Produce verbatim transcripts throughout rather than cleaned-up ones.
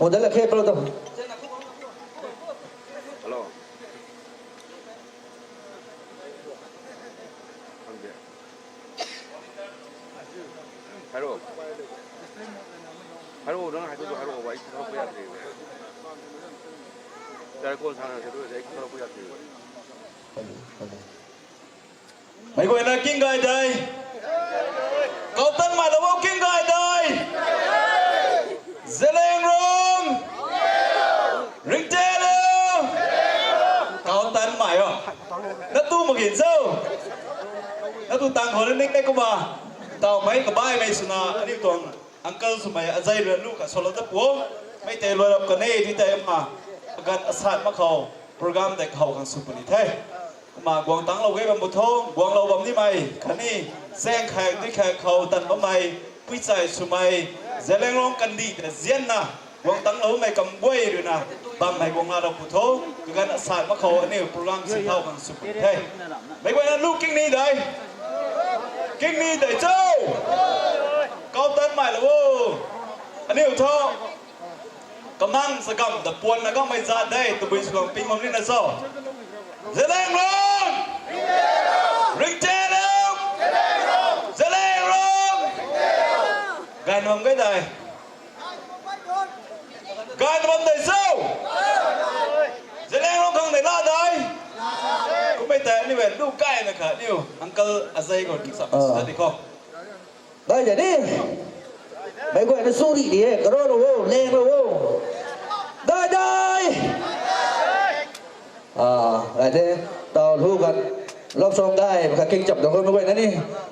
Model la khe palo to. Hello. Khang de. Hello. Hello, nang hai tu hello, wai hello ko ya de. Tara kon sa na se tu, hello ko ya de. Meic guayna king gay dei. Kautan mai lou o king gay dei. Zeliangrong. Ringte lou. Kautan mai o. Na tu mak gin cho. Na tu tang khou na ning e kumna. Tau mei kabai mei swna aniu tuang uncle swmei azei rui lu ka solo ta pu. Mei tei luai rap kan e di tei ma. Agan asat mak khou program tei khou khang sw puni the. Kumna guang tangclou ge bam bu tho, guanglou bam nimei khatni zaeng khaek dui khaek khou tan bammei, puichai swmei, Zeliangrong kandih ta zianna guang tangcloumei kam guay ruina bammei guang laalou pu tho. Kaganv asat mak khou aniu program si thau khang sw puni the. Meic guayna lu king ni dei. King ni dei cho. Kautan mai lou o. Aniu tho. Kamang sa gam ta puanna kamei zat de, tabui sw gam ping bam nina cho. Zeliangrong! Ringte lou! Zeliangrong! Ganv bam ge dei. Ganv bam dei cho. Zeliangrong khang dei la dei. Kummei tei aniu e lu kaina kha aniu uncle azei khou tingsa sa di khou. Dai de ni. Meic guayna suri di e, karou lou o, leng lou o. Dai dai. Dai de, tau lu kan. Love song dai, maka king chap dou khou meic guayna ni.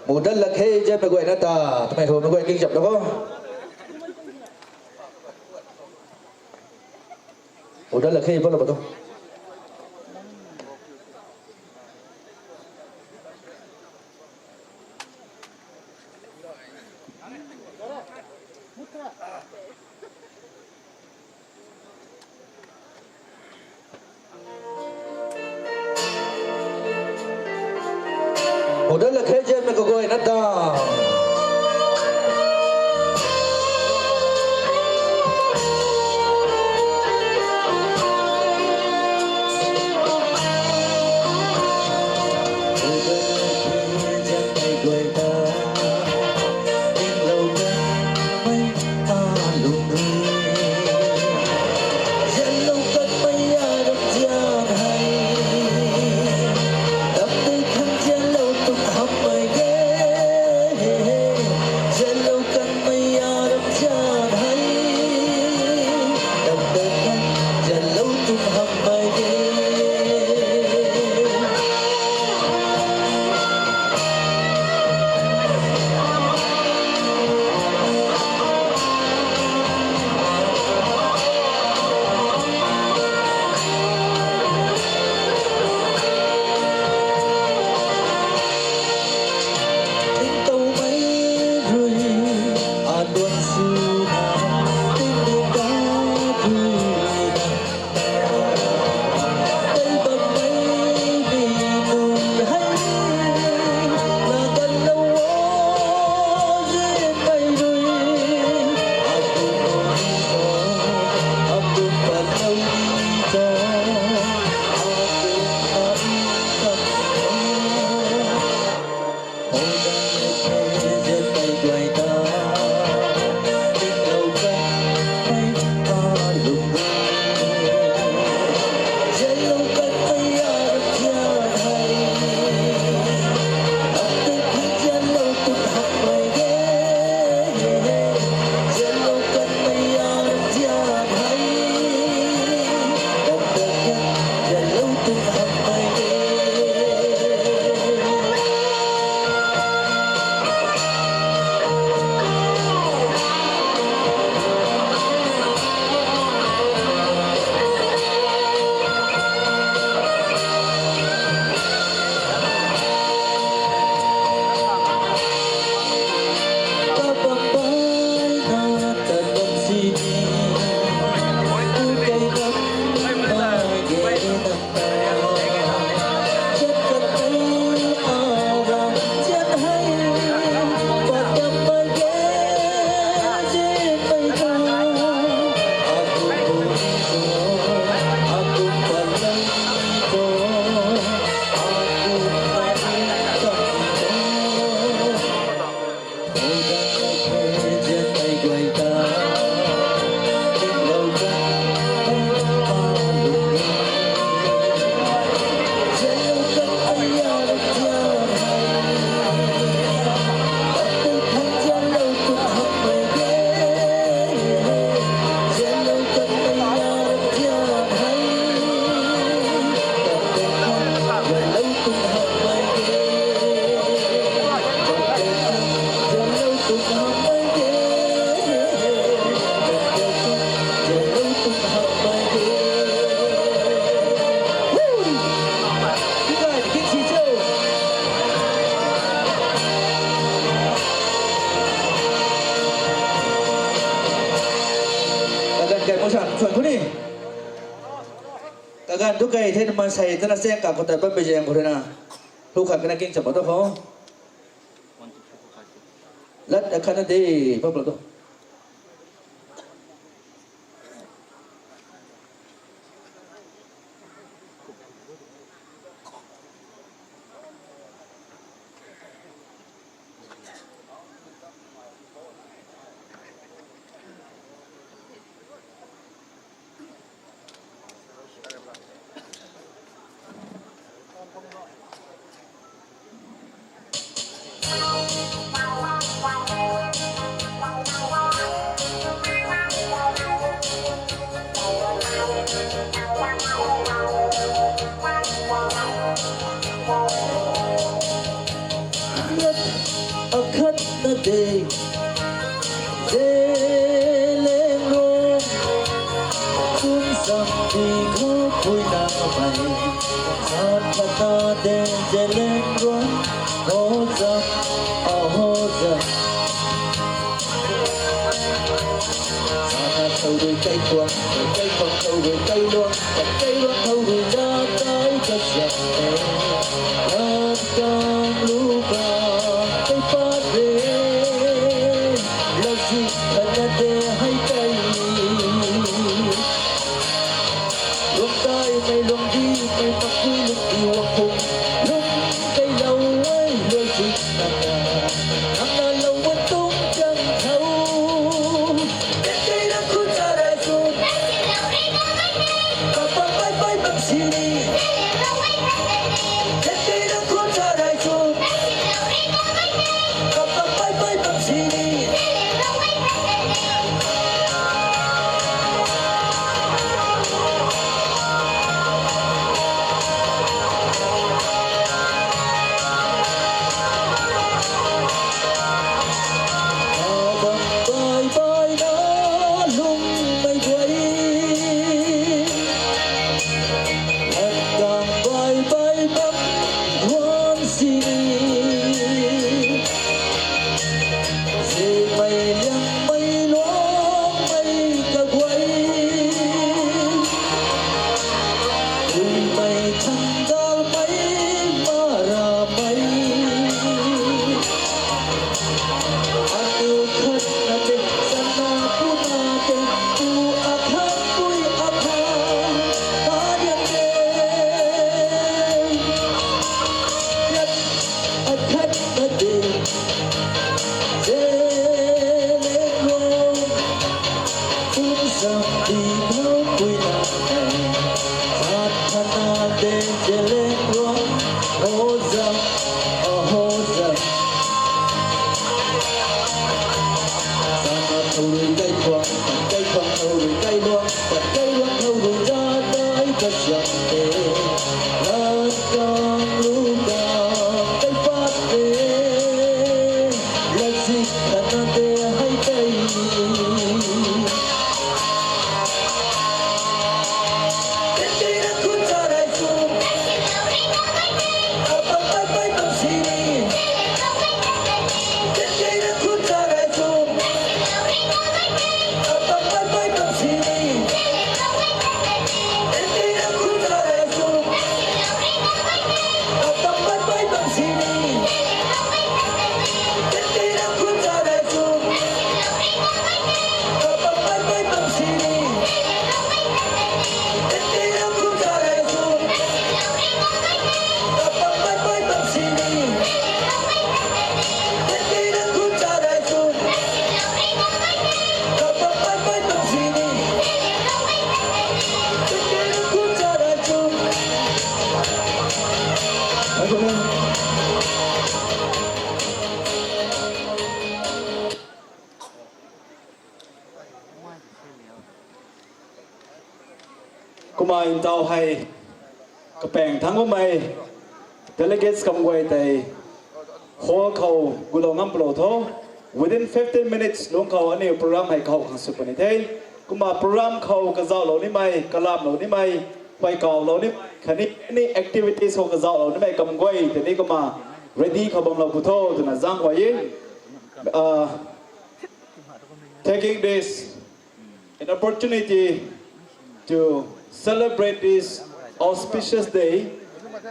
Model la khe je meic guayna ta, twmei khou meic guay king chap dou khou. Model la khe pa lou pa tu. Model la khe je mei kaguayna ta. Kaganv tu kei the, maansei tana chaeng ka khou tat pat pui zaeng khou rui na, hu khat kana king cham pat tu khou. Lat akhatna de, pat pat tu. Akhatna de, Zeliangrong, kum sam di khou pui na mei, sa khatna de Zeliangrong, ho zam, a ho zam. Sana khou rui kai tuang, kai tuang khou rui kai luang, kai luang khou rui za kai ka siam e. Lat kang lu kang kai pat de, lat zi khatna de hei kai. Luang kai mei luang di mei mak di lung di wang phung, lung kai lou e, luai zi nang na, nang na lou wan tuang chang thau. Tei tei na khun sa rai su, pa pa pai pai bam si ni. Tei tei na khun sa rai su, pa pa pai pai bam si ni. Bam bai bai na lung mei guay, lat kang bai bai bam guan si. Zimei liangmei luangmei kaguay, duimei thangdalmei maramei. Aniu khatna te, sana puna te, pu akhat pui akhat, kadian te. Lat akhatna de, Zeliangrong, kum sam di khou pui na mei, sa khatna de Zeliangrong, ho zam, a ho zam. Sana khou rui kai tuang, kai tuang khou rui kai luang, kai luang khou rui za kai ka siam e. Lat kang lu kang kai pat de, lat zi khatna de hei kai. Kumna ntaw hei kapaeng thangc bammei delegates kam guay tei hall khou gulou ngam palou tho. Within fifteen minutes lungc khou aniu program hei kahow khang sw puni the. Kumna program khou kazauhlou nimei, kalamlou nimei, huay kawlou nimei khatni any activities khou kazauhlou nimei kam guay tei ni kumna ready khou bamlou pu tho twna zaenghuay e. Uh, taking this an opportunity to celebrate this auspicious day,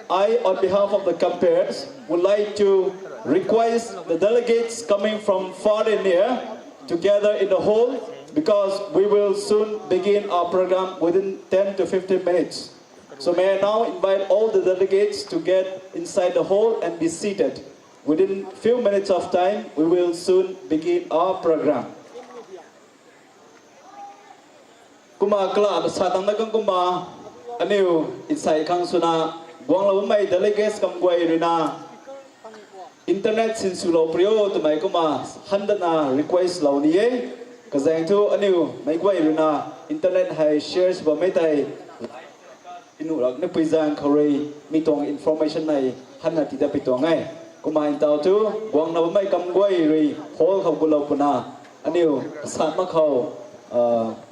I, on behalf of the comperes, would like to request the delegates coming from far and near to gather in the hall because we will soon begin our program within ten to fifteen minutes. So may I now invite all the delegates to get inside the hall and be seated. Within few minutes of time, we will soon begin our program. Kumna kala sa tangna kang kumna aniu insai khang swna guanglou bammei delegates kam guay ruina internet sinswlou prio twmei kumna handana request lou ni e. Kazaeng thu aniu meic guay ruina internet hei share sw bammei tei inuh rak ni pui zaeng khou rui mi tuang information nei hanna tii dat pui tuang e. Kumna ntau thu guangna bammei kam guay rui hall khou gulou puna aniu sat mak khou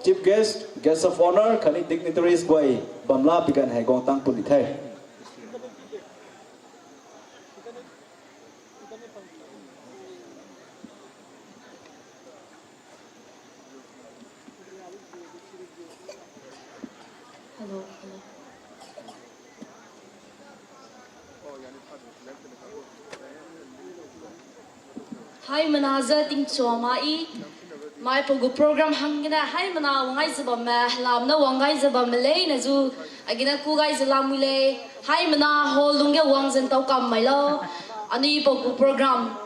chief guest, guest of honour khatni dignitaries guay bam la pi ganv hei guang tang puni the. Hei mana za tingchuama i, mei pagu program hang gina hei mana wang gaiza bammei, lamna wang gaiza bammei leina zu, agina ku gaiza lamui le, hei mana hall lungc ge wang zan tow kammei lou, aniu pagu program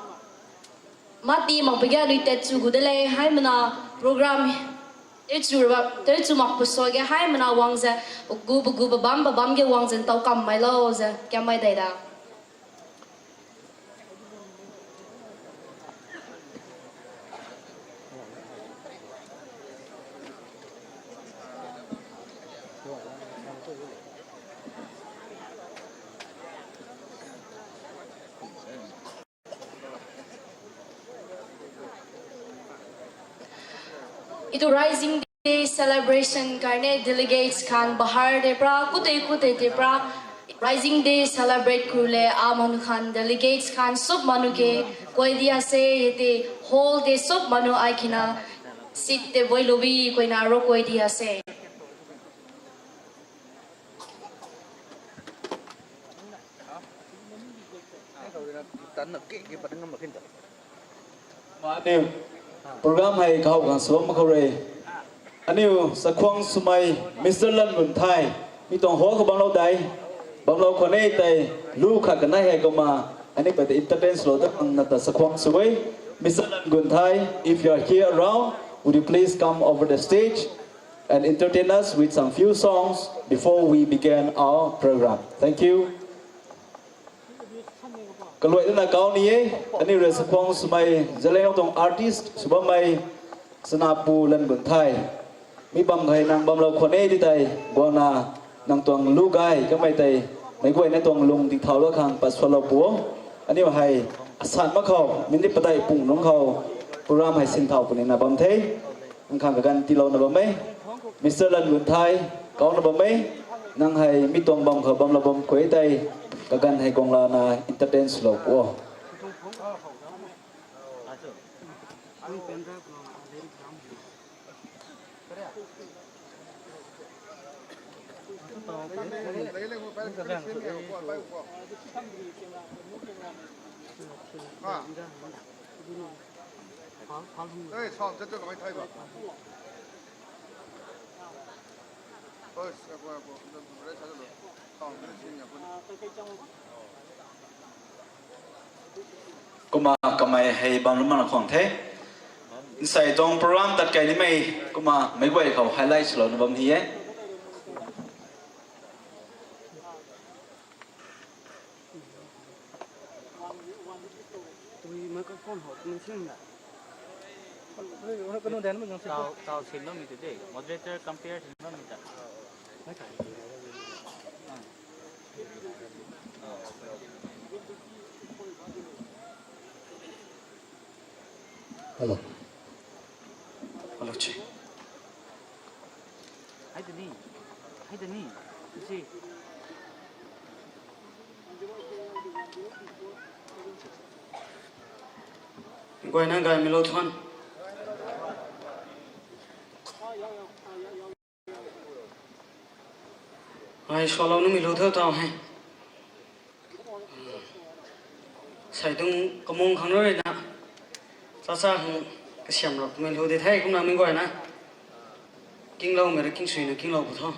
mati mak pui ge aniu tet chu gu de le, hei mana program tet chu mak pu so ge hei mana wang ze, gu bu gu babam babam ge wang zan tow kammei lou ze kamei dei da. Itu Rising Day celebration karne delegates khan bahar te pra, kutei kutei te pra, Rising Day celebrate khou le a manu khan delegates khan sup manu ke koi dia se, ye te hall te sup manu ai kina seat te boi lubi koina ro koi dia se. Aniu program hei kahow khang sw mak khou rui, aniu chakhwang swmei Mister Langunthai, mi tuang hall khou bamlou dai, bamlou khou ni tei lu khat kanei hei kumna aniu pei tei entertain swlou dat khang na ta chakhwang sw e. Mister Langunthai, if you are here around, would you please come over the stage and entertain us with some few songs before we begin our program? Thank you. Kaluai dana kau ni e, aniu rui chakhwang swmei Zeliangrong tuang artist sw bammei Sanapu Langunthai. Mi bam hei nang bamlou khwan e di tei, guangna nang tuang lu gay kamei tei, meic guayna tuang lung dingthaulou khang pat sualou pu o. Aniu hei asan mak khou, minute padeih pung nungc khou, program hei sinthau punina bam the. Nang khang kaganv tiilouna bam e. Mister Langunthai, kauna bam e. Nang hei mi tuang bam khou bamlou bam khou e tei, kaganv hei guanglana entertain swlou pu o. Kumna kamei hei bam lum mana khwang the. Nsei tuang program tat kei nimei, kumna meic guay khou highlight swlouna bam ni e. Tau, tau sim bammei tu de. Moderator, compere sim bammei ta. Hello. Hello, check. Hai ta ni. Hai ta ni. Si. Guayna gaymei lou than. Ai swalou numei lu tho tau hei. Sei tuang kamung khang rui na. Chacha hang kasiam rap mei lu de the kumna mei guay na. Kinglou mei ra king sui na kinglou pu tho.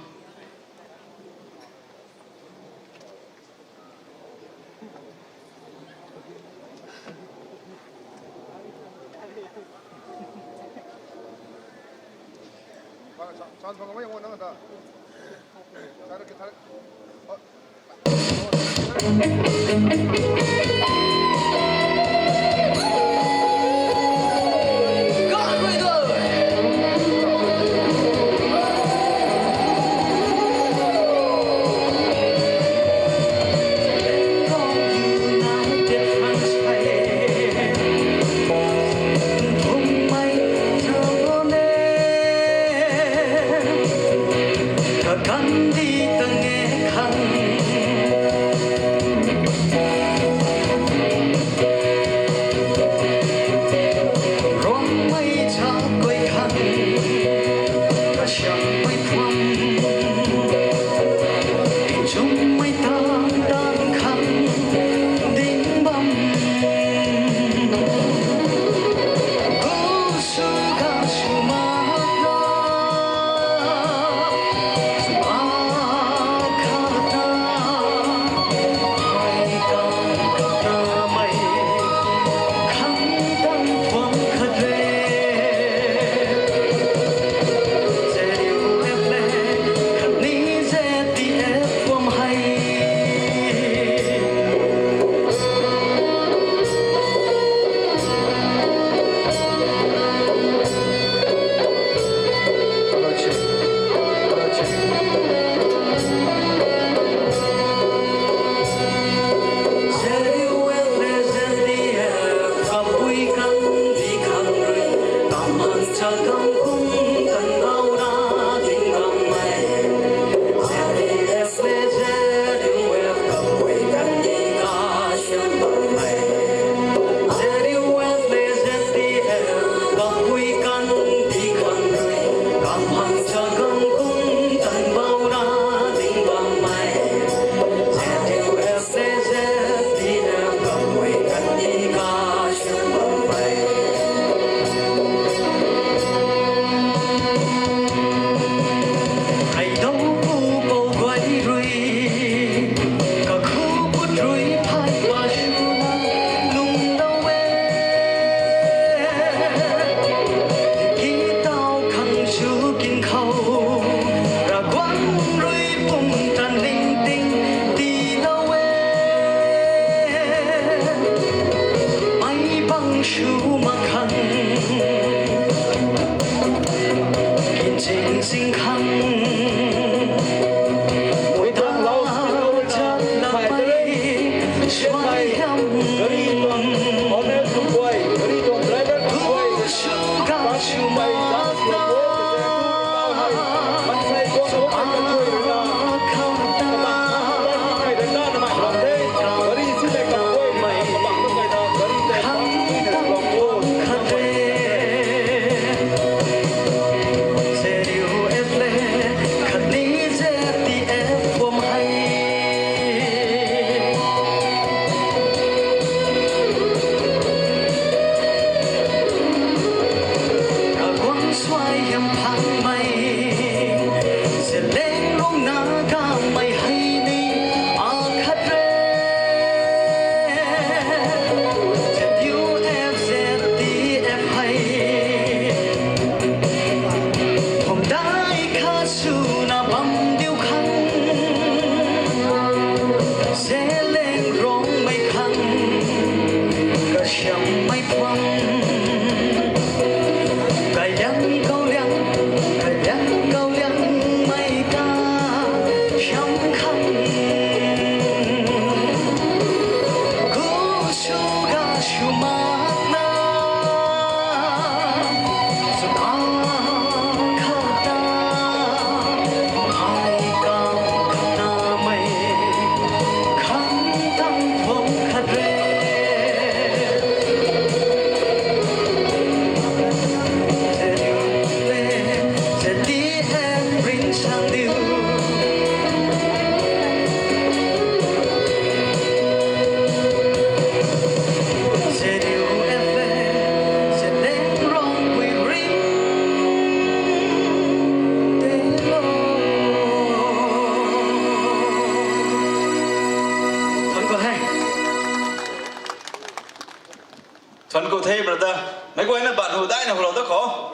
Thuanc ku the brother. Meic guayna baan hu daina hulou da khou.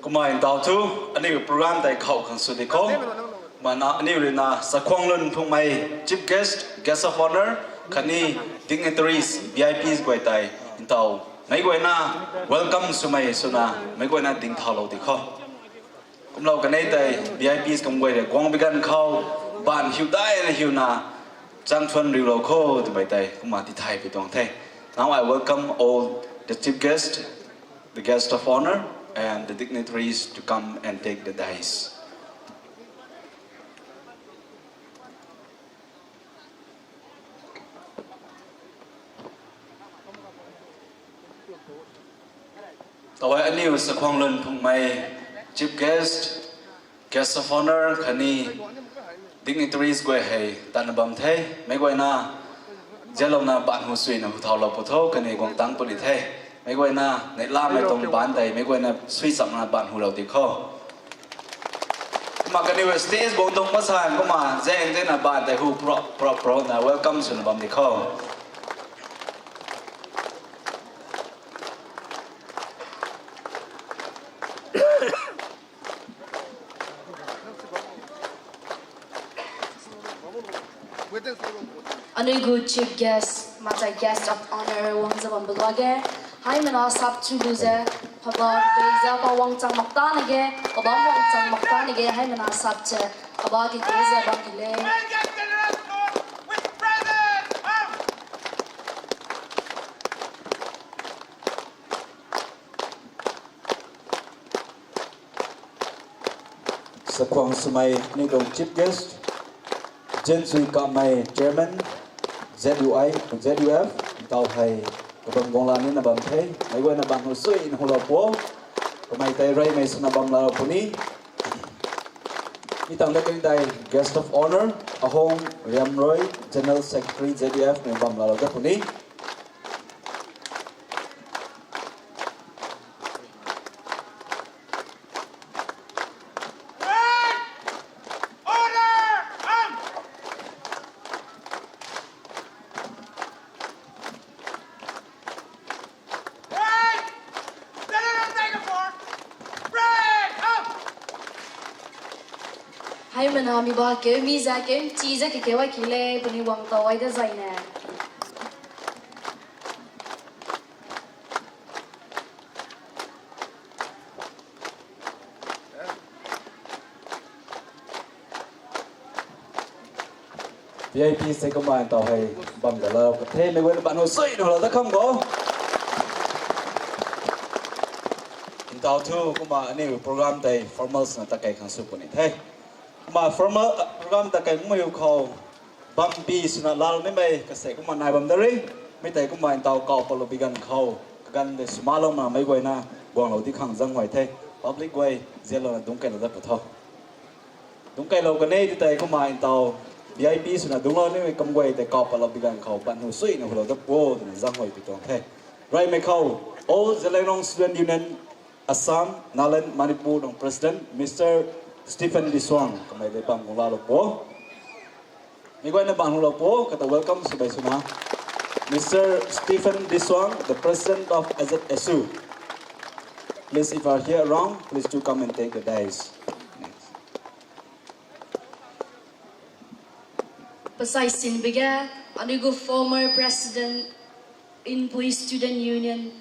Kumna ntau thu, aniu program tei khou khang sw di khou. Kumna aniu ruina Sakhuanglun Phungmei, Chief Guest, Guest of Honour, khatni dignitaries, V I Ps guay tei ntau meic guayna welcome swmei swna meic guayna dingthaulou di khou. Kumlou kanei tei V I Ps kum guay rui guang bi ganv khou, baan hiu daina hiuna, chang thuan riulou khou twmei tei kumna tithay pi tuang the. Now I welcome all the chief guest, the guest of honour, and the dignitaries to come and take the dais. Tawei aniu Sakhuanglun Phungmei, Chief Guest, Guest of Honour khatni dignitaries guay hei tatna bam the. Meic guayna zianlouna baan hu suina hu thaulou pu tho, kaniw guang tang puni the. Meic guayna neihlamei tuang baan tei meic guayna sui chamna baan hulou di khou. Kumna kaniw stage guang tuang masan kumna zaeng zaengna baan tei hu prop prop prop na welcome swna bam di khou. Aniu gu chief guest, matai guest of honour guang za bam bu lage. Hei mana sap chu lu ze, phabam tei za pa guang chang mak ta na ge, pabam guang chang mak ta na ge, hei mana sap che, aba ki te za bam ki le. Sakhuang swmei ni tuang chief guest, Jensui Kamei chairman, Z U I, Z U F, ntau hei kabam guang la nina bam the, meic guayna bam hu sui na hulou pu, kamei tei reymei swna bam lou puni. Mi tang da kani tei guest of honour, Ahong Riamroi, General Secretary Z U F, mei bam lou da puni. Hei mana mi ba keu mi za keu chi za ke keu ai ki le puni guang tau ai da zai ne. V I P se kumna ntau hei bam da lou ka the, meic guayna bam hu sui na lou da kham go. Ntau thu kumna aniu program tei formal swna ta kei khang sw puni the. Kumna formal program ta kei mui khou bam pi swna lal mei mei kase kumna nai bam da ri. Mi tei kumna ntau kau palou bi ganv khou kaganv de swmalou na meic guayna guanglou di khang zaenghuay the. Public guay zianlouna dungc keylou dat pu tho. Dungc keylou kanei ti tei kumna ntau V I P swna dungclou nimei kam guay tei kau palou bi ganv khou bam hu sui na hulou dat pu twna zaenghuay pi tuang the. Reymei khou, All Zeliangrong Student Union, Assam, Nagaland, Manipur tuang President, Mister Stephen Disuang, kamei tei bam guang laalou pu. Meic guayna bam hulou pu, kata welcome sw bei swna. Mister Stephen Disuang, the President of A Z S U. Please, if you are here around, please do come and take the dais. Next. Pasai sin bige, aniu gu former President, Inpui Student Union,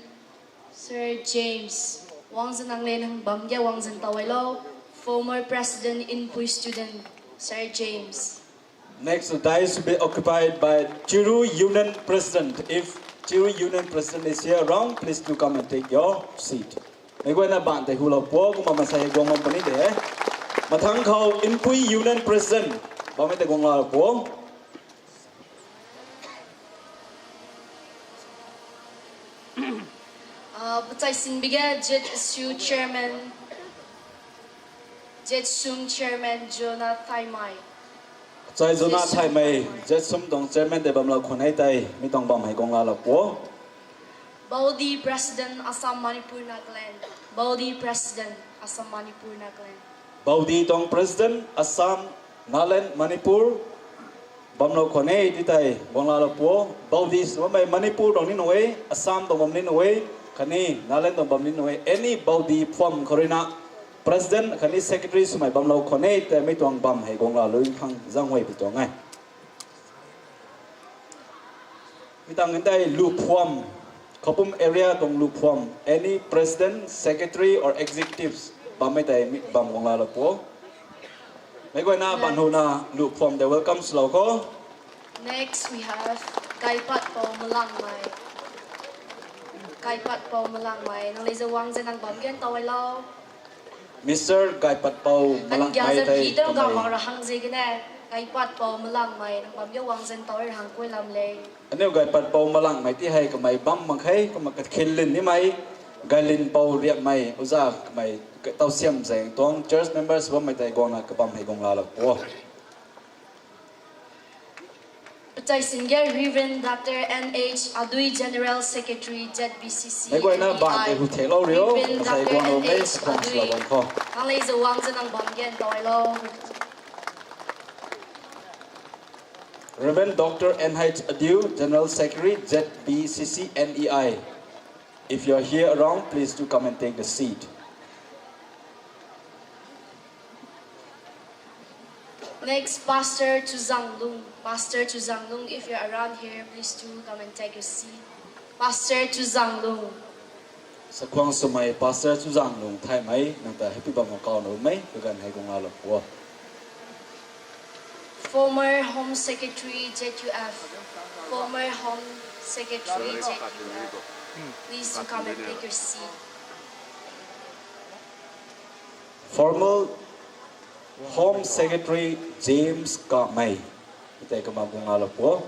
Sir James. Guang zan nang le nang bam ge guang zan tau ai lou. Former President, Inpui Student, Sir James. Next, the dais will be occupied by Chiru Union President. If Chiru Union President is here around, please do come and take your seat. Meic guayna bam tei hulou pu, kumna masai guang bam puni de. Mathang khou Inpui Union President bammei tei guang laalou pu. Ah, pasai sin bige, Z S U Chairman, Z S U Chairman Jonah Thaimei. Pasai Jonah Thaimei, Z S U tuang Chairman tei bamlou khwan e tei, mi tuang bam hei guang laalou pu. Baudi President, Assam, Manipur, Nagaland. Baudi President, Assam, Manipur, Nagaland. Baudi tuang President, Assam, Nagaland, Manipur. Bamlou khwan e, ti tei guang laalou pu. Baudi sw bammei Manipur tuang ni nuh e, Assam tuang bam ni nuh e, khatni Nagaland tuang bam ni nuh e. Any baudi phuam khou ruina president khatni secretary swmei bamlou khwan e, tei mi tuang bam hei guang laalou khang zaenghuay pi tuang e. Mi tang kan tei lu phuam, Khapum area tuang lu phuam, any president, secretary or executives bammei tei mi bam guang laalou pu. Meic guayna ban huna lu phuam tei welcome swlou kho. Next we have Gaipat Pou Malangmei. Gaipat Pou Malangmei, nang lei za wang ze nang bam gen tau e lo. Mister Gaipat Pou Malangmei tei kamei ra hang ze kane, Gaipat Pou Malangmei, nang bam ge wang zan tau e ra hang kuay lam le. Aniu Gaipat Pou Malangmei ti hei kamei bam mak khe, kamei kakhil lin nimei, Gailin Pou Riapmei, uza kamei tau siam zeng tuang church members bammei tei guangna kabam hei guang laalou pu. Pachai singge Reverend Doctor N H Adui, General Secretary, Z B C C. Meic guayna ban tei hu theklou rio, Reverend Doctor N H Adui. Nang lei za wang ze nang bam gen tau e lo. Reverend Doctor N H Adiu, General Secretary, Z B C C N E I. If you are here around, please do come and take the seat. Next, Pastor Chuzanglung. Pastor Chuzanglung, if you're around here, please do come and take your seat. Pastor Chuzanglung. Sakhuang swmei Pastor Chuzanglung Thaymei, nang ta happy bam kau na mei, kaganv hei guang laalou pu. Former Home Secretary Z U F. Former Home Secretary Z U F. Please come and take your seat. Former Home Secretary James Kamei. Tei kamei guang laalou pu.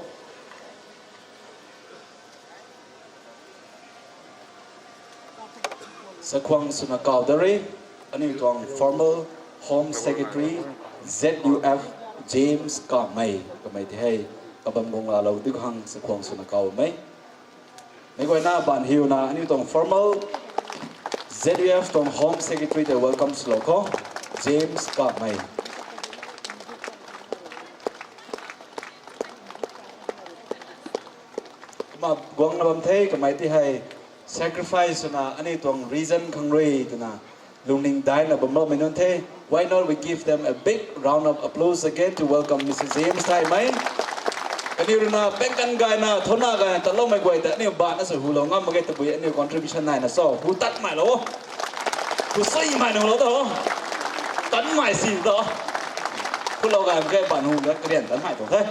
Sakhuang swna kau da re, aniu tuang former Home Secretary Z U F James Kamei. Kamei ti hei kabam guang laalou di khang sakhuang swna kau mei. Meic guayna ban hiuna aniu tuang former Z U F tuang Home Secretary tei welcome swlou kho, James Kamei. Kumna guangna bam the, kamei ti hei sacrifice swna aniu tuang region khang rui twna lungning daina bamloumei nunc the. Why not we give them a big round of applause again to welcome Mister James Thaymei. Kaniw ruina pengkan gayna, thauna gayna tatloumei guay ta aniu bana sw hulou ngam mak ge tabui aniu contribution naina cho. Hu tatmei lou. Hu suimei nunglou ta. Tanmei si ta. Hulou gay mak ge ban hu ga karian tanmei tuang the.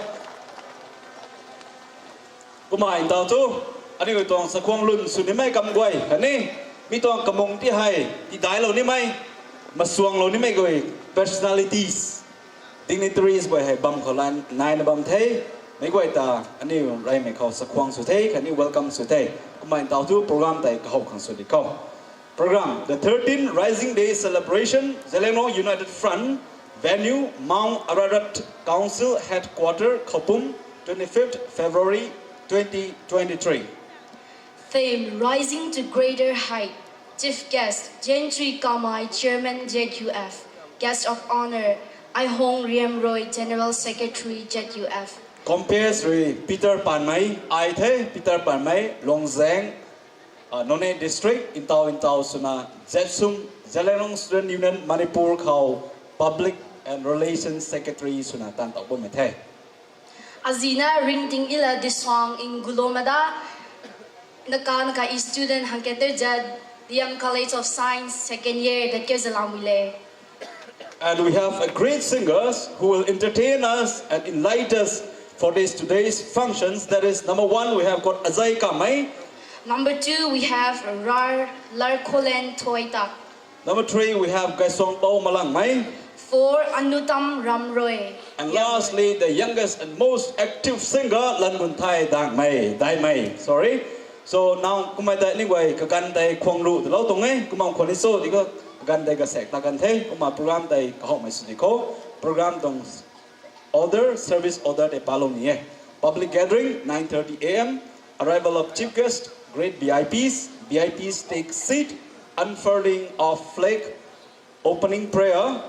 Kumna ntaw thu, aniu tuang sakhuang lun sw nimei kam guay khatni mi tuang kamung ti hei tidailou nimei, masuanglou nimei guay personalities, dignitaries guay hei bam khou lan naina bam the. Meic guay ta aniu reymei khou sakhuang sw the khatni welcome sw the. Kumna ntaw thu program tei kahow khang sw di khou. Program, the thirteenth Rising Day Celebration, Zeliangrong United Front, venue, Mount Ararat Council Headquarter, Khapum, twenty-fifth February twenty twenty-three. Theme, Rising to Greater Height. Chief guest, Gentry Kamei, Chairman Z U F. Guest of honor, Aihong Riamroi, General Secretary, Z U F. Comperes rui Peter Panmei, ai the, Peter Panmei, Longzang, uh, Noney District, ntaw ntaw swna, Zetsum, Zeliangrong Student Union Manipur khou Public and Relations Secretary swna tan tau bammei the. Azina Ringting Ila Disang Ingulomada, Naka Naka student hang kate jat, Liang College of Science, second year, dat ke zalam wile. And we have a great singers who will entertain us and enlighten us for this today's functions. That is, number one, we have got Azai Kamei. Number two, we have Rar Larkolen Thoitak. Number three, we have Gaisong Pou Malangmei. Four, Anutam Ramroi. And lastly, the youngest and most active singer, Langunthai Dangmei, Daimei, sorry. So now, kumna tei ni guay kaganv tei khuang ru talou tuang e, kumna khwan ni so di ko, kaganv tei kasek ta kan the, kumna program tei kahowmei sw di khou, program tuang order, service order tei palou ni e. Public gathering, nine thirty A M, arrival of chief guest, great V I Ps, V I Ps take seat, unfurling of flag, opening prayer,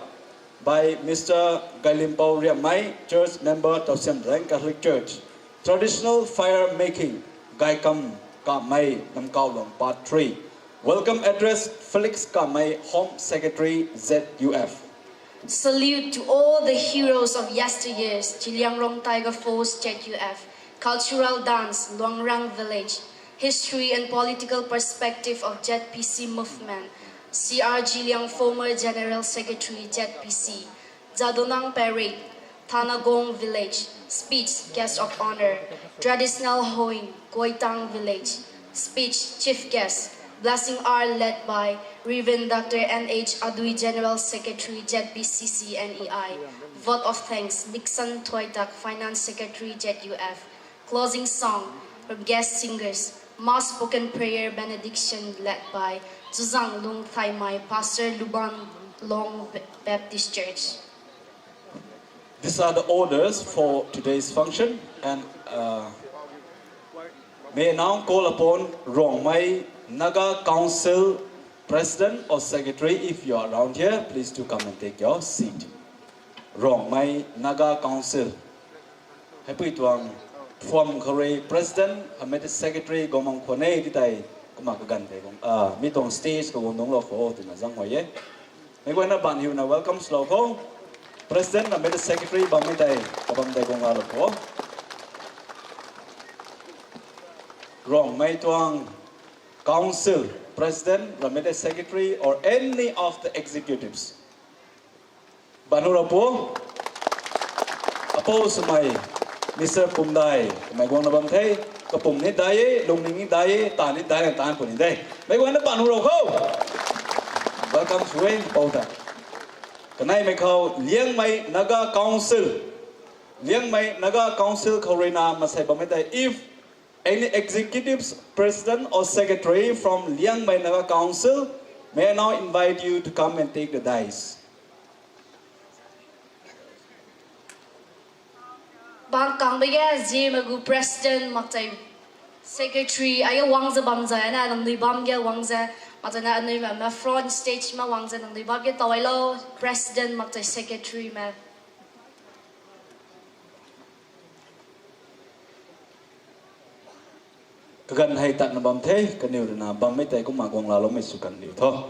by Mister Gailimpou Riammei, church member, Tausiamzaeng Catholic Church. Traditional fire making, Gaikam Kamei Namkaulam Part three. Welcome address, Felix Kamei, Home Secretary, Z U F. Salute to all the heroes of yesteryears, Zeliangrong Tiger Force, Z U F, cultural dance, Luangrang Village, history and political perspective of Z P C movement, C R Zeliang, former General Secretary, Z P C, Jadonang Parade, Thanagong Village, speech, guest of honor, traditional houing, Goitang Village, speech, chief guest, blessing hour led by Reverend Doctor N H Adui, General Secretary, Z P C C N E I, vote of thanks, Nixon Thoitak, Finance Secretary, Z U F, closing song from guest singers, mass spoken prayer benediction led by Zuzanglung Thaimei, Pastor, Luban Long Baptist Church. These are the orders for today's function, and uh, may I now call upon Rongmei Naga Council President or Secretary, if you are around here, please do come and take your seat. Rongmei Naga Council. Heipui tuang form khou rui President, amei tei Secretary guang mak khwan e ti tei, kumna kaganv tei guang, ah, mi tuang stage khou guang dungclou khou twna zaenghuay e. Meic guayna baanv hiuna welcome swlou khou. President amei tei Secretary bammei tei, kabam tei guang laalou khou. Rongmei tuang Council President, amei tei Secretary or any of the executives. Baanv hu rau pu. Apou swmei, Mister Pumdai, kamei guangna bam the, kapum ni dai e, lungning ni dai e, taanv ni dai e, taanv puni de. Meic guayna baanv hu rau khou. Welcome sw e, pou ta. Kaneimei khou, Liangmei Naga Council. Liangmei Naga Council khou ruina maansei bammei tei, if any executives, president or secretary from Liangmei Naga Council, may I now invite you to come and take the dais. Bang kang bege zi magu president mak tei secretary, ai wang za bam zay na, nang nui bam ge wang za, mak tei na anui ma, ma front stage ma wang za nang nui bam ge tawai lo, president mak tei secretary ma. Kaganv hei tatna bam the, kaniw ruina bammei tei kumna guang laaloumei sw kan diu tho.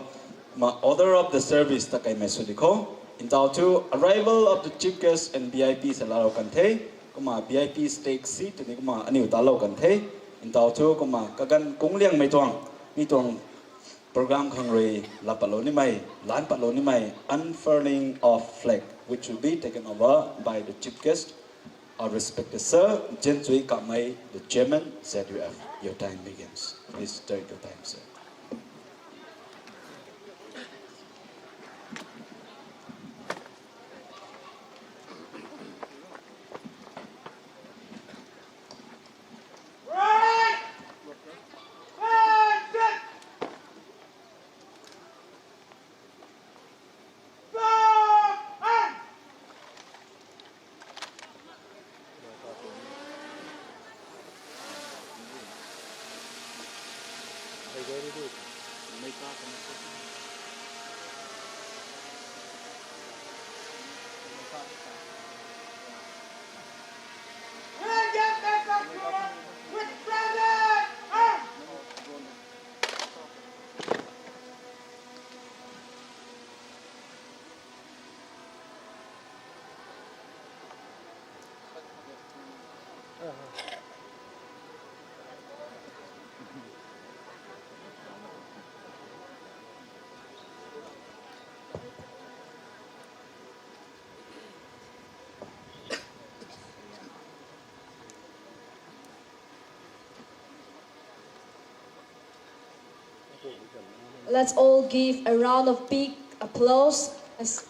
Kumna order of the service ta kaimei sw di khou. Ntau thu arrival of the chief guest and V I P sa laalou kan the. Kumna V I P stage seat tei ni kumna aniw talou kan the. Ntau thu kumna kaganv kung liangmei tuang, mi tuang program khang rui laa patlou nimei, laanc patlou nimei, unfurling of flag, which will be taken over by the chief guest, our respected sir, Jensui Kamei, the chairman, Z U F. Your time begins. Please take your time, sir. Let's all give a round of big applause. As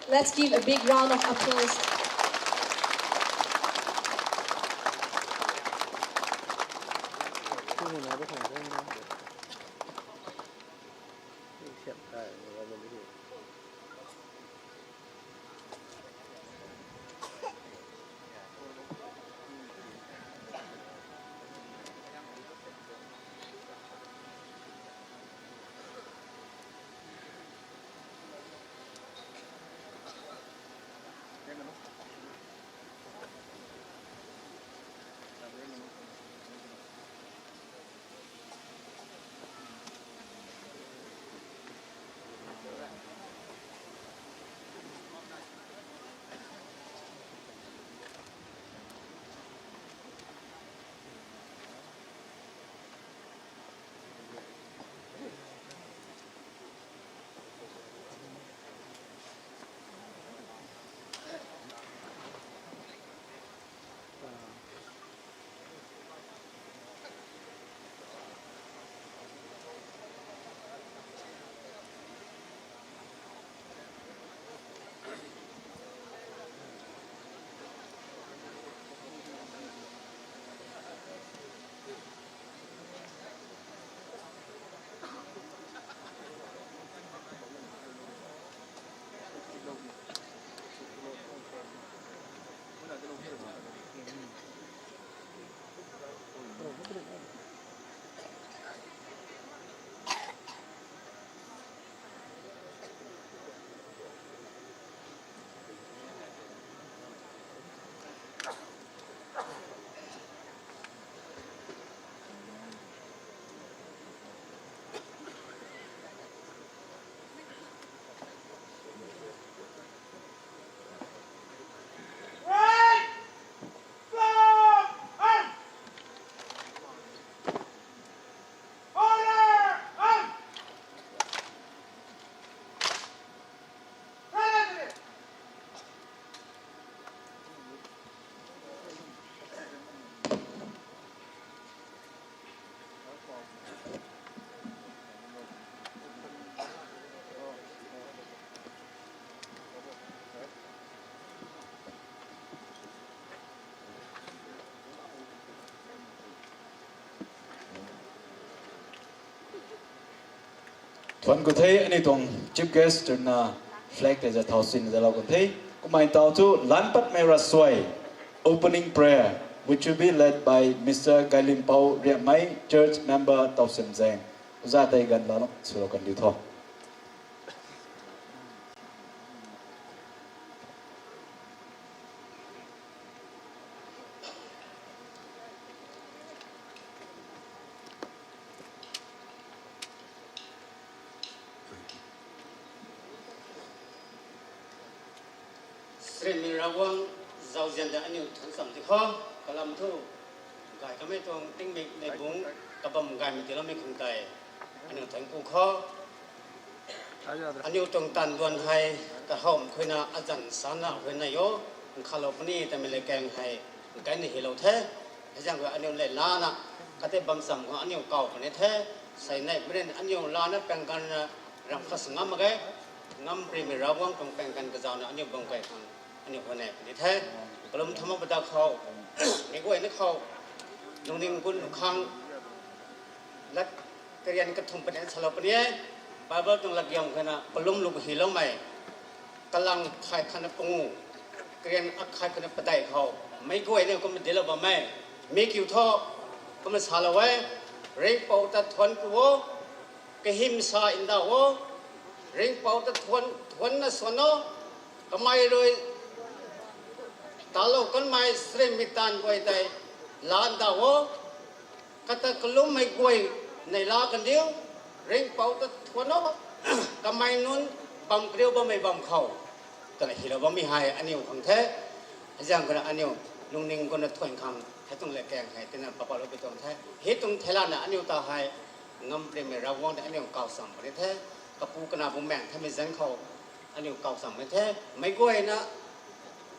Let's give a big round of applause. Thuan ku the, aniu tuang chief guest twna flag tei za thau sin zalou kan the. Kumna tau thu, Lanpatmei Ravsuai, opening prayer, which will be led by Mister Gailimpou Riamei, church member Tawsem Zaeng. Oja tei ganv lana swlou kan diu tho. Srimei Ravguangc zauzian ta aniu thuanc cham di kho, kalam thu gay kamei tuang tingmik neibungc kabam gaymei tiiloumei khang tei aniu thuanc ku kho. Aniu tuang taanv duan hei kahawmei khou na azanc sana khou na yo, nkhavlou puni tamei lakaeng hei nkaina hylou the. Heizaeng khou aniu lev lana khatei bam cham khou aniu kaw puni the. Sei neih mei aniu lana paeng ganv na ram khat ngam mak ge. Ngamparymei Ravguangc tuang paeng ganv kazauna aniu bam key khang aniu khou neih puni the. Kalum thamak padak khou, meic guayna khou lungning gun khang lat karian kathumh puni salou puni e. Bible tuang latgiam khou na kalum luk hyloumei, kalang khay khatna pangu, karian akhat khatna padeih khou meic guayna kumna dinclou bam e. Mi kiu thu kumna salou e: Ringhpouc ta thuanc ku o, kahym sa ndauh o. Ringhpouc ta thuanc, thuancna swan o. Kamei rui talou kanmei srimei taanv guay tei laa ndauh o. Kata kalummei guay neihla kandiu, Ringhpouc ta thuanc o. Kamei nunc bam kariu bammei bam khou, twna hylou bammei hei aniu khang the. Heizaeng khou na aniu lungning gunna thuan khang hei tuang lakaeng hei tina papalou pi tuang the. Hei tuang theilayna aniu ta hei Ngamparymei Ravguangc ta aniu kaw cham puni the. Kapu kana bumaengh theimei zanc khou aniu kaw chammei the. Meic guayna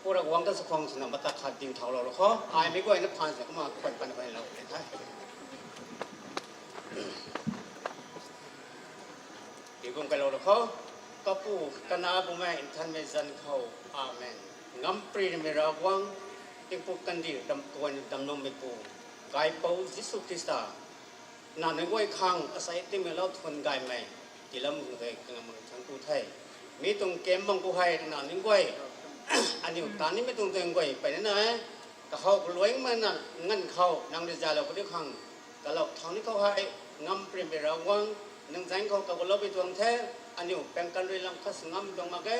Pu Ravguangc ta chakhwang swna mata khat dingthaulou ru kho. Ai meic guayna phaan sw kumna khwan pan panlou puni the. Tigum kailou ru kho. Kapu, Kanac, Bumaengh Nthanmei zanc khou. Amen. Ngamparymei Ravguangc, tingpuk kandih ram tuaina damcloumeipu, Kaipouc Jisu Khrista, nangniw guay khang asei tingmei lou thuan gaymei tiilam khang tei kangamv thuanc ku the. Mi tuang kem bam khou hei nangniw guay, aniu ta nimei tuang tuang guay peyna na e. Kahaw kaluaimei na nganv khou nang rui zalou kadiu khang, kalou thau ni khou hei Ngamparymei Ravguangc, nang zanc khou kaguloupui tuang the. Aniu paeng kan rui lam khat sw ngam tuang mak ge.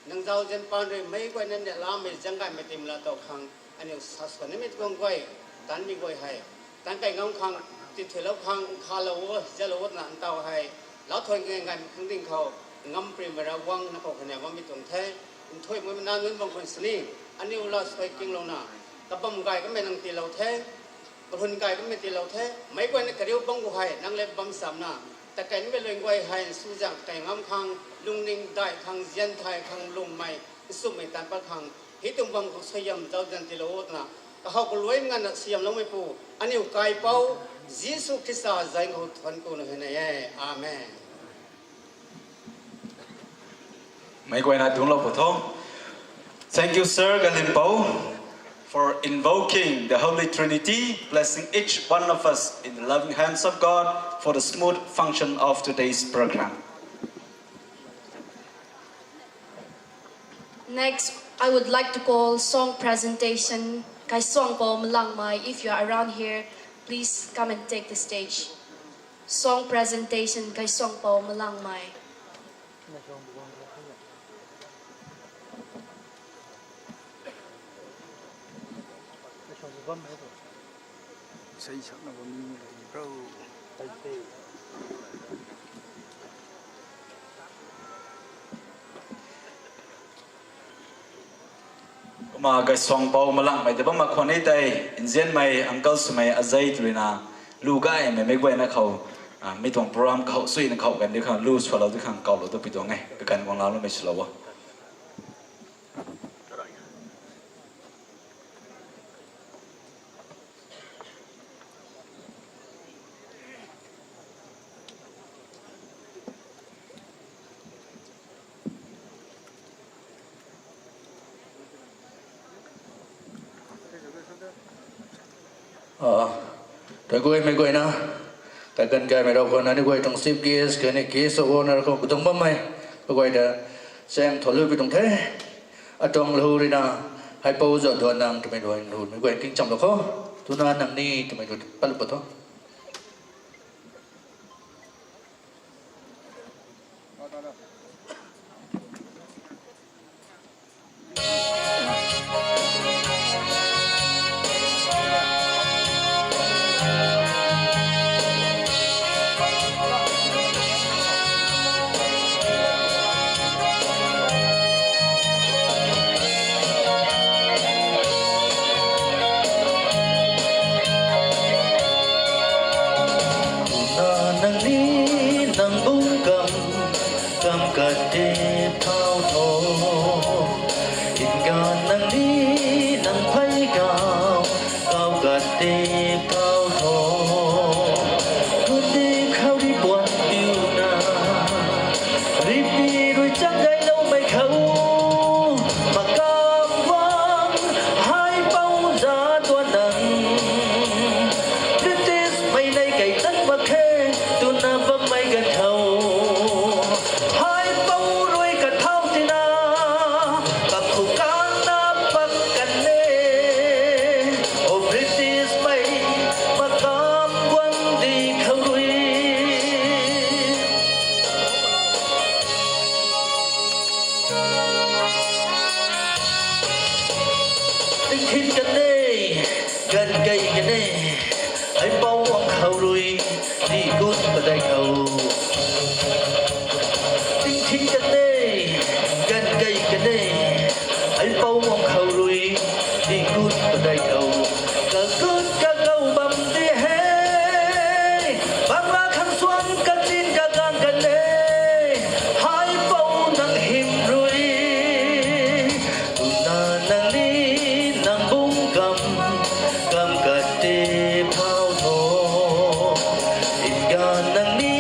Nang zauzian paan rui meic guayna neihlamei zaeng gaymei timla tow khang, aniu sa swan nimei tuang guay, tanmei guay hei, tanc kai ngam khang, tithuilou khang, nkhalou o, zalou o twna ntaw hei, lau thuan ngai ngai khang ding khou, ngam primei Ravguangc na khou khaniw bammei tuang the, nthuihmei na nunc bang khwan sini, aniu la suai kinglouna, kabam gay kamei nang tiilou the, kalhun gay kamei tiilou the, meic guayna kariu bang gu hei, nang le bam samna, takai nimei luan guay hei, nsu zaeng kai ngam khang, lungning dai khang, zian thay khang, lwmmei, nchumhmei tan pat khang, hei tuang bam khou suaihiam zauzian tiilou o twna, kahaw kaluai nganvna suaihiamloumeipu, aniu kaipouc, Jisu Khrista zaeng khou thuanc kuna hei nai e. Amen. Meic guayna dungclou pw tho. Thank you, Sir Ganlimpou, for invoking the Holy Trinity, blessing each one of us in the loving hands of God for the smooth function of today's program. Next, I would like to call song presentation, Kaisuangpou Malangmei. If you are around here, please come and take the stage. Song presentation, Kaisuangpou Malangmei. Isei sakna bam ni lei bro. Kumna Kaisuangpou Malangmei ta bam mak khwan e tei, nzianmei uncle swmei azei tw ruina, lu gaymei meic guayna khou, mi tuang program khou suina khou kan di khang lu swalou di khang kawlou tu pi tuang e, kaganv guang laloumei swlou o. Kaguaymei guayna, kaganv gaymei rau khou na ni guay tuang chief guest khatni guest of honour khou katuang bammei, kaguay ta chaeng thau lu pi tuang the. Atuang lu ruina, Haipou Zaduannang twmei luan lu mei guay tingchamlou kho. Twna nang ni twmei lu patlu pat tho. Twna nang ni nang bungc kam, kam katdip thau tho. Nganv nang ni nang phey kau, kau katdip thau tho. Khutdip khou ri puan piuna, rihpui rui chang gayloumei khou, makam guang Haipou Zaduannang, Britishmei nei kei tan mak khe, twna bammei ganv khou, Haipou rui kathau tina, kakhou kanna pak kan e, o Britishmei, makam guang di khou rui. Tingthin kan e, ganv kei kan e, Haipou guang khou rui, di gut padeih khou. Tingthin kan e, ganv kei kan e, Haipou guang khou rui, di gut padeih khou. Kagut kakau bam di he, bangla khang suang kachin kagang kan e, Haipou nang hym rui. Twna nang ni nang bungc kam, kam katdip thau tho. Nganv nang ni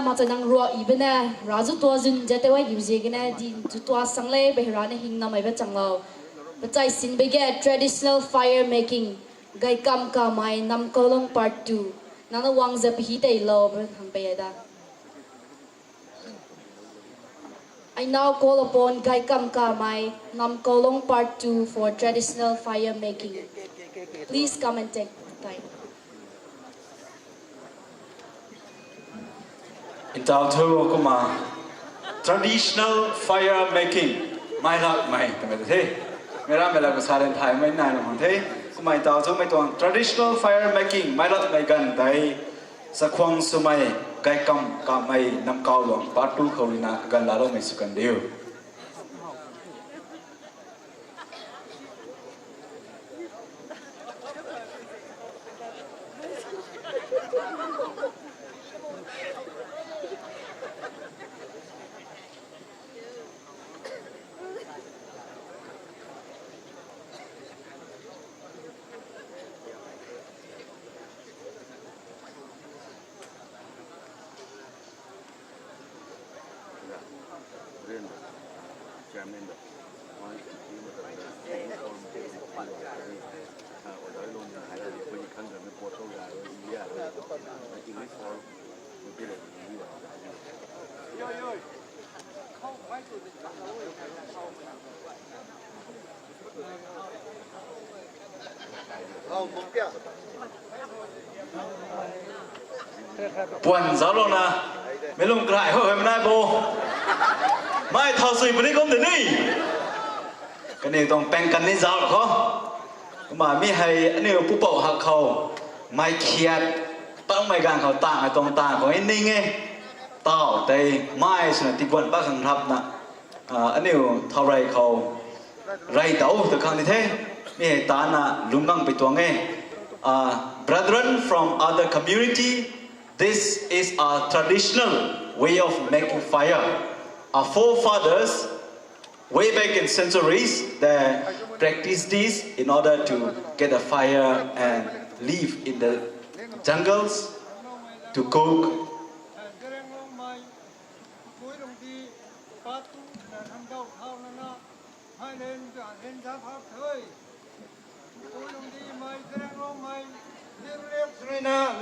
Macha nang rua ibe ne, ra zu tua zun jate wai diu ziegene, di zu tua sang le, be ra ne hing namei be changlou. Pachai sin be ge traditional fire making, Gaikam Kamei, Namkaulong part two. Nang na wang ze pahi tei lou, be hang pe da. I now call upon Gaikam Kamei, Namkaulong part two for traditional fire making. Please come and take time. Ntaw thu kumna traditional fire making, meic lakmei twmei the. Meic lakmei la ka sa len thay mei nai na hang the. Kumna ntaw thu mei tuang traditional fire making, meic lakmei ganv tei, Sakhuang swmei, Gaikam Kamei, Namkaulong part two khou rui na ganv laaloumei sw kan diu. Puan zauclouna, meic lung karai khou hei nai bo. Mei thau sui puni kum de ni. Kaniw tuang pang kan ni zauc khou. Kumna mi hei aniu pupouc hak khou, mei khiat, tangmei ganv khou tang, tuang tang khou ning e. Taw tei mei swna tiguan pat khang rapna, aniu thau rey khou rey daw ta khang ni the, mi hei tana lungc gang pui tuang e. Brethren from other community, this is a traditional way of making fire. Our forefathers, way back in centuries, they practiced this in order to get a fire and live in the jungles to cook.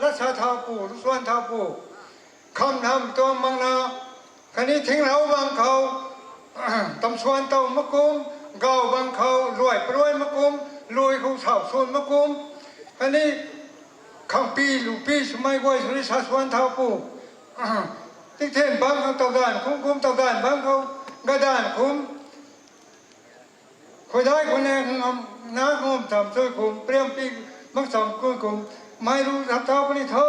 Latsa thau pu, lusuan thau pu, kham nam tuang makna, khatni thinglou bang khou, tamsuan tow makum, gaw bang khou luai paruai makum, lui khou sau sun makum, khatni khangpi lupi swmei guay sw ni sa suan thau pu, tikthen bang khou tawdanv kum kum, tawdanv bang khou gadanv kum, khuaidai khou ne, na khum tam chui khum, priampi makcham kun khum, mei ru rap thau puni tho.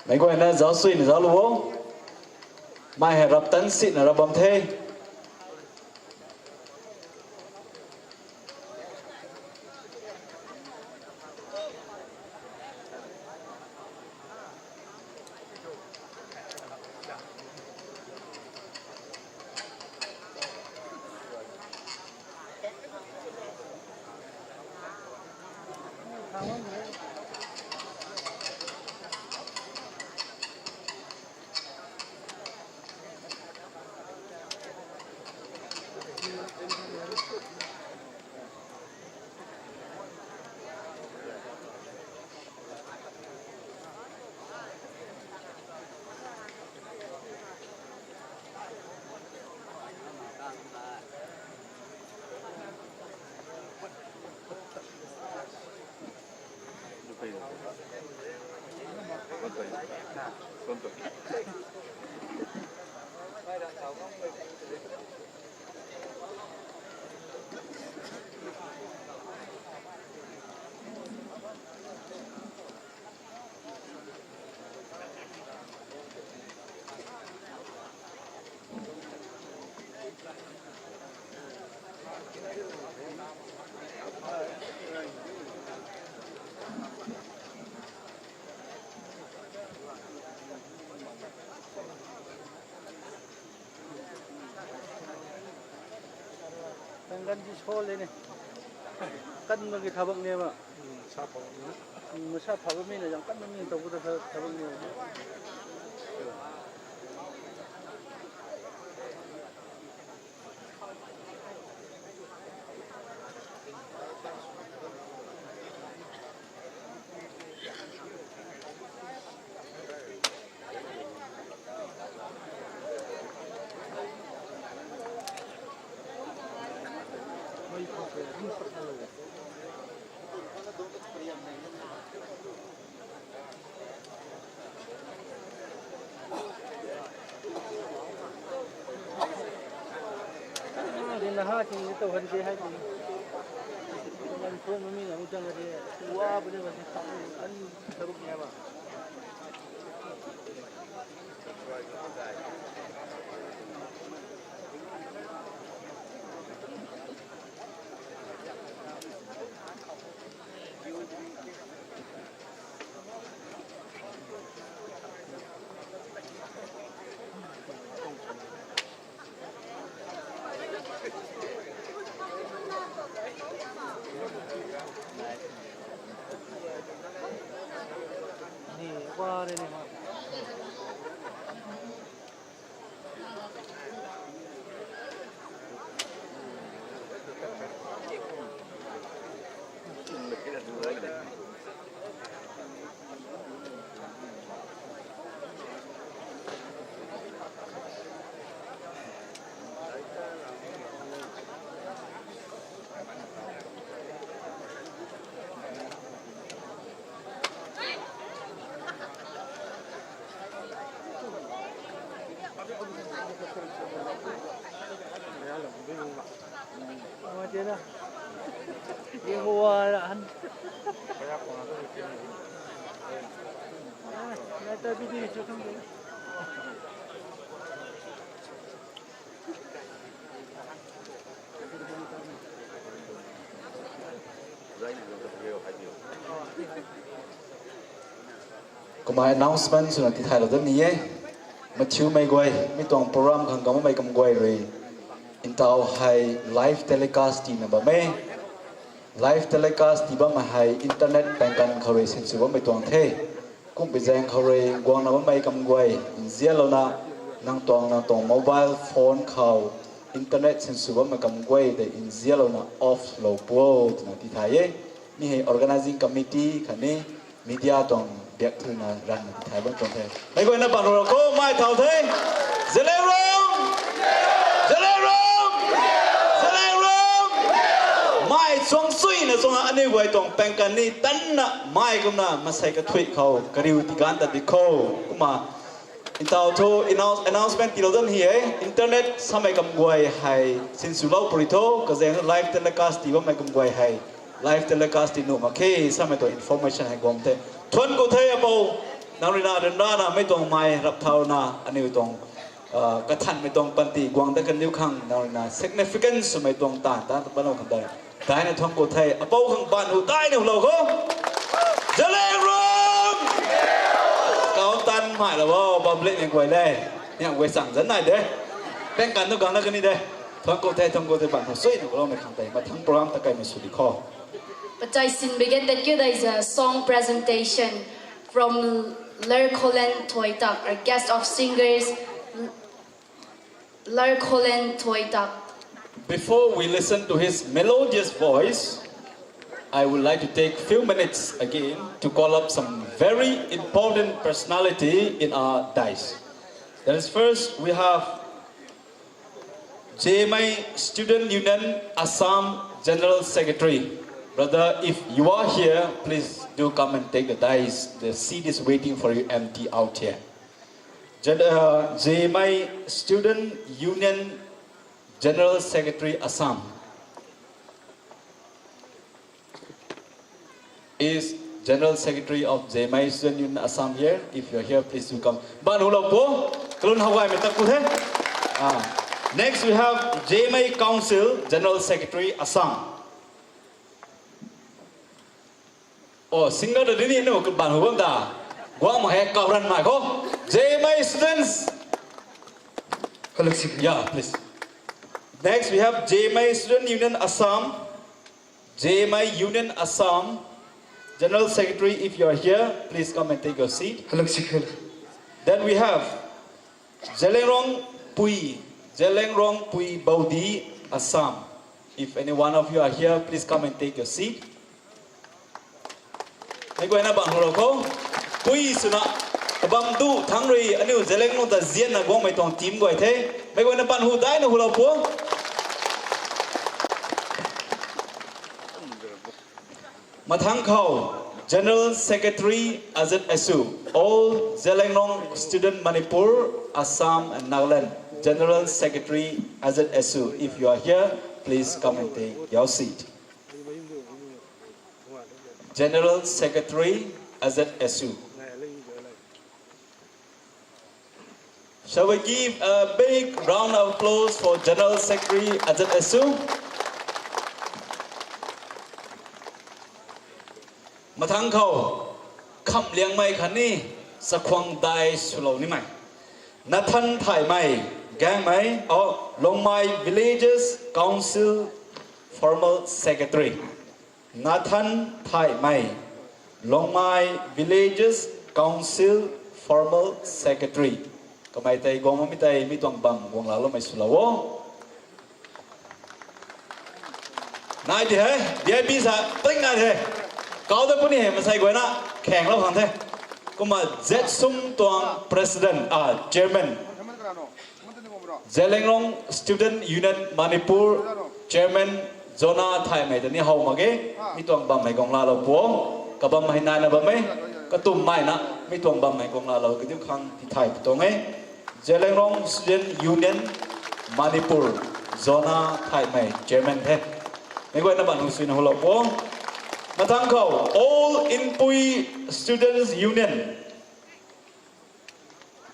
Meic guayna zauc suina zauclou o. Mei hei rap tan sina rap bam the. Tanggan di sol ni. Kan magi thabak ni ma. Masa phaga mi na jang kan mi tau da thabak ni. Din na ha ting ni tau han de hai ting. Kan phone mami na mutang de. Wa bu de ba de. An tabuk ni ba. Kumna announcement swna tithaylou dat ni e. Mathiumei guay, mi tuang program khang kamei kam guay rui, ntaw hei live telecast tina bam e. Live telecast ti bammei hei internet pangkan khou rui sinsw bammei tuang the. Kumpui zaeng khou rui guangna bammei kam guay nzianlouna, nang tuang, nang tuang mobile phone khou internet sinsw bammei kam guay tei nzianlouna off lou puo twna tithay e. Mi hei organizing committee khatni media tuang biak thuna ranna tithay bam tuang the. Meic guayna bang rui khou mai thau the. Zeliangrong! Zeliangrong! Zeliangrong! Mai chuang suina chuangna aniu guay tuang pangkan ni tanna mai kumna masei kathui khou kariu tiganv tat di kho. Kumna ntaw thu announce-, announcement tiilou dat ni e. Internet samei kam guay hei sinswlou puri tho, kazaeng live telecast ti bammei kam guay hei live telecast ti nuh mak khe samei tuang information hei guang the. Thuanc ku the apou, nang rui na ryanrana mei tuang mai rap thauna aniu tuang kathanmei tuang panty guang dat kaniw khang nang rui na significance swmei tuang taanv ta banlou khang tei daina thuanc ku the. Apou khang baan hu daina hulou kho. Zeliangrong! Kau tan mai lou o, public ni guay le. Niang guay chang zan nai de. Pangkan tu gang na kani de. Thuanc ku the, thuanc ku the, baan hu suina kuloumei khang tei mathang program ta kaimei sw di kho. Pachai sin begin that you, there is a song presentation from Lerkholen Thoitak, our guest of singers, Lerkholen Thoitak. Before we listen to his melodious voice, I would like to take few minutes again to call up some very important personality in our dais. That is first, we have J M I Student Union Assam General Secretary. Brother, if you are here, please do come and take the dais. The seat is waiting for you empty out here. Gen-, uh, J M I Student Union General Secretary Assam. Is General Secretary of J M I Student Union Assam here? If you are here, please do come. Baan hulou po, kalun how gaymei tak ku the. Ah. Next, we have J M I Council General Secretary, Assam. Oh, singer ta dini nu kaban hu bam da. Guang mak he kau ran mai khou. J M I students. Hello, sir. Yeah, please. Next, we have J M I Student Union Assam. J M I Union Assam. General Secretary, if you are here, please come and take your seat. Hello, sir. Then we have Zeliangrong Pui, Zeliangrong Pui Baudi, Assam. If any one of you are here, please come and take your seat. Meic guayna bang hu lou khou. Pui swna kabam du thangc rui aniu Zeliangrong ta zianna guangmei tuang team guay the. Meic guayna bang hu daina hu lou pu. Mathangc khou, General Secretary, A Z S U, All Zeliangrong Student Manipur, Assam and Nagaland, General Secretary, A Z S U, if you are here, please come and take your seat. General Secretary, A Z S U. Shall we give a big round of applause for General Secretary, A Z S U? Mathangc khou, Khamhliangmei khatni Chakhwangdai swlou nimei, Nathan Thaimei, Gangmei, oh, Longmai Villages Council Formal Secretary. Nathan Thaimei, Longmai Villages Council Formal Secretary. Kamei tei guang bammei tei mi tuang bam guang laaloumei swlou o. Nai di hei, V I P sa, ting nai di hei. Kau dat puni hei, masei guayna, khaenglou khang the. Kumna Z S U M tuang President, ah, Chairman. Zeliangrong Student Union Manipur Chairman Jona Thaimei ta ni how mak ge, mi tuang bam hei guang laalou pu. Kabam hei naina bam e, katummeina, mi tuang bam hei guang laalou kadiu khang tithay pu tuang e. Zeliangrong Student Union Manipur, Jona Thaimei Chairman the. Meic guayna bam hu suina hulou pu. Mathangc khou, All Inpui Students Union.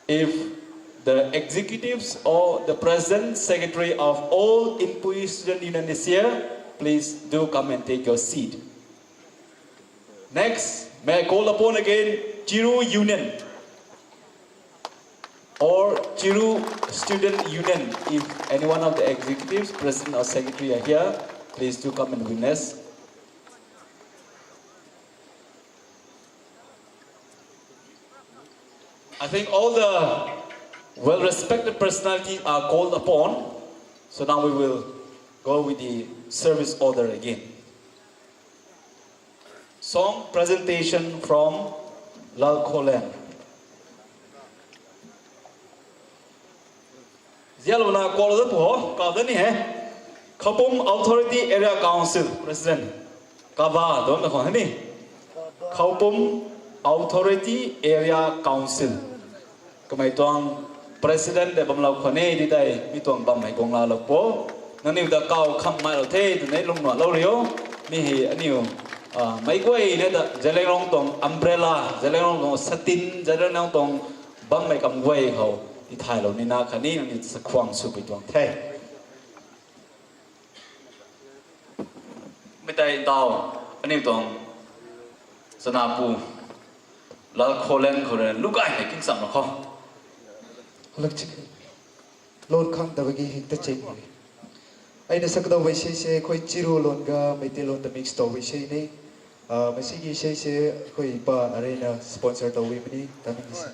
If the executives or the president, secretary of All Inpui Student Union is here, please do come and take your seat. Next, may I call upon again Chiru Union or Chiru Student Union. If any one of the executives, president or secretary are here, please do come and witness. I think all the well-respected personalities are called upon. So now we will go with the service order again. Song presentation from Lalkholen. Zialouna call dat pu ho, kau dat ni hei. Khoupum Authority Area Council President. Kaba, don da khwan ni. Khoupum Authority Area Council. Kamei tuang President de bamlou khwan e di tei, mi tuang bam hei guang laalou pu. Nangniw ta kau kham mai lou the, twna lungnuanlou rio. Mi hei aniw, ah, meic guayna ta, Zeliangrong tuang umbrella, Zeliangrong tuang satin, Zeliangrong tuang bammei kam guay khou, tithaylou nina khatni nangniw ta chakhwang swpui tuang the. Mi tei ntaw, aniw tuang, chana pu, Lalkholen khou rui na, lugaymei king cham ra khou. Lon khang tabagi hing ta ching. Aina sakdau bui sei se, khoi Chiru lon ga, Meitei lon ta mix tow bui sei ni. Ah, masigi sei se, khoi pa arena sponsor tow bui mani, taming di se.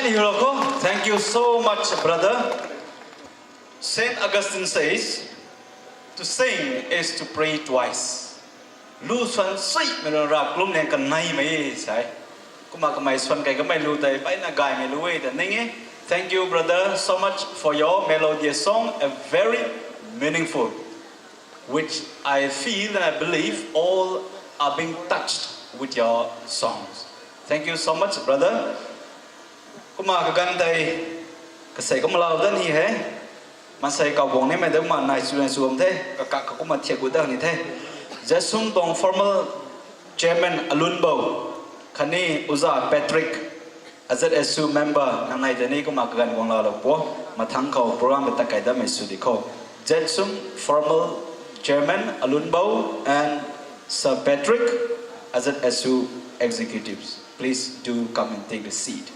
Thank you so much, brother. Saint Augustine says, "To sing is to pray twice." Lu swan sui mei ra klum liang kanei mei e sai. Kumna kamei swan kai kamei lu tei baina gaymei lu e ta ning e. Thank you, brother, so much for your melodious song, a very meaningful, which I feel and I believe all are being touched with your songs. Thank you so much, brother. Kumna kaganv tei kasei kumlau dat ni he. Maansei kaw guang nimei de kumna nai chu nai chu bam the, kakak ka kumna thiak gut dat ni the. Zetsum tuang formal chairman Alunbou, khatni Uza Patrick, a Z S U member nang nai tei ni kumna kaganv guang laalou pu. Mathangc khou program ta kai datmei sw di kho. Zetsum formal chairman Alunbou and Sir Patrick, a Z S U executives, please do come and take the seat.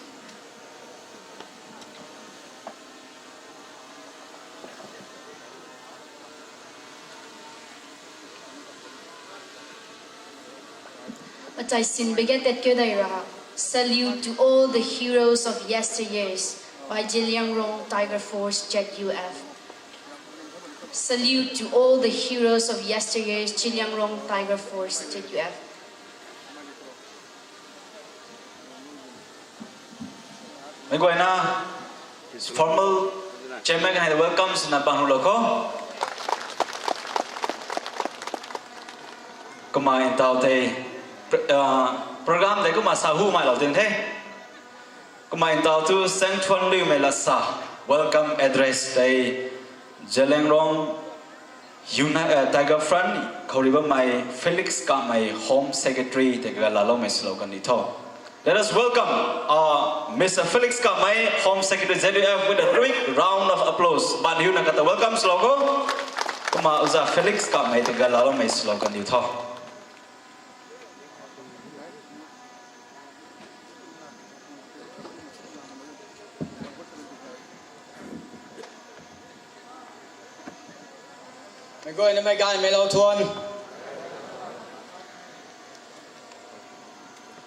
Achai sin bege tet kyo dai ra. Salute to all the heroes of yesteryears by Zeliangrong Tiger Force, Z U F. Salute to all the heroes of yesteryears, Zeliangrong Tiger Force, Z U F. Mei guayna formal chairman kanei ta welcome swna bang ru lou kho. Kumna ntaw tei, pr- uh, program tei kumna sa hu mai lou ting the. Kumna ntaw tu Sengthuanriumei lasa welcome address tei Zeliangrong Uni- uh, Tiger Front khou ri bammei Felix Kamei Home Secretary tei kaganv laaloumei swlou kan di tho. Let us welcome, uh, Mister Felix Kamei, Home Secretary Z U F, with a big round of applause. Ban hiuna kata welcome swlou kho. Kumna Uza Felix Kamei tei kaganv laaloumei swlou kan di tho. Mei guaynamei gaymei lou thuan.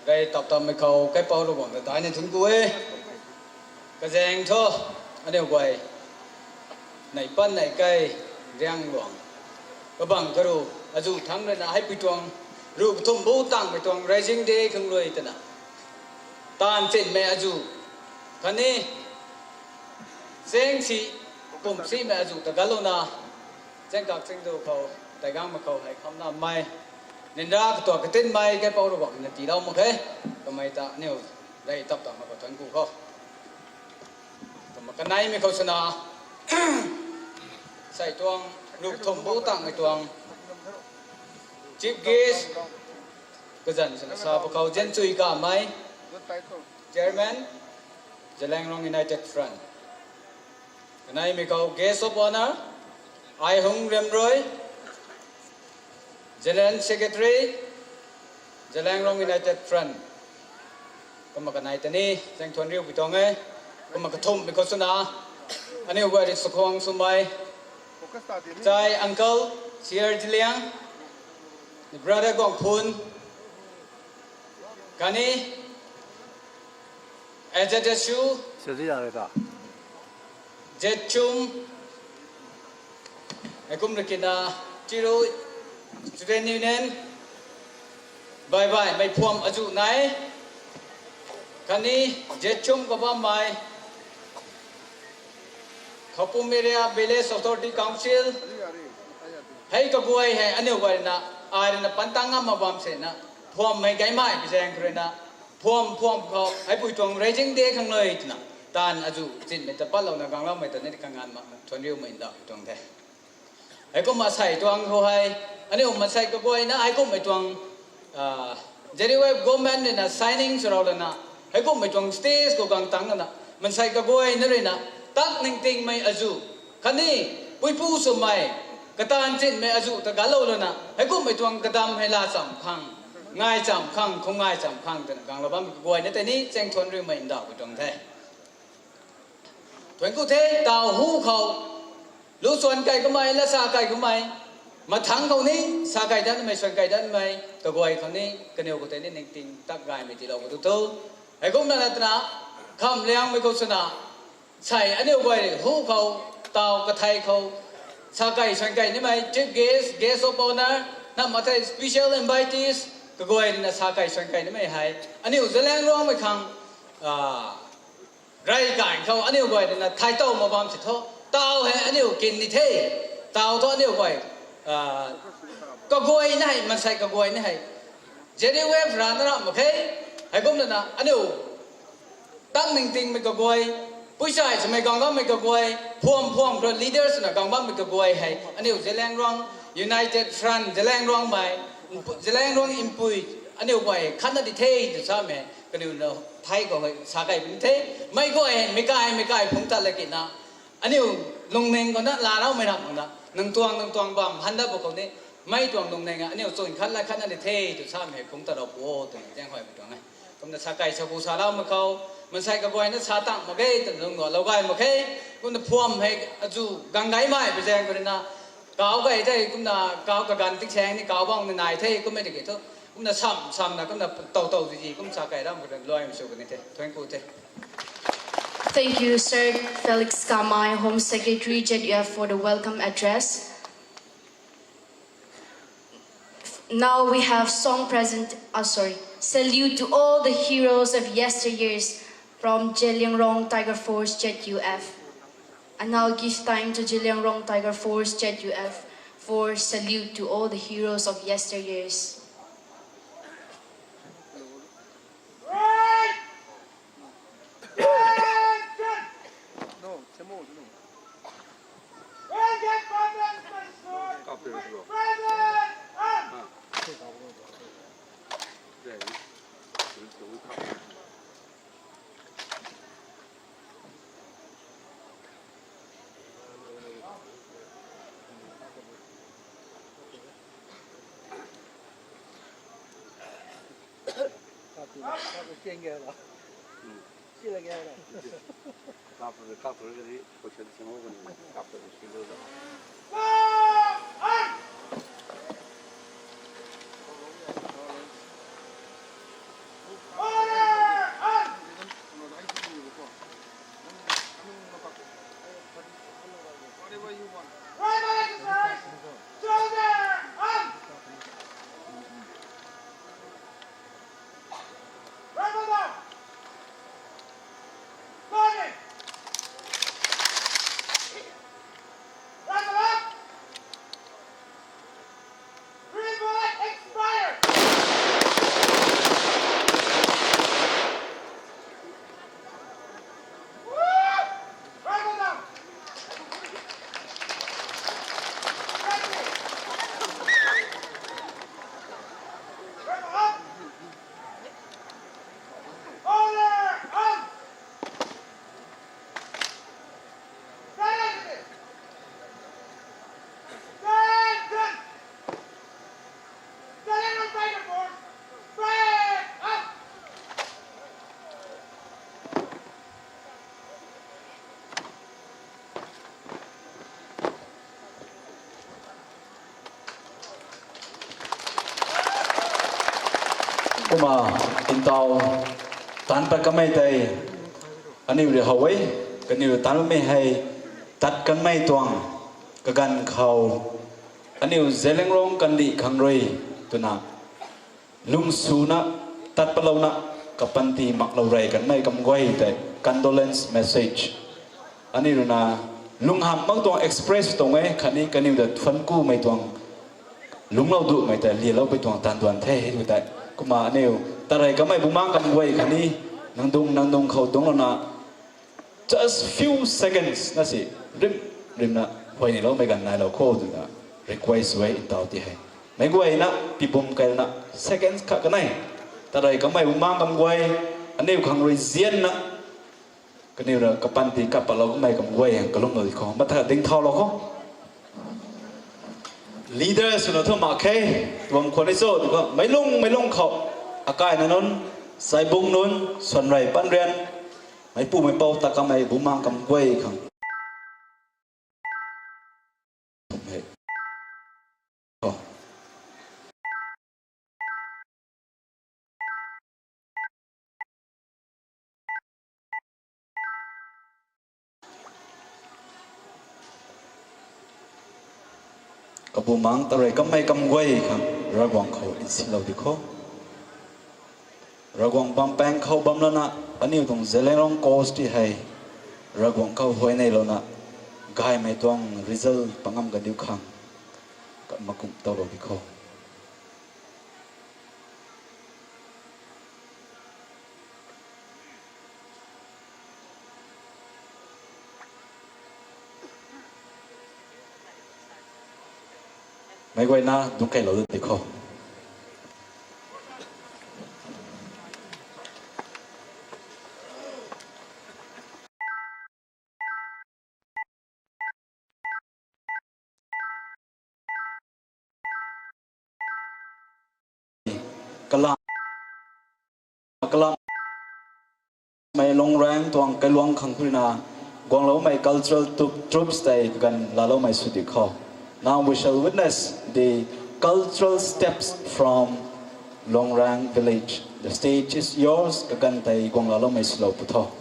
Rey tap tammei khou kaipouc Ravguangc ta daihna thuanc ku e. Kazaeng thu, aniu guay, nei pan nei kai, riang luang, kabang karu, azuh thangc ruina heipui tuang, ruh kathumh bu tangmei tuang Raising Day khang rui twna, taanv chinmei azuh, khatni, zaeng si, pum simei azuh ta ganlouna, zaeng kak zaeng du khou, tei gangmei khou hei khamnamei, ninra katuak katinmei kaipouc Ravguangc na tiilou mak khe, kamei ta aniu rey tap tammei khou thuanc ku kho. Kumna kaneimei khou swna, sei tuang, ruh kathumh bu tangmei tuang, chief guest, kazanc swna sa pakhou Zianchui Kamei, Chairman, Zeliangrong United Front. Kaneimei khou Guest of Honour, Aihung Remrui, General Secretary, Zeliangrong United Front. Kumna kanei ta ni, zaeng thuanc riupui tuang e. Kumna kathumhmei khou swna, aniu guay rui chakhwang swmei, chai uncle, Sir Zeliang, brother Guangphun, khatni, A Z S U, Zechum, heikum rakina, Chiru Student Union, Baibaimei phuam azuh nai, khatni, Zechum kabammei, Khapum Area Village Authority Council, hei kaguay hei aniu guay ruina, ai ruina pantang ngam mak bam sena, phuammei gaymei pui zaeng khou ruina, phuam phuam khou heipui tuang Raising Day khang rui twna, taanv azuh chinmei ta patlouna gangloumei ta ni kanganv mak thuanc riumei ndauh tuang the. Heikumna sei tuang khou hei, aniu maansei kaguayna heikumhmei tuang, Z U F government ruina signing swlou lana, heikumhmei tuang stage khou gang tang lana, maansei kaguayna ruina, tak ningtingmei azuh, khatni, puipu swmei, kataanv chinmei azuh ta ganlou lana, heikumhmei tuang kadam hei laa cham khang, ngai cham khang, khou ngai cham khang twna ganglou bammei kaguayna tei ni, zaeng thuanc riumei ndauh tuang the. Thuanc ku the, taw hu khou, lu suan kai kamei, lat sa kai kamei, mathangc khou ni, sa kai datmei, suan kai datmei, kaguay khou ni, kaniw khou tei ni ningting tak gaymei tiilou khou tu thu. Heikumna twna, Khamliangmei khou swna, sei aniu guay hu khou, taw kathei khou, sa kei suan kei nimei, chief guest, guest of honour, na mathei special invitees, kaguay rui na sa kei suan kei nimei hei, aniu Zeliangrongmei khang, ah, rey kai khou aniu guay rui na thei tow ma bam si tho, taw hei aniu kin ni the, taw thu aniu guay, ah, kaguay na hei, mansei kaguay na hei, Z U F rana ra mak khe, heikumna na aniu tang ningtingmei kaguay, puisai swmei gang bammei kaguay, phuam phuam khou leaders na gang bammei kaguay hei, aniu Zeliangrong United Front, Zeliangrongmei, Zeliangrong Inpui, aniu guay khatna di the tw samei, kaniw na thei khou hei sa kei puni the, mei guay hei, meic kai, meic kai phungc tat la kina, aniu lungning khou na laaloumei ram na, nang tuang, nang tuang bam han dat ba khou ni, mei tuang lungning a, aniu chwn khat la khatna di the tw samei phungc tat rou pu o twna zaeng huay pu tuang e. Kumna sa kei sa pu sa laumei khou, mansei kaguayna sa tang mak ge twna lung gualou gay mak khe, kumna phuam hei azu gang gaymei pui zaeng khou rui na, kau kei the, kumna kau kaganv tiksaeng ni kau bang ni nai the, kummei tiki thu, kumna sam, samna, kumna tow tow tiki, kum sa kei ram khou rui na luaimei sw kani the. Thank you the. Thank you, Sir Felix Kamai, Home Secretary, Z U F, for the welcome address. Now we have song present, oh, sorry, salute to all the heroes of yesteryears from Zeliangrong Tiger Force, Z U F. I now give time to Zeliangrong Tiger Force, Z U F, for salute to all the heroes of yesteryears. Kumna, ntau, taanc pat kanmei tei, aniu rui how e, kaniw taanc mei hei, tat kanmei tuang, kaganv khou, aniu Zeliangrong kandih khang rui, twna, lungsuna, tat patlouna, kapanty maklou rey kanmei kam guay tei, condolence message. Aniu rui na, lunghamh mak tuang express tuang e, khatni kaniw ta thuanc kumei tuang, lungclou dumei tei, lialoupui tuang taanv duan the, hei tei. Kumna aniu, tarey kanmei bumaengc kam guay khatni, nang dung, nang dung khou dungclouna, just few seconds na si, rim, rimna, huayneylou mei ganv nailou khou twna, request e ntau ti hei. Meic guayna, pibum kaina, seconds khat kanei. Tarey kanmei bumaengc kam guay, aniu khang rui zianna, kaniw rui kapanty kat patlou kanmei kam guay, kalumlou di khou. Matha ding thaulou khou. Leader swna thu mak khe, tuang khwan ni cho, tu khou, meiclung, meiclung khou. Akaina nunc, chaibung nunc, swanrey panrian, meicpu meicpou ta kanmei bumaengc kam guay khang. Kabumaengc tarey kammei kam guay khang Ravguangc khou nsilou di kho. Ravguangc bam paeng khou bam lana, aniu tuang Zeliangrong course ti hei Ravguangc khou huayneylouna, gaymei tuang result pangam kadiu khang, makumh towlou di kho. Meic guayna dungc keylou di kho. Kalam, kalam mei Lungrang tuang kailuang khang khou rui na guangloumei cultural troupes tei kaganv laaloumei sw di kho. Now we shall witness the cultural steps from Lungrang village. The stage is yours. Kaganv tei guang laaloumei swlou pu tho.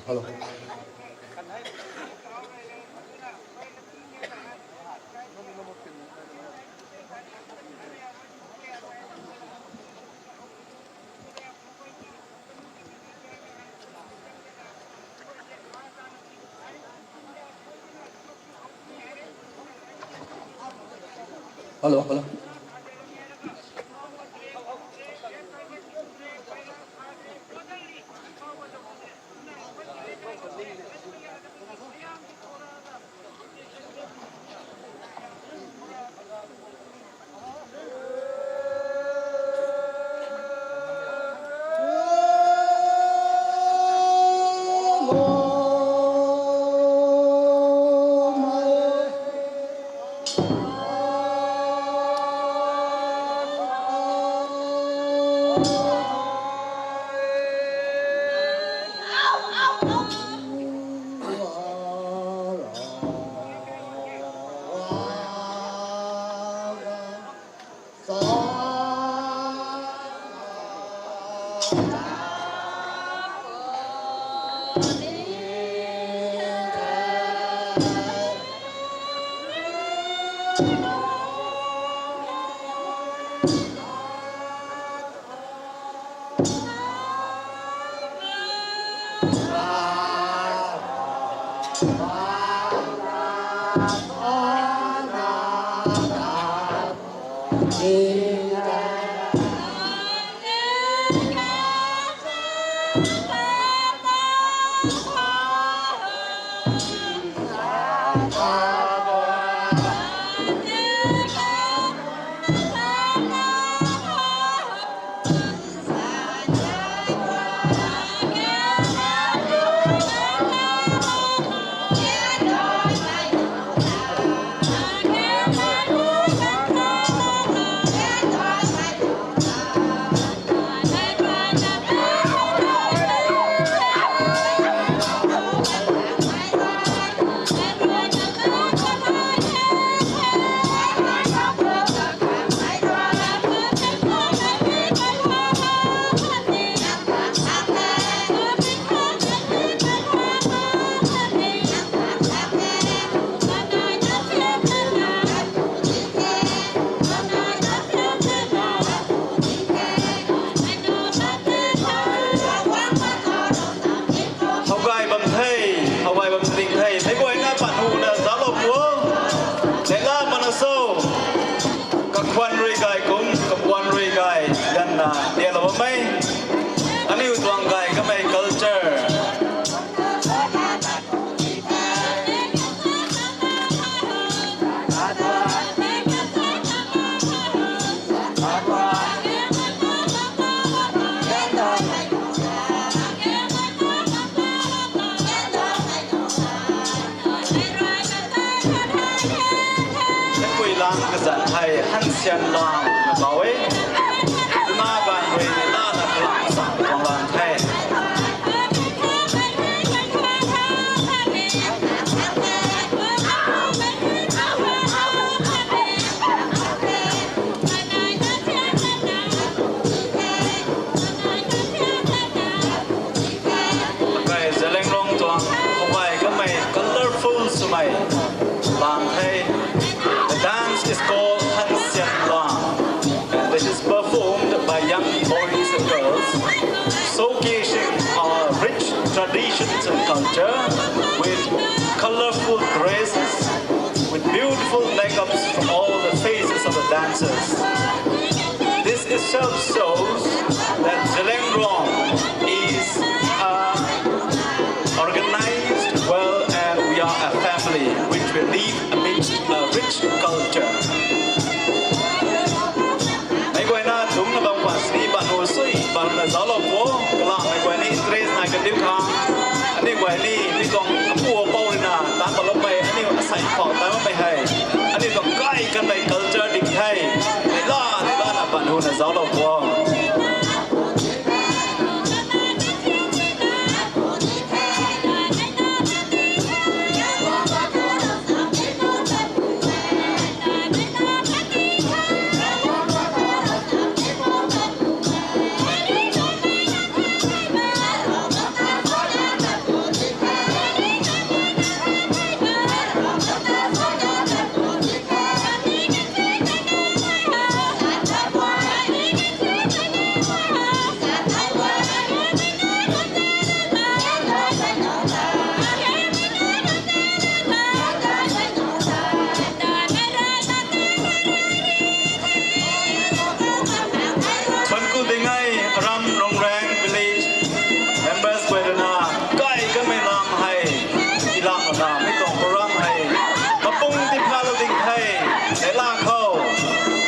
Hello. Hello, hello. Kazanc hei Hansian Lang na bau e. Tuna ganv rui ni lana kalam sa tuang lang the. Kai Zeliangrong tuang khou gay kamei colourful swmei lang the. The dance is called Hansian Lang, and this is performed by young boys and girls, showcasing our rich traditions and culture with colourful dresses, with beautiful makeups from all the faces of the dancers. This itself shows that Zeliangrong is, uh, organized well, and we are a family which we live amidst a rich culture. Meic guayna dungcna bam khwan sini banu sui bamna zauclou pu, kalam meic guay ni interest nai kandiu khang. Aniu guay ni mi tuang apu apou ruina tan baloumei, aniu asei phou tan bammei hei, aniu tuang kai kanmei culture ding the. Neihla neihla na banuna zauclou pu. Thuancku ding e, aram Nongrang village members guay ruina kai kamei lam hei, ilak na mi tuang program hei mapung tiphalo ding the. Neihla khou,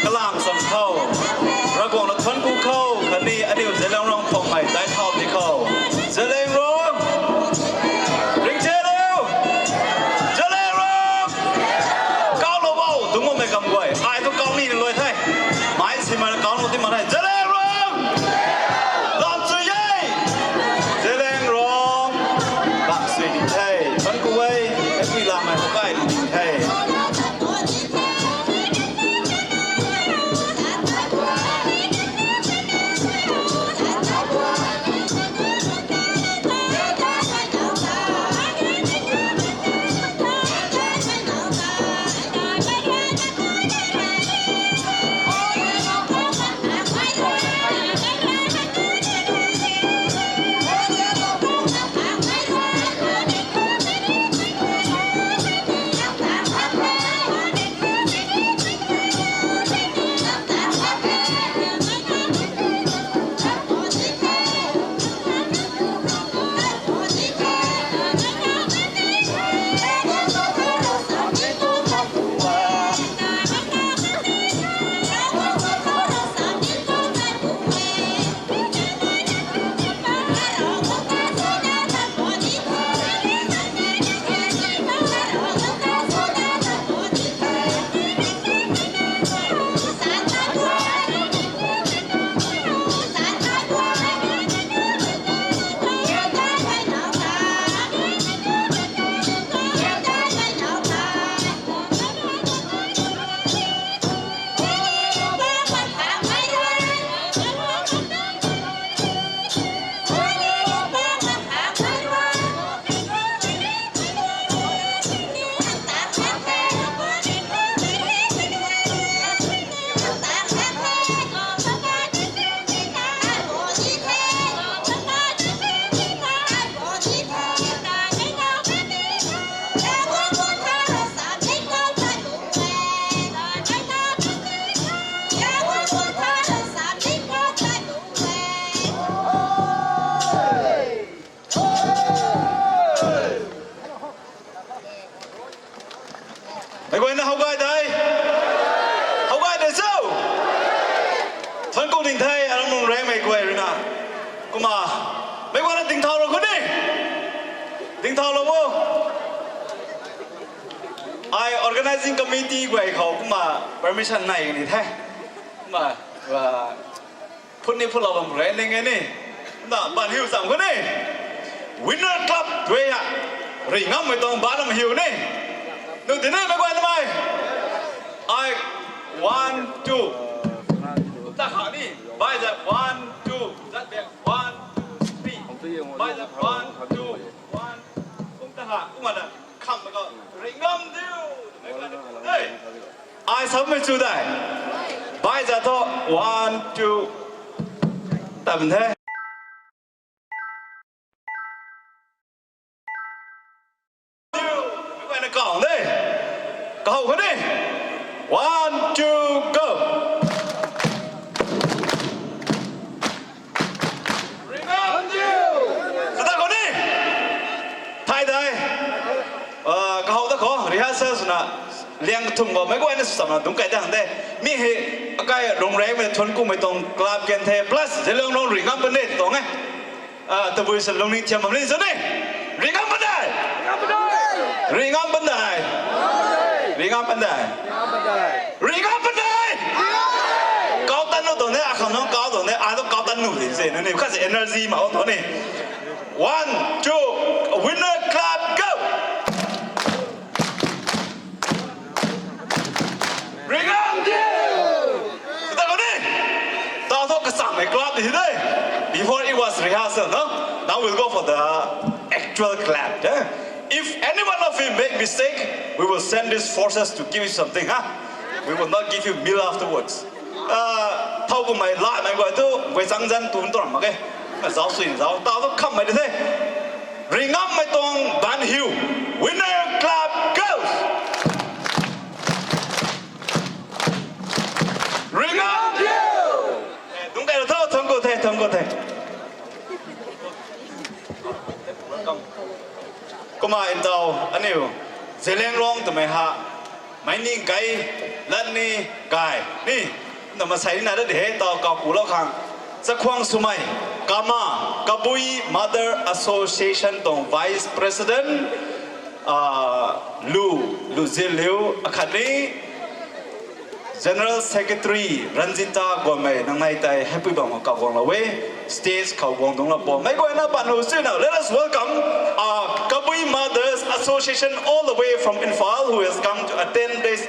kalam sam khou, Ravguangc na thuancku khou khatni aniu Zeliangrong phwamei daic thau di khou, Zeliangrong ringchet riu, Zeliangrong kauclou o, dungc bammei kam guay ai thu kau nina luai the. Meic simei na kauclou ti mak the. Zeliangrong lam sui e, Zeliangrong lam sui ni the. Thuancku e, epui lamei khou kai ni the. Meic guayna how gay de? How gay de cho? Thuancku ding the, aram Nongrangmei guay ruina. Kumna meic guayna dingthaulou khou ni. Dingthaulou o. Ai organizing committee guay khou kumna permission nai ni the. Kumna, ah, phut ni phut lou bam re ning e ni. Kumna ban hiu cham khou ni. Winner club twe ha. Ri ngammei tuang ban lam hiu ni. Nu di ni mei guay na mei. Ai, one, two. Kumna kha ni. Bai zat one, two. Zat back one, two, three. Bai zat one, two, one. Kumna kha. Kumna da. Kham ko. Ri ngam diu. Hey. Ai sab mei chu dai. Bai za tho. One, two. Tam the. Bai na kau de. Kau ko de. One, two, go. Sata khou ni. Thai dai. Ah, kahou ta khou, rehearsal swna. Liang thum khou, mei guayna swna dungc kai dang de. Mi hei, akai rong rei mei thuan ku mei tuang club kan the, plus, Zeliangrong ri ngam pan de tuang e. Ah, tabui sa lungning thiam bam ni sw ni. Ri ngam pan de. Ri ngam pan de. Ri ngam pan de. Ri ngam pan de. Kau tan nu tuang ni, akhang nang kau tuang ni, ai tu kau tan nu di se, nang ni khat se energy ma tuang ni. One, two, winner club, go! Ri ngam diu! Sata khou ni. Tau tho kachang mei club di de. Before it was rehearsal, no? Now we'll go for the actual club, eh? If any one of you make mistake, we will send these forces to give you something, huh? We will not give you meal afterwards. Ah, thau kumei la mei guay tu, guay chang zan tu tuang mak e. Zau sui zau, tau tu kham mei de the. Ri ngammei tuang ban hiu. Winner club goes. Ri ngam diu! Eh, dungc kai tho, thangc ku the, thangc ku the. Kumna ntau, aniu, Zeliangrong twmei ha, mei ni gay, lat ni gay, ni, na masei ni na da de he, tau kau ku lou khang. Chakhwang swmei, Kama, Kabui Mother Association tuang Vice President, ah, Lu, Luziliu, akhatni, General Secretary Ranjita Gomei, nang nai tei happy bam khou kau guang lou e, stage khou guang dungc lou po. Mei guayna ban lu sina, let us welcome, uh, Kabui Mothers Association all the way from Imphal who has come to attend this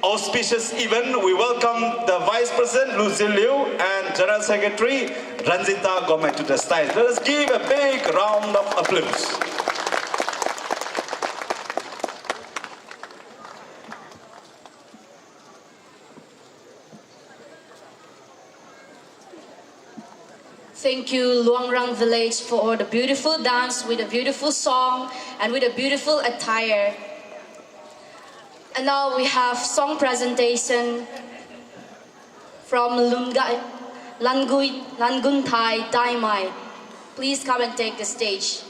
auspicious event. We welcome the Vice President Lu Ziliu and General Secretary Ranjita Gomei to the stage. Let us give a big round of applause. Thank you, Luangrang Village, for the beautiful dance with a beautiful song and with a beautiful attire. And now we have song presentation from Lunga-, Langui-, Langunthai Daimai. Please come and take the stage.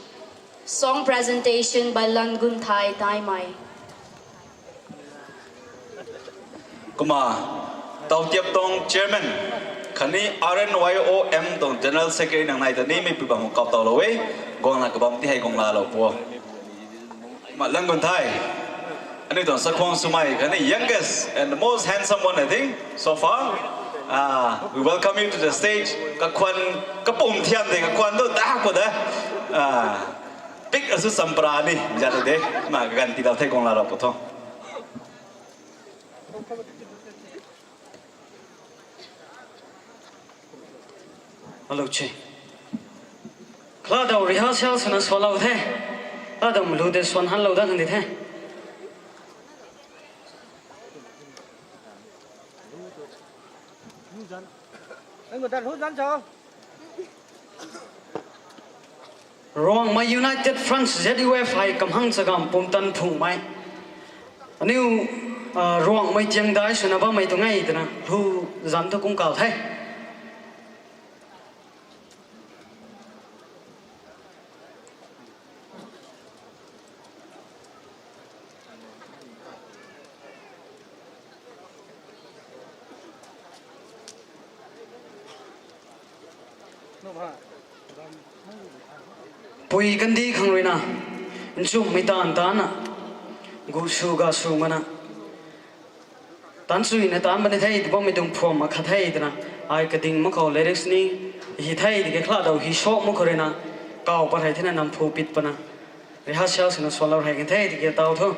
Song presentation by Langunthai Daimai. Kumna, Tautiap tuang chairman, khatni R N Y O M tuang general secretary nang nai ta ni mi pi bam kau tau lou e, guangna kabam ti hei guang la lou po. Kumna Langunthai, aniu tuang sakhwang swmei, khatni youngest and the most handsome one, I think, so far. Ah, we welcome you to the stage. Kakhwan, kapum thiam de, kakhwan tu dak po de. Ah, pik asu sampra ni, jat de, ma kagan ti dau the guang la lou po tho. Hello, che. Kala dau rehearsal swna sw lou the. Kala dau lu de swan han lou da kan di the. Ruangmei United Front Z U F hei kamhang chagam pumtan phungmei. Aniu, ah, Ruangmei tiang dai swna bammei tu ngai twna lu zam tu kung kau the. Pui kandih khang ruina, nchumhmei taanv taanna, Gu sw ga sw mana. Tan chuina tan bani the, ti bammei tuang phuam akhat the twna. Ai kading mak khou lyrics ni hi the, tiki khala dau hi sawk mak khou ruina. Kau pat hei thina nam phu pit pana. Rehearsal swna swalou hei kan the, tiki tau thu.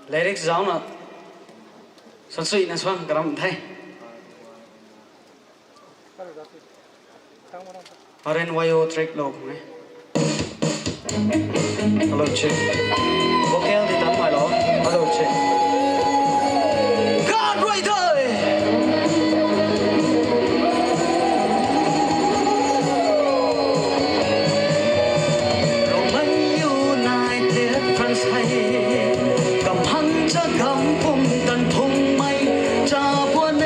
Lyrics zauna. San chuina swan karam the. R N Y O track lou khang e. Hello, check. Vocal di tam mai lo. Hello, check. God, right there. Rongmei United Friends hei, kamhang cha gam pum tan phungmei cha puan e.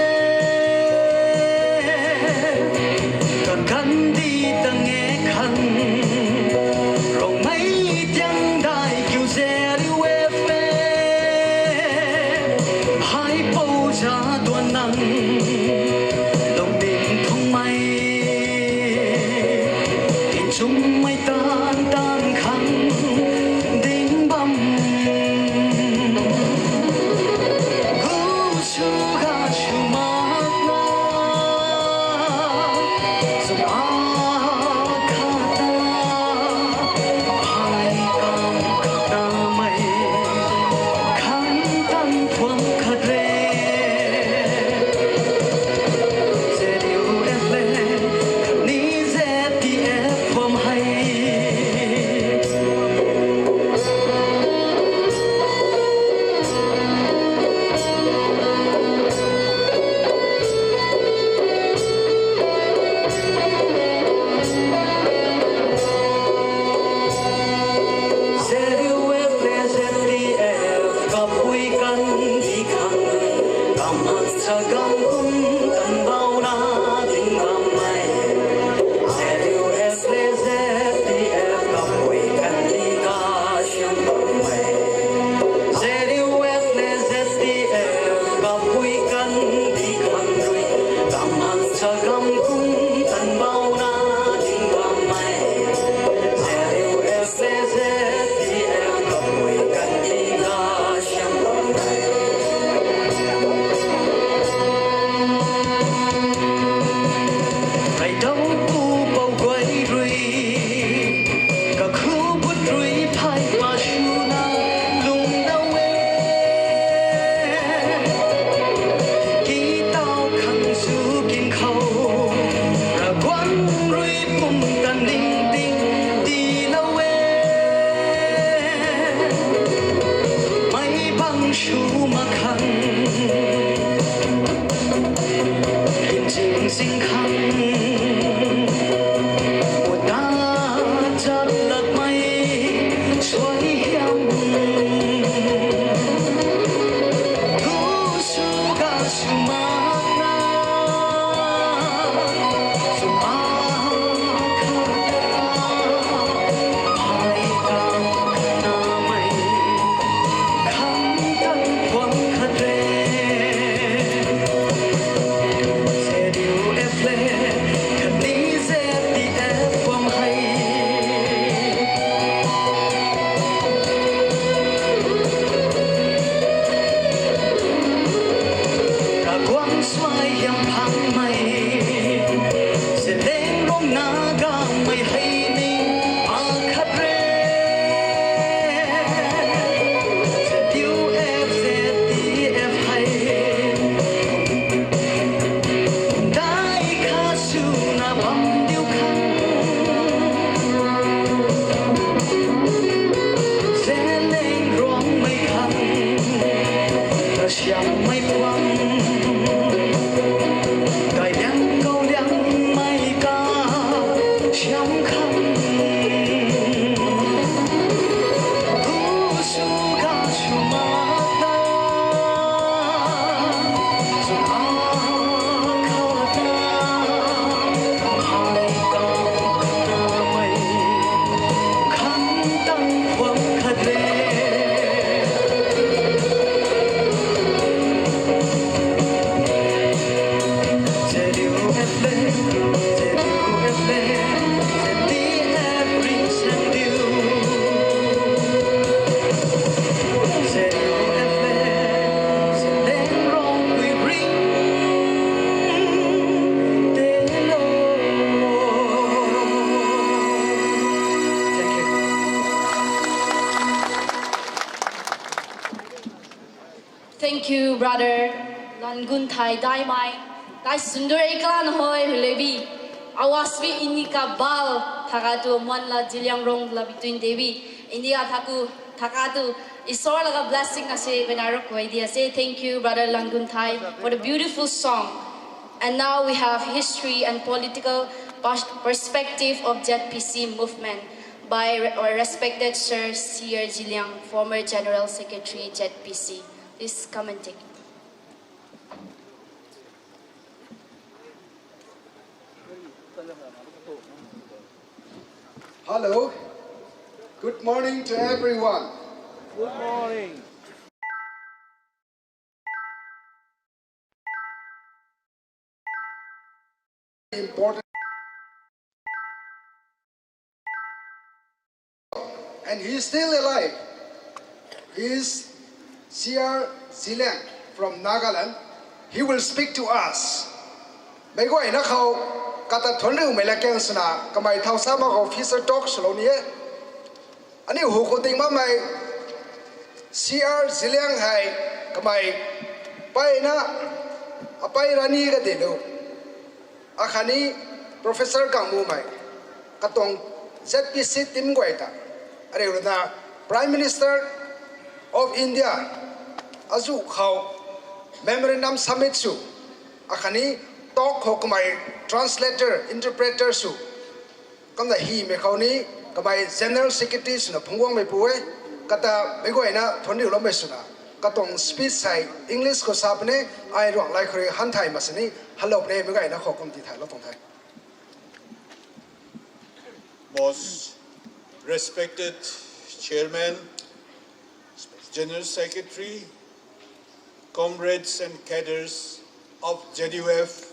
Kakandi tang e khan, Rongmei tiang dai kiu ze riu e. Thank you, brother Langun Thai Daimai. Dai sundure klan hoi hulebi. Awas bi inika bal thaka tu mon la Zeliangrong la between debi. India thaku thaka tu isor laga blessing na se bena rok koi dia se. Thank you, brother Langun Thai, for the beautiful song. And now we have history and political pers- perspective of Z P C movement by re- our respected Sir C R Zeliang, former General Secretary Z P C. Please come and take it. Hello. Good morning to everyone. Good morning. Important. And he is still alive. He is C R Zeliang from Nagaland. He will speak to us. Meic guayna khou kata thuanc riumei la kang swna kamei thau sa mak khou officer talk swlou ni e. Aniu hu khou ting bammei C R Zeliang hei kamei mpeyna apey rani kati lu, akhatni Professor Gangmumei katuang Z P C team guay ta ariu ruina Prime Minister of India azuh khou memorandum submit sw, akhatni talk khou kamei translator, interpreter sw, kumna hymei khou ni kamei General Secretary swna phungc guangmei pu e. Kata meic guayna thuanc riuloumei swna katuang speech hei English khou sa puni, ai Ruangmei khou rui han thay mak sini hello puni, meic guayna khou kum ti thaylou tuang the. Most respected Chairman, General Secretary, comrades and cadres of Z U F,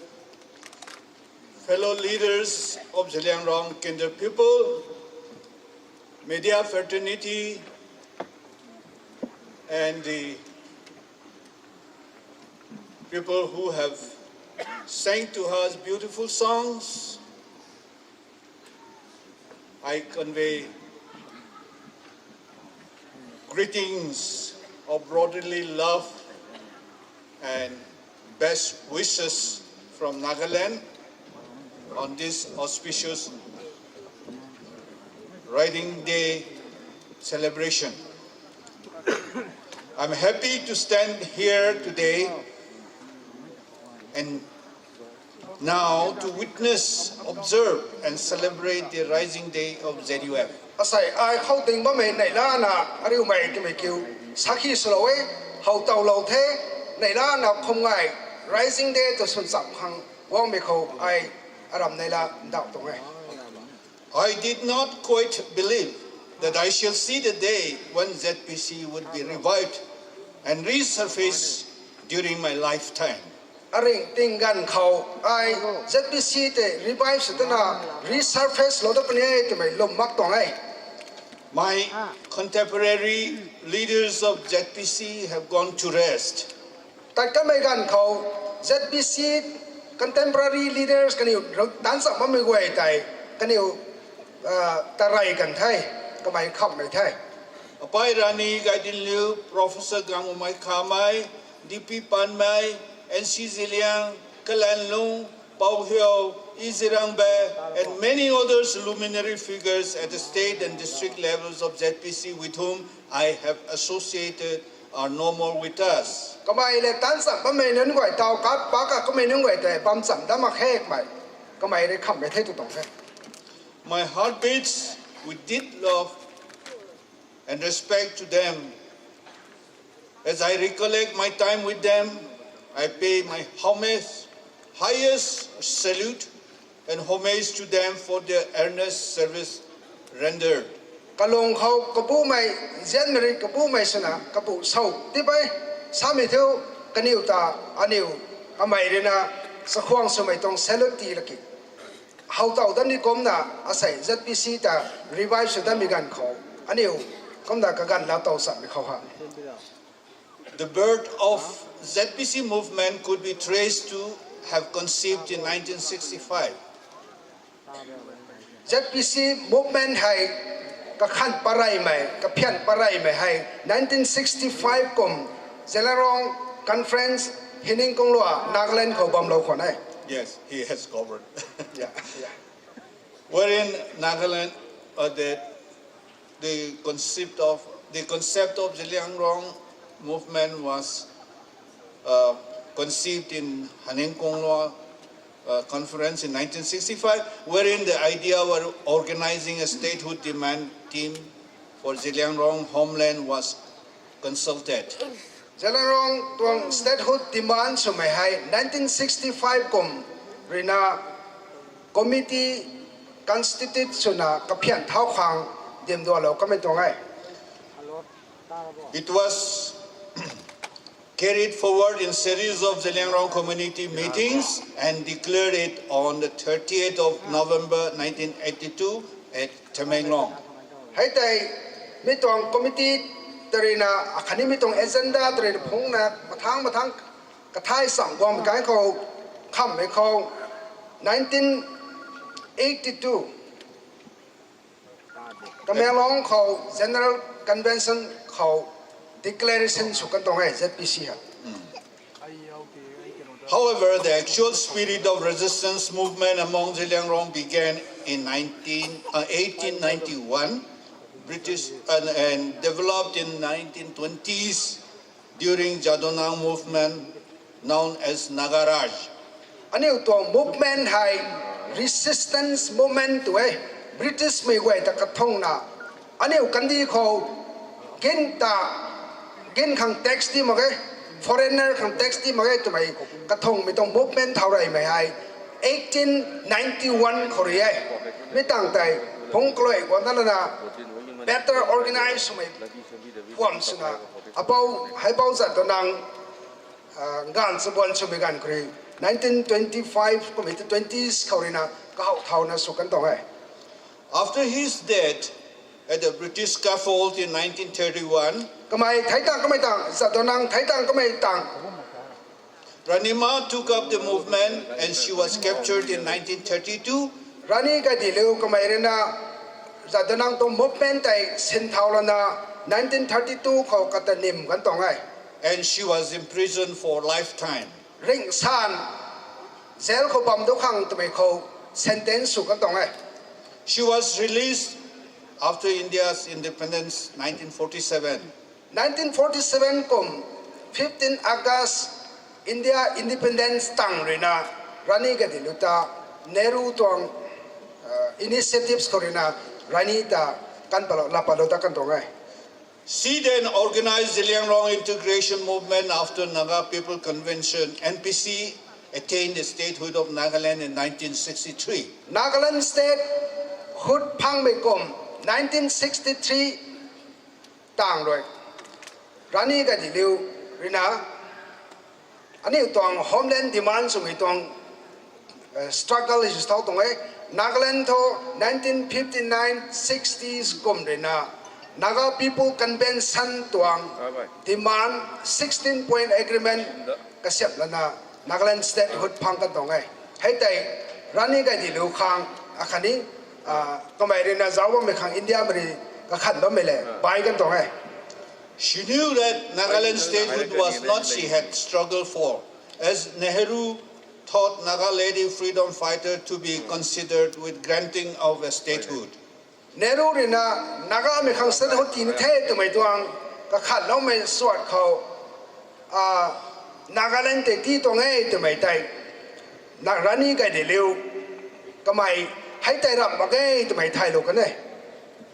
fellow leaders of Zeliangrong Kendra people, media fraternity, and the people who have sang to us beautiful songs. I convey greetings of brotherly love and best wishes from Nagaland on this auspicious Rising Day celebration. I'm happy to stand here today and now to witness, observe and celebrate the Rising Day of Z U F. Asei ai khou ting bammei neihlana ariumei twmei kiu sakhi swlou e, how towlou the, neihlana khum ngai Rising Day tw swn cham khang guangmei khou ai aram neihla ndauh tuang e. I did not quite believe that I shall see the day when Z P C would be revived and resurfaced during my lifetime. Aring ting ganv khou ai Z P C tei revive sw tana resurface lou dat puni e twmei lwm mak tuang e. My contemporary leaders of Z P C have gone to rest. Tat kanmei ganv khou Z P C contemporary leaders kaniw tancham bammei guay tei kaniw tarey kan the, kamei khamhmei the. Apai Rani Gaidinliu, Professor Gangmumei Khamei, D P Panmei, N C Zeliang, Kalanlung, Pou Hiu, E. Zirangbe, and many others luminary figures at the state and district levels of Z P C with whom I have associated are no more with us. Kamei le tancham bammei nunc guay taw kap pak ka kamei nunc guay tei bam cham dat mak khe kamei, kamei rui khamhmei the tw tuang the. My heart beats with deep love and respect to them. As I recollect my time with them, I pay my homage, highest salute and homage to them for their earnest service rendered. Kalung khou kabumei, nzianmei rui kabumei swna kabu sou tip e, samei thu kaniw ta aniw kamei ruina chakhwang swmei tuang salute ti laki how tow dat ni kumcna asei Z P C ta revive sw datmei ganv khou aniw kumna kaganv la tow chammei khou ha. The birth of Z P C movement could be traced to have conceived in nineteen sixty-five. Z P C movement hei kakhan pareymei, kaphian pareymei hei nineteen sixty-five kum Zeliangrong Conference, Haneng Konglua, Nagaland khou bamlou khwan e. Yes, he has covered. Yeah, yeah. Wherein Nagaland, uh, the, the concept of the concept of Zeliangrong movement was uh, conceived in Haneng Konglua uh, conference in nineteen sixty-five, wherein the idea of organizing a statehood demand team for Zeliangrong homeland was consulted. Zeliangrong tuang statehood demand swmei hei nineteen sixty-five kum ruina committee constitute swna kaphian thau khang dimdualou kamei tuang e. It was carried forward in series of Zeliangrong community meetings and declared it on the thirtieth of November nineteen eighty-two at Tamenglong. Hei tei mi tuang committee tarina akhatni mi tuang agenda tarina phungna mathang mathang kathai sam guangmei kai khou khammei khou nineteen eighty-two Tamenglong khou General Convention khou declaration sw kan tuang e Z P C hei. However, the actual spirit of resistance movement among Zeliangrong began in nineteen, uh, eighteen ninety-one, British, and, and developed in nineteen twenties during Jadonang movement known as Nagaraj. Aniu tuang movement hei resistance movement tw e. British mei guay ta kathungna aniu kandih khou gin ta gin khang tax ti mak ge, foreigner khang tax ti mak ge twmei kathungmei tuang movement thau reymei hei eighteen ninety-one khou rui e. Mi tang tei phungc kalui guangna lana better organize swmei phuam swna apou heipou Jadonang ganv chabuan swmei ganv khou rui nineteen twenty-five kummei twenties khou ruina kahaw thauna sw kan tuang e. After his death at the British scaffold in nineteen thirty-one, Kamei thei tang kamei tang, Jadonang thei tang kamei tang, Ranima took up the movement and she was captured in nineteen thirty-two. Rani Gaidinliu kamei ruina Jadonang tuang movement tei sinthau lana nineteen thirty-two khou kata nim kan tuang e. And she was imprisoned for lifetime. Ringsan jail khou bam du khang twmei khou sentence sw kan tuang e. She was released after India's independence, nineteen forty-seven. Nineteen forty-seven kum fifteen August India independence tang ruina Rani Gaidinliu ta Nehru tuang initiatives khou ruina Rani ta kan palou laa palou ta kan tuang e. She then organized Zeliangrong integration movement after Naga People Convention, N P C, attained the statehood of Nagaland in nineteen sixty-three. Nagaland statehood phangmei kum nineteen sixty-three tang rui Rani Gaidinliu ruina aniu tuang homeland demand swmei tuang struggle hei sw thau tuang e. Nagaland thu nineteen fifty-nine sixties kum ruina Naga People Convention tuang demand sixteen point agreement kasiamh lana Nagaland statehood phang kan tuang e. Hei tei Rani Gaidinliu khang akhatni kamei ruina zauc bammei khang India mari kakhan bammei le bai kan tuang e. She knew that Nagaland statehood was not she had struggled for, as Nehru thought Naga lady freedom fighter to be considered with granting of a statehood. Nehru ruina Nagamei khang statehood tii ni the twmei tuang kakhanloumei suat khou Nagaland tei tii tuang e twmei tei Rani Gaidinliu kamei hei tei ramh mak ge twmei thaylou kan e.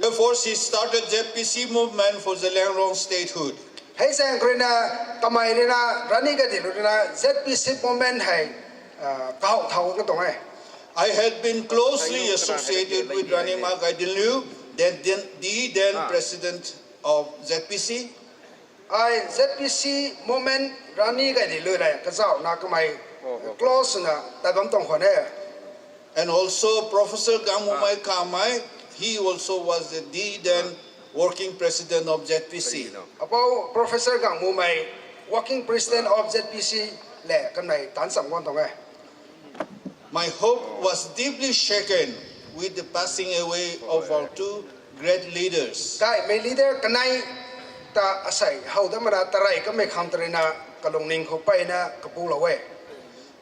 Therefore, she started Z P C movement for Zeliangrong statehood. Hei zaeng khou ruina kamei ruina Rani Gaidinliu ruina Z P C movement hei kahaw thau kan tuang e. I had been closely associated with Ranima Gaidinliu, the then, the then president of Z P C. Ai Z P C movement Rani Gaidinliu le kazauhna kamei close swna tat bam tuang khwan e. And also Professor Gangmumei Kamei, he also was the, the then working president of Z P C. Apou Professor Gangmumei, working president of Z P C le kanmei taanc cham guang tuang e. My hope was deeply shaken with the passing away of our two great leaders. Kaimei leader kanei ta asei how dat mana tarey kamei khang tarina kalungning khou peyna kapu lou e.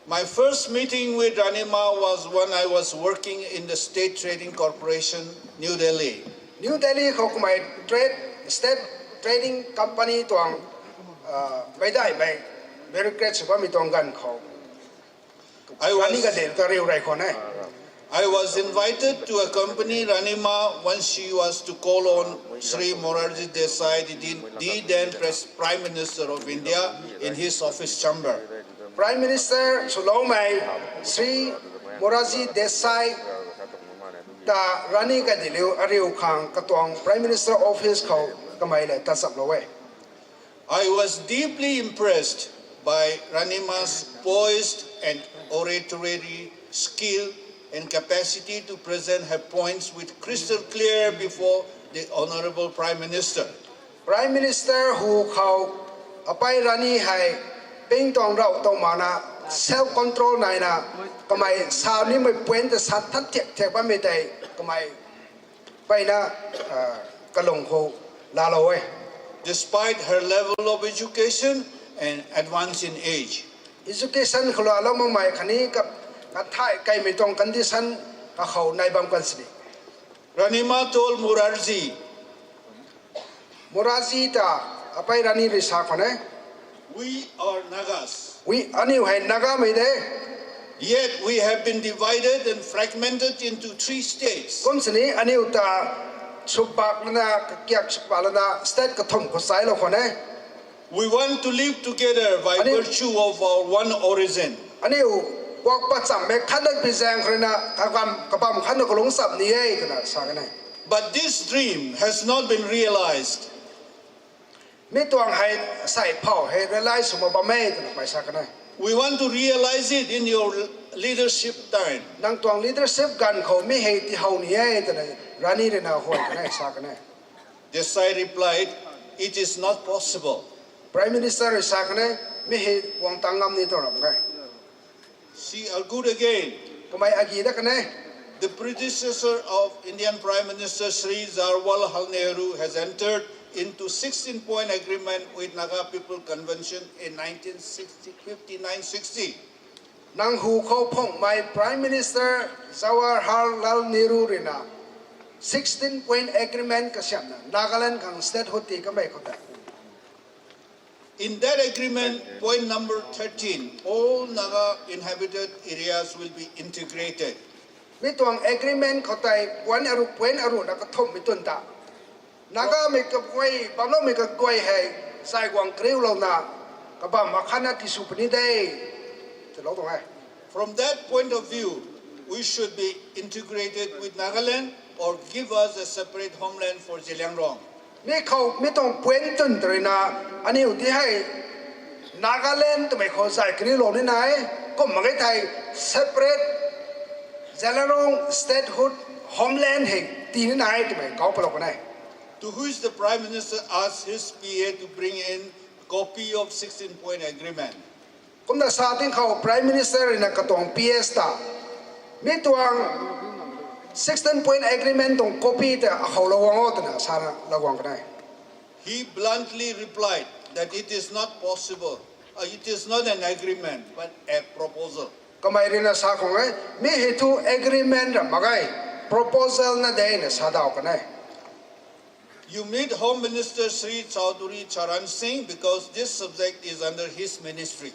My first meeting with Ranima was when I was working in the State Trading Corporation, New Delhi. New Delhi khou kamei trade, State Trading Company tuang, uh, meicdaihmei bureaucrat sw bammei tuang ganv khou I was, Rani Gaidinliu ta riu rey khwan e. I was invited to accompany Ranima when she was to call on Shri Morarji Desai, the, the then Pres-, Prime Minister of India, in his office chamber. Prime Minister swloumei Shri Morarji Desai ta Rani Gaidinliu ariu khang katuang Prime Minister office khou kamei le tachamlou e. I was deeply impressed by Ranima's poise and oratory skill and capacity to present her points with crystal clear before the Honorable Prime Minister. Prime Minister hu khou apei Rani hei ping tuang rau tow mana self control naina kamei sa nimei point ta sa that thiak thiak bammei tei kamei peyna, uh, kalung khou laalou e. Despite her level of education and advance in age. Education khou laalou makmei khatni ka, kathai kaimei tuang condition kakhou nai bam kan sini. Ranima told Morarji, Morarji ta apei Rani rui sa khwan e. We are Nagas. Wi, aniu hei Nagamei de. Yet we have been divided and fragmented into three states. Kum sini aniu ta supak lana, kakiak supak lana state kathumh khou chailou khwan e. We want to live together by virtue of our one origin. Aniu puak patchammei khat pui zaeng khou ruina kabam, kabam khat na kalung cham ni e twna sa kan e. But this dream has not been realized. Mi tuang hei sei phou hei realize sw mak bam e twna kamei sa kan e. We want to realize it in your leadership time. Nang tuang leadership ganv khou mi hei tihow ni e twna Rani ruina huay kan e, sa kan e. Desai replied, it is not possible. Prime Minister rui sa kan e, mi hei guang tang ngam ni tw ram e. She argued again. Kamei agi dat kan e. The predecessor of Indian Prime Minister Shri Jawaharlal Nehru has entered into sixteen-point agreement with Naga People Convention in nineteen sixty, fifty-nine sixty. Nang hu khou phungmei Prime Minister Jawaharlal Nehru ruina sixteen-point agreement kasiamna Nagaland khang statehood ti kamei khou ta. In that agreement, point number thirteen, all Naga inhabited areas will be integrated. Mi tuang agreement khou tei point aru, point aru na kathumhmei twn ta Nagamei kaguay, bamloumei kaguay hei zay guang kariulouna kabam akhatna tisw puni de twlou tuang e. From that point of view, we should be integrated with Nagaland or give us a separate homeland for Zeliangrong. Mi khou, mi tuang point twn ta ruina aniu ti hei Nagaland twmei khou zay kariulou ni nai, kum mak ge thei separate Zeliangrong statehood homeland hei tii ni nai twmei kauc palou kan e. To which the Prime Minister asked his P A to bring in copy of sixteen-point agreement. Kumna sa ting khou Prime Minister ruina katuang P S ta mi tuang sixteen-point agreement tuang copy ta akhoulou guang o twna sana lou guang kan e. He bluntly replied that it is not possible. Uh, it is not an agreement, but a proposal. Kamei ruina sa khang e, mi hei thu agreement ra mak ge, proposal na de na sa daw kan e. You meet Home Minister Shri Chaudhary Charan Singh because this subject is under his ministry.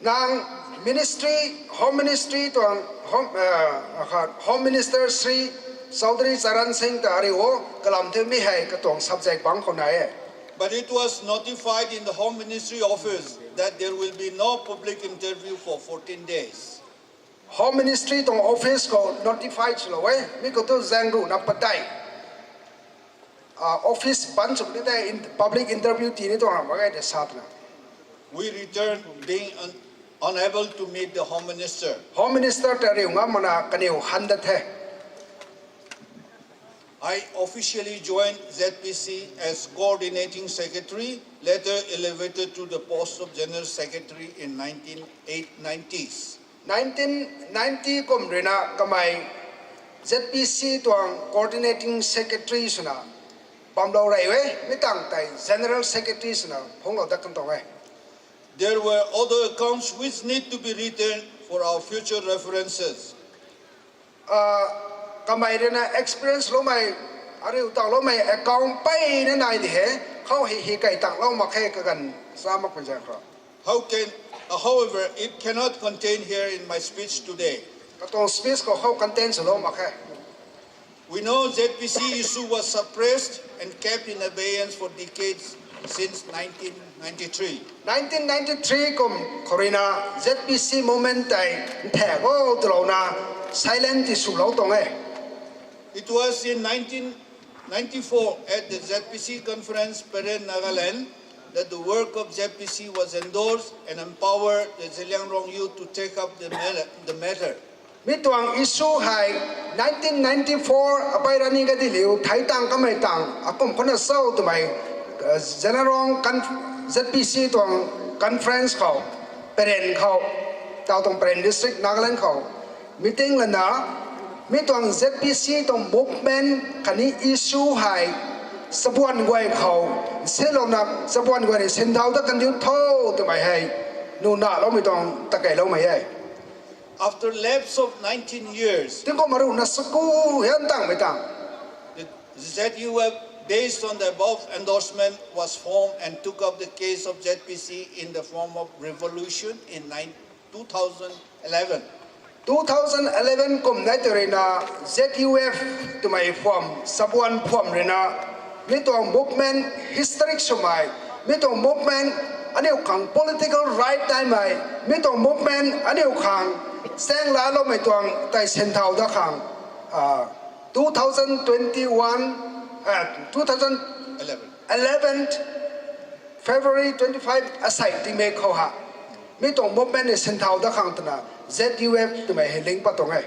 Nang ministry, Home Ministry tuang Home, uh, Home Minister Shri Chaudhary Charan Singh ta ariu o, kalam the mi hei katuang subject bangc khou nai e. But it was notified in the Home Ministry office that there will be no public interview for fourteen days. Home Ministry tuang office khou notify swlou e, mi khou tu zaeng ruhna padeih, uh, office ban sw ni tei in, public interview tii ni tuang ram mak ge de sa twna. We returned being un-, unable to meet the Home Minister. Home Minister ta riu ngam makna kaniw han dat the. I officially joined Z P C as Coordinating Secretary, later elevated to the post of General Secretary in nineteen nineties. Nineteen ninety kum ruina kamei Z P C tuang Coordinating Secretary swna bamlou rey e, mi tangv tei General Secretary swna phungclou dat kan tuang e. There were other accounts which need to be written for our future references. Kamei rui na experience loumei, ariu tauloumei account peyna nai di he, khou hei hi kei tanglou mak khe kaganv sa mak pui zaeng khou. How can, however, it cannot contain here in my speech today. Katuang speech khou khou content swlou mak khe. We know Z P C issue was suppressed and kept in abeyance for decades since nineteen ninety-three. Nineteen ninety-three kum khou rui na Z P C movement tei nthak o twlouna silent ti swlou tuang e. It was in nineteen ninety-four at the Z P C conference, Peren, Nagaland, that the work of Z P C was endorsed and empowered the Zeliangrong youth to take up the matter, the matter. Mi tuang issue hei nineteen ninety-four apai rani kadi liu thei tang kamei tang akum khou na cho twmei, Zeliangrong Z P C tuang conference khou, Peren khou, tau tuang Peren district Nagaland khou meeting lana, mi tuang Z P C tuang movement khatni issue hei chabuan guay khou sinlouna chabuan guay ni sinthau dat kandiu tho twmei hei nuna loumei tuang takeiloumei e. After lapse of nineteen years, tingkum aruhna saku hian tangmei tang, the Z U F, based on the above endorsement, was formed and took up the case of Z P C in the form of revolution in two thousand eleven. Two thousand eleven kum nei tei rui na Z U F twmei phuam, chabuan phuam rui na, mi tuang movement historic swmei, mi tuang movement aniu khang political right taimei, mi tuang movement aniu khang chaeng laaloumei tuang tei sinthau dat khang, two thousand twenty-one, two thousand eleven February twenty-five asei tingmik khou ha, mi tuang movement ni sinthau dat khang twna Z U F twmei hei ling pat tuang e.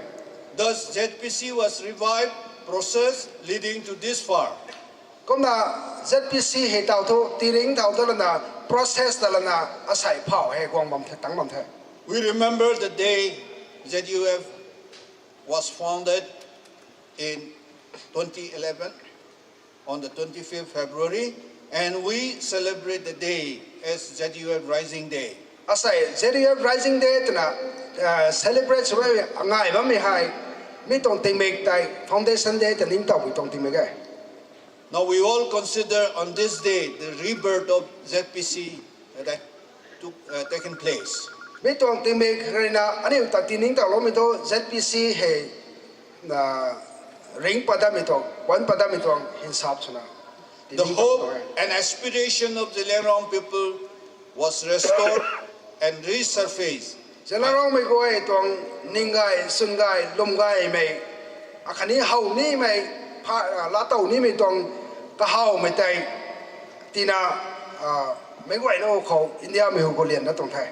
Thus, Z P C was revived, process leading to this far. Kumna Z P C hei tau thu tiringc thau dat lana, process dat lana asei phau hei guang bam the, tang bam the. We remember the day Z U F was founded in twenty eleven, on the twenty-fifth February, and we celebrate the day as Z U F Rising Day. Asei Z U F Rising Day twna celebrate sw e, angai bammei hei mi tuang tingmik tei Foundation Day ta ningtowpui tuang tingmik e. Now we all consider on this day the rebirth of Z P C that took, uh, taken place. Mi tuang tingmik rui na aniu ta tiningtowloumei thu Z P C hei ringc pat datmei tuang, puanc pat datmei tuang hinsap swna The hope and aspiration of Zeliangrong people was restored and resurfaced. Zeliangrongmei guay tuang ning gay, swn gay, lwm gaymei, akhatni how nimei, laatow nimei tuang kahawmei tei tina meic guayna khou Indiamei hu khou lianna tuang the.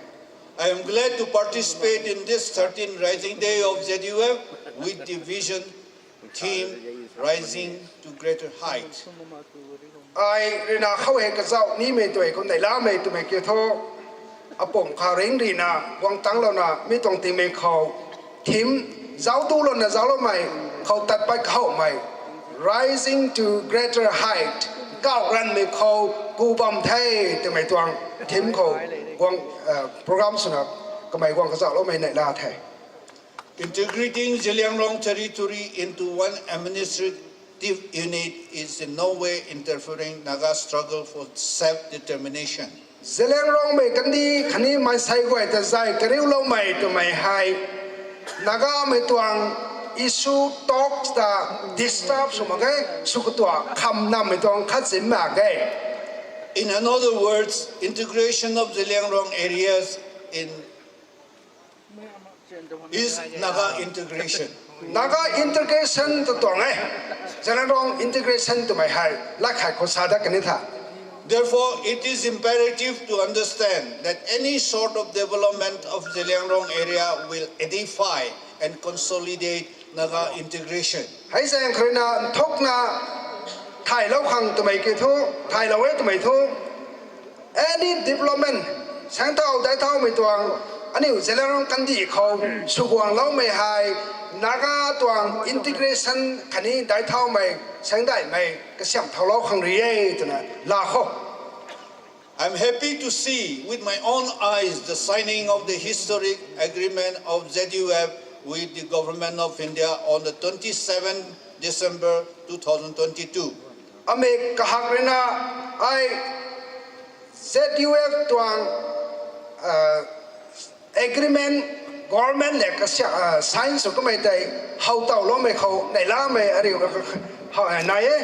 I am glad to participate in this thirteenth Rising Day of Z U F with the vision theme Rising to Greater Height. Ai rui na khou hei kazauh nimei tei kum neihlamei twmei kiu thu, apumc kha ringc rina guang tangclouna mi tuang tingmik khou theme zauc dulouna zaucloumei khou tat pat kahawmei, Rising to Greater Height, kauh ranvmei khou ku bam the twmei tuang theme khou guang, program swna kamei guang kazauhloumei neihla the. Integrating Zeliangrong territory into one administrative unit is in no way interfering Naga struggle for self-determination. Zeliangrongmei kandih khatni maansei guay ta zay kariuloumei twmei hei Nagamei tuang issue talks ta disturb sw mak ge, sw katuak kham nammei tuang khatzin mak ge. In another words, integration of Zeliangrong areas in is Naga integration. Naga integration ta tuang e. Zeliangrong integration twmei hei lat khat khou sa dat kani tha. Therefore, it is imperative to understand that any sort of development of Zeliangrong area will edify and consolidate Naga integration. Hei zaeng kharina nthukna thaylou khang twmei kiu thu, thaylou e twmei thu, any development, saengthau daithaumei tuang, aniu Zeliangrong kandih khou swguangloumei hei Naga tuang integration khatni daithaumei, saengdaihmei kasiamh thaulou khang rui e twna la khou. I'm happy to see with my own eyes the signing of the historic agreement of Z U F with the Government of India on the twenty-seventh December two thousand twenty-two. Amei kahak rui na ai Z U F tuang agreement government le kasia sign sw kamei tei how tawloumei khou neihlamei ariu nai e.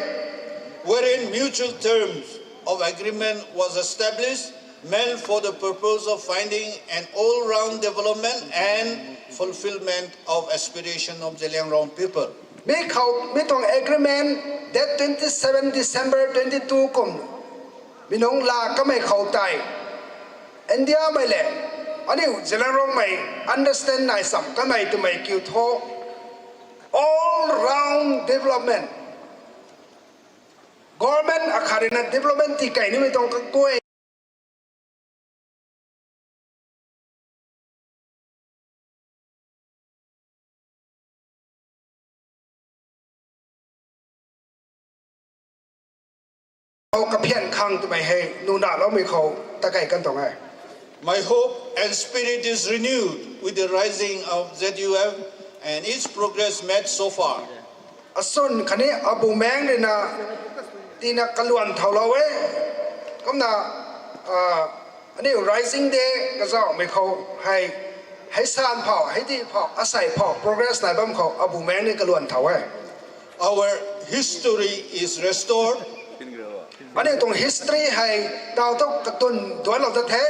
Wherein mutual terms of agreement was established, meant for the purpose of finding an all-round development and fulfillment of aspiration of Zeliangrong people. Mi khou mi tuang agreement date twenty seven December twenty two kum mi nungc la kamei khou tei Indiamei le aniu Zeliangrongmei understand nai cham kanmei twmei kiu thu all round development, government akhat rui na development ti kei nimei tuang kakuay kaphian khang twmei hei nunaloumei khou takei kan tuang e. My hope and spirit is renewed with the rising of Z U F and its progress made so far. Asun khatni abumaengc rui na tina kaluan thaulou e. Kumna aniu rising day kazauhmei khou hei, hei san phou, hei di phou, asei phou progress nai bam khou abumaengc ni kaluan thau e. Our history is restored. Aniu tuang history hei tau thu katun duanclou dat the.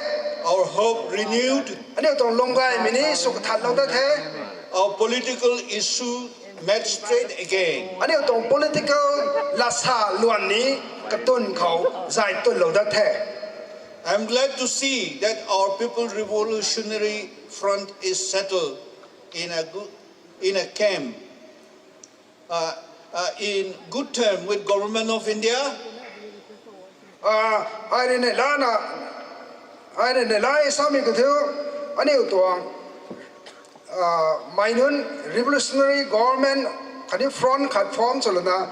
Our hope renewed. Aniu tuang lwmgaymei ni sw kathanlou dat the. Our political issue made straight again. Aniu tuang political lasa luan ni katun khou zay tunlou dat the. I am glad to see that our People Revolutionary Front is settled in a good, in a camp, uh, uh, in good term with Government of India. Ai rui neih lana, ai rui neih lai samei kathiu, aniu tuang mei nunc revolutionary government khatni front khat form swlouna,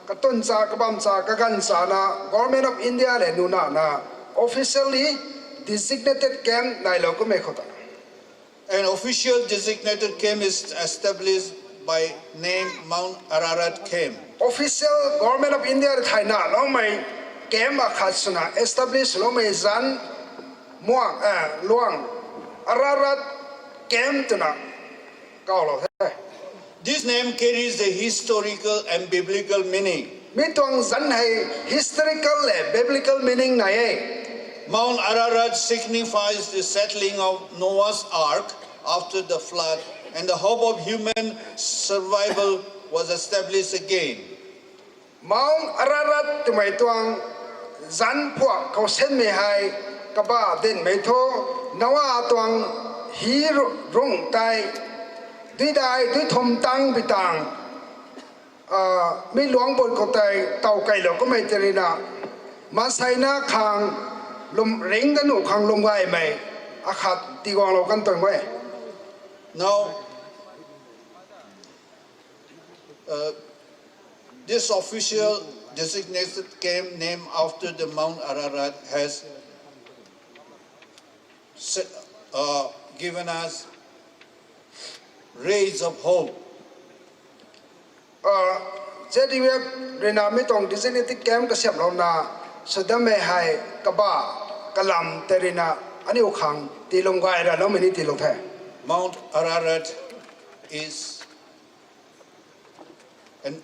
katun cha, kabam cha, kaganv chana Government of India le nunana officially designated camp nailou kummei khou ta An official designated camp is established by name Mount Ararat Camp. Official Government of India rui thaynaloumei camp akhat swna establish loumei zanc muang, luang Ararat Camp twna kawlou the. This name carries the historical and biblical meaning. Mi tuang zanc hei historical le biblical meaning nai e. Mount Ararat signifies the settling of Noah's Ark after the flood, and the hope of human survival was established again. Mount Ararat twmei tuang zanc phuak khou senmei hei kaba dinmei thu, Noa tuang hi rungc tei duidai dui thum tang bi tang mi luangc but khou tei taw keylou kummei tei rui na, maansei na khang lwm ringc dat nuh khang lwm gaymei akhat tiguanglou kan tuang e. Now, this official designated camp named after the Mount Ararat has given us rays of hope. Z U F rui na mi tuang designated camp kasiamhlouna swdammei hei kaba kalam tei rui na aniu khang tii lwm gay raloumei ni tiilou the. Mount Ararat is, and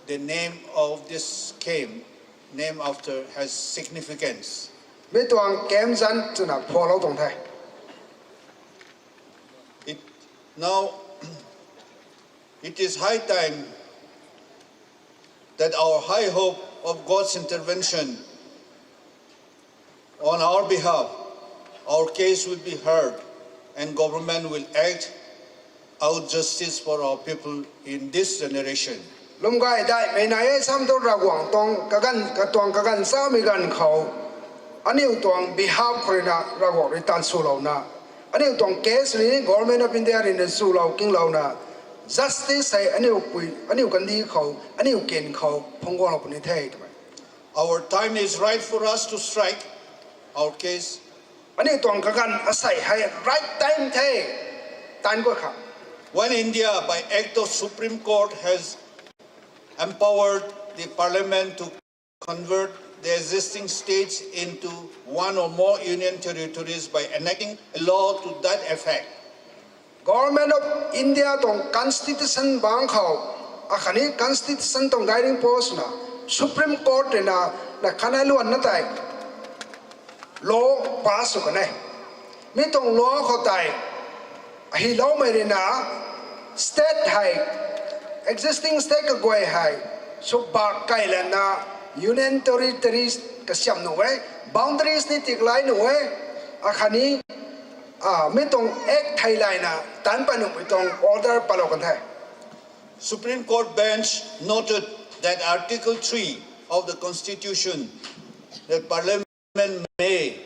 the name of this camp, name after, has significance. Mi tuang camp zanc twna phuaklou tuang the. Now, it is high time that our high hope of God's intervention on our behalf, our case will be heard, and government will act out justice for our people in this generation. Lwm gay daihmei nai e sam tu Ravguangc tuang kaganv, katuang kaganv chamei ganv khou aniu tuang behalf khou rui na Ravguangc rui tan swlouna, aniu tuang case rui ni Government of India rui na chulou kinglouna, justice hei aniu pui, aniu kandih khou, aniu kin khou phungc guanglou puni the twmei. Our time is right for us to strike. our case. Aniu tuang kaganv asei hei right time the. Tan guay kha. When India, by act of Supreme Court, has empowered the Parliament to convert the existing states into one or more union territories by enacting a law to that effect. Government of India tuang constitution bang khou, akhatni constitution tuang guiding post na, Supreme Court rui na, na khanai luan na tei law pass sw kan e. Mi tuang law khou tei, ahiloumei rui na, state hei, existing state kaguay hei, sw bak kai lana, union territories kasiam nuh e, boundaries ni tiklai nuh e, akhatni, ah, mi tuang act thei layna, tan pat nuhmei tuang order patlou kan the. Supreme Court bench noted that Article three of the Constitution, that Parliament may,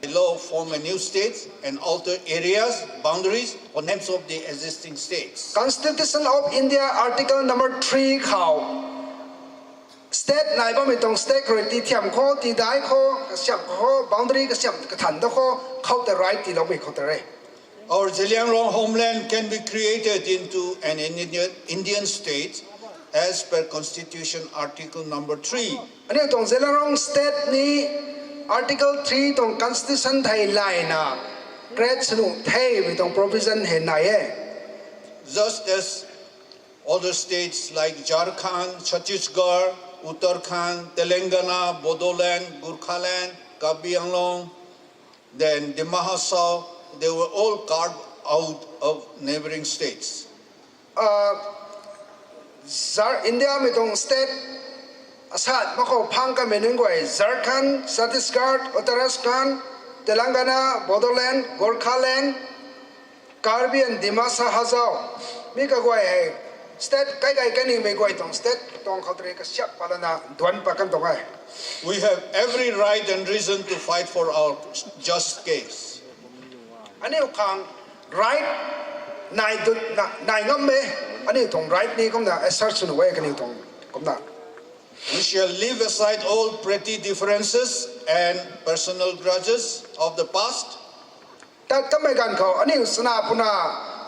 by law, form a new state and alter areas, boundaries, or names of the existing states. Constitution of India Article number three khou, state nai bammei tuang state khou rui tii thiam khou, tii dai khou, kasiam khou, boundary kasiam kathan da khou, khou ta right tiiloumei khou ta re. Our Zeliangrong homeland can be created into an Indian, Indian state as per Constitution Article number three. Aniu tuang Zeliangrong state ni Article three tuang constitution thei layna create sw nuh themei tuang provision hei nai e. Just as other states like Jharkhand, Chhattisgarh, Uttarakhand, Telangana, Bodoland, Gorkhaland, Karbi Anglong, then Dima Hasao, they were all carved out of neighboring states. Ah, Zar-, India mei tuang state asat mak khou phang kamei nunc guay, Jharkhand, Chhattisgarh, Uttarakhand, Telangana, Bodoland, Gorkhaland, Karbi and Dimasa Hasao, mi kaguay hei state kai kai kanimei guay tuang state tuang khou tei kasiap pat lana duan pat kan tuang e. We have every right and reason to fight for our just case. Aniu khang right nai dut na, nai ngam e, aniu tuang right ni kumna assert sw nuh e kaniw tuang kumna. We shall leave aside all petty differences and personal grudges of the past. Tat kamei ganv khou aniu chana puna,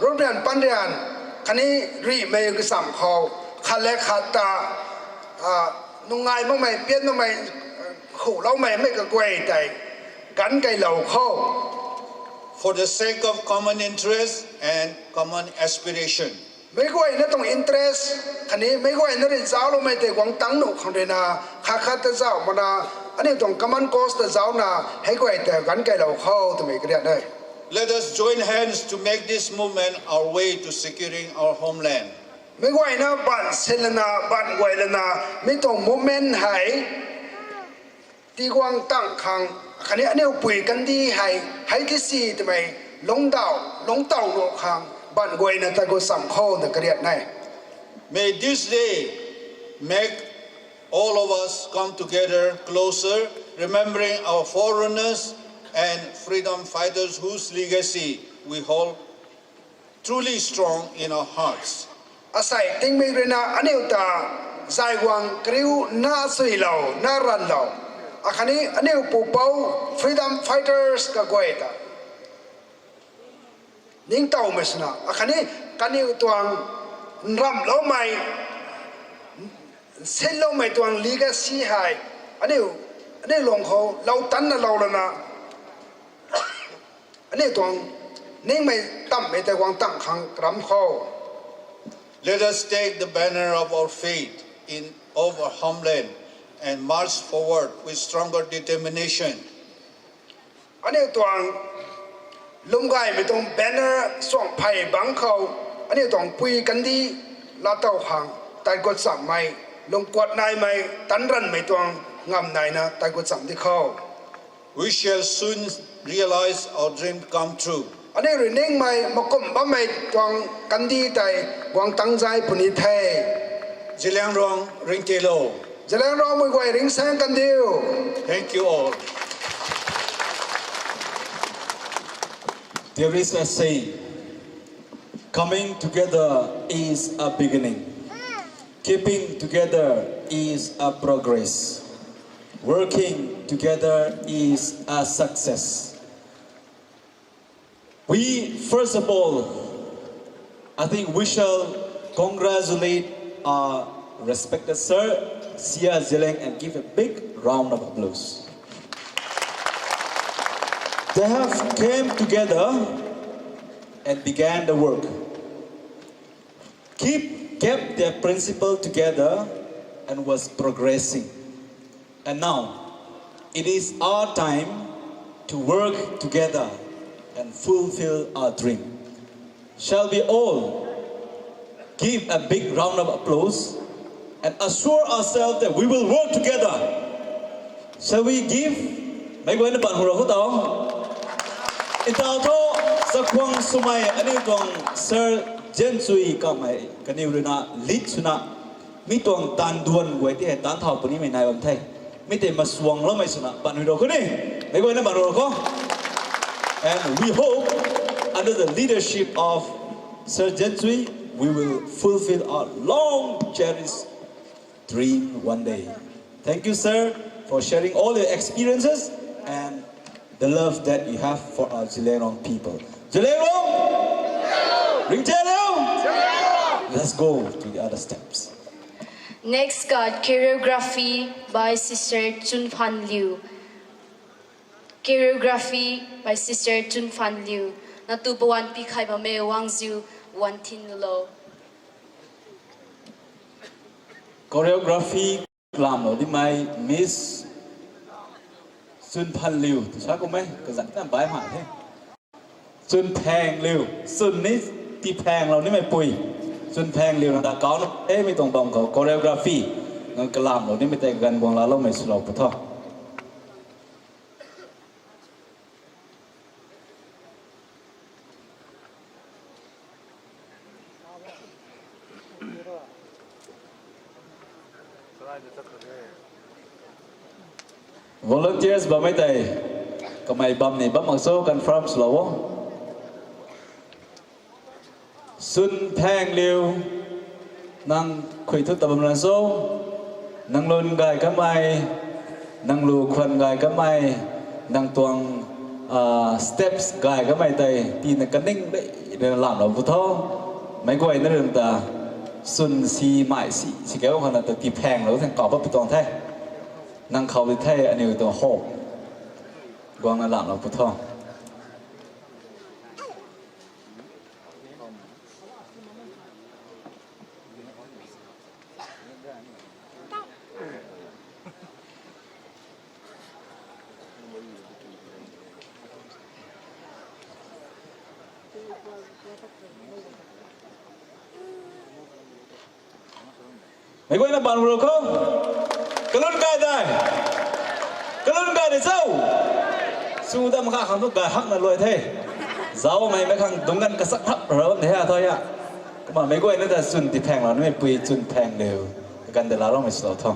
ruprian panrian, khatni rihmei kacham khou, khat le khat ta, ah, nungai makmei, pian makmei, khuloumei mei kaguay tei, ganv keylou khou. For the sake of common interest and common aspiration. Meic guayna tuang interest, khatni meic guayna rui zaucloumei tei guang tang nuh khang ruina, khat khat ta zauc makna, aniu tuang common cause ta zaucna, hei guay tei ganv keylou khou twmei kariat e. Let us join hands to make this movement our way to securing our homeland. Meic guayna baan sin lana, baan guay lana, mi tuang movement hei, tiguang tang khang, khatni aniu pui kandih hei, hei tisi twmei, lungcdauh, lungctow nuh khang, baan guayna tei gu cham khou na kariat e. May this day make all of us come together closer, remembering our forerunners and freedom fighters whose legacy we hold truly strong in our hearts. Asei tingmik ruina aniu ta zay guang kariu na chuilou, na ranvlou. Akhatni aniu pupouc freedom fighters kaguay ta ningtowmei swna, akhatni kaniw tuang nramhloumei, sinloumei tuang legacy hei, aniu, aniu lung khou lou tanna lou lana, aniu tuang ningmei tamhmei tei guang tang khang karam khou. Let us take the banner of our faith in our homeland and march forward with stronger determination. Aniu tuang lwmgaymei tuang banner suang phey bangc khou, aniu tuang pui kandih laatow khang, tat gut chammei, lungkuat naimei, tanc ranvmei tuang ngam naina tat gut cham di khou. We shall soon realize our dream come true. Aniu rui ningmei makumh bammei tuang kandih tei guang tang zay puni the. Zeliangrong ringctilo. Zeliangrongmei guay ringcsaeng kandiu. Thank you all. There is a saying, coming together is a beginning. Keeping together is a progress. Working together is a success. We, first of all, I think we shall congratulate our respected Sir Sia Zeliang and give a big round of applause. They have came together and began the work. Keep, kept their principle together and was progressing. And now, it is our time to work together and fulfill our dream. Shall we all give a big round of applause and assure ourselves that we will work together? Shall we give? Meic guayna bam hu ro khou tau. Ntau thu, chakhwang swmei aniu tuang Sir Zianchui kamei kaniw ruina lead swna, mi tuang taanv duan guay tei hei taanv thau punimei nai bam the. Mi tei masuangloumei swna bam hu ro khou ni. Meic guayna bam hu ro khou. And we hope, under the leadership of Sir Zianchui, we will fulfill our long cherished dream one day. Thank you, sir, for sharing all your experiences and the love that you have for our Zeliangrong people. Zeliangrong! Ringchanliu! Let's go to the other steps. Next card, choreography by Sister Chunphanliu. Choreography by Sister Chunphanliu. Natu pawan pi khai bammei Wangziu, wan thin lou. Choreography lamlou nimei Miss Chunphanliu. Sa kummei kazanc ta bai mak the. Chunphangliu, Chun ni Tiphanglou nimei pui. Chunphangliu na ta kau na e mi tuang bam khou choreography nang kalamlou nimei tei ganv guang laaloumei swlou pu tho. Volunteers bammei tei kamei bam ni bam mak cho confirm swlou o. Chunphangliu, nang khui thu ta bam lan cho, nang lun gay kamei, nang lu khwan gay kamei, nang tuang steps gay kamei tei tina kaning de rui lamlou pu tho. Meic guayna rui ta Chun si mai si si kau khana ta Tiphanglou thang kau pat pi tuang the. Nang khou di the aniu tuang hope guangna lamlou pu tho. Meic guayna bam hu ro khou. Kalun gay de. Kalun gay de cho. Sw ta makha khang thu gay hakna luai the. Zaumei mei khang dungc ganv kasak hap ra bam the a thu a. Kumna meic guayna ta Chun Tiphanglou nimei pui Chunphangliu kaganv de laaloumei swlou tho.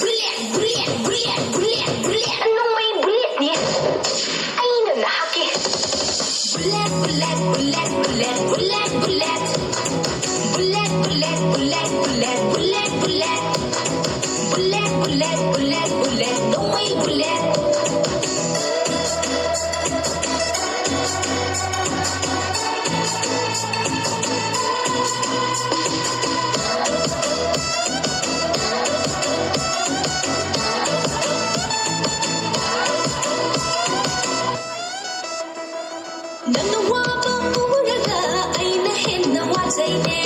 Bullet, bullet, bullet, bullet, bullet, bullet. Nungmei bullet ni. Ai na na hak e. Bullet, bullet, bullet, bullet, bullet, bullet. Bullet, bullet, bullet, bullet, bullet, bullet. Bullet, bullet, bullet, bullet, nungmei bullet. Nang na wa bam pu ra ga, ai na hen na wa zai ne.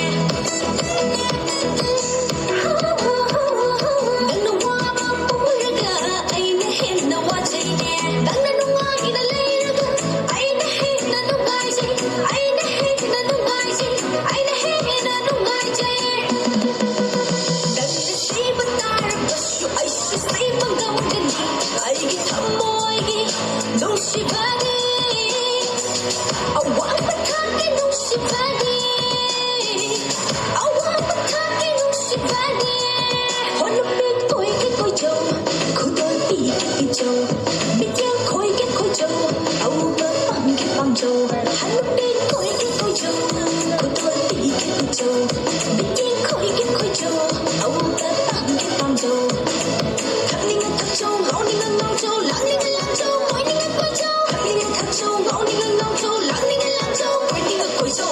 Nang na wa bam pu ra ga, ai na hen na wa zai ne. Nang na nungai na lei ra ga, ai na hen na nungai zai. Ai na hen na nungai zai. Ai na hen na nungai zai. Nang na si ba ta ra ga shu, ai shu si bam gam kan ni. Ai ki tham moi ki, nung si ba ni. Awang pathak ki nung si ba ni. Awang pathak ki nung si ba ni. Hon pit koi ki koi cho, khudon pi ki pi cho. Mit yang koi ki koi cho, au pa pang ki pang cho. Han pit koi ki koi cho, khudon pi ki pi cho. Mit yang koi ki koi cho, au pa pang ki pang cho. Thak ni nga thak cho, ngau ni nga ngau cho, lang ni nga lang cho, koi ni nga koi cho. Thak ni nga thak cho, ngau ni nga ngau cho, lang ni nga lang cho, koi ni nga koi cho.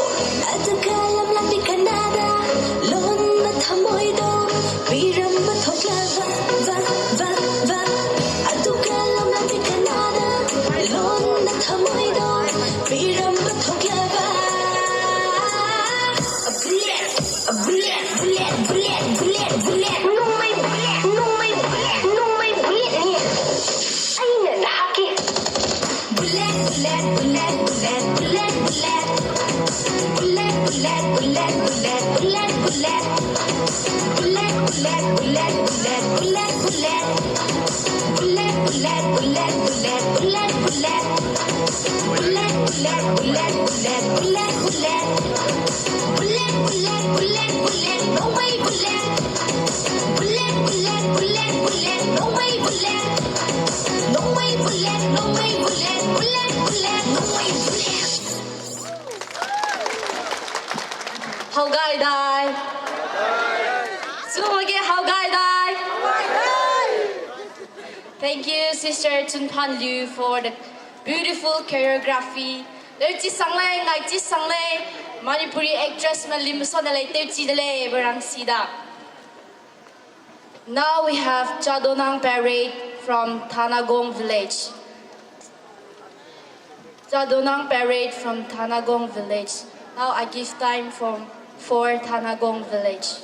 Atu ka lam lang di Canada, lon na thamoi do, pi ram ba thok la va, va, va, va. Atu ka lam lang di Canada, lon na thamoi do, pi ram ba thok la va. A bullet, a bullet, bullet, bullet, bullet, bullet. Nungmei bullet, nungmei bullet, nungmei bullet ni. Ai na na hak e. Bullet, bullet, bullet, bullet, bullet. Bullet, bullet, bullet, bullet, bullet, bullet. Bullet, bullet, bullet, bullet, bullet, bullet. Bullet, bullet, bullet, bullet, bullet, bullet. Bullet, bullet, bullet, bullet, bullet, bullet. Bullet, bullet, bullet, bullet, nungmei bullet. Bullet, bullet, bullet, bullet, nungmei bullet. Nungmei bullet, nungmei bullet, bullet, bullet, nungmei bullet. How gay dai. Sumage how gay dai. Thank you, Sister Chunphan Liu, for the beautiful choreography. Teu chi sang le, ngai chi sang le, Manipuri actress ma lim sa da le, teu chi da le, barang si da. Now we have Chadonang Parade from Thanagong village. Chadonang Parade from Thanagong village. Now I give time for, for Thanagong village.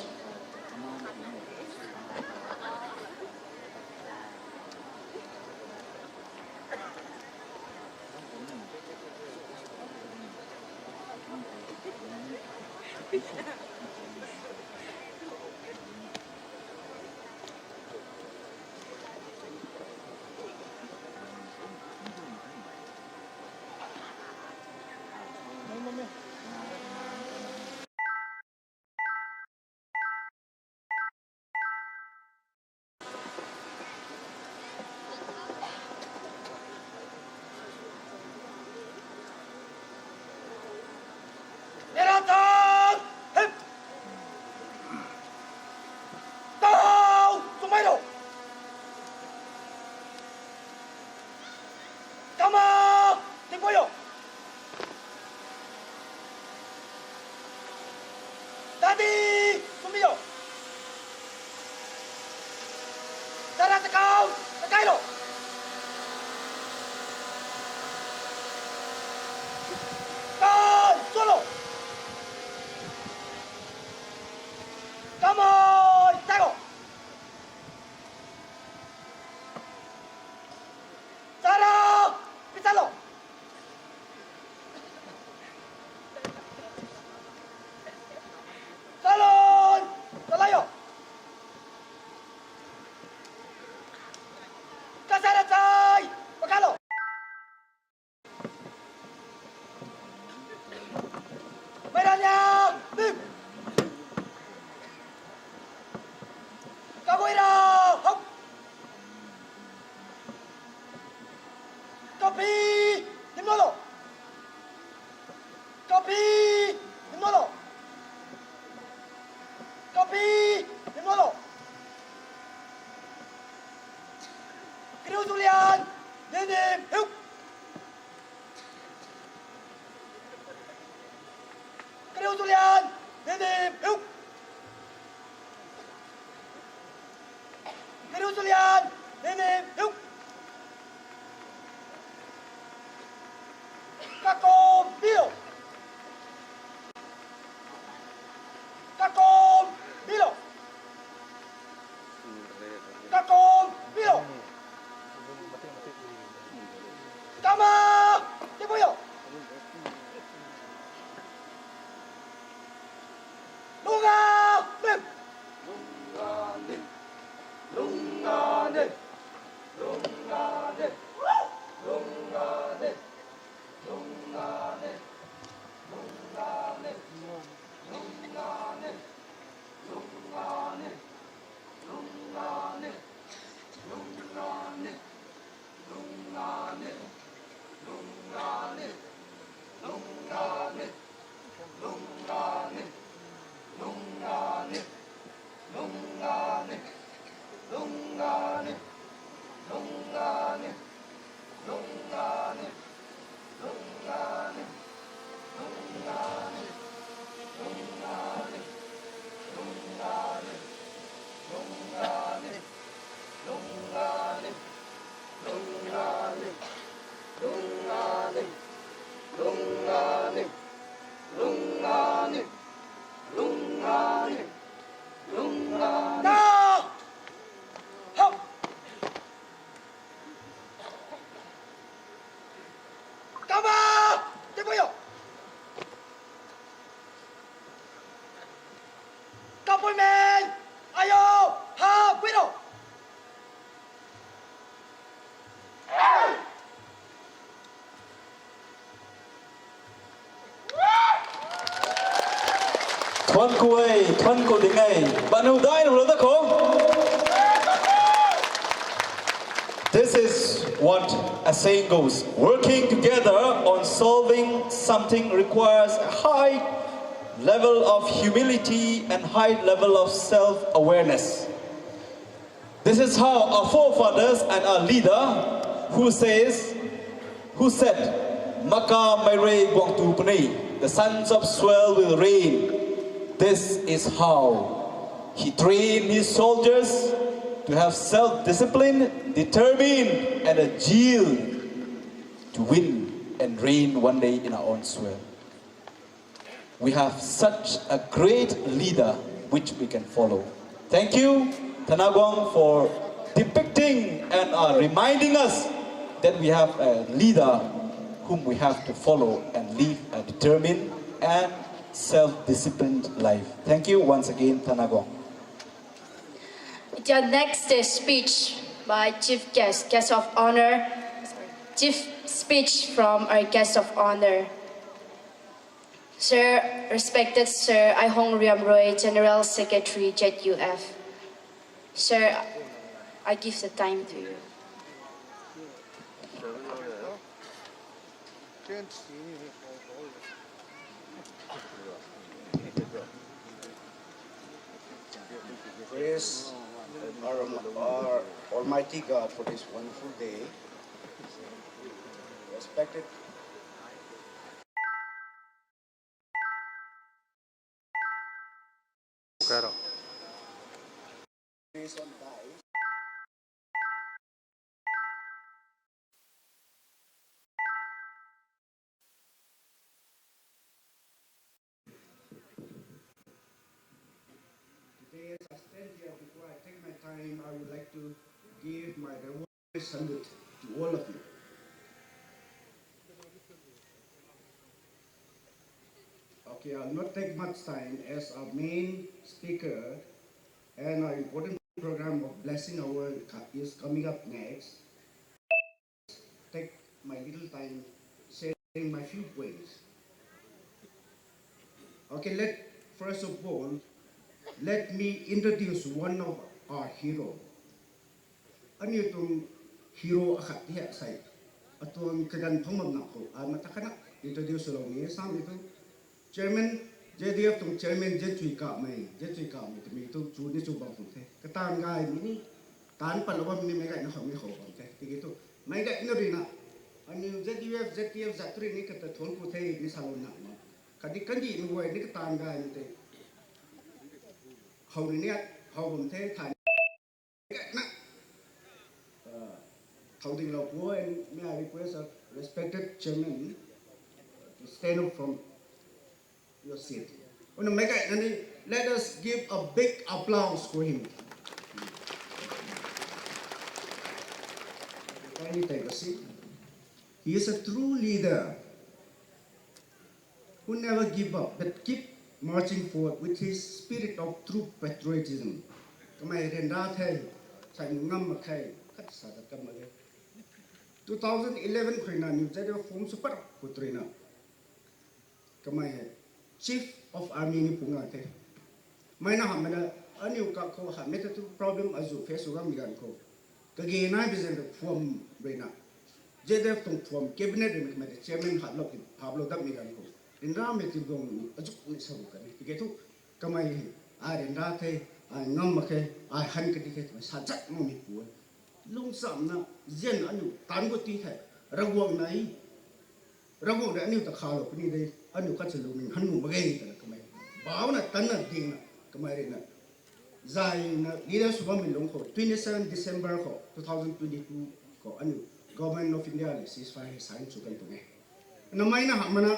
Kan solo. Kamai tago. Chara, pichalo. Salon, salayo. Kasara chai, pakalo. Mairanya, nim. Kaguira, hop. Kapi, nimnolo. Kapi, nimnolo. Kapi, nimnolo. Kriu Julian, nim nim, hiu. Kriu Julian, nim nim, hiu. Kriu Julian, nim nim, hiu. Kakom, piu. Kakom, piu. Kakom, piu. Kama, tipuyo. Lunga, nim. Lunga, nim. Lunga, nim. Lunga, nim. Lunga, nim. Kama! Tipuyo! Kapui men! Ayo! Ha! Puiro! Thuan ku e, thuan ku ding e. Banu dai nu lo da kho. This is what a saying goes. Working together on solving something requires a high level of humility and high level of self-awareness. This is how our forefathers and our leader who says, who said, Maka Meirei Guangtu Puni, the sons of soil will reign. This is how he trained his soldiers to have self-discipline, determined and a zeal to win and reign one day in our own soil. We have such a great leader which we can follow. Thank you, Thanagwang, for depicting and uh, reminding us that we have a leader whom we have to follow and live a determined and self-disciplined life. Thank you once again, Thanagwang. The next is speech by Chief Guest, Guest of Honor. Chief speech from our Guest of Honor. Sir, respected Sir Aihong Riamrui, General Secretary, Z U F. Sir, I give the time to you. Praise our, our Almighty God for this wonderful day. Respected Karo. time, I would like to give my reverent salute to all of you. Okay, I'll not take much time as our main speaker and our important program of blessing our co- is coming up next. Take my little time sharing my few points. Okay, let first of all, let me introduce one of our hero. Aniu tuang hero akhat ti hei sei. Atuang kaganv phang bam na khou, a, mata khana introduce lou ni sam ni tu. Chairman, Z D F tuang chairman Z Chui Kamei, Z Chui Kamei twmei tu chu ni chu bam tuang the. Katan gay mi ni, tan pat lou bam ni meic gayna khou mi khou bam the. Tiki tu, meic gayna rui na, aniu Z D F, Z T F zat tu rui ni kata thuan ku the ni salou na ma. Kadi kandi nu guay ni katan gay mi te. How ni ni, how bam the, than na. Uh, Thau Ding Lou Pu, and may I request a respected chairman to stand up from your seat. Una meic gayna ni, let us give a big applause for him. Kindly take a seat. He is a true leader who never give up but keep marching forward with his spirit of true patriotism. Kamei ryanra the, sai ngam mak the, khat sa ta kam mak the. Two thousand eleven khou rui na aniu Z D F form sw pat khou rui na kamei hei Chief of Army ni pu nga the. Mei na hamh mei na aniu kak khou hamh mei ta tu problem azu face sw gam mi ganv khou. Kage nai bi zaeng rui form rui na Z D F tuang form cabinet rui na kamei ta chairman hap lou, hap lou dap mi ganv khou. Ryanra mei ti guang ni azu ni sa bu kan ni. Tiki thu kamei hei, ai ryanra the, ai ngam mak khe, ai han kadi khe twmei sa zat ngam mi pu e. Lung chamna zian aniu tan gu ti the, Ravguangc na e, Ravguangc rui aniu ta khalou puni de, aniu khat se lungning han nu mak ge twna kamei bauna tanna dingna kamei rui na zayna leader sw bammei lungc khou twenty seven December khou two thousand twenty two khou aniu Government of India le ceasefire hei sign sw kan tuang e. Na mei na hamh mana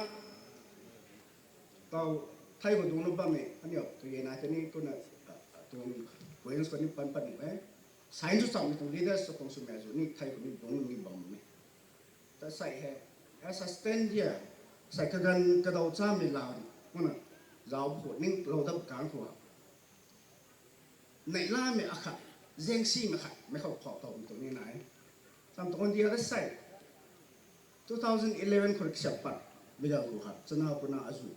tau thei khou dungcna bammei aniu kage nai tei ni kumna, ah, tuang points khou ni pan pat nuh e. Sign sw chammei tuang leaders sw khang swmei azu ni thei khou ni dungc ni bam e. Ta sei hei, as I stand here, sei kaganv kadaw chamei lau ri kumna zauc khou ning lou dap kang khou neihlamei akhat, zaengsimei khat mei khou phau tawmei tuang ni nai. Sam tuang on the other side, two thousand eleven khou kasiap pat mei ganv khou khat chana puna azu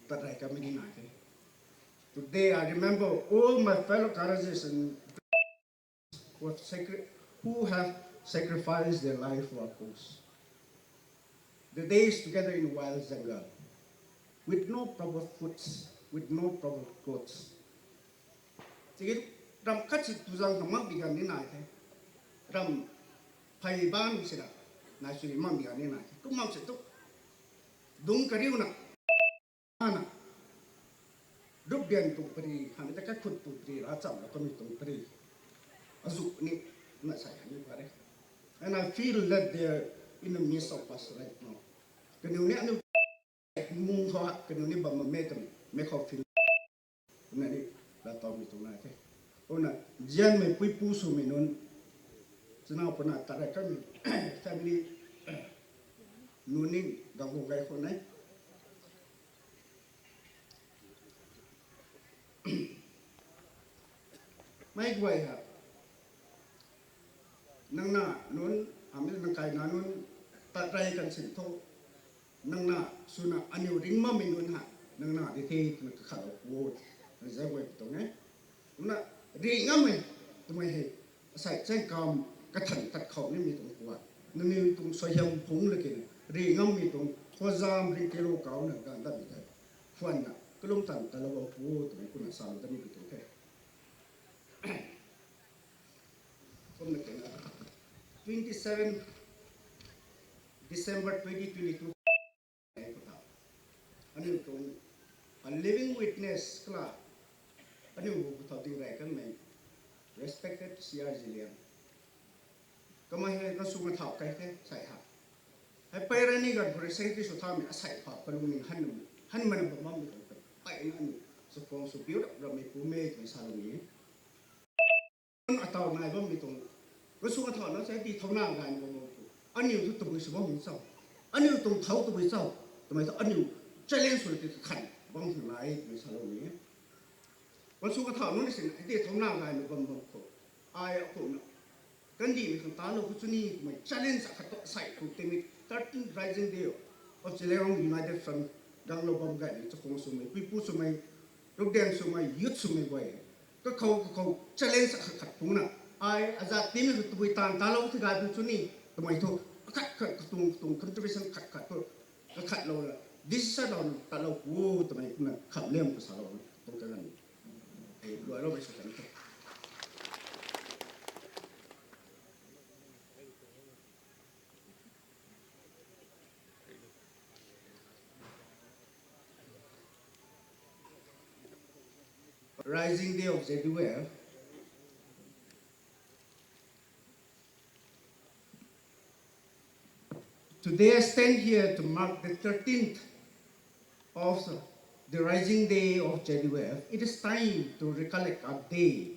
tat rey kamei ni nai the. Today I remember all my fellow cadres and who have, sacri- who have sacrificed their life for our cause. The days together in wild jungle, with no proper foods, with no proper clothes. Tiki ram khat si tu zang khang mak bi ganv ni nai the. Ram phey ban sina nai sui mak bi ganv ni nai the. Kum mak se tu dungc kariuna na, rup bian tuang pari, hamei ta kakhut tuang pari, ravchapna kamei tuang pari azu ni na sei hei ni pare. And I feel that they are in the midst of us right now. Kaniw ni aniu mung khou kaniw ni bam bammei twmei khou feel na ni lat tawmei tuang nai the. Kumna zianmei puipu swmei nunc, chana puna tat rey kamei family nunc ni gang guang gay khou ne. Mei guay ha, nang na nunc, hamei nang kai na nunc tat rey kan sin tho, nang na swna aniu ringc bammei nunc ha, nang na di the twna kakhatlou pu, nang zay guay pu tuang e. Kumna ri ngammei twmei hei asei chaeng kam kathan tat khou nimei tuang khua, nangniw tuang suaihiam phungc lakina ri ngammei tuang khwazam ringctiro kauna ganv datmei tei khwanna kalum tan talou bam pu twmei kumna salou dat nimei tuang the. Kumna kena twenty seven December twenty twenty two khou ta aniu tuang a living witness kala aniu hu pu thau ding rey kanmei respected C R Zeliang, kamei hei kasw mathau kai the sei ha. Hei pey rani ganv khou rui secretary sw thamei asei phau kalungning han, han mana bam bammei kan pey na aniu chakhwang sw piu rap rammei pu mei twmei salou ni. Atau nai bammei tuang, gansung kathau na sa ti thouna gaymei bam bam khou, aniu thu tabui sw bam cho, aniu tuang thau tabui cho, twmei thu aniu challenge sw ti khan bam thu nai twmei salou ni. Gansung kathau nunc ni sin ti thouna gaymei bam bam khou, ai akumna kandihmei khang talou khou chuni twmei challenge akhat tu sai khou timi thirteenth Rising Day of Zeliangrong United Front ganglou bam gaymei chakhwang swmei, puipu swmei, rukden swmei, youth swmei guay, kakhou kakhou challenge akhat khat phungna, ai azat timi khou tabui taanv talou the gay pu chuni twmei thu, akhat khat katung katung contribution khat khat thu kakhat lou la, decision lou na talou pu twmei kumna khamliam khou salou tuang kagan. Ei luai lou mei sw kan the. Rising Day of Z U F. Today I stand here to mark the thirteenth of the rising day of Z U F. It is time to recollect our day.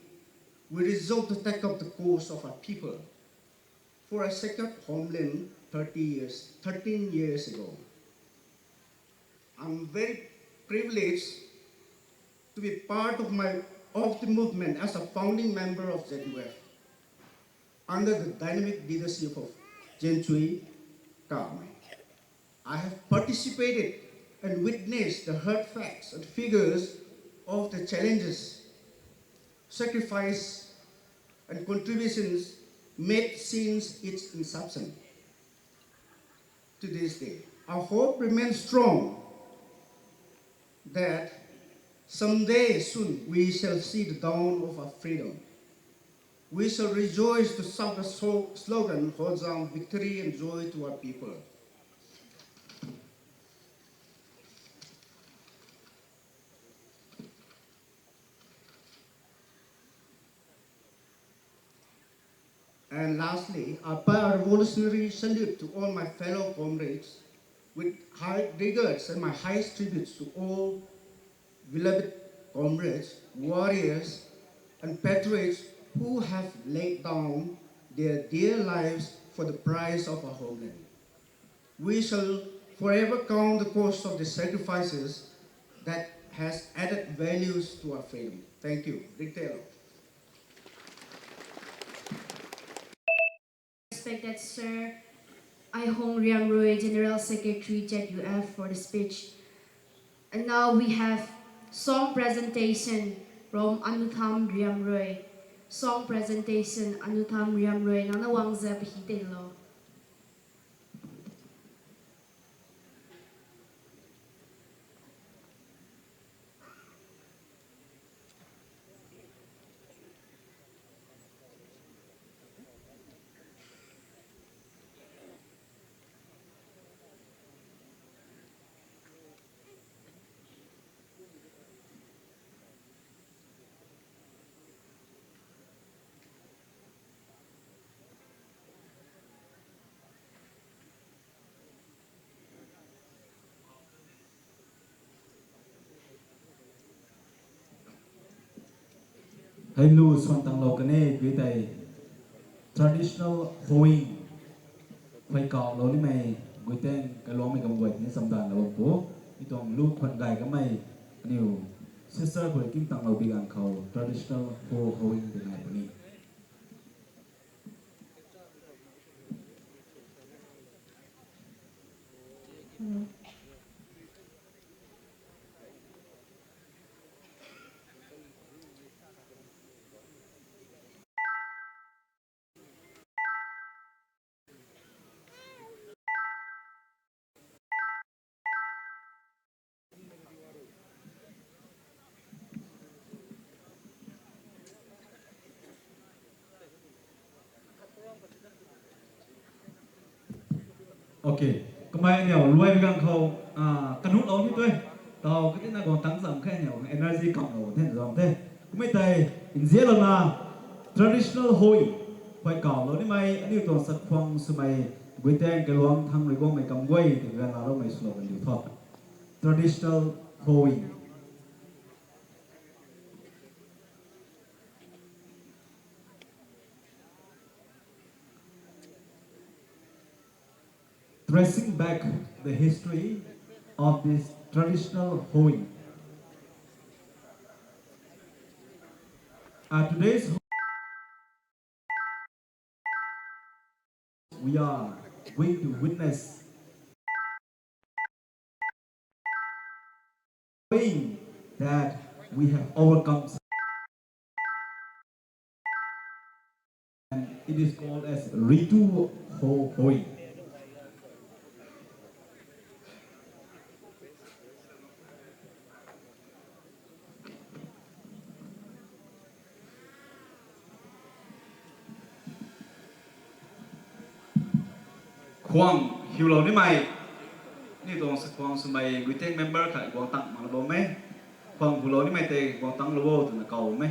We resolve to take up the cause of our people for a sacred homeland thirty years, thirteen years ago. I'm very privileged to be part of my, of the movement as a founding member of Z U F under the dynamic leadership of Jen Chui Kamei. I have participated and witnessed the hard facts and figures of the challenges, sacrifice, and contributions made since its inception to this day. Our hope remains strong that someday soon we shall see the dawn of our freedom. We shall rejoice to shout the so-, slogan, Hojang, victory and joy to our people. And lastly, I pay a revolutionary salute to all my fellow comrades with high regards and my highest tributes to all beloved comrades, warriors, and patriots who have laid down their dear lives for the price of our homeland. We shall forever count the cost of the sacrifices that has added values to our freedom. Thank you. Ringtelo. Respected Sir Aihong Riamrui, General Secretary, Z U F, for the speech. And now we have song presentation from Anutham Riamrui. Song presentation, Anutham Riamrui, nang na wang zap hi te lo. Hei lu suan tanglou kan e, tui tei traditional hoeing, khuay kauhlou nimei, guiteng kailuangmei kam guay ni chamdanlou pu, mi tuang lu khwan gay kamei, aniu sister khou kin tanglou bi ganv khou traditional ho hoeing tei nai puni. Ok. Kamei aniu luai bi ganv khou, ah, kanuhlou ni tue. Tau katina guang tang zam khe aniu energy kamlou the zam the. Kamei tei nzianlouna traditional hoeing, khuay kauhlou nimei, aniu tuang sakhuang swmei, guiteng kailuang thang rui guangmei kam guay tei ganlaloumei swlou kan diu tho. Traditional hoeing. Tracing back the history of this traditional Hoy. Uh, today's we are going to witness that we have overcome. And it is called as Ritu Ho Hoi. Khwang hiulou nimei, ni tuang sa khwang swmei guiteng member khat guang tang mak lou bam e. Khwang hiulou nimei tei guang tang lou o twna kaw bam e.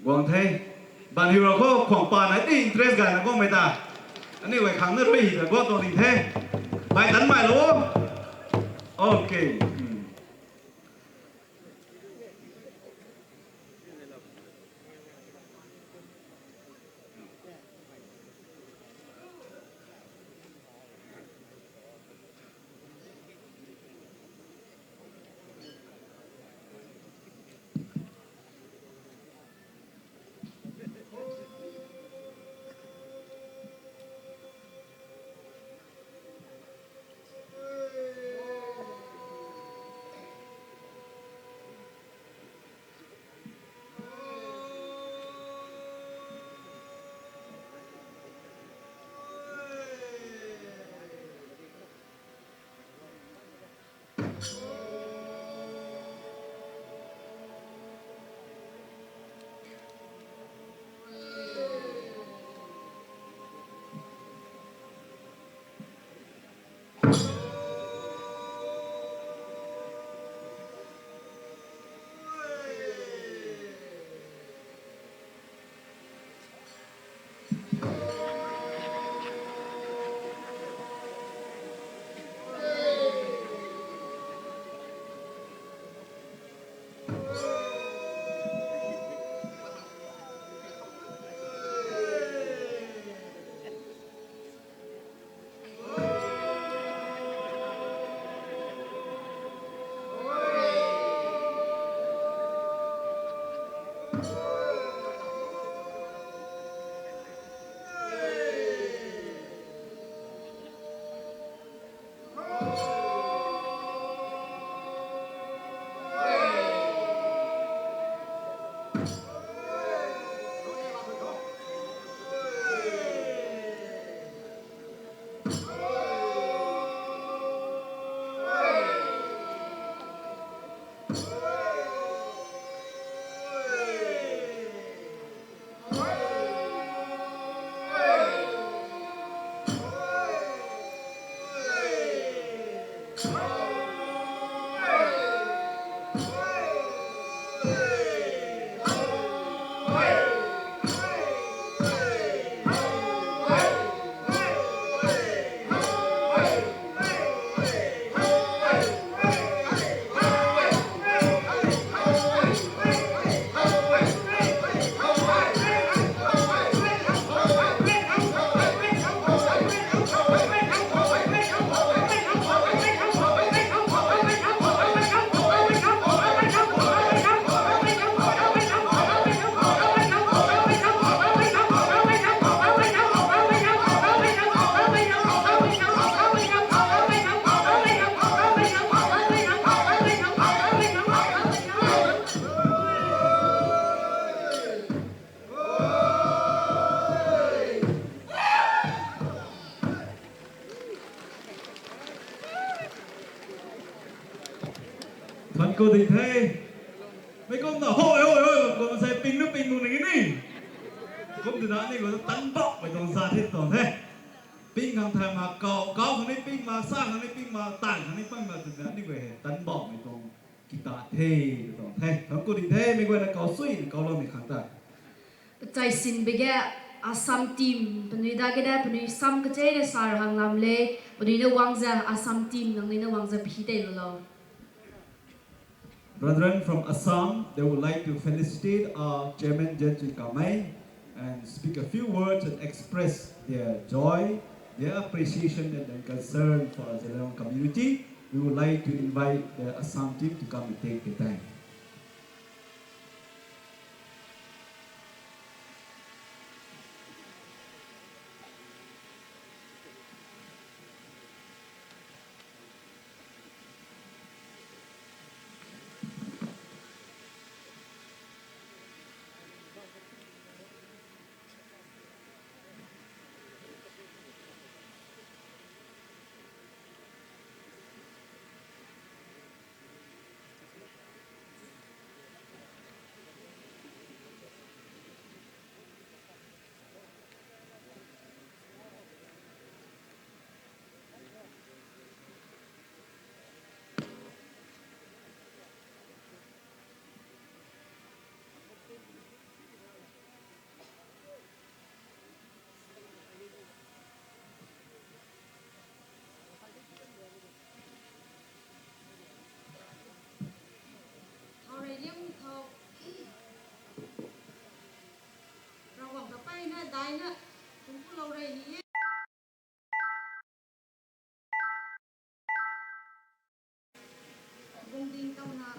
Guang the. Ban hiu ra khou khwang pan na ti interest gayna guangmei ta. Aniu guay khang na rui ta guang tuang ding the. Bai tan mai lou o. Okay. Hmm. Thank you ding the. Mei kumna hoi hoi hoi bam kum se ping nu ping nu ning ni. Kum tina ni ko tan bak mei tuang za the tuang the. Ping khang thay ma kau, kau khang ni ping ma, sa khang ni ping ma, tan khang ni ping ma, tina ni ko he tan bak mei tuang kita the, tuang the. Thank you ding the, mei guayna kau sui ni kau lou ni khang ta. Chai sin bege, Assam team, panui da ke da, panui sam kache da sar hang lam le, panui na wangza, Assam team nang ni na wangza phi tei lo lo. Brethren from Assam, they would like to felicitate our chairman Jen Chui Kamei and speak a few words and express their joy, their appreciation and their concern for our Zeliangrong community. We would like to invite the Assam team to come and take the time. Thau rui liang thau. Ravguangc ta mpeyna daina thuancku lou rey ni e. Guang ding tawna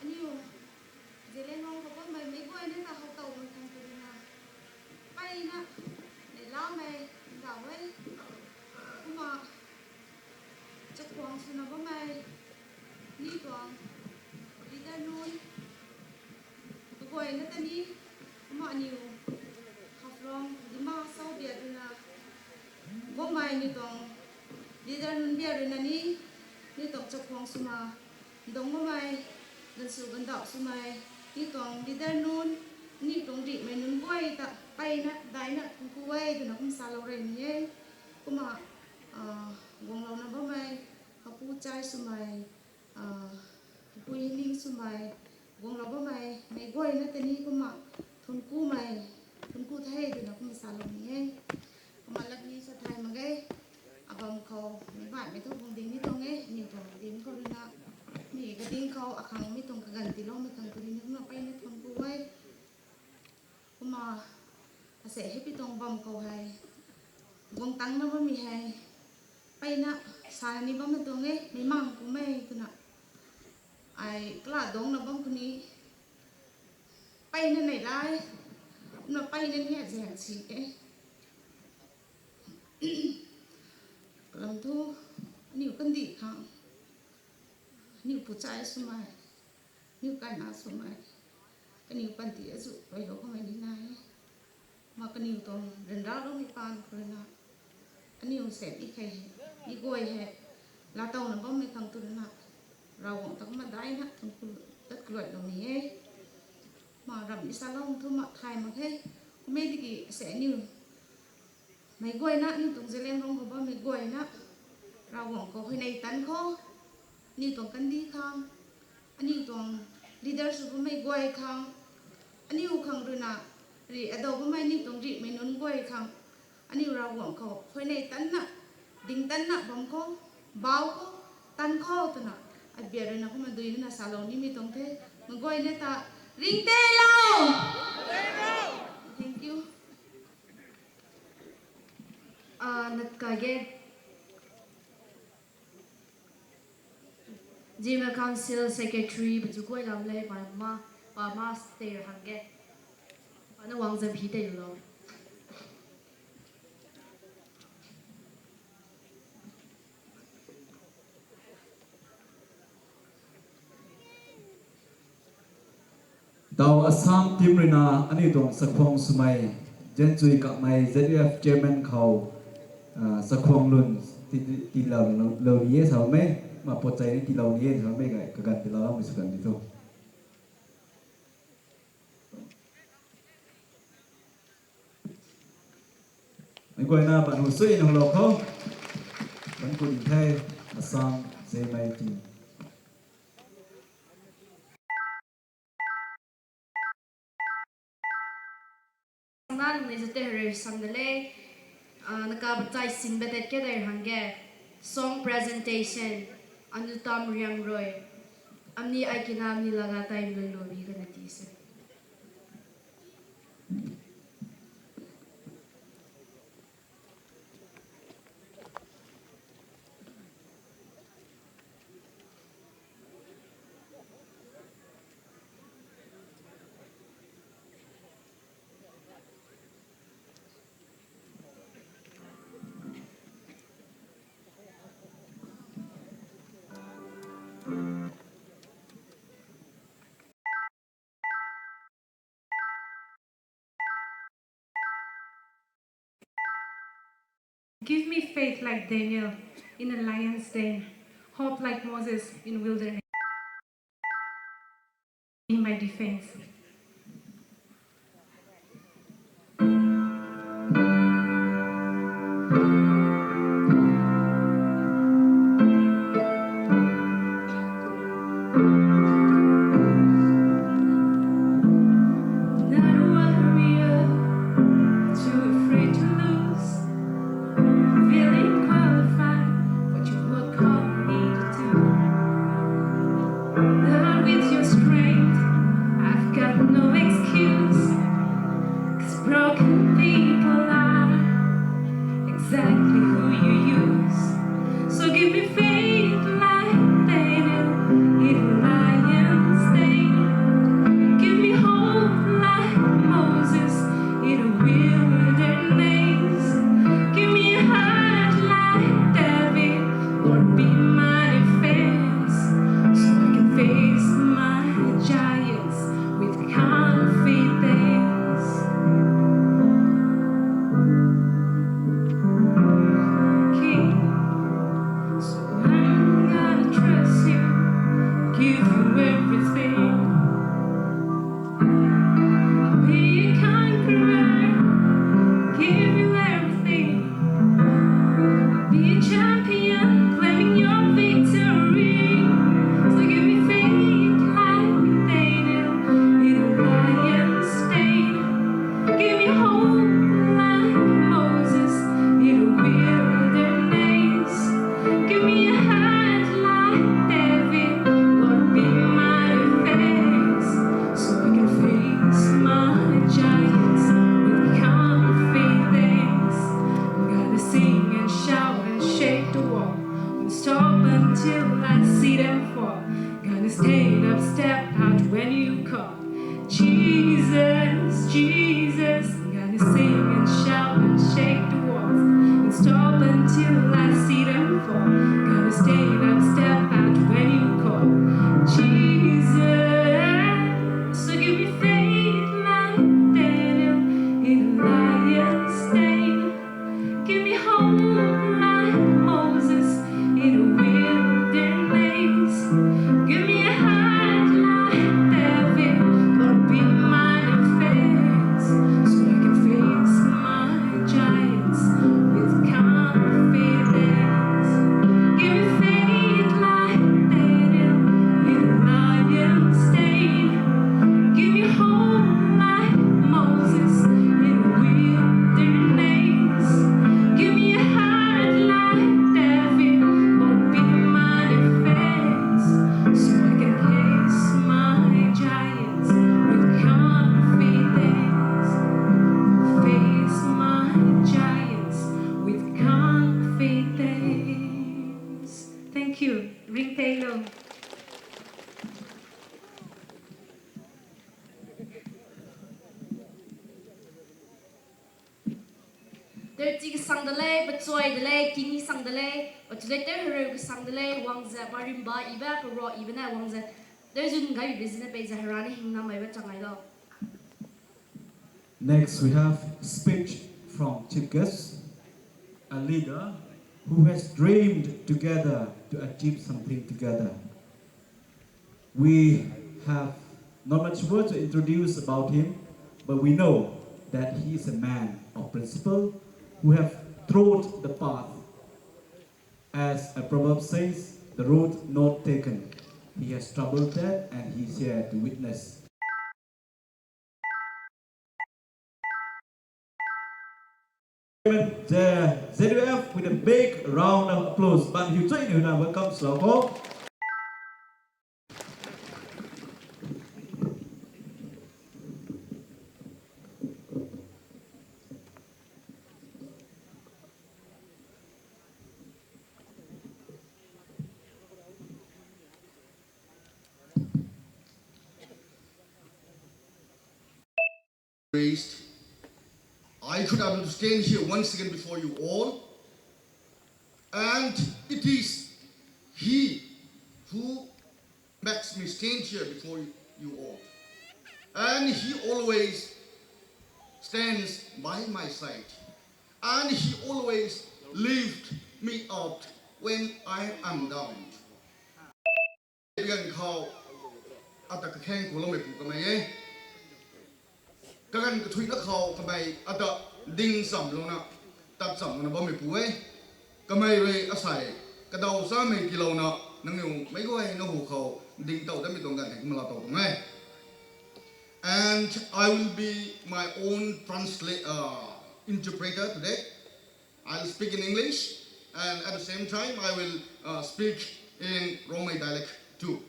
aniu Zeliangrong khou bammei meic guayna ta how towmei khang twna mpeyna neihlamei ndauh e. Kumna chakhwang swna bammei ni tuang leader nunc kaguayna ta ni, kumna aniw Haflong Dima Hasao biak ruina guangmei ni tuang leader nunc biak ruina ni, ni tuang chakhwang swna dungc bammei, gansw gandauh swmei, ni tuang leader nunc, ni tuang rihmei nunc guay ta mpeyna daina thuancku e twna kum salou rey ni e. Kumna guanglouna bammei, kapu chai swmei, kapui hining swmei, guanglou bammei meic guayna ta ni kumna thuanckumei, thuancku the twna kum salou ni e. Kumna lat ni sa thay mak ge. Abam khou meic baihmei thu guang ding ni tuang e, aniw tuang ding khou ruina, mi kading khou akhang mi tuang kaganv tiiloumei khang tu ni kumna mpeyna thuancku e. Kumna asei hei pi tuang bam khou hei guang tangcna bammei hei mpeyna sana ni bammei tuang e, meic mang kumei twna ai kala dungcna bam khou ni mpeyna neihla e, kumna mpeyna ni zaeng si e. Kalam thu aniw kandih khang, aniw pu chai swmei, aniw kaina swmei, kaniw panty azuh pailou kamei ni nai e. Kumna kaniw tuang ryanraloumei paan khou ruina aniw sat ni khe, ni guay hei laatowna bammei khang tu ruina Ravguangc ta kumna daina thuancku tat kaluailou ni e. Kumna ramh ni salou thu mak thay mak khe. Kummei tiki asei aniw meic guayna, aniw tuang Zeliangrong khou bammei guayna Ravguangc khou huayney tanc khou, aniw tuang kandih khang, aniw tuang leader sw bammei guay khang, aniw khang ruina rih adow bammei aniw tuang rihmei nunc guay khang, aniw Ravguangc khou huayney tanna, ding tanna bam khou, bau khou, tanc khou twna abiak ruina kumna dui ruina salou nimei tuang the. Meic guayna ta ringtei lou. Thank you. Nat kage Zeme Council Secretary pachu guay lam le, pama, pama stay hang ge. Pana wangza phi tei lou. Tau Assam team ruina aniu tuang chakhwang swmei, Janchui Kamei Z F chairman khou, chakhwang lun ti, ti, tiilou, lou ni e samei, ma pochei ni tiilou ni e samei kai kaganv tiilou loumei sw kan di tho. Meic guayna pat hu suina lou khou. Kan ku ding the, Assam Zemei team. Nang ni Sang da le, ah, naka batai sin batat ke dai hang ge. Song presentation, Anutam Riangroi. Amni ai kina amni laga tai lun lo bi kana ti se. Give me faith like Daniel in a lion's den, hope like Moses in wilderness. In my defense. Not a warrior, too afraid to lose. Feeling qualified, what you were called me to do. Lord, with your strength, I've got no excuse. 'Cause broken people are exactly who you use. So give me faith like Daniel in a lion's den. Give me hope like Moses in a wilderness. Give me a heart like David, Lord, be my defense, so I can face my giants with confidence. King, so I'm gonna trust you, give you everything. Be a conqueror, give you everything. Be a champion, claiming your victory. So give me faith like Daniel in a lion's den. Give me hope like Moses in a wilderness. Give me a heart like David, Lord, be my defense, so I can face my giants with confidence. I'm gonna sing and shout and shake the world, won't stop until I see them fall. Gonna stand up, step out when you call. Jesus, Jesus, I'm gonna sing and shout and shake the walls, won't stop until I see them fall. Gonna stand up, step out when you call. Jesus, so give me faith like Daniel in a lion's den. Give me hope like Moses in a wilderness. Give me a heart like David, Lord, be my defense, so I can face my giants with confidence. Give me faith like Daniel in a lion's den. Give me hope like Moses in a wilderness. Give me a heart like David, Lord, be my defense, so I can face my giants with confidence. Face my giants with confidence. Thank you. Ringtei lou. Terti kasang da le, pachuai da le, kini sang da le, pachuai ter hareu kasang da le, wangza, marimba iba, paro iba na wangza. Terjun gai bi zina pei za harana hing na mai ba changai lo. Next, we have speech from chief guest, a leader who has dreamed together to achieve something together. We have not much words to introduce about him, but we know that he is a man of principle who have trod the path. As a proverb says, the road not taken. He has travelled that and he is here to witness. The Z W F with a big round of applause. Ban hiu chuy ni na welcome swlou kho. Raised, I could able to stand here once again before you all. And it is he who makes me stand here before you all. And he always stands by my side. And he always lift me up when I am down. Kaganv khou ata kakheng kuloumeipu kamei e. Kaganv kathuina khou kamei ata ding chamlouna, tat chamlouna bammeipu e. Kamei rui asei kadaw chamei tiilouna, nangniw meic guayna hu khou ding tow datmei tuang ganv hei kumna laa tow tuang e. And I will be my own transla-, uh, interpreter today. I'll speak in English, and at the same time, I will, uh, speak in Rongmei dialect too.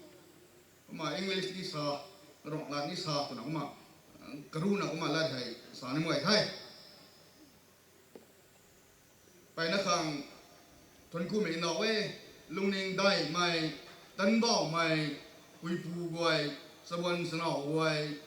Kumna English ni sa, Ronglat ni sa, twna kumna, uh, karuna kumna lat hei sa ni guay the. Mpeyna khang thuanc kumei nau e, lungning daihmei, tanbauhmei, puipu guay, chabuan chanow guay,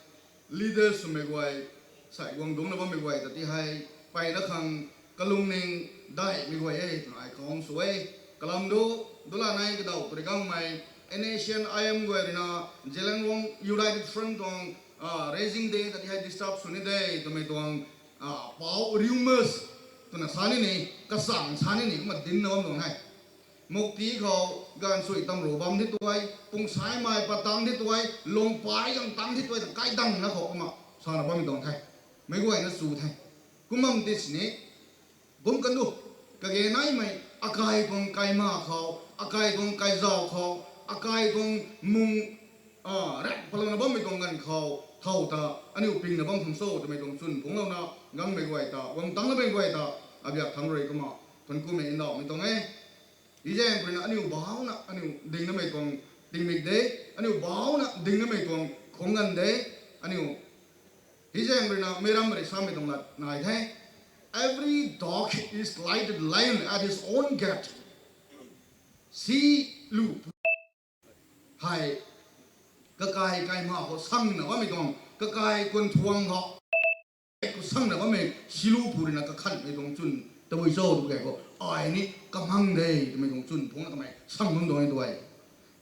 leaders swmei guay, sai guang dungcna bammei guay ta ti hei, mpeyna khang kalungning daihmei guay e twna ai khang sw e. Kalam du, dulanei kadaw puri gangmei, N S C N I M guay ruina, Zeliangrong United Front tuang, ah, raising day ta ti hei disturb sw ni de twmei tuang, ah, pau rumors twna sa ni ni, kachang sa ni ni kumna dincna bam tuang e. Mukti khou ganvsui tamru bam thi tuai, pungsaimei pat tang thi tuai, lungpai gang tang thi tuai ta kaidangna khou kumna sana bammei tuang the. Meic guayna chu the. Kum bam ti sini, kum kan du, kage naimei, akai tuang kaima khou, akai tuang kaizau khou, akai tuang mung, ah, rak palouna bammei tuang ganv khou, thow ta, aniu pingna bam khang cho twmei tuang chwn phungclouna, gangmei guay ta, guang tangcloumei guay ta, abiak thangc rui kumna, thuanc kumei ndauhmei tuang e. Hi zaeng ruina aniu bauna, aniu dingnamei tuang tingmik de, aniu bauna dingnamei tuang khungganv de, aniu hi zaeng ruina meic ram rui samei tuang lat nai the. Every dog is like a lion at his own gate. Si lu pu hei kakai kaima khou sangna bammei tuang, kakai kuan thuang khou, khou sangna bammei silu pu ruina kakhanmei tuang chwn tabui cho tu kei khou, ai ni kamang de twmei tuang chwn phungna kamei sang bam tuang e tu ai.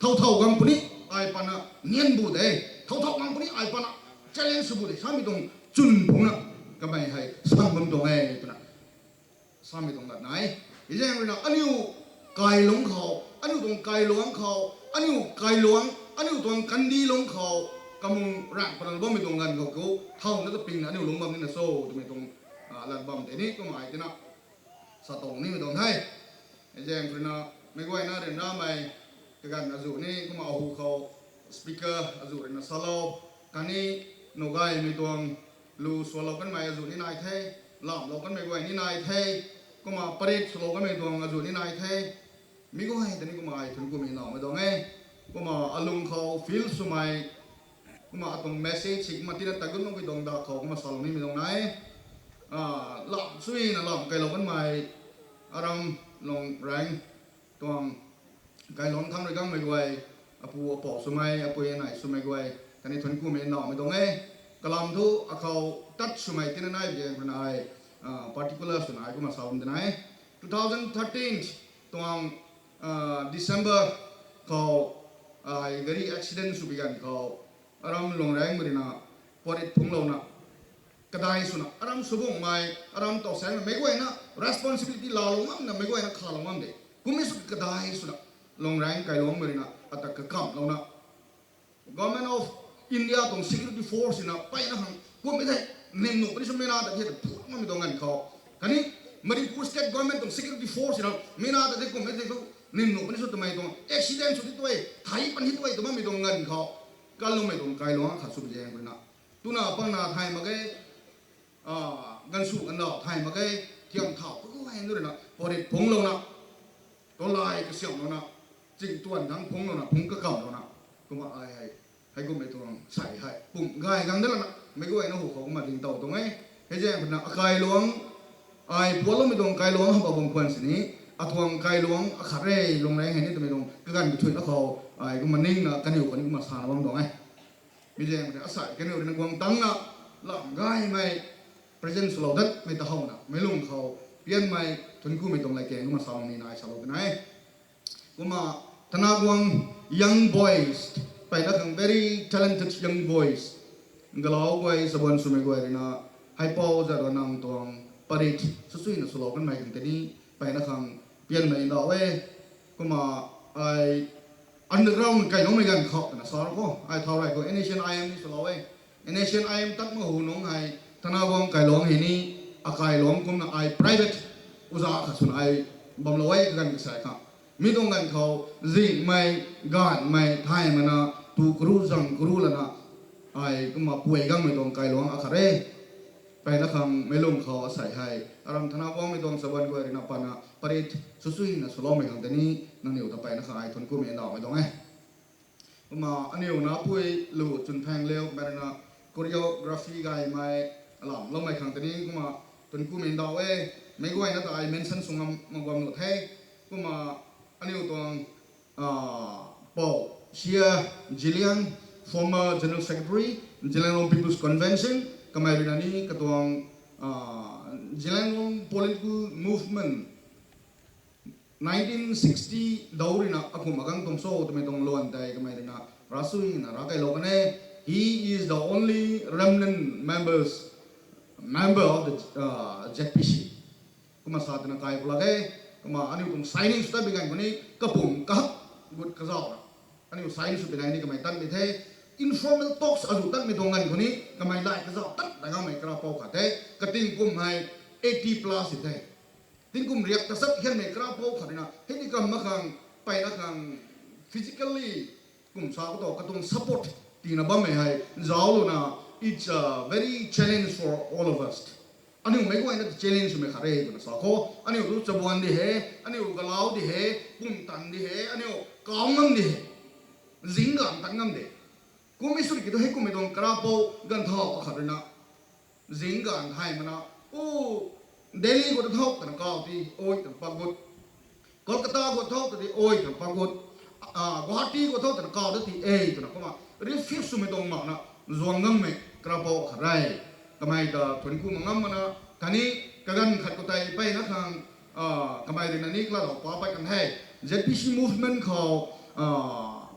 Thow thow gang puni ai pana nian bu de, thow thow gang puni ai pana challenge sw bu de samei tuang chwn phungna kamei hei sang bam tuang e twna samei tuang lat nai. Hi zaeng ruina aniu kailung khou, aniu tuang kailuang khou, aniu kailuang, aniu tuang kandi lung khou, kamung rak panal bammei tuang ganv khou khou, thowna ta pingna aniu lungc bam nina cho twmei tuang, ah, lat bam tei ni kumna ai tina sa tuang nimei tuang the. Hi zaeng ruina meic guayna ryanramei kaganv azuh ni kumna ahu khou speaker azuh ruina salou, khatni nougaymei tuang lu swlou kanmei azuh ni nai the, lamhlou kanmei guay ni nai the, kumna parit swlou kanmei tuang azuh ni nai the. Mi guay ta ni kumna ai thuanc kumei nau mei tuang e. Kumna alung khou feel swmei, kumna atuang message si kumna tina tagun nunc ki tuang da khou kumna salou nimei tuang nai. Ah, lam suina lam kailou kanmei, aram Lungraeng tuang kailuang thangc rui gangmei guay, apu apou swmei, apui anei swmei guay, khatni thuanc kumei naumei tuang e. Kalam thu akhou tat swmei tina nai zaeng ruina ai, ah, particular swna ai kumna sa bam de nai. Two thousand thirteen tuang, ah, December khou, ai gari accident sw bi ganv khou, aram Lungraengmei ruina parit phungclouna, kadai swna, aram Subungmei, aram Tausaengmei, meic guayna responsibility laalou ngamna, meic guayna khalou ngam de. Kummei sw kadai swna, Lungraeng kailuangmei ruina ata kakamlouna, Government of India tuang security force na mpeyna khang kummei thei, nim nuh puni sw mena ta the ta phu ngammei tuang ganv khou, khatni Manipur State Government tuang security force na mena ta the kummei thei thu nim nuh puni sw twmei tuang accident sw thi tuai, thei pan thi tuai tw bammei tuang ganv khou, kalungmei tuang kailuang khat sw bi zaeng ruina, twna pangna thay mak ge, ah, ganv sw ganvlou thay mak ge, Yang thau kaguay nu rui na, porit phungclouna, tolai kasiamhlouna, ching tuan thangc phungclouna, phungc kakamlouna, kumna ai hei, hei kummei tuang sei hei pum gay gang de lana, meic guayna hu khou kumna ding tow tuang e. Hei zaeng khou na akailuangc, ai puatloumei tuang kailuangc haba bam khwan sini, atuang kailuangc akhat re, Lungreng hei ni twmei tuang kaganv kathuina khou, ai kumna ningna kaniw khou ni kumna sana bam tuang e. Mi zaeng khou ni asei kaniw rui na guang tangna, lam gaymei, present swlou datmei ta howna, meic lung khou, pianmei, thuanc kumei tuang latkaeng kumna salou nina ai salou kan e. Kumna, tana guang young boys, mpeyna khang very talented young boys, galau guay, chabuan swmei guay rui na, Haipou Jadonang tuang parit, swsuina swlou kanmei khang tei ni, mpeyna khang pianmei ndauh e. Kumna, ai underground kailoumei ganv khou twna sa khou, ai thau rey khou N S C N I M ni swlou e. N S C N I M tat ma hu nungc hei, tana guang kailuangc hei ni, akailuangc kumna ai private, uza khat swna ai bamlou e kaganv kasei khang. Mi tuang ganv khou, zingmei, gaanhmei, thaymei na, tu karu zang karu lana, ai kumna puay gangmei tuang kailuangc akhat re. Mpeyna khang meic lung khou asei hei, aram tana guangmei tuang chabuan guay rui na pana, parit, swsuina swloumei khang tei ni, nangniw ta mpeyna khang ai thuanc kumei ndauhmei tuang e. Kumna aniu napui lu chwn phang liu, mei rui na choreography gaymei, alam loumei khang tei ni, kumna thuanc kumei ndauh e, meic guayna ta ai mention sw ngam mak guam nuh the, kumna aniu tuang, pou, Sia Zeliang, former General Secretary, Zeliangrong People's Convention, kamei rui na ni katuang, Zeliangrong political movement, nineteen sixty dou rui na akum agang tuang cho twmei tuang luan tei kamei rui na, rasuina rakailou kan e, he is the only remnant members, member of the Z P C. Kumna sa twna kai pw lak e, kumna aniu tuang signing sw tat bi ganv khou ni, kapum kahak gut kazauh na, aniu sign sw pi nai ni kamei tat mi the, informal talks azu tatmei tuang ganv khou ni, kamei lai kazauh tat ta gangmei karapou khat the, kating kum hei eighty plus i the. Tingkum riak ta sat hianmei karapou khat rui na, hei ni kam mak khang, mpeyna khang, physically, kum sa khou tu, katuang support, tina bammei hei, zauclouna, it's a very challenge for all of us. Aniu meic guayna ta challenge swmei khat re twna sa khou, aniu tu chabuan di he, aniu galau di he, pumtan di he, aniu kau ngam di he, zingganv tan ngam de. Kummei sw ki tu hei kummei tuang karapou ganv thau akhat rui na, zingganv thay mana, u, Delhi khou ta thau twna kau ti, oi twna pak gut. Kolkata khou thau ta ti, oi twna pak gut. Guwahati khou thau twna kau ta ti e twna kumna refuse swmei tuang makna, zuang ngangmei karapou khat re. Kamei ta thuanc ku mak ngam mana, khatni kaganv khat khou tei mpeyna khang, kamei rui na ni kalaulou pa pat kan the. Z P C movement khou,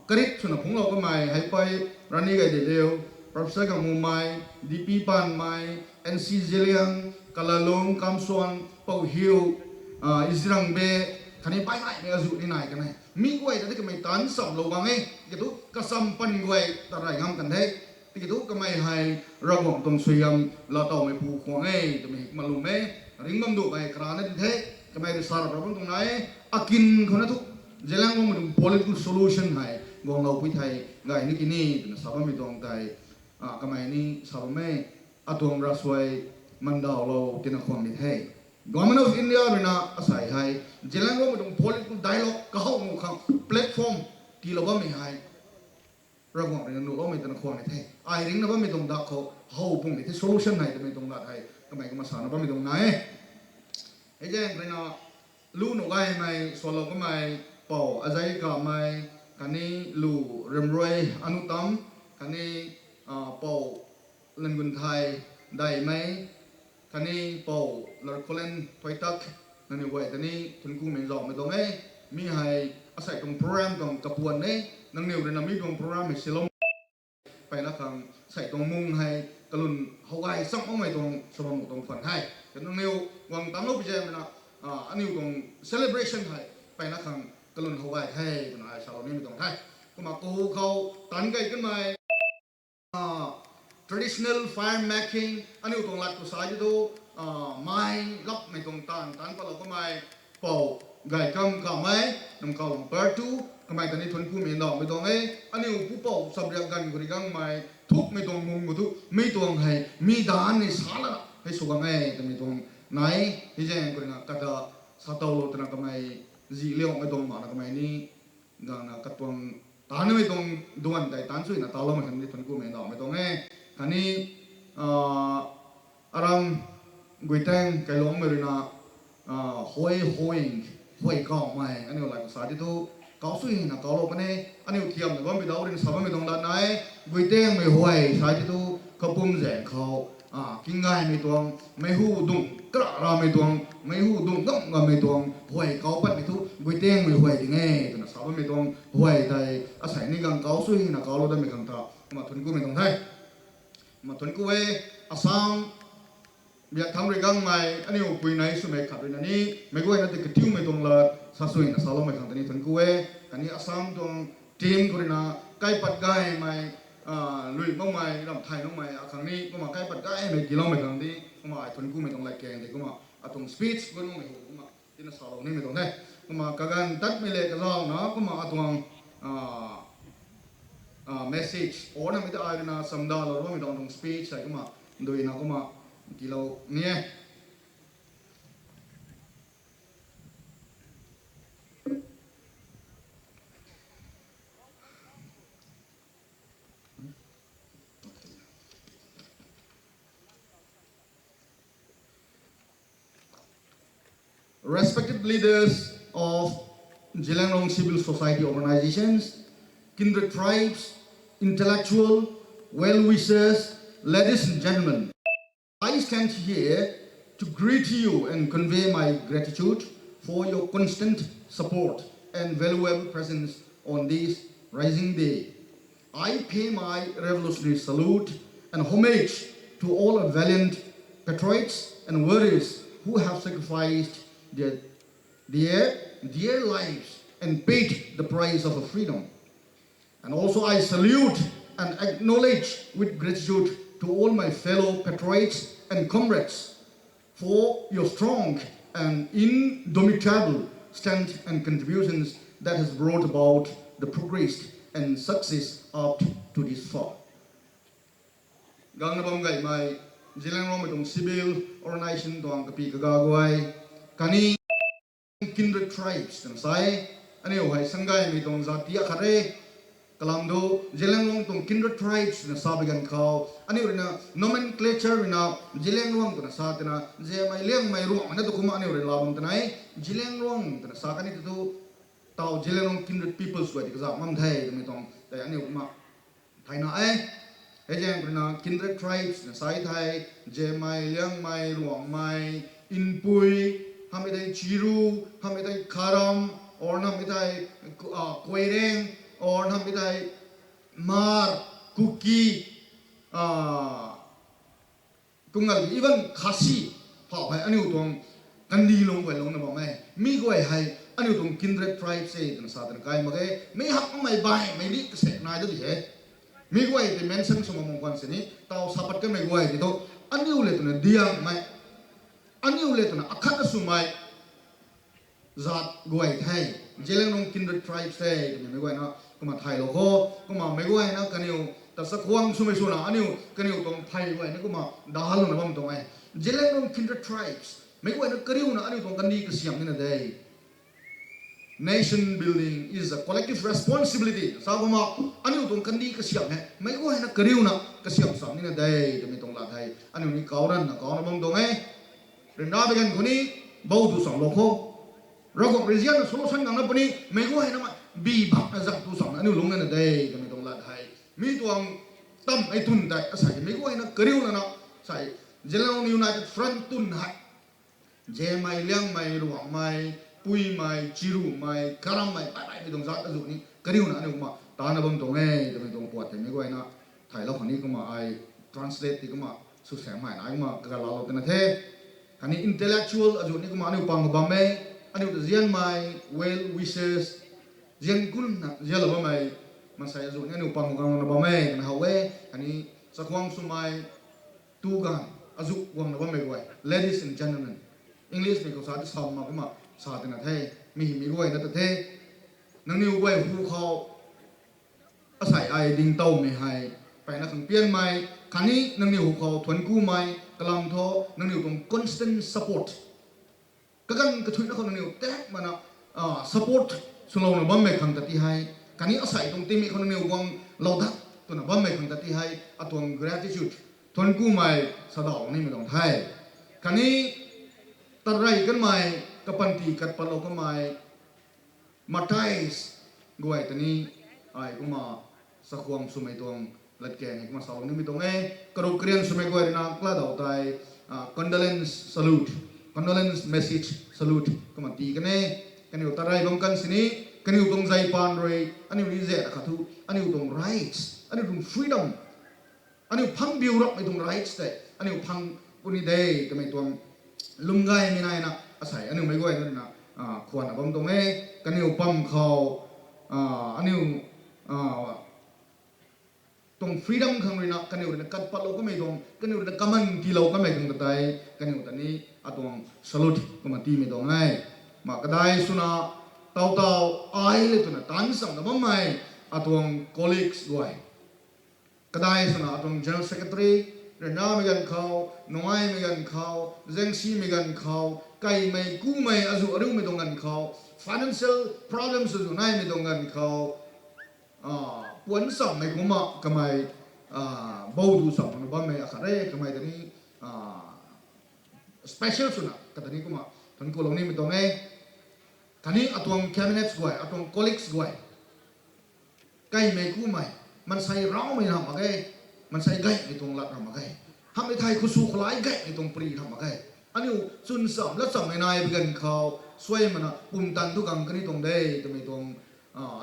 karit swna phungclou kamei hei pei, Rani Gaidinliu, Professor Gangmumei, D P Panmei, N C Zeliang, Kalalung, Kamsuan, Pouhiu, Izirangbe, khatni mpeyna mei azu ni nai kan e. Mi guay ta ti kamei tanc chamlou gang e, tiki tu kacham pan guay ta rey ngam kan the. Tiki tu kamei hei Ravguangc tuang suaihiam laatowmei pu khwang e twmei kumna lwm e. Ringc bam duhmei karana di the, kamei rui sa rap ra bam tuang na e, akin khou na thu, Zeliangrongmei tuang political solution hei guangloupui thei, gay ni ki ni twna sa bammei tuang tei, kamei ni sa bam e, atuang ravsuai mandawlou tina khwang di the. Government of India rui na asei hei, Zeliangrongmei tuang political dialogue kahow nuh khang platform tiilou bammei hei, Ravguangc rui na nuhloumei twna khwang ni the. Ai ringcna bammei tuang dak khou how pung ni the, solution hei twmei tuang lat hei kamei kumna sana bammei tuang na e. Hei zaeng rui na, lu nuh gaymei swalou kamei, Pou Azei Kamei, khatni lu Remrui Anutam, khatni, Pou Langunthai Daimei, khatni Pou Larkholen Thoitak, nangniw guay ta ni thuanc kumei zauhmei tuang e. Mi hei asei tuang program tuang kapuan e. Nangniw rui na mi tuang program hei silou mpeyna khang sei tuang mung hei kalwn how gay cham makmei tuang sa bam tuang khwan the. Nangniw guang tangclou pi zaeng rui na, aniu tuang celebration hei mpeyna khang kalwn how gay the twna ai salou nimei tuang the. Kumna kahu khou tanc key kanmei, traditional fire making, aniu tuang lat khou sa di tu, mei lapmei tuang taanv tanc patlou kamei, Pou Gaikam Kamei, Namkaulam Part two, kamei ta ni thuanc kumei ndauhmei tuang e. Aniu pupouc chabriak ganv khou rui gangmei thukmei tuang mung khou tu, mi tuang hei mi danc ni sa lana hei sw gang e twmei tuang nai, hei zaeng khou ruina kata sa tow lou twna kamei, zi liangmei tuang mana kamei ni, gangna katuang, tanmei tuang duan tei tan suina taloumei khang ni thuanc kumei ndauhmei tuang e. Khatni, aram Guiteng Kailuangmei ruina, hui hui, hui kawmei, aniu lai khou sa ti thu, kau suina kaulou kan e, aniu thiamna bammei dau ruina sa bammei tuang lat nai, Guitengmei hui sa ti thu, kapum zaeng khou, kinggaymei tuang, meic hu dung kara ramei tuang, meic hu dung gam gammei tuang, hui kau patmei thu, Guitengmei hui ding e, twna sa bammei tuang, hui tei, asei ni gang kau suina kaulou datmei khang ta, kumna thuanc kumei tuang the. Kumna thuanc ku e, Assam, biak thangc rui gangmei, aniu pui nei swmei khat ruina ni, meic guayna tei katiumei tuang lat, sa suina saloumei khang ta ni thuanc ku e, khatni Assam tuang team khou ruina, kaipat gaymei, lui makmei, ram thay makmei, akhang ni, kumna kaipat gaymei tiiloumei khang di, kumna ai thuanc kumei tuang lat keng de, kumna atuang speech, gun makmei hu, kumna, tina salou nimei tuang the. Kumna kaganv tatmei le kazauna, kumna atuang, message, or namei ta ai ruina, chamdalou bammei tuang atuang speech, hei kumna, duina kumna, tiilou ni e. Respected leaders of Zeliangrong civil society organizations, kindred tribes, intellectual, well-wishers, ladies and gentlemen, I stand here to greet you and convey my gratitude for your constant support and valuable presence on this rising day. I pay my revolutionary salute and homage to all our valiant patriots and warriors who have sacrificed their, their dear lives and paid the price of our freedom. And also I salute and acknowledge with gratitude to all my fellow patriots and comrades for your strong and indomitable stand and contributions that has brought about the progress and success up to this far. Gangna bam gaymei, Zeliangrongmei tuang civil organization tuang kapi kaga guay, khatni kindred tribes twna sa e, aniu hei Sangaymei tuang zat ti akhat re, kalam du, Zeliangrong tuang kindred tribes twna sa bi ganv khou, aniu ruina nomenclature ruina, Zeliangrong twna sa twna, Zemei, Liangmei, Ruangmei na tu kumna aniu rui laa bam twna e, Zeliangrong twna sa kani tu tu, tau Zeliangrong kindred peoples guay ti kazauh ngam the twmei tuang tei aniu kumna thayna e. Hei zaeng ruina kindred tribes na sa thei, Zemei, Liangmei, Ruangmei, Inpui, hamhmei tei Chiru, hamhmei tei Karam, or hamhmei tei Koireng, or hamhmei tei Hmar, Kuki, Kungal, even Khasi phau hei aniu tuang kandih lung guay lungna bam e. Mi guay hei aniu tuang kindred tribes e twna sa twna kai mak ge. Mi hakmei baihmei ni kasek nai da di he. Mi guay tei mention sw mak mung khwan sini, tau sa pat kanmei guay tei thu, aniu le twna diangmei, aniu le twna akhat na swmei zat guay the, Zeliangrong kindred tribes the twmei meic guayna kumna thaylou kho. Kumna meic guayna kaniw ta chakhwang swmei swna aniu kaniw tuang phey guayna kumna dahal lana bam tuang e. Zeliangrong kindred tribes, meic guayna kariuna aniu tuang kandih kasiam nina de. Nation building is a collective responsibility sa kumna, aniu tuang kandih kasiam hei meic guayna kariuna kasiam sam nina de twmei tuang lat hei aniu ni kau ranna kauna bam tuang e. Ryanra bi ganv khou ni bou tu samlou kho. Ravguangc rui zianna solution gangna puni, meic guayna mei bi bakna zang tu samna aniu lungc nina de twmei tuang lat hei, mi tuang tammei twn tei asei meic guayna kariu lana, sei Zeliangrong United Front twn hei, Zemei, Liangmei, Ruangmei, Puimei, Chirumei, Karammei, baihmei tuang zat azuh ni kariuna aniu kumna tana bam tuang e twmei tuang puat tei meic guayna thaylou khang ni kumna ai translate ti kumna swsaeng mei na ai kumna kaga laalou twna the. Khatni intellectual azuh ni kumna aniu pang khou bam e, aniu ta zianmei, well wishers, zian kunna zianlou bammei, maansei azuh ni aniu pang khou gangna bam e twna how e. Khatni chakhwang swmei, tu ganv azuh guangna bammei guay, ladies and gentlemen, English mei khou sa ti sam mak kumna sa tina the, mi hei meic guayna ta the. Nangniw guay hu khou asei ai dingtowmei hei mpeyna khang pianmei, khatni nangniw hu khou thuanc kumei, Kalam thu nangniw tuang constant support, kaganv kathuina khou nangniw tak mana support swlouna bammei khang ta ti hei, khatni asei tuang tingmik khou nangniw guang lou dat twna bammei khang ta ti hei atuang gratitude, thuanc kumei sadauh nimei tuang the. Khatni tat rey kanmei, kapanty kat patlou kanmei, martyrs guay ta ni ai kumna sakhwang swmei tuang latkaeng hei kumna salou nimei tuang e. Karuh karian swmei guay ruina kladau tei condolence salute, condolence message salute kumna tii kan e. Kaniw tat rey bam kan sini, kaniw tuang zei paan rui aniu ni zat akhat thu aniu tuang rights, aniu tuang freedom, aniu phang biu rapmei tuang rights tei aniu phang puni de twmei tuang lwmgaymei naina asei aniu meic guayna ruina khwanna bam tuang e. Kaniw pam khou aniu tuang freedom khang ruina kaniw ruina kat patlou kamei tuang, kaniw ruina kaman tiilou kamei khang ta tei kaniw ta ni atuang salute kumna tiimei tuang e. Ma kadai swna taw taw ai le twna taanc chamna bammei atuang colleagues guay, kadai swna atuang general secretary, ryanramei ganv khou, nungaimei ganv khou, zangsimei ganv khou, kaimei kumei azuh ariumei tuang ganv khou, financial problems azuh naimei tuang ganv khou, puanc chammei kumna kamei bou du chamna bammei akhat re, kamei ta ni special swna kata ni kumna thuanc kulou nimei tuang e. Khatni atuang cabinets guay, atuang colleagues guay, kaimei kumei, maansei raumei ram mak ge, maansei gaymei tuang lat ram mak ge, hamhmei thei khusw khulai gaymei tuang pari ram mak ge, aniu chwn cham lat chammei nai bi ganv khou suai mana pumtan thu gang kani tuang de twmei tuang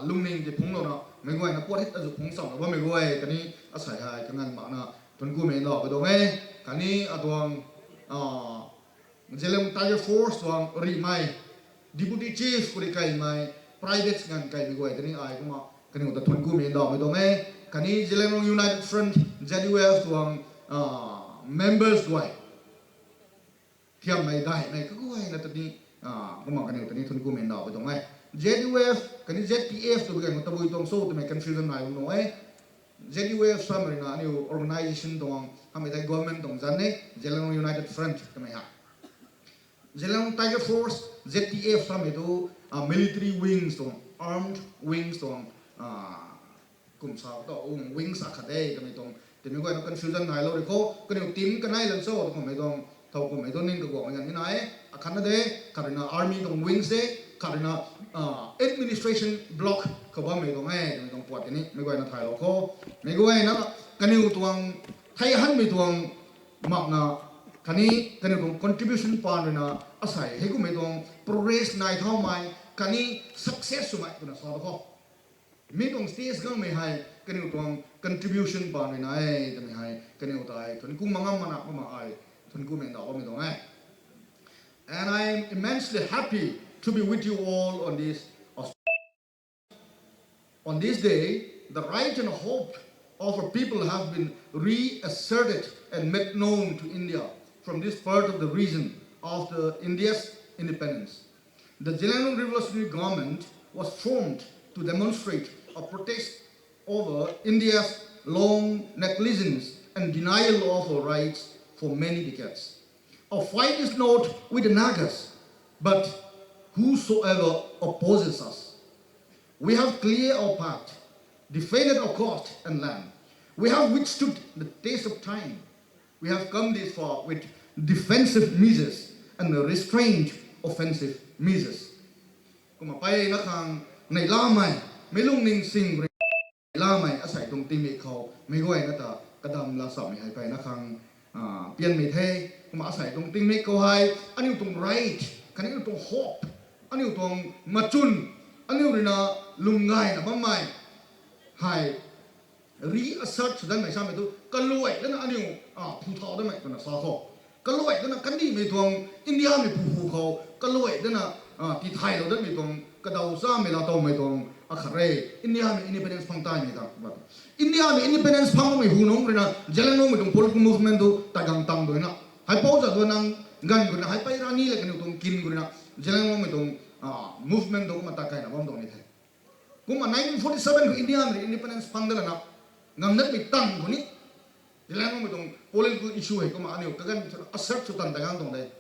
lungning tei phungclouna meic guayna puat hei azuh phungc chamna bammei guay khatni asei hei kanganv makna thuanc kumei ndauh pui tuang e. Khatni atuang Zeliangrong Tiger Force tuang rihmei, deputy chief khou rui kaimei, private nganv kaimei guay ta ni ai kumna kaniw ta thuanc kumei ndauh pui tuang e. Khatni Zeliangrong United Front, Z U F tuang members guay, thiammei daihmei kaguayna ta ni kumna kaniw ta ni thuanc kumei ndauh pui tuang e. Z U F khatni Z T F tw bi ganv khou tabui tuang cho twmei confusion nai bam nuh e. Z U F samei ruina aniu organisation tuang, hamhmei thei government tuang zanc e, Zeliangrong United Front twmei ha. Zeliangrong Tiger Force, Z T F samei tu military wings tuang, armed wings tuang kum sa ta wings akhat de twmei tuang, twmei guayna confusion nailou rui khou kaniw team kanei lan cho twmei tuang, thow kummei tuang ning kaguangmei ganv ni nai e. Akhatna de, khat ruina army tuang wings de, khat ruina administration block khou bammei tuang e twmei tuang puat tei ni meic guayna thaylou khou, meic guayna kaniw tuang thei hanmei tuang makna khatni kaniw tuang contribution paan ruina asei hei kummei tuang progress nai thaumei khatni success swmei twna sa ta khou, mi tuang stage gangmei hei kaniw tuang contribution paan ruina e twmei hei kaniw tei thuanc ku mak ngam mana kumna ai thuanc kumei ndauh bammei tuang e. And I am immensely happy to be with you all on this. On this day, the right and hope of our people have been reasserted and made known to India from this part of the region after India's independence. The Zeliangrong Revolutionary Government was formed to demonstrate a protest over India's long negligence and denial of our rights for many decades. Our fight is not with the Nagas, but whosoever opposes us. We have cleared our path, defended our coast and land. We have withstood the test of time. We have come this far with defensive measures and restrained offensive measures. Kumna mpeyna khang neihlamei, meic lungning sing rui neihlamei asei tuang tingmik khou meic guayna ta kadam laa chammei hei mpeyna khang pianmei the. Kumna asei tuang tingmik khou hei aniu tuang right khatni aniu tuang hope, aniu tuang machun, aniu ruina lwm gayna bammei hei reassert sw danmei samei thu kaluai dana aniu phu thau danmei twna sa khou, kaluai dana kandihmei tuang Indiamei pu hu khou kaluai dana tithaylou danmei tuang kadaw chamei laa towmei tuang akhat re. Indiamei independence phang taimei ta, Indiamei independence phang bammei hu nunc ruina Zeliangrongmei tuang political movement tu tagang tang duina, haipou zat duanang ganv khou ruina haipei rani le kaniw tuang kin khou ruina Zeliangrongmei tuang movement tu kumna tat kaina bam tuang ni the. Kumna nineteen forty-seven khou Indiamei rui independence phang dat lana ngam datmei tang khou ni Zeliangrongmei tuang political issue hei kumna aniu kaganv assert sw tan ta gang tuang de.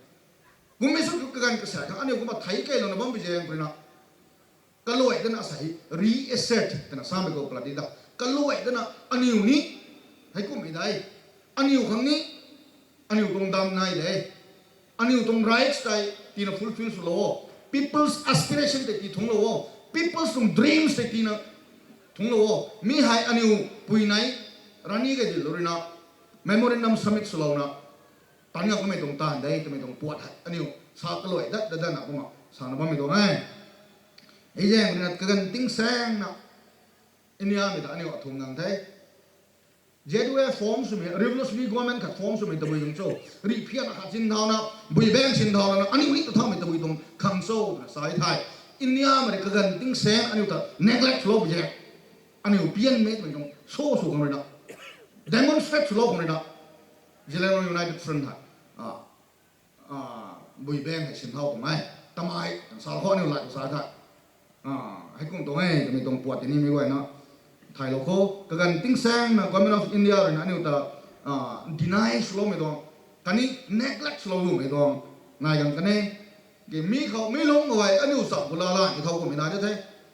Kummei sw kaganv kasa khang aniu kumna thei keylouna bammei zaeng puni na. Kaluai dana asei reassert twna samei khou pala di da. Kaluai dana aniu ni, hei kummei de. Aniu khang ni, aniu tuang dam nai de. Aniu tuang rights tei tina fulfill swlou o. People's aspiration tei ti thungclou o. People's tuang dreams tei tina thungclou o. Mi hei aniu pui nei, rani kazilou ruina, memorandum submit swlouna, tan nga kamei tuang taanv de, twmei tuang puat hei aniu sa kaluai dat dat dana kumna sana bammei tuang e. Hei zaeng ruina kaganv tingsaengna, Indiamei ta aniu athum nang the. Z U F form swmei, revolutionary government khat form swmei tabui zung cho. Rih phian akhat sinthauna, bui bang sinthauna, aniu ni ta thaumei tabui tuang khang cho twna sa the. Indiamei rui kaganv tingsaeng aniu ta neglect swlou bui zaeng. Aniu pianmei twmei tuang so sw khang ruina, demonstrate swlou khang ruina, Zeliangrong United Front hei bui bang hei sinthau tuang e. Tamei twna sa khou aniu lai sa the. Hei kum tuang e twmei tuang puat tini mei guayna thaylou khou kaganv tingsaengna Government of India ruina aniu ta deny swloumei tuang, khatni neglect swlou lumei tuang nai gang kan e. Ke mi khou mi lung guay aniu cham khou lala ni thau kummei nai de the.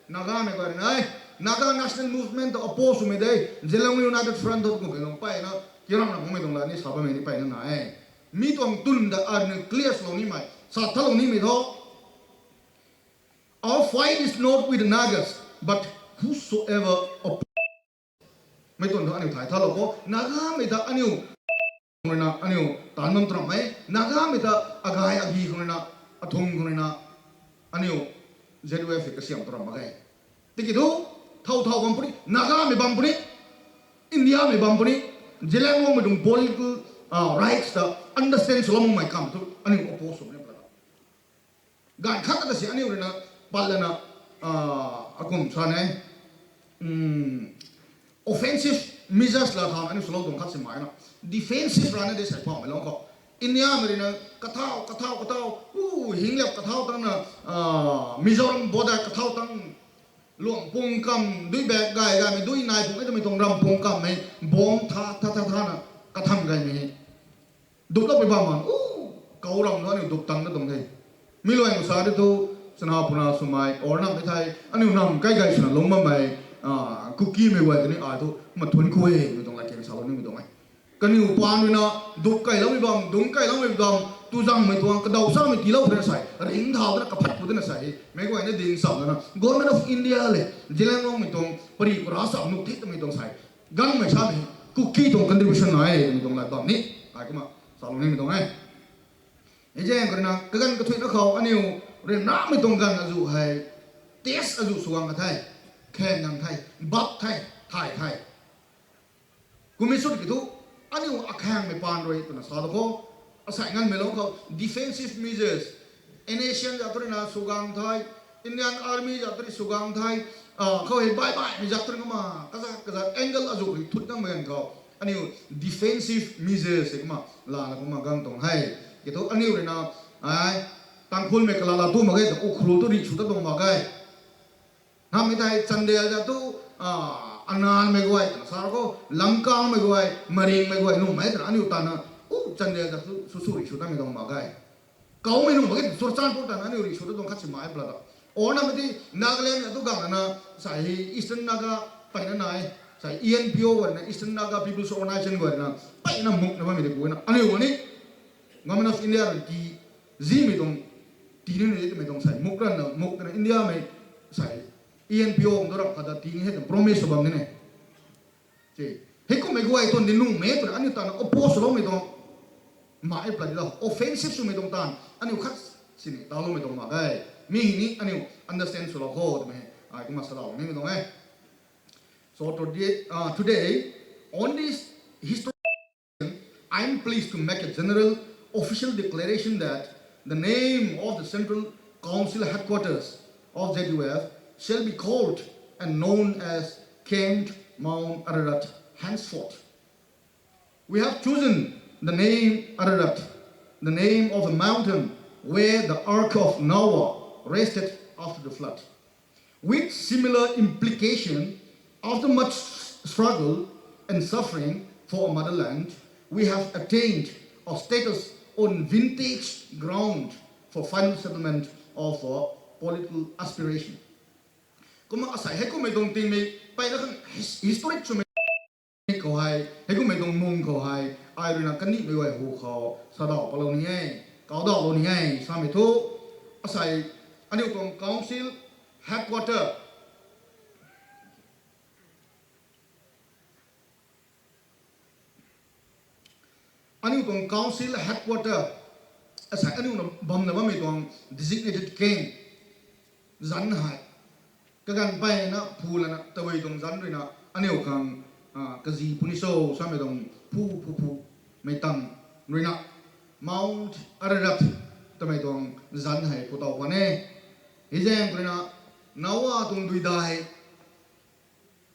Nagamei guay ruina e, Naga National Movement ta oppose swmei de, Zeliangrong United Front thu kummei tuang mpeyna kiramna makmei tuang la ni sa bammei ni mpeyna nai e. Mi tuang tun ta aniu clear swlou nimei, sa thalou nimei thu, Our fight is not with the Nagas, but whosoever oppose. Mei tuang thu aniu thay thalou khou Nagamei ta aniu khang ruina aniu taanv bam tramh e. Nagamei ta agay aghi khang ruina, athung khang ruina aniu Z U F kasiam tramh mak ge. Tiki thu, thau thau bam puni, Nagamei bam puni, Indiamei bam puni, Zeliangrongmei tuang political rights ta understand swlou makmei kam thu aniu oppose sw puni pala. Ganv khat ta si aniu ruina patlana akum sa ne, offensive measures la thauna aniu swlou tuang khat si mai na, defensive rana de sei phaumei lung khou Indiamei ruina kathau kathau kathau, u, hinglap kathau tangna, Mizoram border kathau tang, luang pung kam dui bak gay gaymei dui nai pung e twmei tuang ram pung kammei bomb tha tha tha thana katham gaymei duplou pui bam man, u, kou ram thu aniu dup tang na tuang the. Mi luai sa de thu, chana puna swmei or nam e thei aniu nam kai gay swna lung bammei Kukimei guay tini ai thu mathun khou e twmei tuang latkaeng salou nimei tuang e. Kaniw paan ruina dup kailoumei bam, dungc kailoumei bam, tuzangmei tuang kadaw samei tiilou puna sei ringcthau dana kaphat pu dana sei meic guayna ding cham lana Government of India le Zeliangrongmei tuang pari kura cham nuh the twmei tuang sei gangmei samei Kuki tuang contribution nai e twmei tuang lat bam ni ai kumna salou nimei tuang e. Hei zaeng khou ruina kaganv kathuina khou aniu ryanramei tuang ganv azuh hei test azuh sw gang ka the, khaeng gang the, bap the, thay the. Kummei sw ki thu aniu akhangmei paan rui twna sa ta khou, asei nganvmei lung khou defensive measures, N S C N zat tu ruina sw gang the, Indian Army zat tu rui sw gang the, khou hei baih baihmei zat tu rui kumna kazat kazat angle azuh rui thut gangmei ganv khou aniu defensive measures hei kumna lana kumna gang tuang he. Ki thu aniu ruina ai Tangkhulmei kalala tu mak ge ta Ukhrul tu rih sw ta tuang mak ge. Nammei tei Chandel zat tu, Ananmei guay twna sa khou, Lamkangmei guay, Maringmei guay nuhmei twna aniu tana, u, Chandel zat tu sw sw rih sw tamei tuang mak ge. Kaumei nuh mak ge, Churachandpur tana aniu rih sw ta tuang khat si mai pala ta. Or nammei ti Nagaland zat tu gang lana, sei hei Eastern Naga peyna nai, sei E N P O guay na, Eastern Naga People's Organisation guay na, peyna mukna bammei ti guayna aniu ni Government of India rui ti zimei tuang, ti ni ni twmei tuang sei muk ranna muk twna Indiamei sei E N P O tu ram khat ta ti ni hei tuang promise sw bam ni ne. Hei kummei guay tuang di nuhmei twna aniu tana oppose swloumei tuang mak e pala di la offensive swmei tuang taanv aniu khat sini taloumei tuang mak ge. Mi hei ni aniu understand swlou kho twmei ai kumna salou nimei tuang e. So today, today on this history, I am pleased to make a general official declaration that the name of the Central Council Headquarters of Z U F shall be called and known as Camp Mount Ararat henceforth. We have chosen the name Ararat, the name of a mountain where the Ark of Noah rested after the flood. With similar implication, after much struggle and suffering for a motherland, we have attained a status on vintage ground for final settlement of a political aspiration. Kumna asei hei kummei tuang tingmei, peyna kan his-, historic swmei khou hei, hei kummei tuang mung khou hei, ai ruina kandihmei guay hu khou, sadauh palou ni e, kaudauhlou ni e, samei thu, asei, aniu tuang council headquarter, aniu tuang council headquarter, asei aniu na bamna bammei tuang designated camp, zanc hei, kaganv peyna phu lana tabui tuang zanc ruina, aniu khang, ah, kazi puni cho, samei tuang phu, phu, phu, mei tang ruina, Mount Ararat, twmei tuang zanc hei phu tow pan e. Hei zaeng ruina, Noa tuang duidai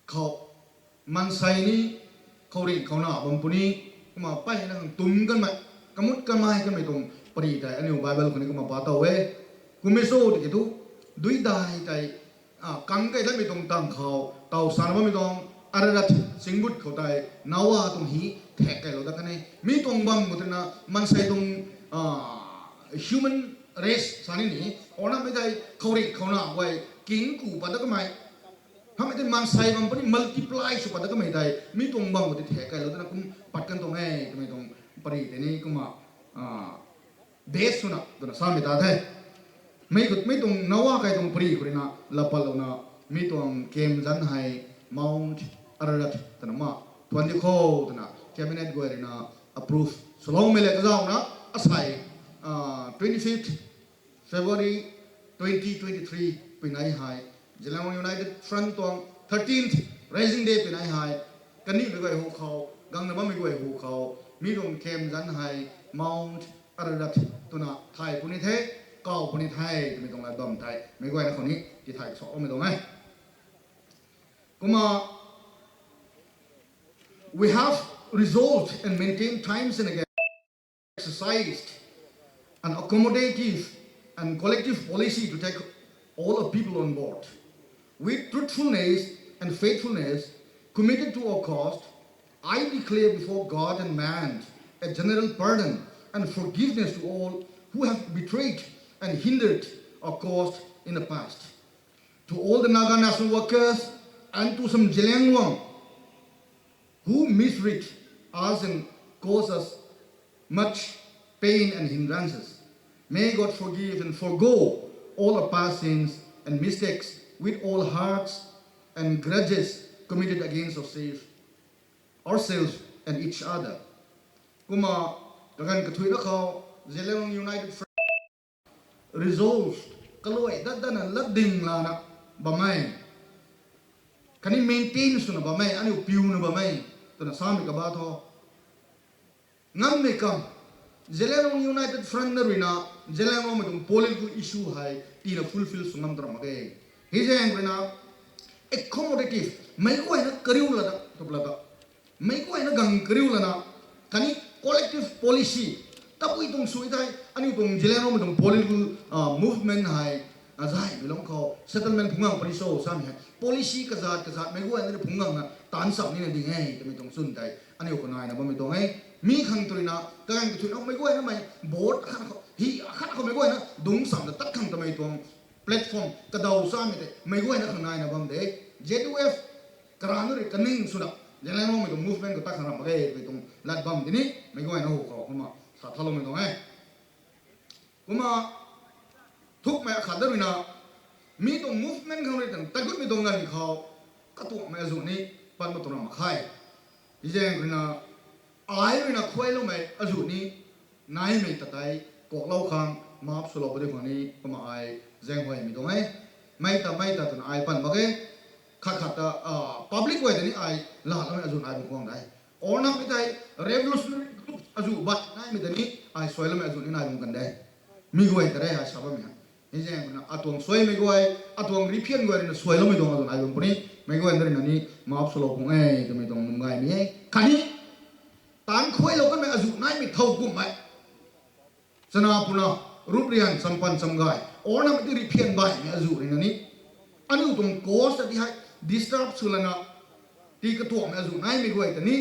khou, maansei ni, khouringh khou na bam puni, kumna peyna khang tum kanmei, kamut kanmei, kanmei tuang pari tei, aniu Bible khou ni kumna pa tow e. Kummei cho tiki thu, duidai tei, ah, kang kei datmei tuang tang khou, tow sana bammei tuang, Ararat, chingbut khou tei, Noa tuang hi, thek keylou dat kan e. Mi tuang bam khou twna, maansei tuang, ah, human race, sa ni ni, or namei tei, khouringh khou na guay, king ku pat dat kamei, hamei tei maansei bam puni multiply sw pat dat kamei tei, mi tuang bam khou tei thek keylou twna kum pat kan tuang e, twmei tuang pari tei ni kumna, ah, base swna, twna samei ta the. Mei khou, mi tuang Noa kai tuang pari khou ruina, la patlouna, mi tuang camp zanc hei, Mount Ararat, twna ma, thuan di kho, twna cabinet guay ruina, approve swloumei le kazauna, asei, ah, twenty-fifth February twenty twenty-three pui nai hei, Zeliangrong United Front tuang thirteenth Raising Day pui nai hei, kandihmei guay hu khou, gangna bammei guay hu khou, mi tuang camp zanc hei, Mount Ararat twna thay puni the, kaw puni the, twmei tuang lat bam tei, meic guayna khou ni, tithay kasakloumei tuang e. Kumna, we have resolved and maintained times and again exercised an accommodative and collective policy to take all our people on board. With truthfulness and faithfulness, committed to our cause, I declare before God and man a general pardon and forgiveness to all who have betrayed and hindered our cause in the past. To all the Naga national workers and to some Zeliangrong who misread us and cause us much pain and hindrances. May God forgive and forgo all our past sins and mistakes with all hearts and grudges committed against ourselves, ourselves and each other. Kumna, kaganv kathuina khou, Zeliangrong United Front resolve, kaluai dat datna latding lana bammei, khatni maintain swna bammei, aniu piuna bammei, twna samei kaba tho. Ngammei kam, Zeliangrong United Front na ruina, Zeliangrongmei tuang political issue hei, tina fulfill sw ngam tram mak ge. Hei zaeng ruina, accommodative, meic guayna kariu lana, tup lata. Meic guayna gang kariu lana, khatni collective policy, tabui tuang sw thei, aniu tuang Zeliangrongmei tuang political, ah, movement hei, ah, zaymei lungc khou, settlement phungc gang puni cho, samei hei. Policy kazat kazat, meic guayna ni phungc gangna, taanc cham nina ding e, twmei tuang chwn tei, aniu khou naina bammei tuang e. Mi khang tu ruina, kaganv kathuina, meic guayna mei, board akhat khou, hi akhat khou meic guayna, dungc chamna tat khang twmei tuang, platform, kadaw samei tei, meic guayna khang naina bam de, Z U F, karana rui kaning swna, Zeliangrongmei tuang movement khou tat khang ram mak ge, twmei tuang lat bam tini, meic guayna hu khou, kumna, sa thaloumei tuang e. Kumna, thukmei akhat da ruina, mi tuang movement khang rui tang, tatgutmei tuang ganv khou, katuangmei azuh ni, pat ma tuang ram mak khe. Hei zaeng ruina, ai ruina khuayloumei azuh ni, naimei ta tei, kuaklou khang, maap swlou puni khang ni, kumna ai zaenghuaymei tuang e. Mei ta, mei ta twna ai pan mak ge. Khat khat ta, ah, public guay ta ni ai, laaloumei azuh nai bam khwan de. Or namei tei, revolutionary group azuh bat naimei ta ni, ai suailoumei azuh ni nai bam kan de. Mi guay ta re ai sa bammei hei. Hei zaeng ruina atuang suaimei guay, atuang riphian guay ruina suailoumei tuang azuh nai bam puni, meic guay na ruina ni maap swlou pung e, twmei tuang nunc gaymei e. Khatni, taanc khuaylou kanmei azuh naimei thow kumhmei. Chana puna, rup rian, champan chamgay, or namei ti riphian baihmei azuh ruina ni, aniu tuang cause ta ti hei, disturb sw lana, ti katuangmei azuh naimei guay ta ni,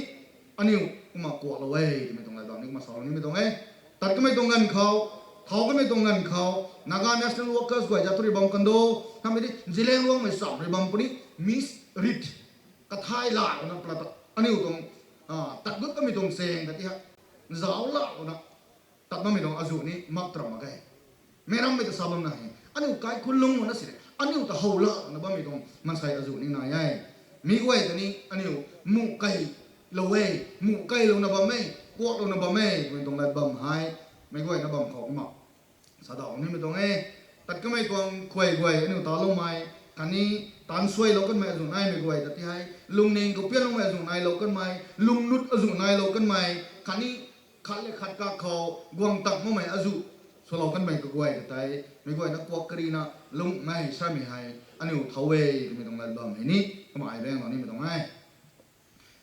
aniu kumna kuaklou e twmei tuang lat bam ni kumna salou nimei tuang e. Tat kamei tuang ganv khou, thau kamei tuang ganv khou, Naga national workers guay zat thu rui bam kan do, hamei di Zeliang Rongmei cham rui bam puni misread, kathai lana pla ta aniu tuang tat gut kamei tuang chaeng ta ti ha, zauc lana tat bammei tuang azuh ni mak tram mak ge. Meic rammei ta sa bam na he, aniu kaikhunc lung na si, aniu ta how lana bammei tuang mansei azuh ni nai e. Mi guay ta ni aniu muh keilou e, muh keilouna bam e, kuaklouna bam e twmei tuang lat bam hei, meic guayna bam khou kumna sadauh nimei tuang e. Tat kamei tuang khuay guay aniu taloumei, khatni taanv suailou kanmei azuh naimei guay ta ti hei, lungning khou pianloumei azuh nailou kanmei, lunglut azuh nailou kanmei, khatni khat le khat kak khou guang tak makmei azuh swlou kanmei kaguay ta tei, meic guayna kuak karina lungmei samei hei aniu thau e twmei tuang lat bam hei ni kumna ai baenglou nimei tuang e.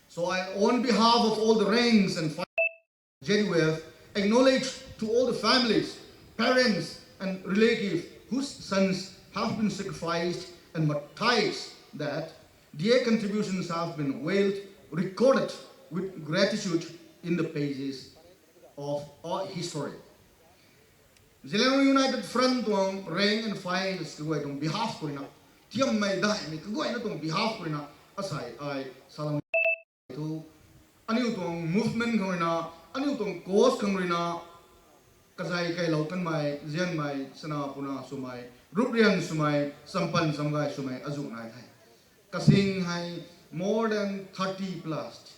So I, on behalf of all the ranks and file, Z U F, acknowledge to all the families, parents and relatives whose sons have been sacrificed and martyrs that their contributions have been well recorded with gratitude in the pages of our history. Zeliangrong United Front tuang rank and files kaguay tuang behalf khou ruina, tiammei daihmei kaguayna tuang behalf khou ruina, asei ai salou thu, aniu tuang movement khang ruina, aniu tuang cause khang ruina, kazei keilou kanmei, zianmei, chana puna swmei, ruprian swmei, champan chamgay swmei azuh nai the. Kasing hei more than thirty plus.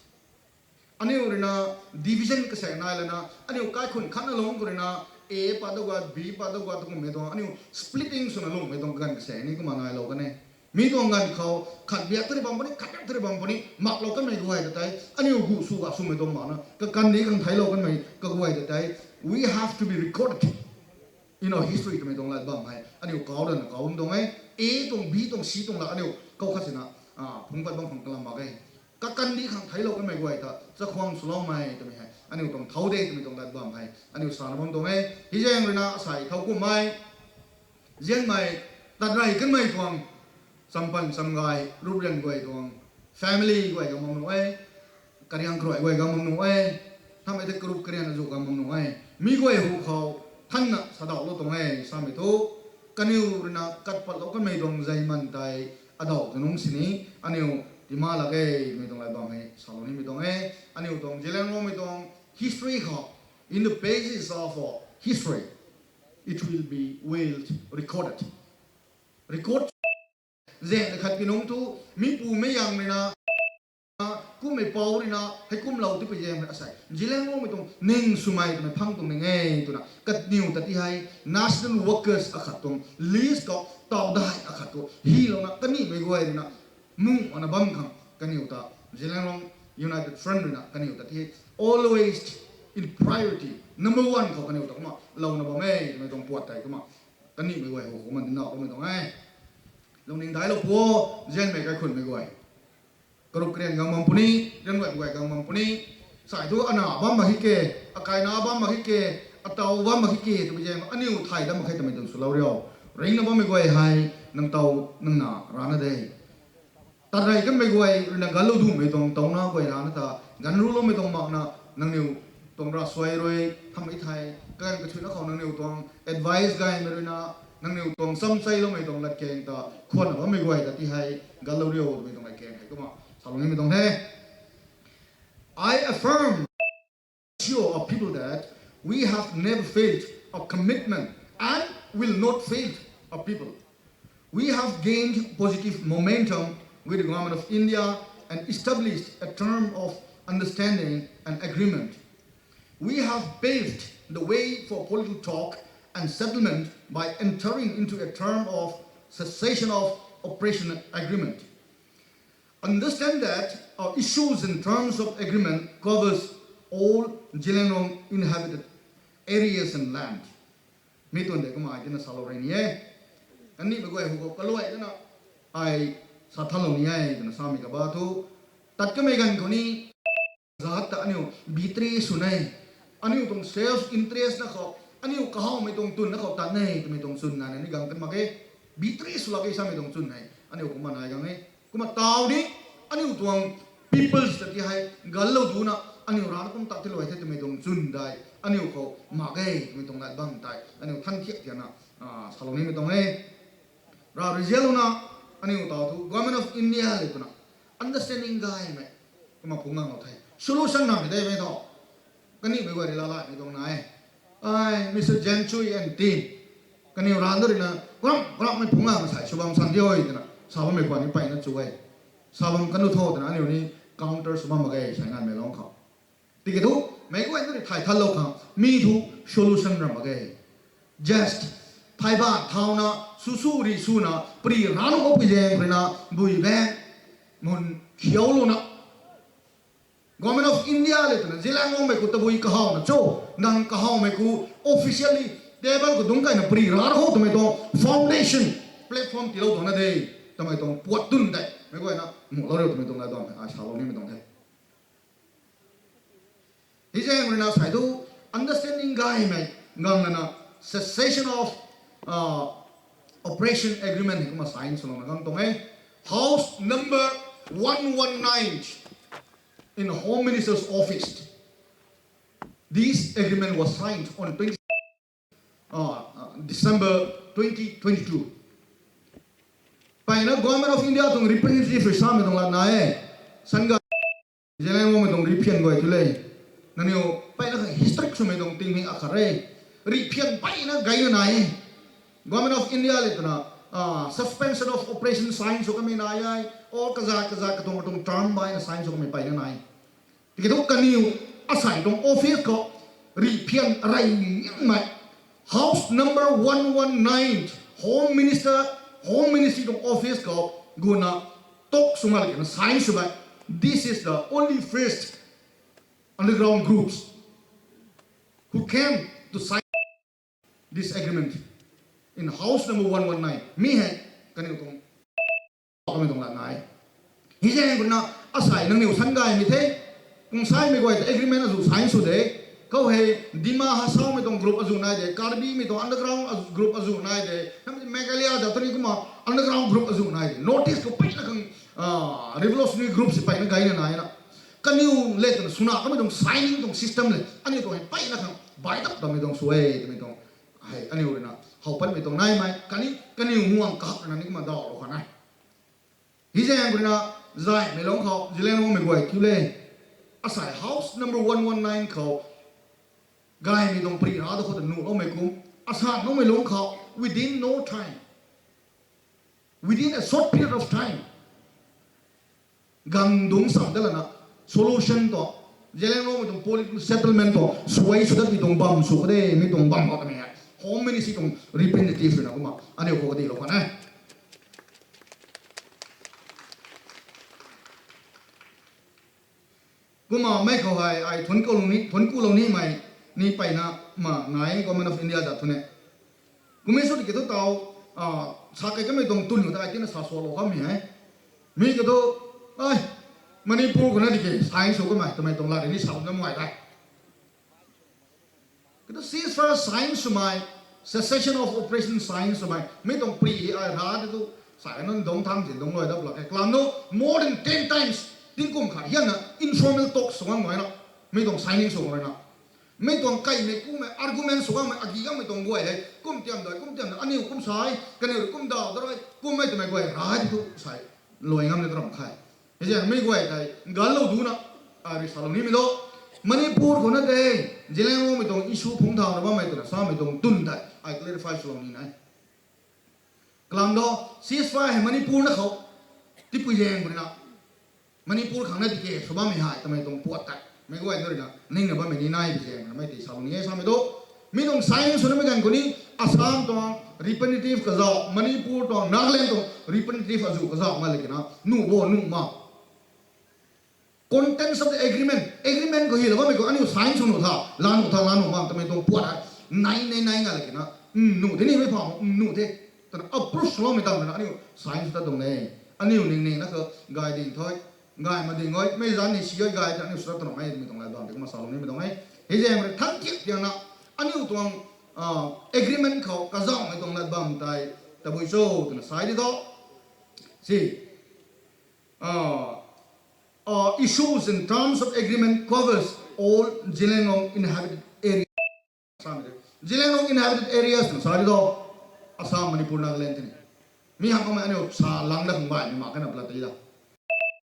Aniu ruina division kasaek nai lana, aniu kaikhunc khatna lung khou ruina, A pat da guat, B pat da guat, ta kummei tuang aniu splitting swna lungmei tuang ganv kasaek ni kumna nailou kan e. Mi tuang ganv khou khat biak tari bam puni, khat biak tari bam puni maklou kanmei guay ta tei, aniu gu sw ga swmei tuang makna kakandih khang theiclou kanmei kaguay ta tei, we have to be recorded in our history twmei tuang lat bam hei aniu kau lana kau bam tuang e. A tuang, B tuang, C tuang la aniu kau khat sina phungc pat bam khang kalam mak e. Kakandih khang theiclou kanmei guay ta chakhwang swloumei twmei hei aniu tuang thau de twmei tuang lat bam hei aniu sana bam tuang e. Hei zaeng ruina asei thau kummei, zianmei, tat rey kanmei tuang, champan chamgay, ruprian guay tuang, family guay gang bam nuh e, kariang karuai guay gang bam nuh e, thamei tei karup kariang azuh gang bam nuh e, mi guay hu khou thanna sadauhlou tuang e samei thu, kaniw ruina kat patlou kanmei tuang zeiman tei adauh ta nungc sini aniu tima lak e twmei tuang lat bam hei salou nimei tuang e. Aniu tuang Zeliangrongmei tuang history khou, in the pages of our history, it will be well recorded. Record zaeng khat ki nungc thu, mi pu mei yang ruina, kummei pou ruina heikumlou tipui zaeng rui asei Zeliangrongmei tuang ning swmei twmei phang tuang ning e twna kaniw ta ti hei national workers akhat tuang list khou, taw dai akhat khou hylouna kanihmei guay ruina mung ana bam khang kaniw ta, Zeliangrong United Front ruina kaniw ta ti hei always in priority, number one khou kaniw ta kumna louna bam e twmei tuang puat tei kumna kanihmei guay hu kumna dinna kumei tuang e. Lungning daiclou pu, zianmei kaikhunmei guay, karup kariang gang bam puni, rian guay guay gang bam puni, sai thu ana bam mak hi ke, akaina bam mak hi ke, ataw bam mak hi ke twpui zaeng aniu thay dam mak khe twmei tuang swlou riu. Ringna bammei guay hei nang taw nang na rana de. Tat rey kanmei guay ruina ganlou dumei tuang tawna guay rana ta, ganv ruloumei tuang makna, nangniw tuang ravsuai rui thammei thei kaganv kathuina khou nangniw tuang advice gaymei ruina, nangniw tuang chamcheiloumei tuang latkaeng ta khwanna bammei guay ta ti hei ganlou riu twmei tuang latkaeng hei kumna salou nimei tuang the. I affirm, assure our people that we have never failed our commitment and will not fail our people. We have gained positive momentum with the Government of India and established a term of understanding and agreement. We have paved the way for political talk and settlement by entering into a term of cessation of operation agreement. Understand that our issues in terms of agreement covers all Zeliangrong inhabited areas and land. Mi tuang de kumna ai tina salou rey ni e. Kanihmei guay hu khou kaluai dana ai sa thanlou ni e twna samei kaba thu, tat kamei ganv khou ni zat ta aniu betray sw e. Aniu tuang self interest na khou, aniu kahawmei tuang twn na khou tat e twmei tuang chwn nai na ni gang kan mak e. Betray sw lak e samei tuang chwn hei aniu kumna nai gang e. Kumna taw ni, aniu tuang peoples ta ti hei ganlou duna, aniu rana kum tat tilou e the twmei tuang chwn tei aniu khou mak ge twmei tuang lat bam tei aniu than thiak tiana, ah, salou nimei tuang e. Ra result na, aniu tau thu Government of India le twna understanding gaymei kumna phungc nganglou the. Solution na mei de mei tho. Kaniw mei guay rui lalaimei tuang na e. Ai, Mister Janchui and team, kaniw rana ruina kuram kuramhmei phungc ngang masai sw bam san di oi twna sa bammei khwan ni mpeyna chu e. Sa bam kanu tho twna aniu ni counter sw bam mak ge sai nganmei lung khou. Tiki thu, meic guayna rui thay thanlou khang mi thu solution ram mak ge. Just thai ban thauna, susu ri suna, pri rana khou pui zaeng ruina, bui baeng mun khiaulouna, Government of India le twna Zeliangrongmei khou tabui kahawna cho, nang kahawmei khou officially table khou dungc kaina pri rana khou twmei tuang foundation platform tiilou tuang na de, twmei tuang puat twn tei meic guayna muhlou riu twmei tuang na tuang ai salou nimei tuang the. Hei zaeng ruina sai thu understanding gaymei ngang lana cessation of, uh, operation agreement hei kumna sign swlouna gang tuang e. House number one one nine in the Home Minister's office. This agreement was signed on twenty, uh, uh, December twenty twenty-two. Mpeyna Government of India tuang representative rui samei tuang lat na e. Sangay Zeliangrongmei tuang riphian guay tu le. Nangniw mpeyna kha history swmei tuang tingmik akhat re. Riphian mpeyna gayna nai e. Government of India le twna, ah, suspension of operation sign sw kamei nai e. Or kazat kazat katuang katuang term baina sign sw kamei mpeyna nai. Tiki thu kaniw asei tuang office khou riphian rey ni liangmei, house number one one nine, Home Minister, Home Ministry tuang office khou guna talk sw nga le kena sign sw mei. This is the only first underground groups who came to sign this agreement in house number one one nine. Mi hei kaniw tuang kamei tuang lat nai. Hei zaeng ruina asei nangniw san gaymei the. Kungsaimei guay ta agreement azu sign sw de. Khou hei Dima Hasaomei tuang group azu nai de, Karbimei tuang underground azu, group azu nai de, Meghalaya da tuni kumna underground group azu nai de. North East khou mpeyna khang, ah, revolutionary group si mpeyna gayna nai na. Kaniw le twna swna kamei tuang signing tuang system le aniu tuang hei mpeyna khang baidap dammei tuang sw e twmei tuang hei aniu ruina how patmei tuang naimei khatni kaniw muang kahak ruina ni kumna dawlou khwan e. Hei zaeng ruina zaymei lung khou Zeliangrongmei guay kiu le, asei house number one one nine khou gaymei tuang pri ra da khou ta nuhloumei kum, asan loumei lung khou within no time, within a short period of time, gang dungc sam dat lana solution tu, Zeliangrongmei tuang political settlement tu suai sw dat mi tuang bam sw kade mi tuang bam khou kamei hei Home Ministry tuang representative ruina kumna aniu khou kadihlou khwan e. Kumna mei khou hei ai thuanc kulou ni, thuanc kulou nimei ni mpeyna ma nai Government of India da thu ne. Kummei sw tiki thu tau, ah, sa kei kamei tuang twn khou ta ai tina sa sualou kammei hei. Mi kiu thu, ai, Manipur khou na tiki sign sw kamei twmei tuang lat ni sa bam na muay tei. Kiu thu ceasefire sign swmei, cessation of operation sign swmei mi tuang pri hei ai ra tei thu, sa nunc dungc thang si dungc luai dap lak khe. Kalam nu more than ten times, tingkum khat hianna informal talk sw ngam nai na, mi tuang signing sw nai na. Mi tuang kaimei kummei argument sw ngam mei agi gammei tuang guay hei kum tiam dai, kum tiam dai, aniu kum sai, kaniw rui kum daw da rui, kummei twmei guay ra tei thu sai luai ngam ni ta ram khe. Hei zaeng mei guay tei ganlou duna, ai rui salou nimei lo. Manipur khou na tei, Zeliangrongmei tuang issue phungc thau na bammei twna samei tuang twn tei ai clarify swlou ni nai. Kalam do, ceasefire hei Manipur na khou tipui zaeng khou ruina, Manipur khang na tiki sw bammei hei twmei tuang puat tei meic guay na ruina ningna bammei ni nai bi zaeng na mei tei salou ni e samei tu. Mi tuang sign sw namei ganv khou ni Assam tuang representative kazauh, Manipur tuang, Nagaland tuang representative azu kazauh nga le kena nuh bo nuh ma. Contents of the agreement, agreement khou hylou bammei khou aniu sign sw nuh tha, la nuh tha, la nuh ma twmei tuang puat hei nai nai nai nga le kena, nuh the nimei pha, nuh the twna approve swloumei tang ruina aniu sign sw tat tuang e. Aniu ning ning na khou gay ding thoi, gay ma ding oi, mei zanc ni si oi gay ta aniu sw tat tuang e twmei tuang lat bam tei kumna salou nimei tuang e. Hei zaeng rui than thiak tiangna aniu tuang, ah, agreement khou kazauhmei tuang lat bam tei tabui cho twna sai di tho. Si, ah, uh, issues in terms of agreement covers all Zeliangrong inhabited areas. Zeliangrong inhabited areas twna sa di tho, Assam, Manipur, Nagaland tei ni. Mi hang kumna aniu sa lang da khang baihmei mak kana pala tei da.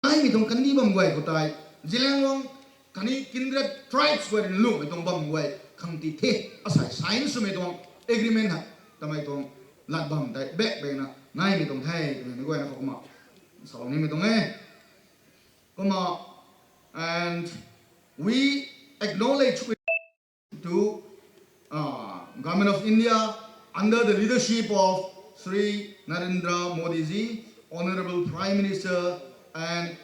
Naimei tuang kandih bam guay khou tei, Zeliangrong khatni kindred tribes guay rui na lumei tuang bam guay khang ti the, asei sign swmei tuang agreement hei, tamei tuang lat bam tei back back na naimei tuang the twmei ni guayna khou kumna salou nimei tuang e. Kumna, and we acknowledge with to, uh, Government of India under the leadership of Shri Narendra Modi ji, Honorable Prime Minister, and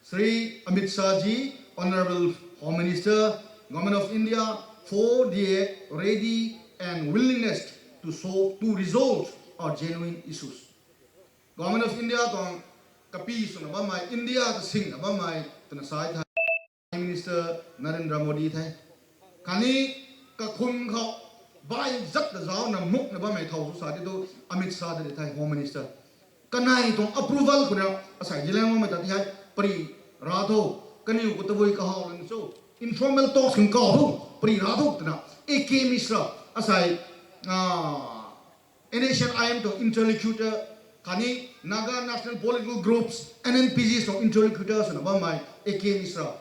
Shri Amit Shah ji, Honorable Home Minister, Government of India, for their ready and willingness to solve, to resolve our genuine issues. Government of India tuang kapi swna bammei, India ta singna bammei twna sa the Prime Minister Narendra Modi the. Khatni kakhun khou bai zat ta zaucna mukna bammei thow sw sa di thu Amit Shah ta di the, Home Minister. Kanei tuang approval khou na asei Zeliangrongmei ta ti hei pari ra tho, kaniw khou tabui kahaw lan cho, informal talks khang kaw tho, pari ra tho twna A K Mishra, asei, ah, N S C N I M tuang interlocutor, khatni Naga National Political Groups, N N P Gs tuang interlocutor swna bammei A K Mishra,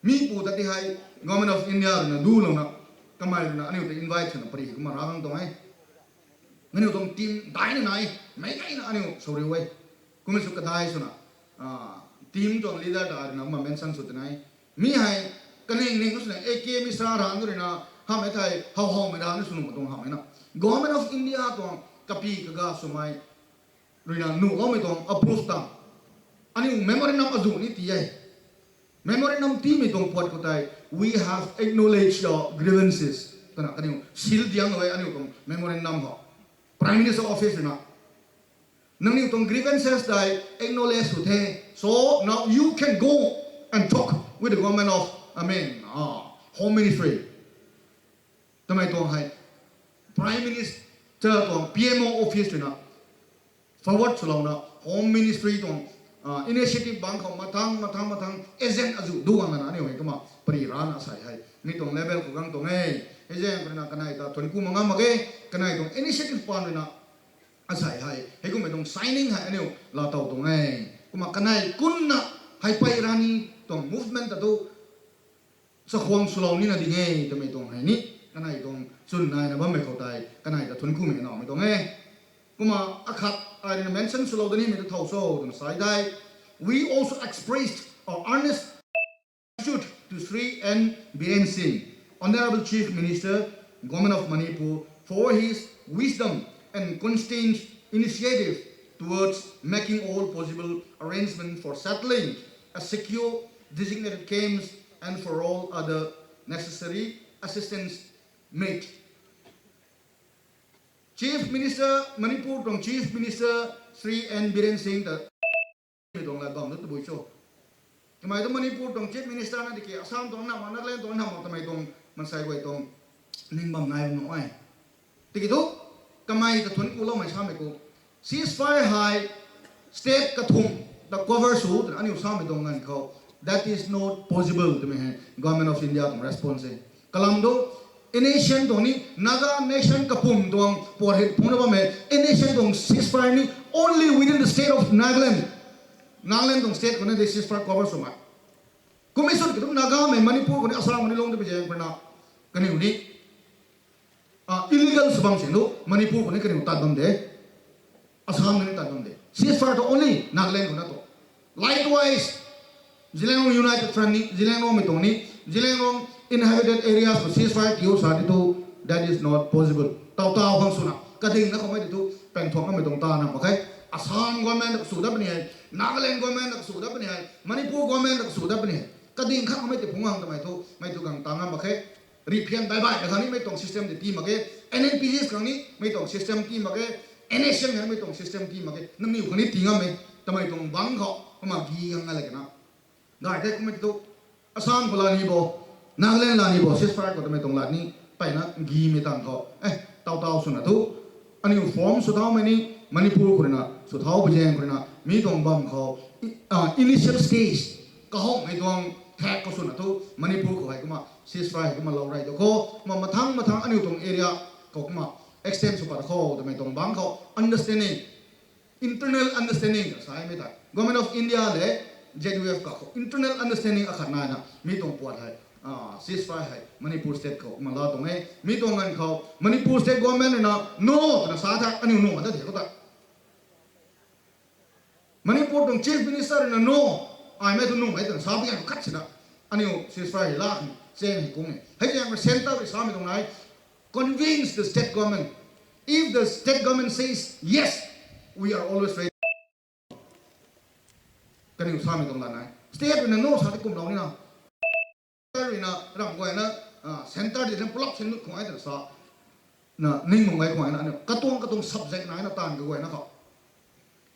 mi pu ta ti hei Government of India rui na dulouna, kamei rui na aniu ta invite swna pari kumna ra gang tuang e. Aniu tuang team daina nai, meic gayna aniu sw riu e. Kummei sw kadai swna, ah, team tuang leader ta rui na kumna mention sw twna e. Mi hei kaning ning swna A K Mishra rang rui na, hamhmei thei how howmei rang ni sw nuh mak tuang hamhmei na, Government of India tuang kapi kaga swmei rui na nuhloumei tuang approve tang, aniu memorandum azuh ni ti e. Memorandum tiimei tuang puat khou tei, we have acknowledged your grievances twna kaniw seal diang e aniu tuang memorandum khou, Prime Minister Office rui na. Nangniw tuang grievances tei acknowledge sw the. So now you can go and talk with the government of, I mean, uh, Home Ministry. Tamei tuang hei Prime Minister tuang P M O office rui na forward swlouna Home Ministry tuang, ah, initiative bang khou mathang, mathang, mathang agent azuh du gang lana aniu hei kumna pari rana asei hei mi tuang level khou gang tuang e. Hei zaeng rui na kanei ta thuanc ku mak ngam mak ge, kanei tuang initiative pan rui na asei hei hei kummei tuang signing hei aniu laatow tuang e. Kumna kanei kunna hei pey rani tuang movement ta tu chakhwang swlou nina ding e twmei tuang hei ni, kanei tuang chwn naina bammei khou tei kanei ta thuanc kumei naumei tuang e. Kumna akhat ai rui na mention swlou da nimei ta thow cho twna sa e tei, we also expressed our earnest gratitude to Shri N Biren Singh, Honorable Chief Minister, Government of Manipur, for his wisdom and constant initiative towards making all possible arrangements for settling a secure designated camps and for all other necessary assistance made. Chief Minister, Manipur tuang Chief Minister Shri N Biren Singh ta mi tuang lat bam tu tabui cho. Kamei tu Manipur tuang Chief Minister na tiki Assam tuang nam mak, Nagaland tuang nam mak, tamei tuang mansei guay tuang ning bam nai bam nuh e. Tiki tu kamei ta thuanc kuloumei samei khou, ceasefire hei state kathumh ta cover sw twna aniu samei tuang ganv khou, that is not possible twmei hei Government of India tuang response e. Kalam tu, N S C N tuang ni, Naga nation kapwm tuang puat hei phungna bammei, N S C N tuang ceasefire ni only within the state of Nagaland. Nagaland tuang state khou na de ceasefire cover swmei. Kummei swn kiu thu Nagamei Manipur khou ni, Assam khou ni lung de pi zaeng rui na, kaniw ni, ah, illegal sw bam sin tu Manipur khou ni kaniw tat bam de. Assam khou ni tat bam de. Ceasefire tu only Nagaland khou na tu. Likewise, Zeliangrong United Front ni, Zeliangrongmei tuang ni, Zeliangrong inhabited areas khou ceasefire tiu sa di tu, that is not possible. Taw taw khang swna kading na khoumei di tu, pengthuak namei tuang ta na mak khe. Assam government ta sw dat puni hei, Nagaland government ta sw dat puni hei, Manipur government ta sw dat puni hei. Kading khang khoumei ti phungc khang tamei thu, mei tu gang ta ngam mak khe. Riphian bai bai khang ni mei tuang system ti tii mak ge. N N P Gs khang ni mei tuang system tii mak ge. N S C N khang ni mei tuang system tii mak ge. Nangniw khang ni tii ngam e. Tamei tuang bang khou kumna gi gang na le kana. Gay the kummei tu, Assam khou la ni bo, Nagaland la ni bo, ceasefire khou tamei tuang lat ni, peyna gimei tang khou, eh, taw taw swna tu, aniu form sw thaumei ni, Manipur khou rui na sw thau pi zaeng khou rui na, mi tuang bam khou, i- ah, initial stage, Kahowmei tuang thak khou swna thu Manipur khou hei kumna ceasefire hei kumna lou rey tu khou, kumna mathang mathang aniu tuang area khou kumna extend sw pat khou twmei tuang bangc khou understanding, internal understanding sa e mi tei. Government of India le Z U F kakhou internal understanding akhat naina mi tuang puat hei, ceasefire hei Manipur state khou kumna laa tuang e. Mi tuang ganv khou Manipur state government ruina no twna sa the, aniu nuh mak ta the khou ta. Manipur tuang Chief Minister ruina no, aimei thu nuhmei twna sa bi ganv khat sina aniu ceasefire hei laa khang chaeng hei kung e. Hei zaeng rui centre rui samei tuang nai, convince the state government. If the state government says, "Yes, we are always ready," kaniw samei tuang lat nai. State ruina no sa tei kumlou nina, ruina ramh guayna, centre di na pulak sin nut khwang e twna sa, na ning mung gay khwang e na, aniu katuang katuang subject naina taanv kaguayna khou.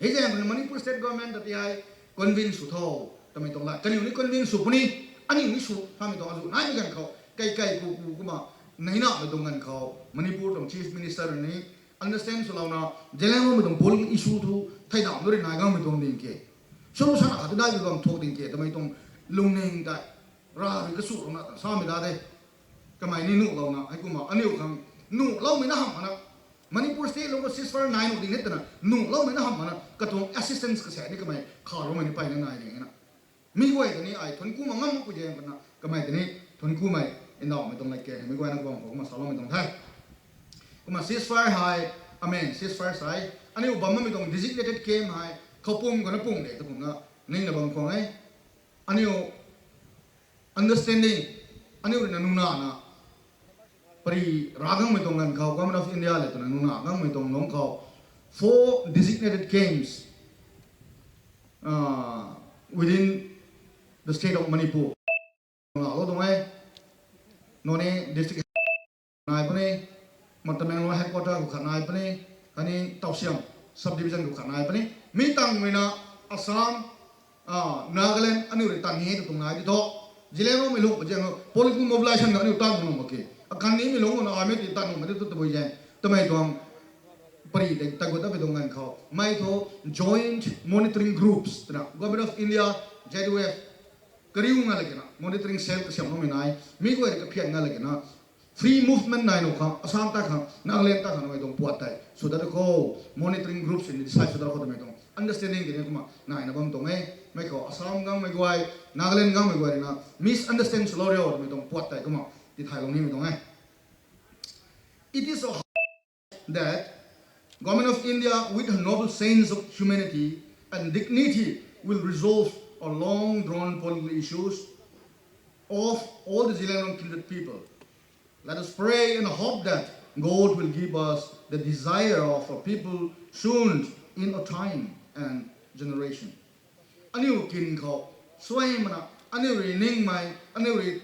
Hei zaeng ruina Manipur state government ta ti hei convince sw tho twmei tuang lat. Kaniw ni convince sw puni, aniu ni sw samei tuang azuh naimei ganv khou, kei kei ku ku kumna, nainamei tuang ganv khou Manipur tuang Chief Minister ni understand swlouna, Zeliangrongmei tuang political issue thu theidam nu rui nai gangmei tuang ding ke, solution akhat ti daimei bam thuak ding ke twmei tuang lungning tei, Rav rui kasulouna ta samei da de. Kamei ni nuhlouna, heikumna aniu khang nuhloumei na hamh mana, Manipur state lou khou ceasefire nai nuh ding e twna nuhloumei na hamh mana, katuang assistance kasaek ni kamei khaloumei ni peyna nai ding e na. Mi guay ta ni ai thuanc kumna ngam mak ku zaeng kana kamei ta ni thuanc kumei ndauhmei tuang lat ke, mi guayna kabam khou kumna saloumei tuang the. Kumna ceasefire hei, amen, ceasefire sa e. Aniu bam bammei tuang designated camp hei khoupum khou na pung de tu kumna ningna bam khwang e. Aniu understanding, aniu ruina nunana, pari ra gangmei tuang ganv khou Government of India le twna nuna gangmei tuang lungc khou four designated camps within the state of Manipur nunalou tuang e. Noney district nai puni, Tamenglong headquarter khou khat nai puni, khatni Tousem subdivision khou khat nai puni. Mi tangv ruina Assam, Nagaland aniu rui tan ni e tu tuang nai di thu, Zeliangrongmei lungc pa zaeng political mobilization khou aniu tan nuh mak ke. Akanimei lungc na aimei ti tan nuh mak di tu tabui zaeng twmei tuang pari tei tagut apei tuang ganv khou mei thu joint monitoring groups twna Government of India, Z U F kariu nga lak kena monitoring cell kasiamloumei nai, mi guay rui kaphian nga lak kena free movement nai nuh khang Assam ta khang Nagaland ta khang namei tuang puat tei sw dat khou monitoring groups ni decide sw dat khou twmei tuang understanding tini kumna naina bam tuang e. Mei khou Assam gangmei guay, Nagaland gangmei guay ruina misunderstand swlou riu twmei tuang puat tei kumna tithaylou nimei tuang e. It is a that Government of India, with her noble sense of humanity and dignity, will resolve a long-drawn political issues of all the Zeliangrong kindred people. Let us pray and hope that God will give us the desire of a people soon in a time and generation. Aniu kin khou suai mana, aniu rui ningmei, aniu rui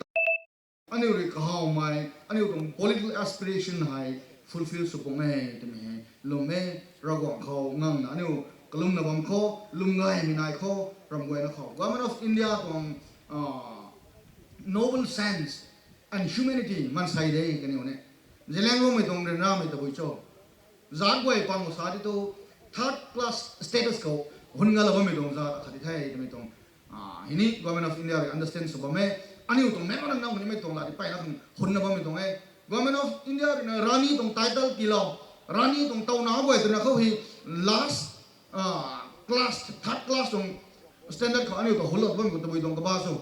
aniu rui kahawmei, aniu tuang political aspiration hei fulfill sw pung e twmei hei lwm e. Ravguangc khou ngangna aniu kalumna bam khou, lwm gaymei nai khou, ramh guayna khou Government of India tuang noble sense and humanity mansei de kaniw ni. Zeliangrongmei tuang ryanramei tabui cho, zaat guay pang khou sa di tu third class status khou hun nga la bammei tuang zaat akhat di the twmei tuang hei ni Government of India rui understand sw bam e. Aniu tuang memorandum khou nimei tuang la di peyna khang hunna bammei tuang e. Government of India ruina Rani tuang title tiilou, Rani tuang towna guay twna khou hei last class, third class tuang standard khou aniu ta hunlou bam khou tabui tuang kaba sw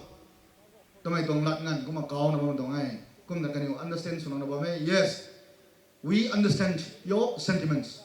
twmei tuang lat nganv kumna kauna bam tuang e. Kumna kaniw understand swna bam e. Yes, we understand your sentiments.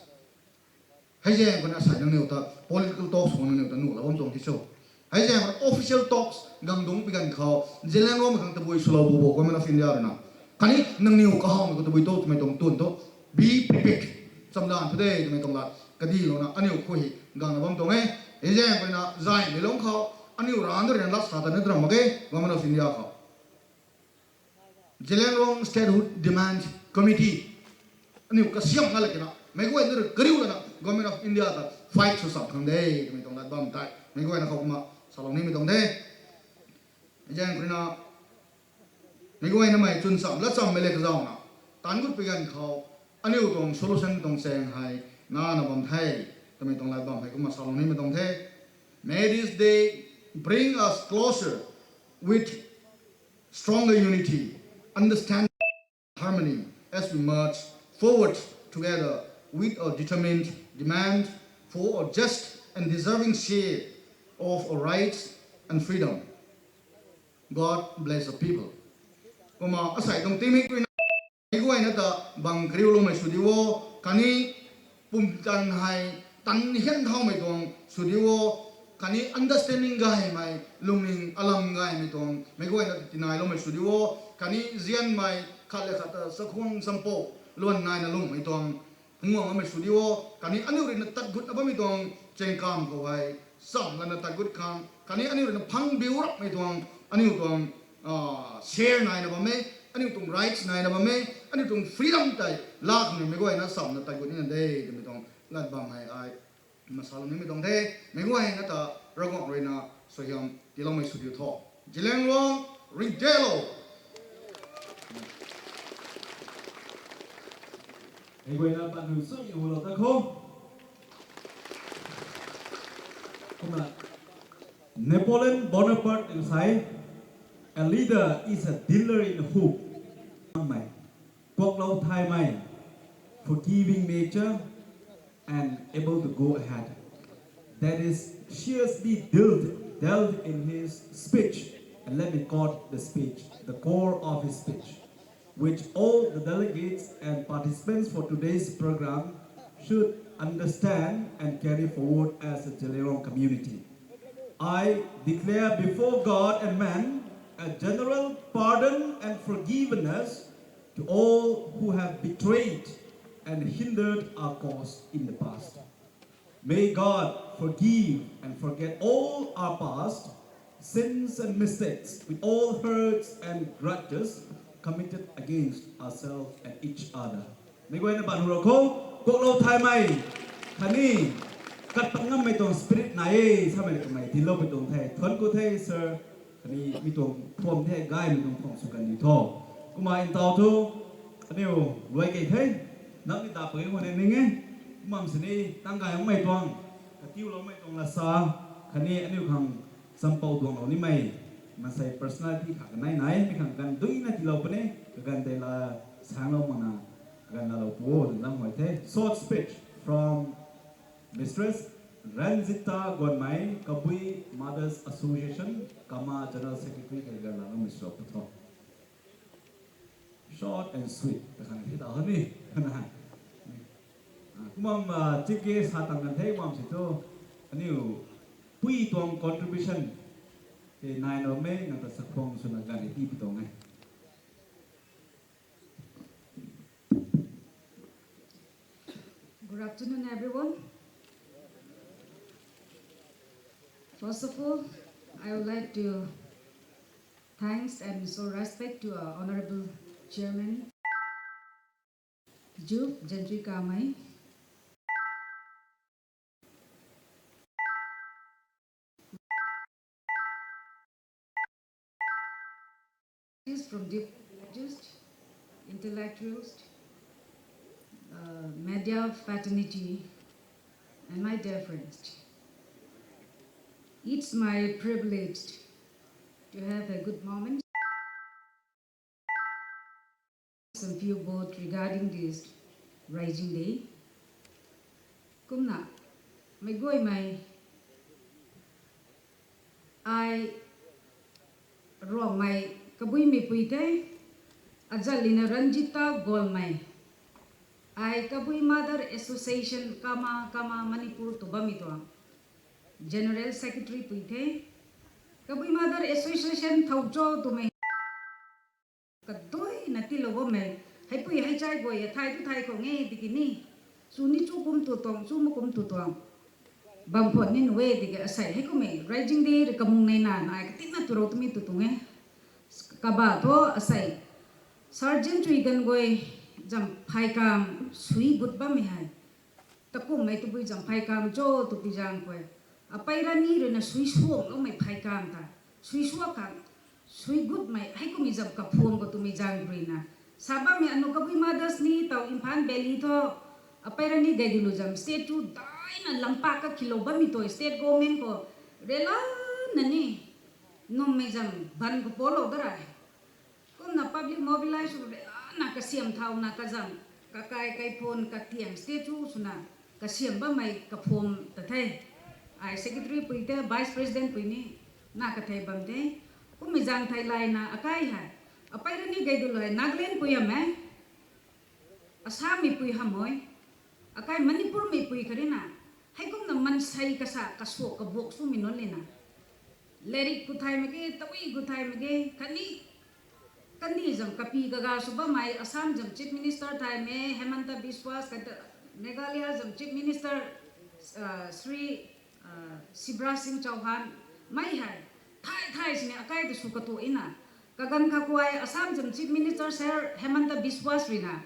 Hei zaeng khou na sei nangniw ta political talks khou nangniw ta nuhlou bam tuang ti cho. Hei zaeng khou official talks gang dungc pi ganv khou Zeliangrongmei khang tabui swlou bu bo Government of India ruina. Khatni nangniw kahawmei khou tabui tu twmei tuang tun tu, be prepared, chamdan thu de twmei tuang lat kadilouna aniu khou hei gangna bam tuang e. Hei zaeng khou ruina zaymei lungc khou aniu rana ruina lat sa ta na dram mak ge Government of India khou. Zeliangrong Statehood Demand Committee aniu kasiam nga lak kena meic guay na rui kariu lana Government of India ta fight sw cham khang de twmei tuang lat bam tei meic guayna khou kumna salou nimei tuang de. Zaeng khou ruina meic guaynamei chwn cham lat chammei le kazauna taanc gut pi ganv khou aniu tuang solution tuang chaeng hei nana bam the twmei tuang lat bam hei kumna salou nimei tuang the. May this day bring us closer with stronger unity, understanding, harmony as we march forward together with a determined demand for a just and deserving share of our rights and freedom. God bless the people. Kumna asei tuang tingmik ruina meic guayna ta bang kariuloumei sw di o, khatni pumtan hei tan hian thaumei tuang sw di o, khatni understanding gaymei, lungning alam gaymei tuang meic guayna ta tinailoumei sw di o, khatni zianmei khat le khat ta chakhwang champou luan naina lungmei tuang phungguangmei sw di o, khatni aniu ruina tat gutna bammei tuang chaengkam khou hei cham lana tat gut khang, khatni aniu ruina phang biu rapmei tuang, aniu tuang share naina bam e, aniu tuang rights naina bam e, aniu tuang freedom tei laa khang meic guayna chamna tat gut nina de twmei tuang lat bam hei ai masalou nimei tuang the. Meic guayna ta Ravguangc ruina suaihiam tiiloumei sw diu tho. Zeliangrong, ringclou. Meic guayna patnu sui hulou ta kho. Kumna Napoleon Bonaparte in say, a leader is a dealer in hope. Mei, kuaklou thaymei, forgiving nature, and able to go ahead. That is seriously dealt, dealt in his speech, and let me quote the speech, the core of his speech, which all the delegates and participants for today's program should understand and carry forward as a Zeliangrong community. I declare before God and man a general pardon and forgiveness to all who have betrayed and hindered our cause in the past. May God forgive and forget all our past sins and mistakes with all hurts and grudges committed against ourselves and each other. Meic guayna ban hu ra kho, kuaklou thaymei, khatni kat pat ngammei tuang spirit nai e samei kamei dincloumei tuang the. Thuanc ku the, sir. Khatni mi tuang phuam the, gaymei tuang phuam sw kan ni tho. Kumna ntau thu, aniu luai kei the, nap ni ta pui khou ni ning e. Kumna sini tang gay hungmei tuang, katiuloumei tuang lasa, khatni aniu khang champou duanglou nimei, maansei personality kha kanei nai, mi khang ganv duina tiilou puni, kaganv tei la sanglou makna, ganv laalou pu o, lam huay the. Short speech from Mistress Ranjita Gonmei, Kabui Mothers Association, Kama General Secretary, kaganv laalou mi sw pu tho. Short and sweet ta khan the ta hou ni. Kumna, ah, chief guest sa tang kan the, kumna si thu, aniu pui tuang contribution tei naina bammei nang ta chakhwang swna ganv hei tii pi tuang e. Good afternoon, everyone. First of all, I would like to thanks and show respect to our honorable chairman, Ju Gentry Kamei. From different villages, intellectuals, uh, media fraternity, and my dear friends. It's my privilege to have a good moment. Some few words regarding this Raising Day. Kumna, meic guaymei, ai Ruangmei Kabuimei pui the, azat lina Ranjita Golmei. Ai Kabui Mother Association Kama, Kama Manipur tw bammei tuang General Secretary pui the. Kabui Mother Association thow cho twmei kaduina tiilou bammei, heipui hei chai guay e, thay tu thay khou nge tiki ni, chu ni chu kum tu tuang, chu ma kum tu tuang bam phuan ni nu e tiki asei hei kummei Raising Day rui kamung nei na nai katinna tu rou twmei tu tuang e. Kaba thu asei Sergeant Chui Gan guay zam phay kam sui gut bammei hei, takummei tabui zam phay kam cho twpui zaeng khou, apei rani ruina sui suangloumei phay kam ta, sui suak khang, sui gutmei hei kummei zam kaphuam khou twmei zaeng ruina, sa bammei anu Kabui Mothers ni taw Imphal Valley thu, apei rani gay dilu zam statue daina lampak kakilou bammei tei state government khou rela Na ni, nummei zam ban khou polou da rei. Kumna public mobilize sw rana kasiam thauna kazam, kakai kaiphun katiang statue swna kasiam bammei kaphum ta the. Ai secretary pui the, vice president pui ni, na kathei bam the. Kummei zang thei layna akai hei, apei rani gei du loi Nagaland pui ham e. Assam mei pui hamei, akai Manipur mei pui kharina, heikumna mansei kasa kasuak kabuak swmei nunc lina, lairik khou thay mak ge, tawi khou thay mak ge, khatni, kandih zam kapi kaga sw bammei, Assam zam Chief Minister thay me, Himanta Biswas, kata Meghalaya zam Chief Minister, uh, Shri, uh, Shivraj Singh Chouhan, mei hei, thay thay sini akai ta sw katuak ina. Kaganv kha kuai Assam zam Chief Minister Sir Himanta Biswas rina,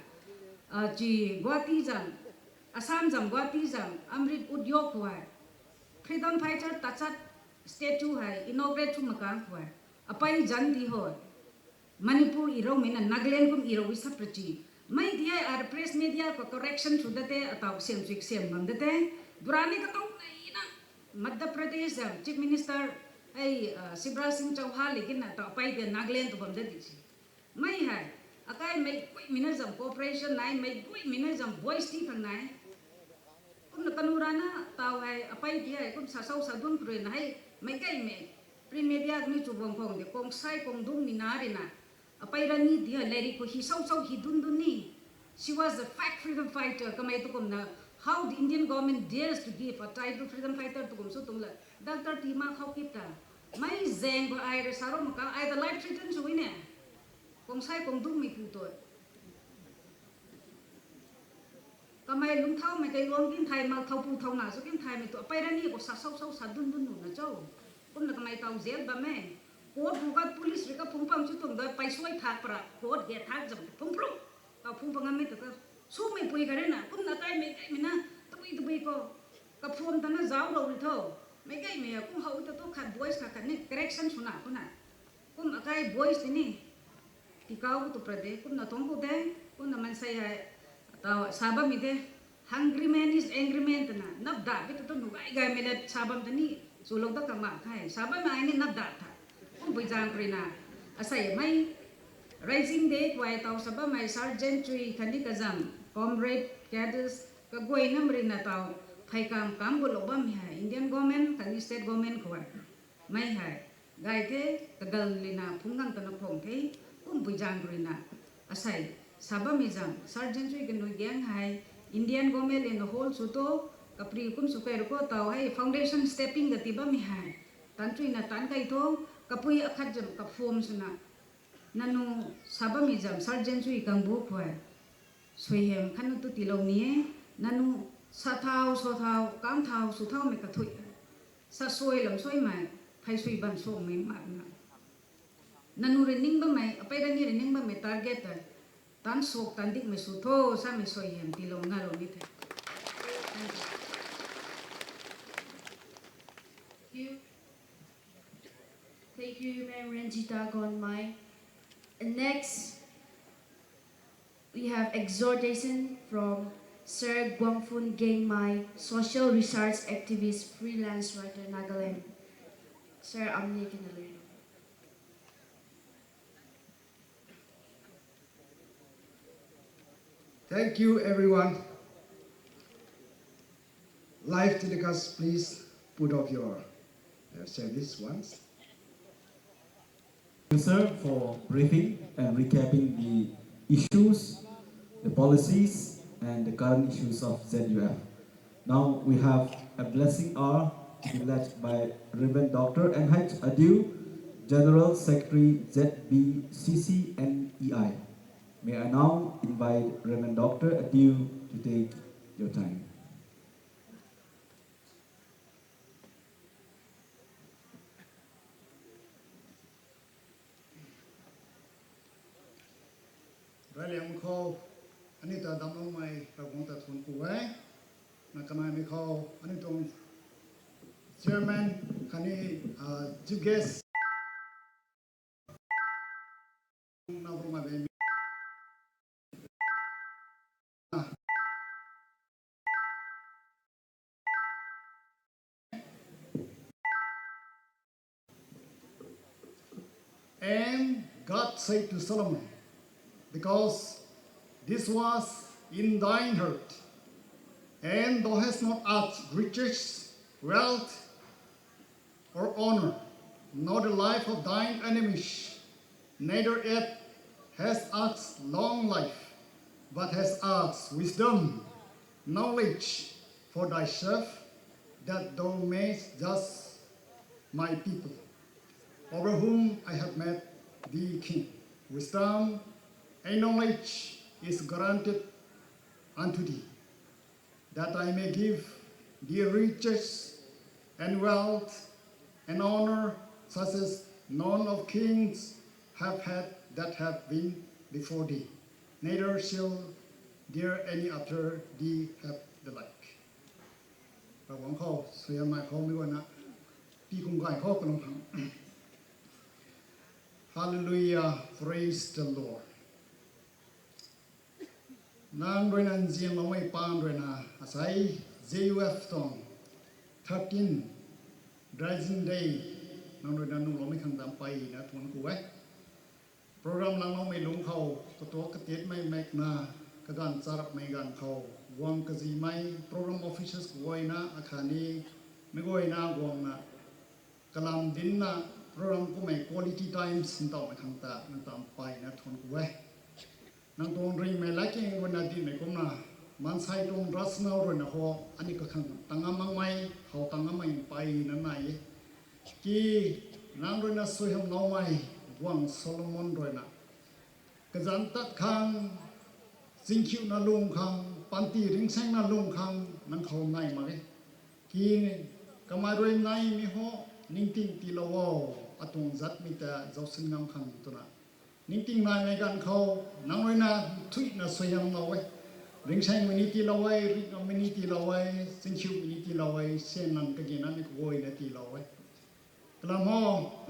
uh, chi Guwahati zam, Assam zam Guwahati zam Amrit Udyog kuai, freedom fighter tachat statue hei inaugurate sw makang kuai. Apei zan di hoi. Manipur iroumei na Nagaland kum irou i sap ra chi. Mei di hei ar press media khou correction sw da the, atau siam sui siam bam da the. Durani katou nei na Madhya Pradesh zam Chief Minister hei, uh, Shivraj Singh Chouhan li kina tau apei de Nagaland tu bam da di si. Mei hei, akai mei guimei na zam cooperation nai, mei guimei na zam voice ti khang nai. Kumna kanu rana tau hei, apei di hei, kum sa sau sa dun khou rui na hei, mei kai mei, print media ni chu bam khang de, kong sai kong dung mi na rina. Apei rani di hei, lairik khou hi sau sau hi dun dun ni. She was a fact freedom fighter, kamei tu kumna, how the Indian government dares to give a title freedom fighter tu kum sw tuang la, Doctor Tima Haokip ta. Mei zang khou ai re sa rou maka, ai ta life threaten sw ne. Kong sai kong dung mi pu tu. Kamei lungc thaumei tei luang kin thay, mak thau pu thau na sw kin thaymei tu, apei rani khou sa sau sau sa dun dun nu na cho. Kumna kamei tau jail bam e. Court ru ka police rui ka phung pam chu tuang da, pei suai thak para, court gate thak zam phung pru. Tau phung pa ngammei ta ka. Swmei pui kharina, kumna kai mei kai mei na, tabui tabui khou. Kaphum ta na zauc rou ri tho. Mei kai mei a, kum hou ta tu khat boys khat khat ni, correction sw na khou na. Kum akai boys ti ni, tikau tu pra de, kumna tuang khou de, kumna mansei hei, tau sa bammei de, hungry man is angry man twna, nap da bi tu tu nu gai gai mei le sa bam ta ni, swlou da kama khai, sa bammei ai ni nap da tha, kumpui zang khou rui na, asei mei, Raising Day kuai tau sa bammei Sergeant Chui khatni kazam, comrade, cadres, kaguayna mei rui na tau, phey kam kam gulou bammei hei, Indian government khatni state government khou mei hei, gay the, kagal lina phungc gang tana khwang the, kumpui zang khou rui na, asei, sa bammei zam, Sergeant Chui kanui gang hei, Indian government lina hold sw tu, kapri kum sw kai rui khou tau hei, foundation stepping kati bammei hei, tan chuina tan kai thu, kapui akhat zam kaphum swna, nanu sa bammei zam Sergeant Chui kangbu khou, suaihiam khatna tu tiilou ni e, nanu sa thau, sw thau, kam thau, sw thaumei kathui, sa suai lam suaimei, phey sui ban suangmei mak na. Nanu rui ning bammei, apei rani rui ning bammei target ta, tan suak tan dikmei sw tho, samei suaihiam tiilou ngalou ni the. Thank you. Thank you, Ma'am Ranjita Gonmei. And next, we have exhortation from Sir Guangfun Gengmei, social research activist, freelance writer, Nagaland. Sir, amni kinalui. Thank you, everyone. Live telecast, please put off your, uh, service once. Thank you, sir, for briefing and recapping the issues, the policies, and the current issues of Z U F. Now we have a blessing hour to be led by Reverend Doctor M H Adiu, General Secretary Z B C C N E I. May I now invite Reverend Doctor Adiu to take your time. Ralliang khou, ani ta damloumei Ravguangc ta thuanc ku e. Na kanaimei khou, ani tuang chairman khatni, ah, chief guest. Na bung a de. And God said to Solomon, Because this was in thine heart, and thou hast not asked riches, wealth, or honor, nor the life of thine enemies, neither yet hast asked long life, but hast asked wisdom, knowledge for thyself, that thou mayest judge my people, over whom I have made thee king. Wisdom and knowledge is granted unto thee, that I may give thee riches and wealth and honor, such as none of kings have had that have been before thee, neither shall there any after thee have the like. Ravguangc khou suaihiam nai khou mei guayna pi kum gay khou kalung khang. Hallelujah, praise the Lord. Nang ruina nzianloumei paan ruina asei Z U F tuang thirteen Rising Day nang ruina nuhloumei khang dam mpeyna thuanc ku e. Program langloumei lungc khou katuak katiatmei maekna, kaganv charapmei ganv khou guang kazimei program officers kaguayna akhatni meic guayna guangna kalam dinna program kummei quality times ntauhmei khang ta nang ta mpeyna thuanc ku e. Nang tuang ringhmei latkaeng ruina dinmei kumna, maansei tuang rasanau ruina ho, aniu kakhang tang ngam makmei, how tang ngammei mpeyna nai e. Ki, nang ruina suaihiamloumei guangc Solomon ruina kazanc tat khang, chingkhiuna lung khang, panty ringsaengna lung khang nang khou nai mak e. Ki, kamei rui naimei ho, ningting tiilou o, atuang zatmei ta zaucsin ngam khang twna ningting naimei ganv khou, nang ruina nthuihna suaihiamlou e. Ringsaengmei ni tiilou e, ringhmei ni tiilou e, chingkhiumei ni tiilou e, syan nang kagena ni kaguayna tiilou e. Kalam ho,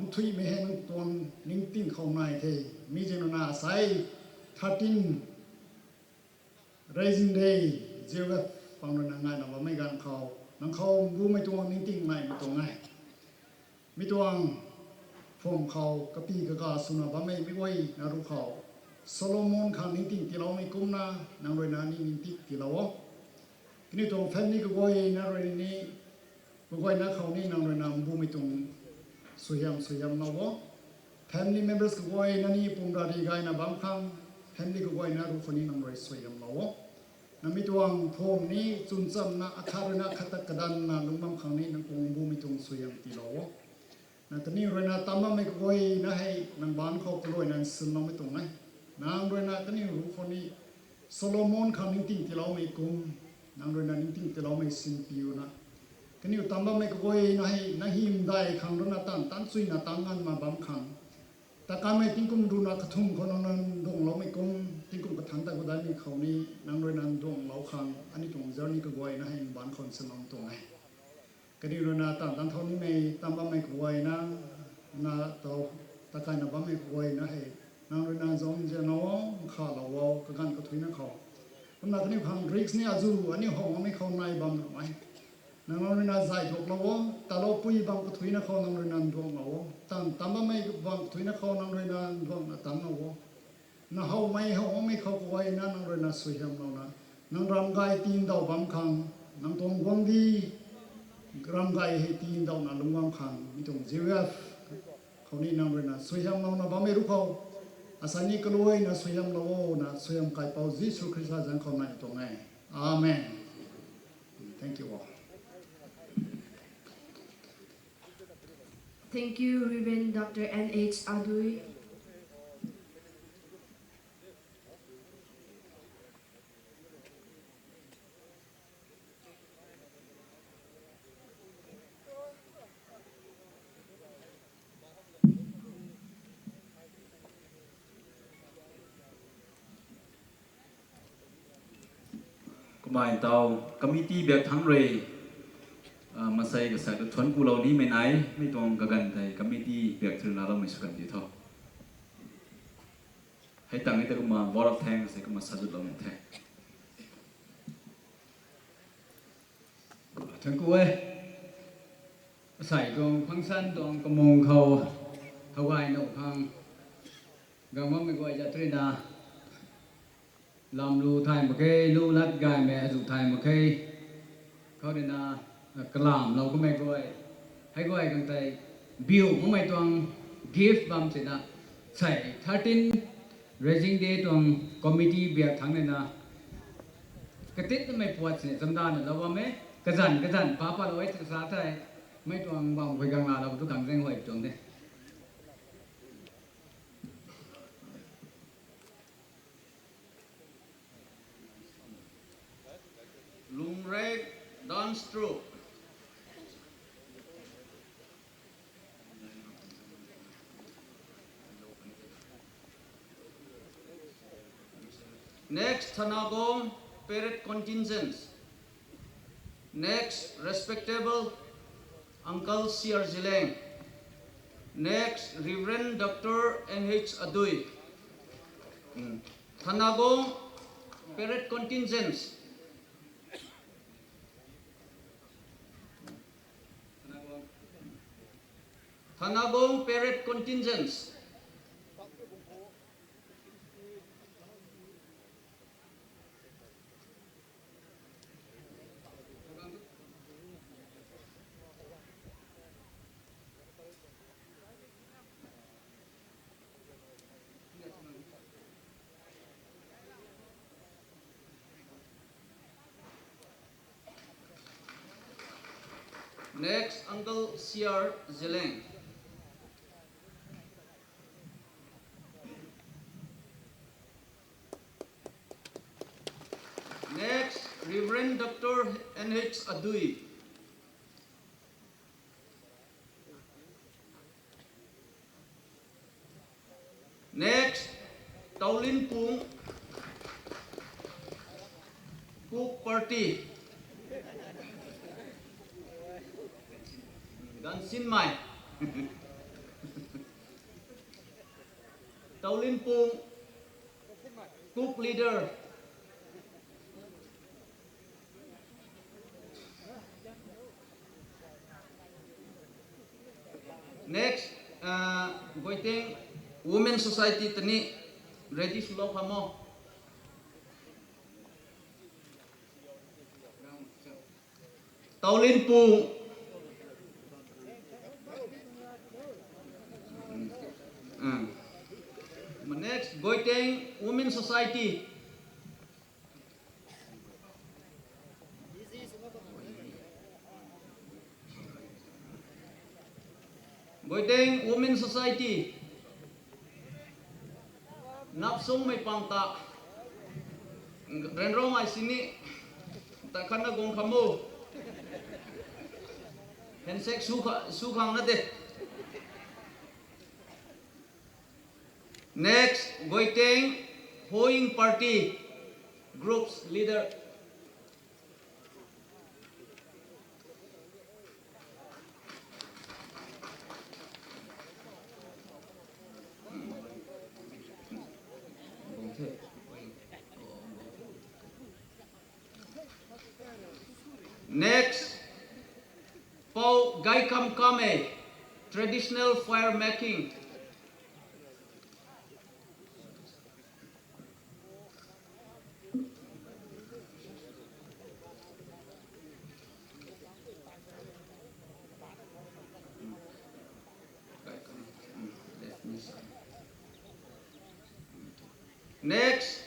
nthuihmei hei nang tuang ningting khou nai the, mi zaeng ruina asei thirteen Rising Day, Z U F pang ruina ngaina bammei ganv khou, nang khou mbumei tuang ningting naimei tuang e. Mi tuang pham khou kapi kaga swna bammei meic guayna ruc khou, Solomon khang ningting tiiloumei kumna, nang ruina ni ningting tiilou o. Kaniw tuang family kaguayna rui ni, kaguayna khou ni nang ruina mbumei tuang suaihiam suaihiamlou o. Family members kaguayna ni pum rari gayna bam khang, family kaguayna ruc khou ni nang rui suaihiamlou o. Nang mi tuang pham ni chwnchamna akhat ruina akhat ta kadanna lungc bam khang ni nang tuang mbumei tuang suaihiam tiilou o. Na kaniw ruina tam bammei kaguayna hei nang baanc khou kaluaina nsinloumei tuang e. Nang ruina kaniw ruc khou ni Solomon khang ningting tiiloumei kum, nang ruina ningting tiiloumei sinpiuna, kaniw tam bammei kaguayna hei nang hymdai khang ruina taanv tanchuina tang nganvna bam khang, takanmei tingkum ruhna kathumh khou nang ruina nduangloumei kum, tingkum kathanc ta kadaimei khou ni nang ruina nduanglou khang aniu tuang journey kaguayna hei nang baanc khou nsinloumei tuang e. Kaniw ruina taanv tanc thau nimei tam bammei kaguayna, na tau takaina bammei kaguayna hei nang ruina zauzianlou o, nkhavlou o, kaganv kathuicna khou. Kumna kaniw khang risk ni azuh aniu how makmei khou nai bam nuhmei, nang ruina zay duaklou o, taloupui bam kathuicna khou nang ruina nduanglou o, taanv tam bammei bam kathuicna khou nang ruina nduangna tanglou o. Na howmei how makmei khou kaguayna nang ruina suaihiamlouna, nang ramgay tindauh bam khang, nang tuang guangcdic ramgay hei tindauhna lungc bam khang, mi tuang Z U F khou ni nang ruina suaihiamlouna bammei ruc khou, asei ni kaluaina suaihiamlou o na suaihiam kaipouc Jisu Khrista zanc khou nai tuang e. Amen. Thank you all. Thank you, Reverend Doctor N H Adui. Kumna tau committee biak thangc rui, ah, maansei kasak ta thuanc kulou nimei nai, mi tuang kaganv tei committee biak thangc rui laloumei sw kan di tho. Hei tang hei ta kumna vote of thanks hei kumna sazutloumei the. Thuanc ku e. Asei tuang function tuang kamung khou thow gay nuh khang Gang bammei guay zat rui na, lam lu thay mak khe, lu lat gaymei azuh thay mak khe. Khou rui na, kalam lou kamei guay, hei guay khang tei biu makmei tuang gift bam sina, sei thirteen Raising Day tuang committee biak thangc rui na, katit namei puat sini chamdana lou bam e, kazanc kazanc pa palou e twna sa thei, mei tuang bam khuay gang la lou tu khang zaeng huay tuang de. Lungre Dance Troupe. Next, Thanagong Parade Contingent. Next, respectable Uncle C R Zeliang. Next, Reverend Doctor N H Adui. Hmm. Thanagong Parade Contingent. Thanagong Parade Contingent. Next, Uncle C R Zeliang. Next, Reverend Doctor N H Adui. Next, Taulinpung Cook Party. Gansinmei. Taulinpung Cook Leader. Next, uh, Goiteng Women Society tani ready swlou khamo. Taulinpung. Hmm. Next, Goiteng Women Society. Goiteng Women Society. Napsungmei pang ta. Renromei sini. Ta khatna guang khamo. Handshake su kha, su khang na de. Next, Goiteng Hoing Party Groups Leader. Next, Pou Gaikam Kame, traditional fire making. Next,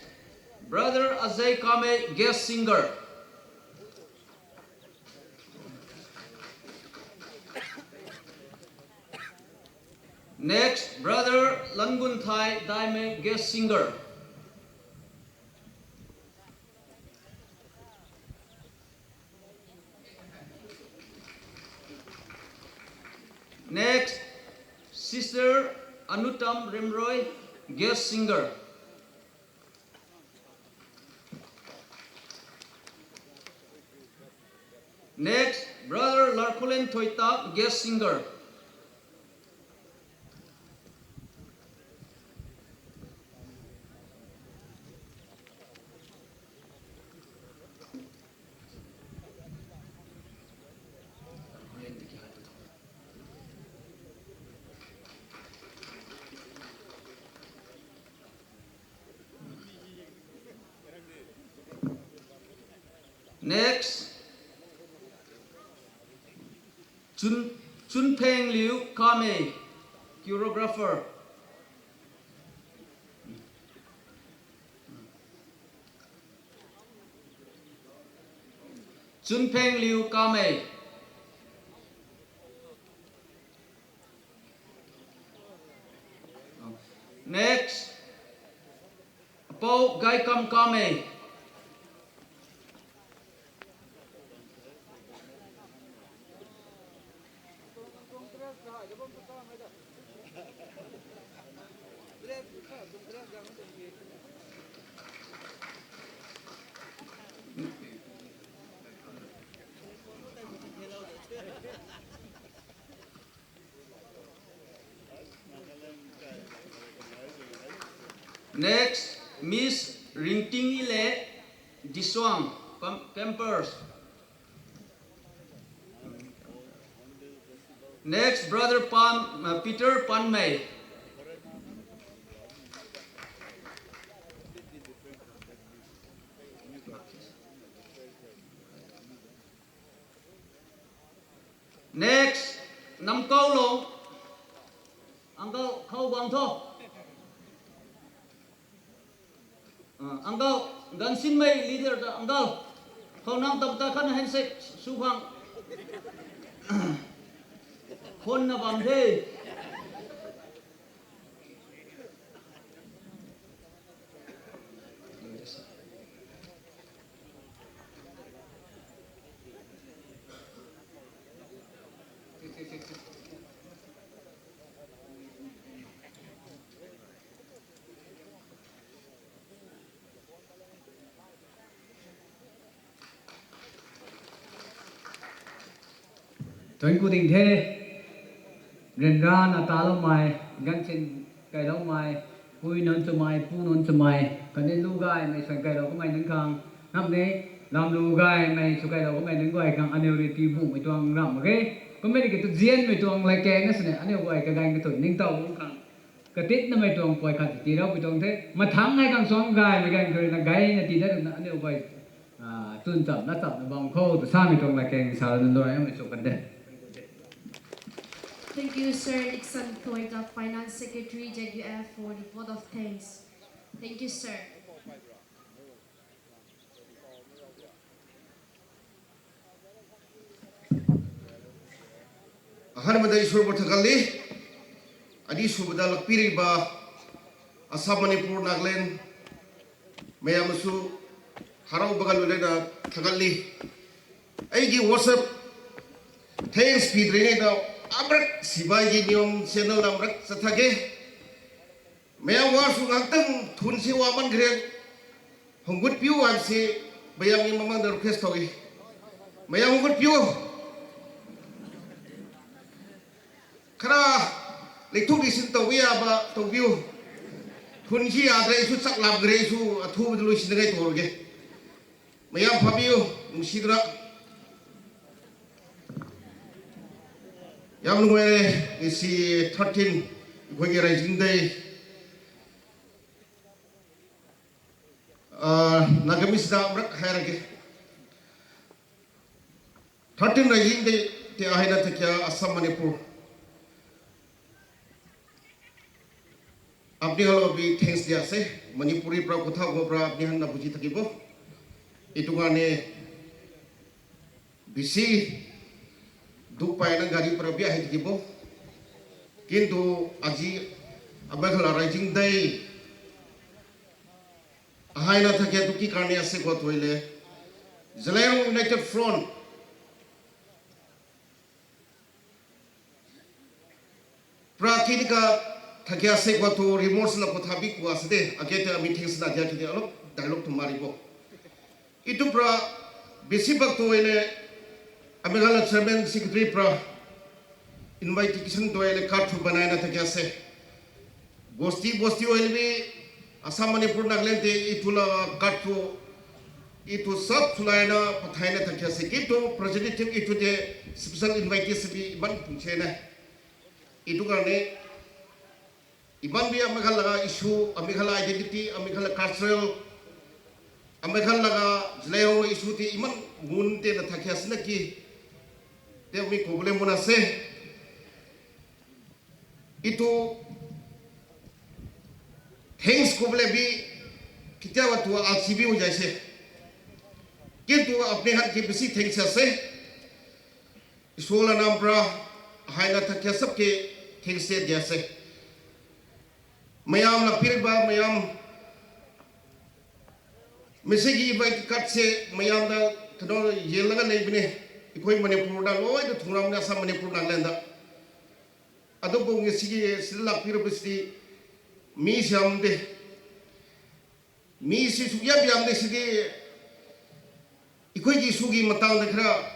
Brother Ajay Kame, guest singer. Next, Brother Langunthai Daimei, guest singer. Next, Sister Anutam Remroi, guest singer. Next, Brother Larkholen Thoitap, guest singer. Next, Chun, Chunpheng Liu Kame, choreographer. Chunpheng Liu Kame. Next, Apou Gaikam Kame. Next, Miss Ringting Ile Disuang, Pam-, Pampers. Next, Brother Pan, uh, Peter Panmei. Next, Namkau Long. Uncle, khou bang tho. Ah, uncle, Gansinmei leader ta uncle. Khou nang tam ta khan handshake sw khang. Khon na bam the. Thuanc ku ding the, ryanrana taloumei, ganvsin kailoumei, pui nunc swmei, pu nunc swmei, khatni lu gaymei swan kailou kamei nunc khang, namni lam lu gaymei sw kailou kamei nunc guay khang aniu rui tii bumei tuang ramh mak ge. Kummei ki tu zianmei tuang latkaeng na sini aniu guay kaganv kathuic ningtow bam khang katitnamei tuang puay khat tii raupui tuang the. Mathangc hei khang suang gaymei ganv khou rui na gayna tii dat runa aniu guay, ah, chwn chamna chamna bam khou tu samei tuang latkaeng sa runa luaimei sw kan de. Thank you, Sir Nixon Thoita, Finance Secretary, Z U F, for the vote of thanks. Thank you, sir. Ahanmada Isor bu thagatli, anisumada lakpiriba Assam, Manipur, Nagaland mayam su harau bagan lulena thagatli. Aigi WhatsApp thanks pidringnei ta amrak sibai gi nium channel amrak sa thage. Mayam war su ngaktan thun si wa man kre. Hunggut piu wan si mayam ni mamang da request thogi. Mayam hunggut piu. Khara leithuk di sin tau ya ba tau piu. Thun si ya dre su chak lam kre su athu ba lui sin gai tor ge. Mayam phabiu, nungsi dra. Yam nungai re, isi thirteen, khoi ge Raising Day. Ah, Nagamese da rak hai ra ge. Thirteen Raising Day, te ahaina thakia Assam, Manipur. Apni hal bi thanks dia se, Manipuri pra kotha go pra apni han na buji thaki bo. Itu gane bisi duk pai na gari pra bia hai thaki bo. Kintu aji amekhala Raising Day ahaina thakia tu ki karne ase ko toile. Zeliangrong United Front pra kini ka thakia se kwa tu remorse na ko thabi kwa se de, ake te ami thing sna dia kini alok dialogue tu mari bo. Itu pra bisi bak tu ele, ami gala chairman secretary pra invitation tu ele card thu banai na thakia se. Bosti, bosti oil bi Assam, Manipur, Nagaland te itu la card thu, itu sab thulai na pathai na thakia se. Kintu representative itu te special invitee se bi ban pung che na. Itu karne, iman bi ami khan laga issue, ami khan laga identity, ami khan laga cultural, ami khan laga Zeliangrong issue ti iman Mun tena thakhiasna ki, tei mi problem muna se. Itu thanks khou le bi, kitia wa tu achieve jai se. Kintu apni han ki bisi thanks se. Isola nampra, haina thakhia sap ki thanks se dia se. Mayam la pirba, mayam Misi ki bai kat se mayam da kano yel laga nei bine. Ikoi Manipur da loi da thungram na sa Manipur Nagaland da. Ado bung si ki sila pira bisi mi siam de. Mi si suk yap yam de si di. Ikoi ki sugi matang da khara.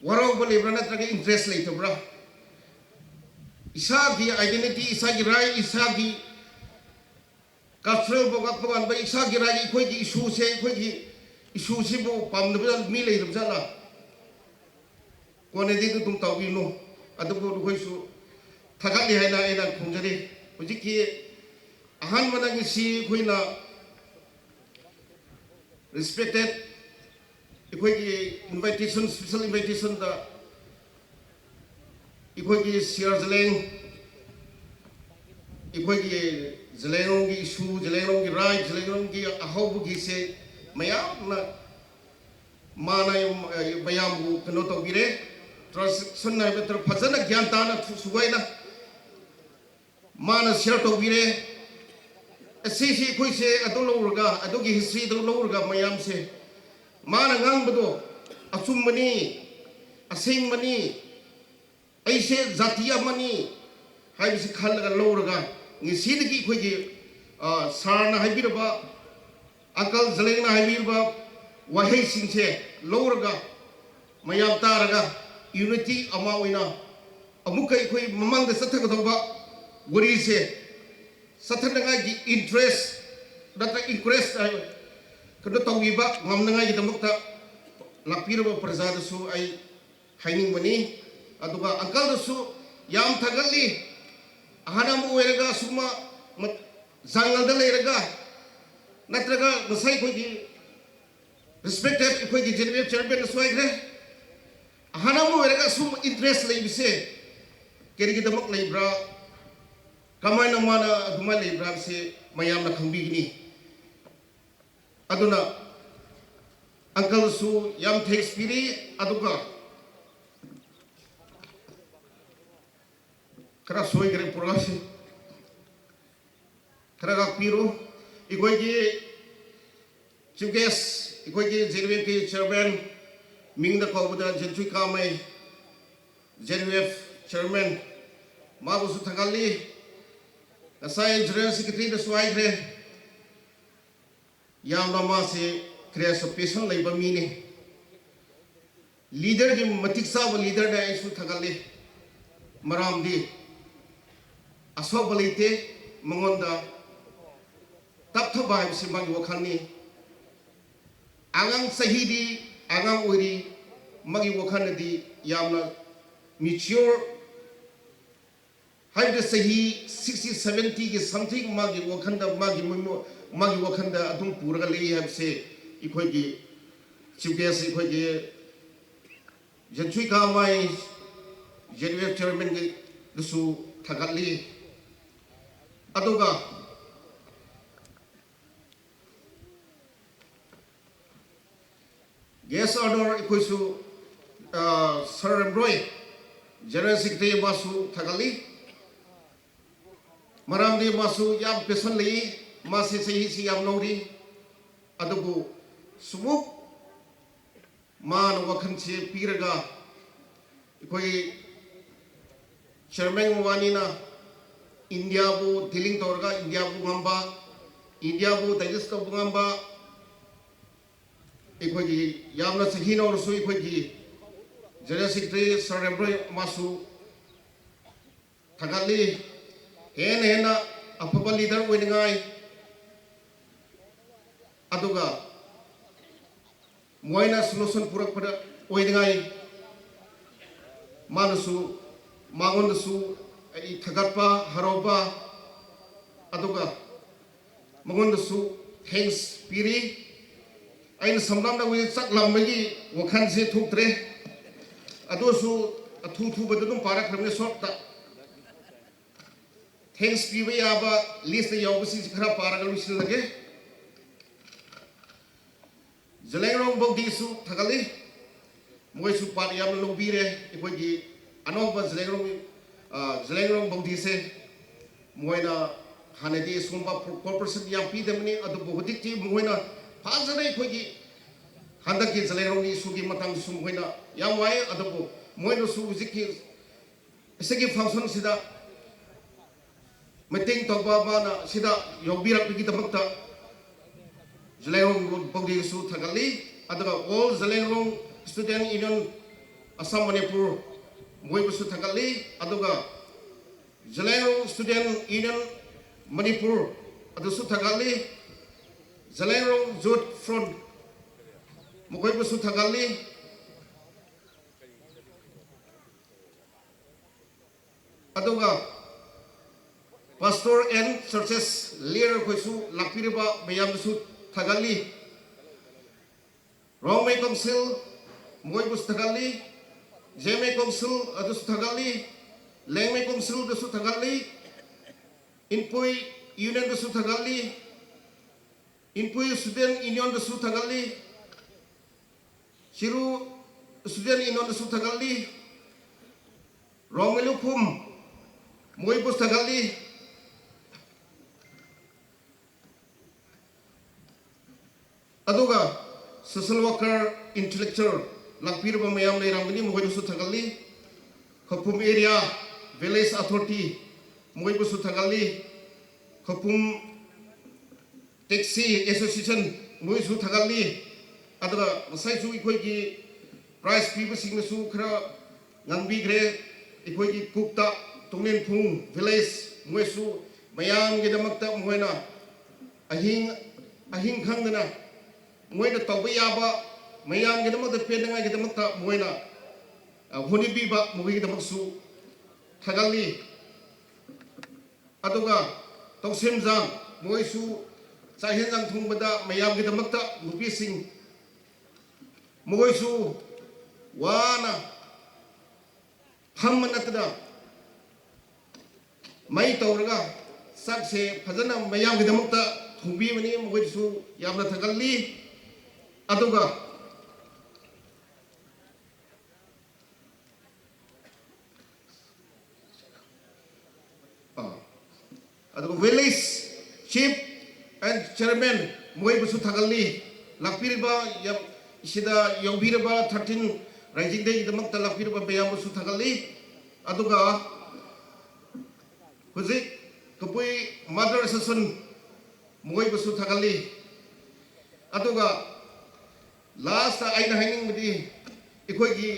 Warau ba le bra na tra ke interest le to bra. Isa ki identity, isa ki rai, isa ki Cultural bo gak pagan ba isa ki rai ki khoi ki issue se, khoi ki issue se bo pam na ba mi lei ram sa la. Kone di tu tum tau bi no. Atu bo khoi su. Thagat li hai na, ai na khung jari. Hujik ki ahan mana ngi si khoi na respected ꯑꯩꯈꯣꯏꯒꯤ invitation, special invitation ꯗ ꯑꯩꯈꯣꯏꯒꯤ ꯁꯤꯌꯥꯔ ꯖꯂꯦꯡ, ꯑꯩꯈꯣꯏꯒꯤ ꯖꯂꯦꯡꯔꯣꯡꯒꯤ ꯏꯁꯨ, ꯖꯂꯦꯡꯔꯣꯡꯒꯤ ꯔꯥꯏꯠ, ꯖꯂꯦꯡꯔꯣꯡꯒꯤ ꯑꯍꯧꯕꯒꯤꯁꯦ ꯃꯌꯥꯝꯅ ꯃꯥꯅ ꯃꯌꯥꯝꯕꯨ ꯀꯩꯅꯣ ꯇꯧꯕꯤꯔꯦ, ꯇ꯭ꯔꯥꯟꯁꯦꯛꯁꯟ ꯍꯥꯏꯕ ꯅꯠꯇ꯭ꯔ ꯐꯖꯅ ꯒ꯭ꯌꯥꯟ ꯇꯥꯅ ꯁꯨꯒꯥꯏꯅ ꯃꯥꯅ ꯁꯤꯌꯔ ꯇꯧꯕꯤꯔꯦ꯫ ꯑꯁꯤꯁꯤ ꯑꯩꯈꯣꯏꯁꯦ ꯑꯗꯨ ꯂꯧꯔꯒ, ꯑꯗꯨꯒꯤ ꯍꯤꯁꯇ꯭ꯔꯤꯗꯨ ꯂꯧꯔꯒ ꯃꯌꯥꯝꯁꯦ ꯃꯥꯅ ꯉꯥꯡꯕꯗꯣ ꯑꯆꯨꯝꯕꯅꯤ, ꯑꯁꯦꯡꯕꯅꯤ, ꯑꯩꯁꯦ ꯖꯥꯇꯤ ꯑꯃꯅꯤ ꯍꯥꯏꯕꯁꯤ ꯈꯜꯂꯒ ꯂꯧꯔꯒ, ꯉꯁꯤꯗꯒꯤ ꯑꯩꯈꯣꯏꯒꯤ, ꯑ, ꯁꯥꯔꯅ ꯍꯥꯏꯕꯤꯔꯕ, ꯑꯪꯀꯜ ꯖꯂꯦꯡꯅ ꯍꯥꯏꯕꯤꯔꯕ ꯋꯥꯍꯩꯁꯤꯡꯁꯦ ꯂꯧꯔꯒ, ꯃꯌꯥꯝ ꯇꯥꯔꯒ, ꯌꯨꯅꯤꯇꯤ ꯑꯃ ꯑꯣꯏꯅ ꯑꯃꯨꯛꯀ ꯑꯩꯈꯣꯏ ꯃꯃꯥꯡꯗ ꯆꯠꯊꯒꯗꯧꯕ ꯋꯥꯔꯤꯁꯦ ꯆꯠꯊꯅꯉꯥꯏꯒꯤ ꯏꯟꯇꯔꯦꯁ ꯅꯠꯇ꯭ꯔꯒ ꯏꯟꯀꯔꯦꯖ ꯀꯩꯅꯣ ꯇꯧꯕꯤꯕ ꯉꯝꯅꯉꯥꯏꯒꯤꯗꯃꯛꯇ ꯂꯥꯛꯄꯤꯔꯕ ꯄ꯭ꯔꯖꯥꯗꯁꯨ ꯑꯩ ꯍꯥꯏꯅꯤꯡꯕꯅꯤ꯫ ꯑꯗꯨꯒ ꯑꯪꯀꯜꯗꯁꯨ ꯌꯥꯝ ꯊꯥꯒꯠꯂꯤ꯫ ꯑꯍꯟ ꯑꯃ ꯑꯣꯏꯔꯒ ꯁꯨꯝꯕ ꯃ-, ꯖꯪꯒꯜꯗ ꯂꯩꯔꯒ ꯅꯠꯇ꯭ꯔꯒ ꯉꯁꯥꯏ ꯑꯩꯈꯣꯏꯒꯤ ꯔꯦꯁꯄꯦꯛꯇꯦꯠ ꯑꯩꯈꯣꯏꯒꯤ ꯖꯦꯅꯔꯦꯜ ꯆꯤꯌꯔꯃꯦꯟꯅꯁꯨ ꯍꯥꯏꯈ꯭ꯔꯦ꯫ ꯑꯍꯟ ꯑꯃ ꯑꯣꯏꯔꯒ ꯁꯨꯝ ꯏꯟꯇꯔꯦꯁ ꯂꯩꯕꯁꯦ ꯀꯔꯤꯒꯤꯗꯃꯛ ꯂꯩꯕ꯭ꯔꯥ, ꯀꯃꯥꯏꯅ ꯃꯥꯅ ꯑꯗꯨꯃꯥꯏꯅ ꯂꯩꯕ꯭ꯔꯥ ꯍꯥꯏꯕꯁꯦ ꯃꯌꯥꯝꯅ ꯈꯪꯕꯤꯒꯅꯤ꯫ ꯑꯗꯨꯅ ꯑꯪꯀꯜꯁꯨ ꯌꯥꯝ ꯊꯦꯡꯛꯁ ꯄꯤꯔꯤ꯫ ꯑꯗꯨꯒ ꯈꯔ ꯁꯣꯏꯈ꯭ꯔꯦ ꯄ꯭ꯔꯣꯒ꯭ꯔꯥꯝꯁꯤ꯫ ꯈꯔ ꯉꯥꯛꯄꯤꯔꯣ꯫ ꯑꯩꯈꯣꯏꯒꯤ ꯆꯤꯐ ꯒꯦꯁ, ꯑꯩꯈꯣꯏꯒꯤ ꯖꯦ ꯑꯦꯟ ꯌꯨ ꯑꯦꯐꯀꯤ ꯆꯤꯌꯔꯃꯦꯟ, ꯃꯤꯡꯗ ꯀꯧꯕꯗ ꯖꯦꯟꯆꯨꯏ ꯀꯥꯃꯩ, ꯖꯦ ꯑꯦꯟ ꯌꯨ ꯑꯦꯐ ꯆꯤꯌꯔꯃꯦꯟ, ꯃꯥꯕꯨꯁꯨ ꯊꯥꯒꯠꯂꯤ꯫ ꯉꯁꯥꯏ ꯖꯦꯅꯔꯦꯜ ꯁꯦꯀ꯭ꯔꯦꯇꯔꯤꯗꯁꯨ ꯍꯥꯏꯈ꯭ꯔꯦ꯫ ꯌꯥꯝꯅ ꯃꯥꯁꯦ ꯀ꯭ꯔꯦꯁ ꯑꯣꯐ ꯄꯦꯁꯟ ꯂꯩꯕ ꯃꯤꯅꯤ꯫ ꯂꯤꯗꯔꯒꯤ ꯃꯇꯤꯛ ꯆꯥꯕ ꯂꯤꯗꯔꯅꯦ, ꯑꯩꯁꯨ ꯊꯥꯒꯠꯂꯤ꯫ ꯃꯔꯝꯗꯤ ꯑꯁꯣꯛꯄ ꯂꯩꯇꯦ ꯃꯉꯣꯟꯗ꯫ ꯇꯞꯊꯕ ꯍꯥꯏꯕꯁꯤ ꯃꯥꯒꯤ ꯋꯥꯈꯜꯅꯤ꯫ ꯑꯉꯥꯡ ꯆꯍꯤꯗꯤ ꯑꯉꯥꯡ ꯑꯣꯏꯔꯤ, ꯃꯥꯒꯤ ꯋꯥꯈꯜꯅꯗꯤ ꯌꯥꯝꯅ ꯃꯦꯆ꯭ꯌꯣꯔ ꯍꯥꯏꯕꯗꯤ ꯆꯍꯤ ꯁꯤꯛꯁꯇꯤ ꯁꯚꯦꯟꯇꯤꯒꯤ ꯁꯝꯊꯤꯡ ꯃꯥꯒꯤ ꯋꯥꯈꯜꯗ, ꯃꯥꯒꯤ ꯃꯣꯏꯃꯣ-, ꯃꯥꯒꯤ ꯋꯥꯈꯜꯗ ꯑꯗꯨꯝ ꯄꯨꯔꯒ ꯂꯩ ꯍꯥꯏꯕꯁꯦ ꯑꯩꯈꯣꯏꯒꯤ ꯆꯤꯐ ꯒꯦꯁ, ꯑꯩꯈꯣꯏꯒꯤ ꯖꯦꯟꯆꯨꯏ ꯀꯥꯃꯩ, ꯖꯦ ꯑꯦꯟ ꯌꯨ ꯑꯦꯐ ꯆꯤꯌꯔꯃꯦꯟꯒꯤꯗꯁꯨ ꯊꯥꯒꯠꯂꯤ꯫ ꯑꯗꯨꯒ ꯒꯦꯁ ꯑꯣꯅꯔ ꯑꯩꯈꯣꯏꯁꯨ, ꯑ, ꯁꯥꯔ ꯔꯦꯝꯕ꯭ꯔꯣꯏ, ꯖꯦꯅꯔꯦꯜ ꯁꯦꯀ꯭ꯔꯦꯇꯔꯤ, ꯃꯥꯁꯨ ꯊꯥꯒꯠꯂꯤ꯫ ꯃꯔꯝꯗꯤ ꯃꯥꯁꯨ ꯌꯥꯝ ꯄꯦꯁꯟ ꯂꯩ, ꯃꯥꯁꯦ ꯆꯍꯤꯁꯤ ꯌꯥꯝ ꯅꯧꯔꯤ꯫ ꯑꯗꯨꯕꯨ ꯁꯨꯃꯨꯛ ꯃꯥꯅ ꯋꯥꯈꯜꯁꯦ ꯄꯤꯔꯒ ꯑꯩꯈꯣꯏ ꯆꯤꯌꯔꯃꯦꯟ ꯃꯕꯥꯅꯤꯅ ꯏꯟꯗꯤꯌꯥꯕꯨ ꯗꯤꯂꯤꯡ ꯇꯧꯔꯒ ꯏꯟꯗꯤꯌꯥꯕꯨ ꯉꯝꯕ, ꯏꯟꯗꯤꯌꯥꯕꯨ ꯗꯥꯏꯖꯦꯁ ꯇꯧꯕ ꯉꯝꯕ, ꯑꯩꯈꯣꯏꯒꯤ ꯌꯥꯝꯅ ꯆꯍꯤ ꯅꯧꯔꯁꯨ ꯑꯩꯈꯣꯏꯒꯤ ꯖꯦꯅꯔꯦꯜ ꯁꯦꯀ꯭ꯔꯦꯇꯔꯤ ꯁꯥꯔ ꯔꯦꯝꯕ꯭ꯔꯣꯏ ꯃꯥꯁꯨ ꯊꯥꯒꯠꯂꯤ꯫ ꯍꯦꯟꯅ ꯍꯦꯟꯅ ꯑꯐꯕ ꯂꯤꯗꯔ ꯑꯣꯏꯅꯉꯥꯏ, ꯑꯗꯨꯒ ꯃꯣꯏꯅ ꯁꯣꯂꯨꯁꯟ ꯄꯨꯔꯛꯄꯗ ꯑꯣꯏꯅꯉꯥꯏ ꯃꯥꯅꯁꯨ, ꯃꯉꯣꯟꯗꯁꯨ ꯑꯩ ꯊꯥꯒꯠꯄ, ꯍꯔꯥꯎꯕ, ꯑꯗꯨꯒ ꯃꯉꯣꯟꯗꯁꯨ ꯊꯦꯡꯛꯁ ꯄꯤꯔꯤ꯫ ꯑꯩꯅ ꯁꯝꯂꯞꯅ ꯍꯧꯖꯤꯛ ꯆꯥꯛꯂꯝꯕꯒꯤ ꯋꯥꯈꯜꯁꯦ ꯊꯣꯛꯇ꯭ꯔꯦ꯫ ꯑꯗꯨꯁꯨ ꯑꯊꯨ ꯊꯨꯕꯗ ꯑꯗꯨꯝ ꯄꯥꯔꯛꯈ꯭ꯔꯕꯅꯤ short ꯇ꯫ Thanks ꯄꯤꯕ ꯌꯥꯕ list ꯇ ꯌꯥꯎꯕꯁꯤꯡꯁꯤ ꯈꯔ ꯄꯥꯔꯒ ꯂꯣꯏꯁꯤꯜꯂꯒꯦ꯫ ꯖꯂꯦꯡꯔꯣꯡ ꯕꯧꯗꯤꯁꯨ ꯊꯥꯒꯠꯂꯤ꯫ ꯃꯣꯏꯁꯨ part ꯌꯥꯝꯅ ꯂꯧꯕꯤꯔꯦ ꯑꯩꯈꯣꯏꯒꯤ ꯑꯅꯧꯕ ꯖꯂꯦꯡꯔꯣꯡ, ꯑ, ꯖꯂꯦꯡꯔꯣꯡ ꯕꯧꯗꯤꯁꯦ꯫ ꯃꯣꯏꯅ ꯍꯥꯟꯅꯗꯤ ꯁꯤꯒꯨꯝꯕ cooperation ꯌꯥꯝ ꯄꯤꯗꯕꯅꯤ, ꯑꯗꯨꯕꯨ ꯍꯧꯖꯤꯛꯇꯤ ꯃꯣꯏꯅ ꯐꯖꯅ ꯑꯩꯈꯣꯏꯒꯤ ꯍꯟꯗꯛꯀꯤ ꯖꯂꯦꯡꯔꯣꯡ ꯏꯁꯨꯒꯤ ꯃꯇꯥꯡꯗꯁꯨ ꯃꯈꯣꯏꯅ ꯌꯥꯝ ꯋꯥꯏ, ꯑꯗꯨꯕꯨ ꯃꯣꯏꯅꯁꯨ ꯍꯧꯖꯤꯛꯀꯤ ꯑꯁꯤꯒꯤ function ꯁꯤꯗ ꯃꯇꯦꯡ ꯇꯧꯕ ꯃꯥꯅ ꯁꯤꯗ ꯌꯥꯎꯕꯤꯔꯛꯄꯒꯤꯗꯃꯛꯇ ꯖꯂꯦꯡꯔꯣꯡ ꯕꯧꯗꯤꯁꯨ ꯊꯥꯒꯠꯂꯤ, ꯑꯗꯨꯒ All Zeliangrong Student Union Assam Manipur ꯃꯈꯣꯏꯕꯨꯁꯨ ꯊꯥꯒꯠꯂꯤ, ꯑꯗꯨꯒ Zeliangrong Student Union Manipur ꯑꯗꯨꯁꯨ ꯊꯥꯒꯠꯂꯤ, Zeliangrong Youth Front ꯃꯈꯣꯏꯕꯨꯁꯨ ꯊꯥꯒꯠꯂꯤ꯫ ꯑꯗꯨꯒ Pastor and Churches Leader ꯈꯣꯏꯁꯨ ꯂꯥꯛꯄꯤꯔꯤꯕ ꯃꯌꯥꯝꯗꯁꯨ ꯊꯥꯒꯠꯂꯤ꯫ Rongmei Council ꯃꯈꯣꯏꯕꯨꯁꯨ ꯊꯥꯒꯠꯂꯤ꯫ ꯖꯦꯃꯦ Council ꯑꯗꯨꯁꯨ ꯊꯥꯒꯠꯂꯤ꯫ ꯂꯦꯡꯃꯩ Council ꯗꯁꯨ ꯊꯥꯒꯠꯂꯤ꯫ ꯏꯟꯄꯨꯏ Union ꯗꯁꯨ ꯊꯥꯒꯠꯂꯤ꯫ ꯏꯟꯄꯨꯏ Student Union ꯗꯁꯨ ꯊꯥꯒꯠꯂꯤ꯫ ꯆꯤꯔꯨ Student Union ꯗꯁꯨ ꯊꯥꯒꯠꯂꯤ꯫ ꯔꯣꯡꯃꯩ ꯂꯨꯈꯨꯝ ꯃꯈꯣꯏꯕꯨꯁꯨ ꯊꯥꯒꯠꯂꯤ꯫ ꯑꯗꯨꯒ social worker, intellectual ꯂꯥꯛꯄꯤꯔꯕ ꯃꯌꯥꯝ ꯂꯩꯔꯝꯒꯅꯤ, ꯃꯈꯣꯏꯗꯁꯨ ꯊꯥꯒꯠꯂꯤ꯫ ꯈꯧꯄꯨꯝ area village authority ꯃꯈꯣꯏꯕꯨꯁꯨ ꯊꯥꯒꯠꯂꯤ꯫ ꯈꯧꯄꯨꯝ Taxi Association ꯃꯈꯣꯏꯁꯨ ꯊꯥꯒꯠꯂꯤ꯫ ꯑꯗꯨꯒ ꯉꯁꯥꯏꯁꯨ ꯑꯩꯈꯣꯏꯒꯤ prize ꯄꯤꯕꯁꯤꯡꯅꯁꯨ ꯈꯔ ꯉꯥꯡꯕꯤꯈ꯭ꯔꯦ꯫ ꯑꯩꯈꯣꯏꯒꯤ ꯀꯨꯛꯇ ꯇꯣꯡꯂꯦꯟꯐꯨꯡ village ꯃꯈꯣꯏꯁꯨ ꯃꯌꯥꯝꯒꯤꯗꯃꯛꯇ ꯃꯈꯣꯏꯅ ꯑꯍꯤꯡ, ꯑꯍꯤꯡ ꯈꯪꯗꯅ ꯃꯣꯏꯅ ꯇꯧꯕ ꯌꯥꯕ ꯃꯌꯥꯝꯒꯤꯗꯃꯛꯇ ꯄꯦꯟꯅꯉꯥꯏꯒꯤꯗꯃꯛꯇ ꯃꯣꯏꯅ, ꯑ, ꯍꯣꯠꯅꯕꯤꯕ ꯃꯈꯣꯏꯒꯤꯗꯃꯛꯁꯨ ꯊꯥꯒꯠꯂꯤ꯫ ꯑꯗꯨꯒ ꯇꯧꯁꯦꯝꯖꯥꯡ ꯃꯣꯏꯁꯨ ꯆꯥꯛ ꯍꯦꯟꯖꯥꯡ ꯊꯣꯡꯕꯗ ꯃꯌꯥꯝꯒꯤꯗꯃꯛꯇ ꯅꯨꯄꯤꯁꯤꯡ ꯃꯈꯣꯏꯁꯨ ꯋꯥꯅ ꯐꯝꯕ ꯅꯠꯇꯅ ꯃꯩ ꯇꯧꯔꯒ ꯆꯥꯛꯁꯦ ꯐꯖꯅ ꯃꯌꯥꯝꯒꯤꯗꯃꯛꯇ ꯊꯣꯡꯕꯤꯕꯅꯤ, ꯃꯈꯣꯏꯗꯁꯨ ꯌꯥꯝꯅ ꯊꯥꯒꯠꯂꯤ꯫ ꯑꯗꯨꯒ ꯑꯥ, ꯑꯗꯨꯒ village chief and chairman ꯃꯈꯣꯏꯕꯨꯁꯨ ꯊꯥꯒꯠꯂꯤ꯫ ꯂꯥꯛꯄꯤꯔꯤꯕ ꯌꯥꯝ, ꯁꯤꯗ ꯌꯥꯎꯕꯤꯔꯕ thirteen ꯔꯥꯏꯖꯤꯡꯗꯒꯤꯗꯃꯛꯇ ꯂꯥꯛꯄꯤꯔꯕ ꯃꯌꯥꯝꯕꯨꯁꯨ ꯊꯥꯒꯠꯂꯤ꯫ ꯑꯗꯨꯒ ꯍꯧꯖꯤꯛ ꯀꯕꯨꯏ Mother Association ꯃꯈꯣꯏꯕꯨꯁꯨ ꯊꯥꯒꯠꯂꯤ꯫ ꯑꯗꯨꯒ last ꯑꯩꯅ ꯍꯥꯏꯅꯤꯡꯕꯗꯤ ꯑꯩꯈꯣꯏꯒꯤ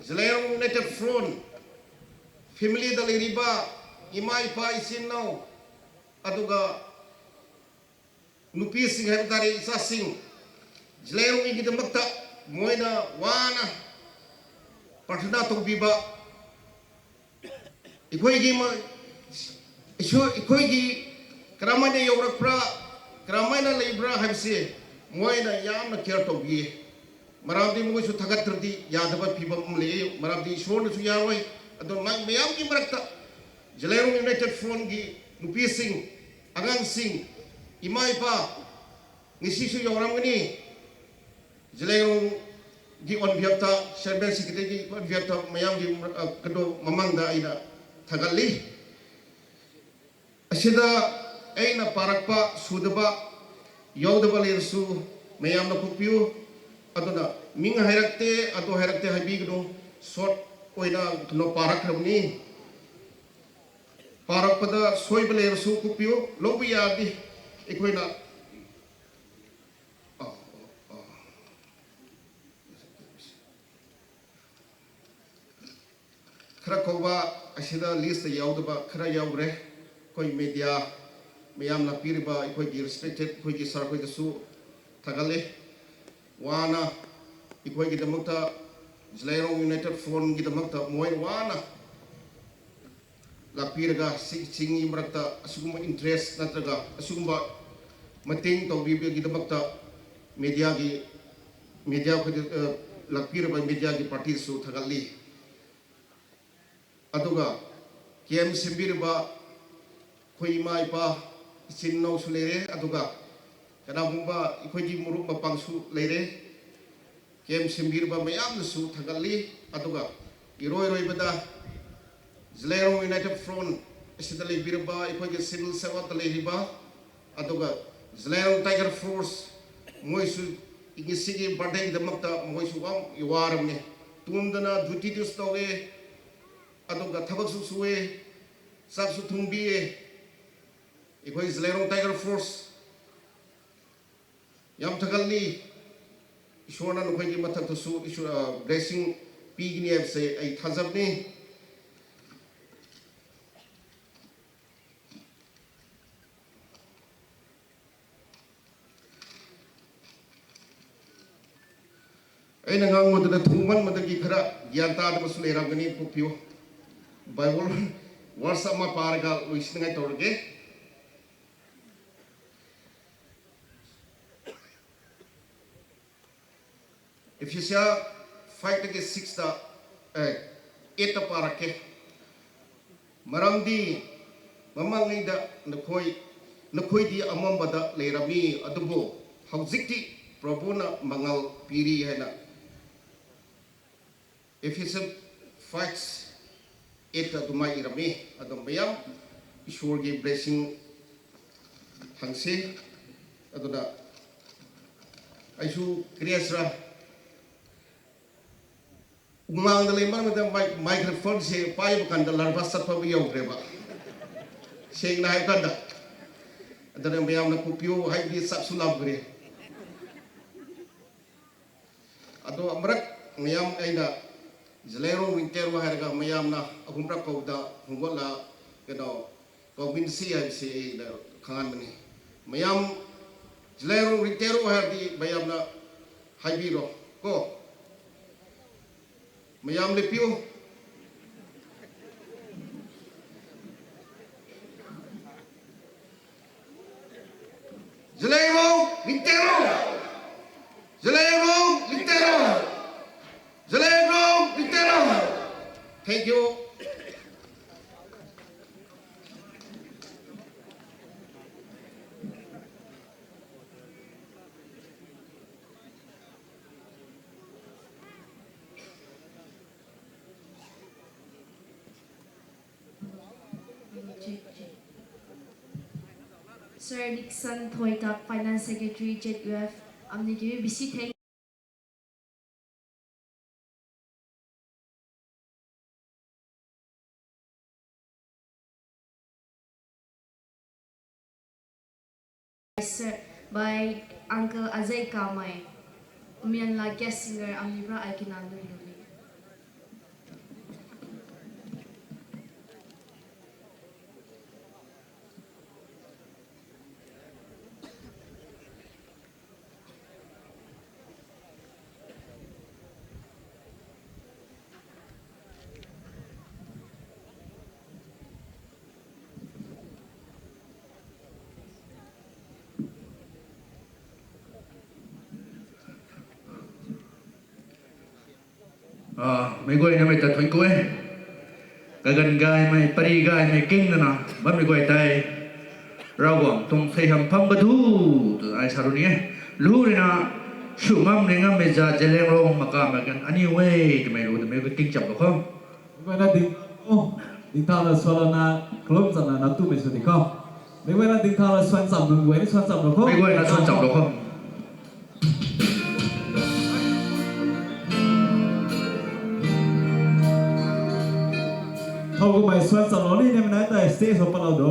Zeliangrong United Front familyꯗ ꯂꯩꯔꯤꯕ ꯏꯃꯥ ꯏꯄꯥ ꯏꯆꯤꯟ ꯏꯅꯥꯎ ꯑꯗꯨꯒ ꯅꯨꯄꯤꯁꯤꯡ ꯍꯥꯏꯕ ꯇꯥꯔꯦ, ꯏꯆꯥꯁꯤꯡ, ꯖꯂꯦꯔꯣꯡꯃꯤꯒꯤꯗꯃꯛꯇ ꯃꯣꯏꯅ ꯋꯥꯅ ꯄ꯭ꯔꯥꯊꯅꯥ ꯇꯧꯕꯤꯕ, ꯑꯩꯈꯣꯏꯒꯤ ꯃ-, ꯏꯁꯣꯔ, ꯑꯩꯈꯣꯏꯒꯤ ꯀꯔꯝꯍꯥꯏꯅ ꯌꯧꯔꯛꯄ꯭ꯔꯥ, ꯀꯔꯝꯍꯥꯏꯅ ꯂꯩꯕ꯭ꯔꯥ ꯍꯥꯏꯕꯁꯤ ꯃꯣꯏꯅ ꯌꯥꯝꯅ care ꯇꯧꯕꯤꯌꯦ꯫ ꯃꯔꯝꯗꯤ ꯃꯣꯏꯁꯨ ꯊꯥꯒꯠꯇ꯭ꯔꯗꯤ ꯌꯥꯗꯕ ꯐꯤꯕꯝ ꯑꯃ ꯂꯩꯌꯦ꯫ ꯃꯔꯝꯗꯤ ꯏꯁꯣꯔꯅꯁꯨ ꯌꯥꯔꯣꯏ꯫ ꯑꯗꯣ ꯃ-, ꯃꯌꯥꯝꯒꯤ ꯃꯔꯛꯇ ꯖꯂꯦꯔꯣꯡ United Frontꯀꯤ ꯅꯨꯄꯤꯁꯤꯡ, ꯑꯉꯥꯡꯁꯤꯡ, ꯏꯃꯥ ꯏꯄꯥ, ꯉꯁꯤꯁꯨ ꯌꯧꯔꯝꯒꯅꯤ꯫ ꯖꯂꯦꯔꯣꯡꯒꯤ on behalfꯇ, chairman secretaryꯒꯤ on behalfꯇ ꯃꯌꯥꯝꯒꯤ, ꯑ, ꯀꯩꯅꯣ, ꯃꯃꯥꯡꯗ ꯑꯩꯅ ꯊꯥꯒꯠꯂꯤ꯫ ꯑꯁꯤꯗ ꯑꯩꯅ ꯄꯥꯔꯛꯄ ꯁꯨꯗꯕ, ꯌꯥꯎꯗꯕ ꯂꯩꯔꯁꯨ ꯃꯌꯥꯝꯅ ꯀꯣꯛꯄꯤꯌꯨ꯫ ꯑꯗꯨꯅ ꯃꯤꯡ ꯍꯥꯏꯔꯛꯇꯦ, ꯑꯗꯨ ꯍꯥꯏꯔꯛꯇꯦ ꯍꯥꯏꯕꯤꯒꯅꯨ꯫ Short ꯑꯣꯏꯅ ꯀꯩꯅꯣ ꯄꯥꯔꯛꯈ꯭ꯔꯕꯅꯤ꯫ ꯄꯥꯔꯛꯄꯗ ꯁꯣꯏꯕ ꯂꯩꯔꯁꯨ ꯀꯣꯛꯄꯤꯌꯨ꯫ ꯂꯧꯕ ꯌꯥꯔꯗꯤ ꯑꯩꯈꯣꯏꯅ, ꯑ, ꯑ, ꯈꯔ ꯀꯧꯕ ꯑꯁꯤꯗ listꯇ ꯌꯥꯎꯗꯕ ꯈꯔ ꯌꯥꯎꯈ꯭ꯔꯦ꯫ ꯑꯩꯈꯣꯏ media ꯃꯌꯥꯝ ꯂꯥꯛꯄꯤꯔꯤꯕ ꯑꯩꯈꯣꯏꯒꯤ respected ꯑꯩꯈꯣꯏꯒꯤ sir ꯈꯣꯏꯗꯁꯨ ꯊꯥꯒꯠꯂꯦ꯫ ꯋꯥꯅ ꯑꯩꯈꯣꯏꯒꯤꯗꯃꯛꯇ, ꯖꯂꯦꯔꯣꯡ United Frontꯒꯤꯗꯃꯛꯇ ꯃꯣꯏ ꯋꯥꯅ ꯂꯥꯛꯄꯤꯔꯒ ꯁꯤ ꯆꯤꯡꯒꯤ ꯃꯔꯛꯇ ꯑꯁꯤꯒꯨꯝꯕ interest ꯅꯠꯇ꯭ꯔꯒ ꯑꯁꯤꯒꯨꯝꯕ ꯃꯇꯦꯡ ꯇꯧꯕꯤꯕꯒꯤꯗꯃꯛꯇ media ki, media khou, uh, lakpiraba media ki party sw thagatli. Aduga, camp sembiraba, khou ima ipa, ichin nau sw leire, aduga, kana bumba, ikhoi di muruk mapang sw leire, camp sembiraba mayam na sw thagatli, aduga, iroi roi bada, Zeliangrong United Front, asita leibiraba, ikhoi ki civil servant ta leiriba, aduga, Zeliangrong Tiger Force, moi sw, ingisi ki birthday damakta, moi sw bam, iwaram ni. Tumdana duty dus tau e, aduga thabak sw sw e, sak sw thung bi e. Ikhoi Zeliangrong Tiger Force, yam thagalni, Ishwar na nukhoi ki mathak tu sw, Ishwar, uh, blessing pi gini ap se, ai thazap ni. Ai na ngang mo tana thuman mo tagi khara, gyan ta da sw leiram gani pukpiu. Bible, verse ama paraga luisi ngai tor ge. Ephesia five taki six ta, eh, eight ta parak ke. Maram di, mamang ni da, nakhoi, nakhoi di amam bada leirami, adubu, haujik ti, Prabhu na mangal piri hai na. Ephesians five eight ta tumai iram e, adum mayam, Ishwar ki blessing hang se, aduna, aisu Kriya sra, umang da le mar mata mic-, microphone se pai ba kan da larva sat pa bi yau kre ba. Seng na hai kan da. Aduna mayam na kupiu hai bi sat su lam kre. Ado amrak mayam ai na Zeliangrong Ringteru hai raga mayam na ahum rak kau da hungwat la kano kau bin si hai si ai na khangan mani. Mayam Zeliangrong Ringteru hai di mayam na hai bi ro ko. Mayam le piu. Zeliangrong Ringteru! Zeliangrong Ringteru! Zeliangrong Ringteru! Thank you. Sir Nixon Thoitak, Finance Secretary, Z U F, amni ki bisi thank Sir, by Uncle Ajay Kamai, Mianla guest singer, amni pra ai kina lui lui. Ah, mei guayna mei ta thuanc ku e. Kaganv gaymei, pary gaymei king nana bammei guay tei Ravguangc tuang sei ham pham kathu tw ai sa ru ni e. Lu rui na sw ngam ni ngammei zat Zeliangrong maka mei kan aniu e twmei lu twmei king cham lou khou. Mei guayna ding, oh, ding tha la sw lana kalum chana na tumei sw di khou. Mei guayna ding tha la swan cham nunc guay ni swan cham lou khou. Mei guayna swan cham lou khou. Thow kumei swan cham lou ni ne mei nai tei stage khou pat lou do.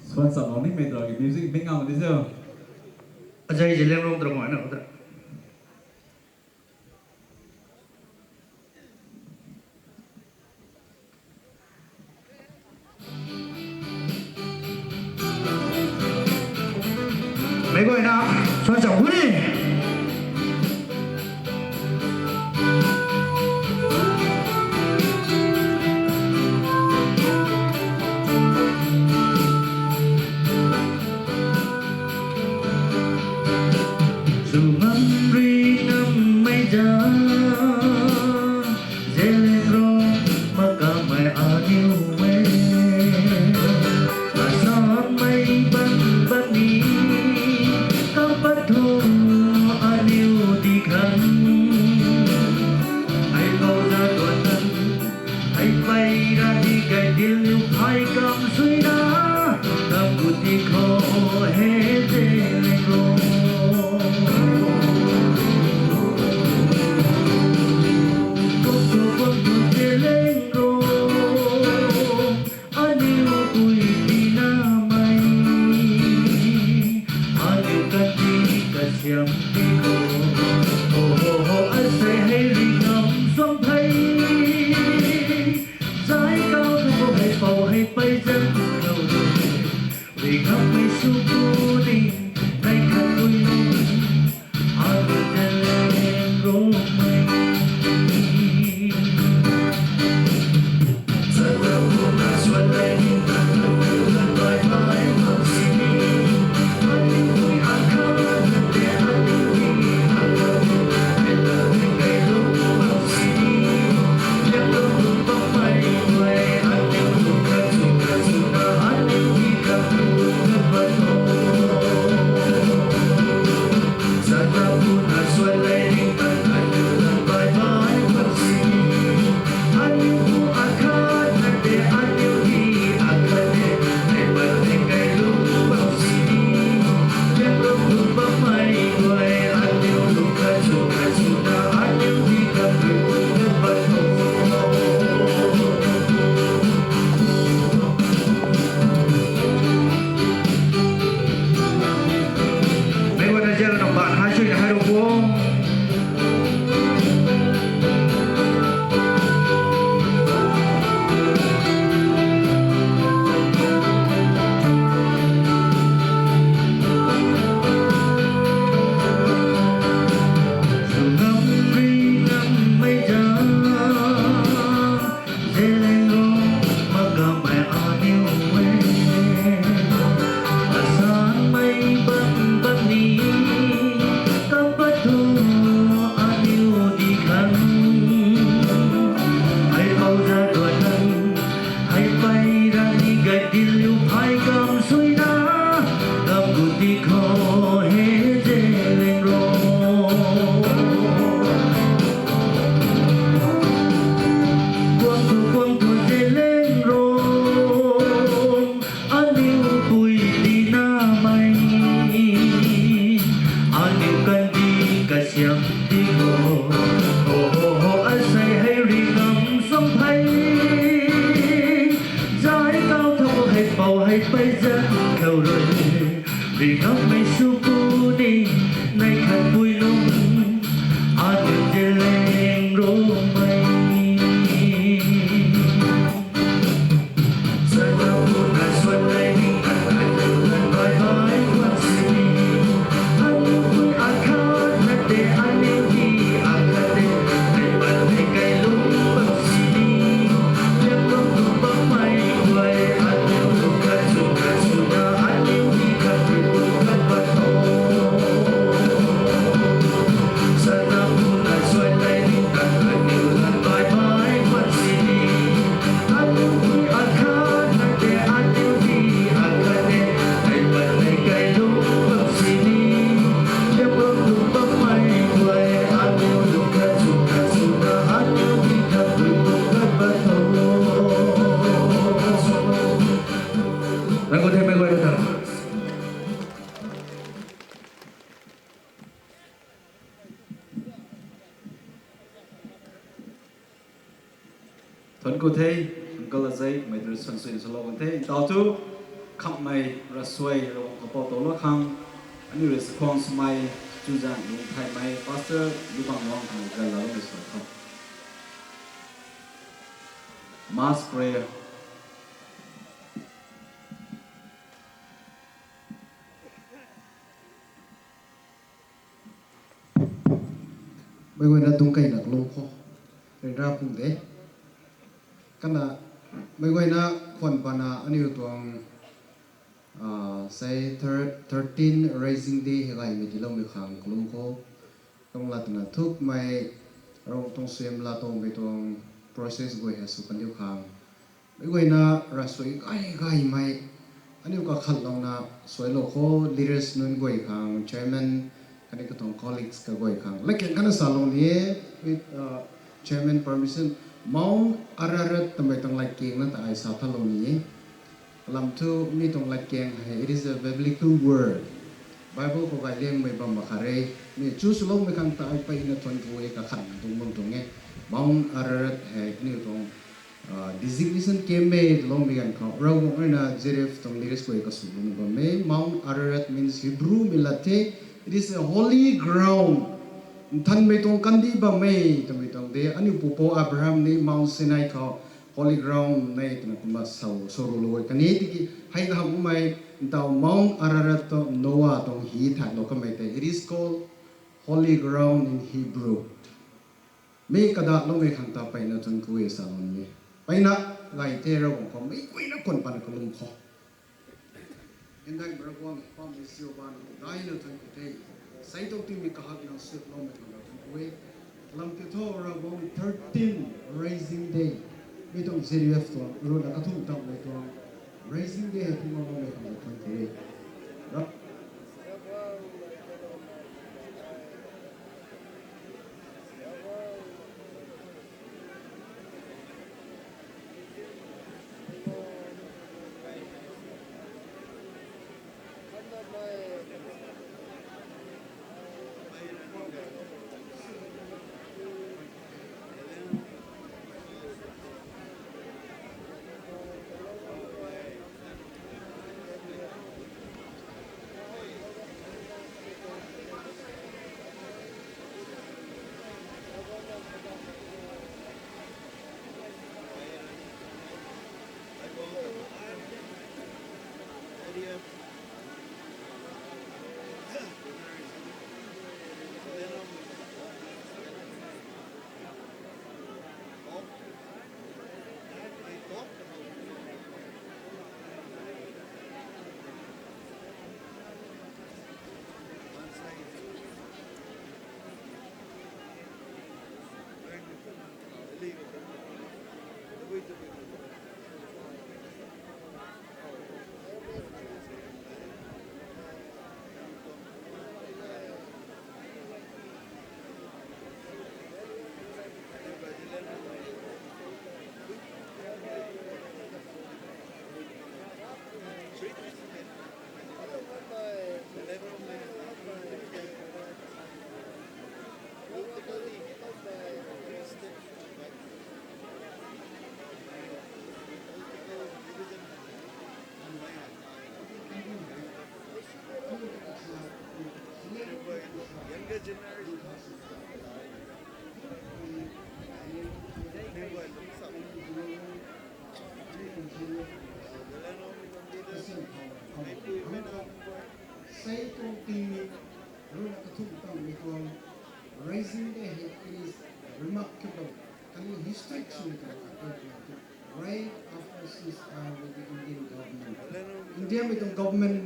Swan cham lou ni mei drag ki music mei ngam di se. Ajay Zeliangrong drag mai na khou ta. Mei guayna swan cham gu ni. Zeliangrong makamei aniu e, asanmei bam bam ni, kam pat thu aniu di khang. Hei bau za tuan tan, hei pei ra di kai dil niu phai kam suina, kam gut di khou he Zeliangrong. Kum thu kum thu Zeliangrong, aniu pui tina mei, aniu kandih kasiam di khou. Ho ho ho, asei hei ri ngam suang thei, zai kau thu hei pou hei pei zan khou. Ri ngammei sw ku ni, nai khat pui nu, aniu Zeliangrongmei. Meic guayna Zeliangrong baan hei suina hei rou bo. Sw ngam ri ngammei za Zeliangrong makamei aniu e, asanmei bam bam ni, kam pat thu aniu di khang. Hei pou za tuan tan, hei pei ra ni gai dil liu phai kam suina, kam gut di khou he Zeliangrong. Guang thu guang thu Zeliangrong, aniu pui tina mei, aniu kandih kasiam di khou. Ho ho ho, asei hei ri ngam suang thei, zai kau thu hei pou hei pei zan khou rui. Ri ngammei sw ku ni, nai khat pui nu, aniu Zeliangrongmei. Nang khou the mei guay ta. Thuanc ku the, uncle azei, mei tru suan suina salou kan the. Tau tu, khamhmei rasuai Ravguangc kapou tow la khang, aniu rui sakhwang swmei, chuzaeng lungthaymei, Pastor Lubang Wang khang gan laloumei sw tho. Mass prayer. Meic guayna tuang keyna kalum khou ryanra pung de. Kana meic guayna khwan pana aniu tuang, ah, sei thir-, thirteen Raising Day hei gaymei tiiloumei khang kalum khou. Tuang latna thukmei, Ravguangc tuang suaihiam laa tuangmei tuang process guay hei sw kandiu khang, mei guayna ravsuai gay gaymei, aniu kakhatlouna suailou khou leaders nunc guay khang, chairman khatni katuang colleagues kaguay khang latkaeng khatna salou ni e, with chairman permission, Mount Ararat twmei tuang latkaeng na ta ai sa thalou ni e. Kalam thu mi tuang latkaeng hei, it is a biblical word. Bible khou gayliangmei bam mak khat re. Mi chu swloumei khang ta ai peyna thuanc khou e, kakhatna tuang bam tuang e. Mount Ararat hei aniu tuang designation camp e twloumei ganv khou Ravguangc ruina J D F tuang leaders guay kaswlouna bam e. Mount Ararat means Hebrew mei lat the, it is a holy ground. Nthanmei tuang kandih bam e twmei tuang de. Aniu pupouc Abraham ni Mount Sinai khou holy ground e twna kumna sa, sarulou e. Kaniw tiki hei kaham kummei, ntaw Mount Ararat tu Noah tuang hi thaklou kamei tei, it is called holy ground in Hebrew. Mi kadaloumei khang ta peyna thuanc khou e salou ni e. Peyna gay the Ravguangc khou, mei guayna kuan patna kalum khou. Ndai Ravguangc pamei ziu baan daina thuanc khou the. Sei tuang tingmei kahak nang sutloumei khang ta thuanc khou e. Lam ti tho Ravguangc thirteen Raising Day. Mi tuang J D F tuang ruina kathumh tanmei tuang Raising Day hei phungloumei khang ta thuanc khou e. Ra- Sei tuang tingmei ruina kathumh tanmei tuang Raising Day hei, it is remarkable. Khatni historic swmei tuang khat e. Right after ceasefire with the Indian government, Indiamei tuang government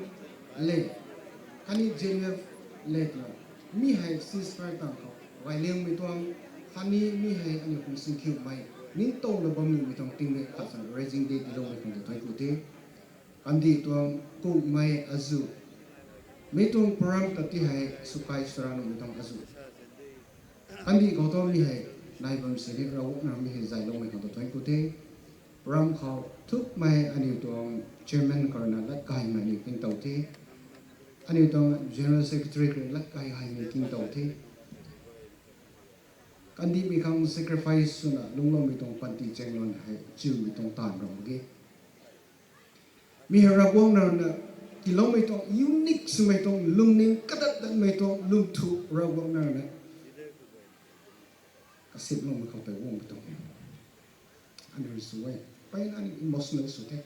le, khatni J D F le twna, mi hei ceasefire tang khou gayliangmei tuang, khatni mi hei aniu khang singkhiumei, ningtowna bam nimei tuang tingmei khat swna Raising Day tiiloumei khang ta thuanc khou the. Kandih tuang kungmei azuh, mi tuang program ta ti hei swkai swra nuhmei tuang azuh. Kandih khou thu mi hei nai bam sini Ravguangc na mi hei zayloumei khang ta thuanc khou the. Program khou thukmei aniu tuang chairman khou ruina lat kaymei aniu kingtow the. Aniu tuang general secretary khou ruina lat kai haymei kingtow the. Kandihmei khang sacrifice swna lungcloumei tuang panty chaengluan hei chiumei tuang taanv ram mak ge. Mi hei Ravguangc na ruina tiiloumei tuang unique swmei tuang lungning kadat datmei tuang lungthu Ravguangc na ruina kasiploumei khou tei guangmei tuang e. Aniu sw e, peyna aniu emotional sw the.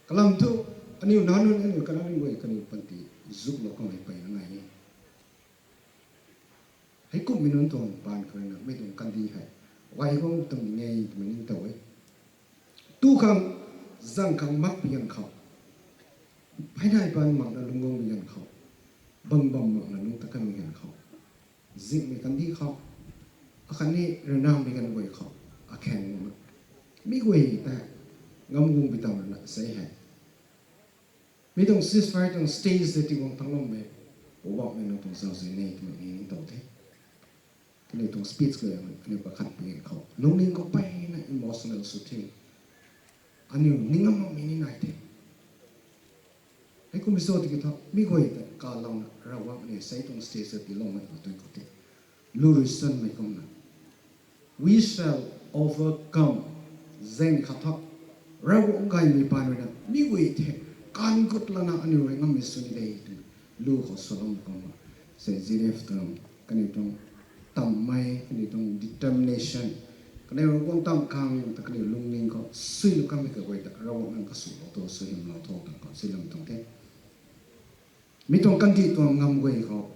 Kalam thu aniu nac nunc aniu kanac nunc guay kaniw panty zuklou kamei peyna nai e. Heikumhmei nunc tuang paan khou ruina mi tuang kandih hei gay guang tuang ni e twmei ningtow e. Tu khang, zang khang makpui ganv khou, pheynai paan makna lungc guangmei ganv khou, bam bam makna nunc ta kanmei ganv khou, zingmei kandih khou, akhatni ryanramei ganv guay khou, akhan makna, mi guay ta ngam guang bi tam rana sei hei. Mi tuang ceasefire tuang stage tei tiguang tangloumei, Poubauhmei nang tuang zauzian e twmei ni ning tow the. Kaniw tuang speech khou aniu pakhat pui khou lungning khou mpeyna emotional sw the. Aniu ning ngam makmei ni nai the. Hei kum sw tiki thu mi guay ta kalouna Ravguangc aniu sei tuang stage ta tiiloumei khou tun khou the. Lu rui sanmei kumna, we shall overcome. Zaeng khat thu Ravguangc gaymei paan ruina mi guay the, kaanv gut lana aniu rui ngammei sw ni de twna lu khou swloumei kumna, sei ziref tuang, kaniw tuang tammei, kaniw tuang determination, kaniw Ravguangc tam khang ta kaniw lungning khou suilou kanmei kaguay ta Ravguangc nang kaswlou tho, suaihiamlou tho twna khou suailam tuang the. Mi tuang kandih tuang ngam guay khou,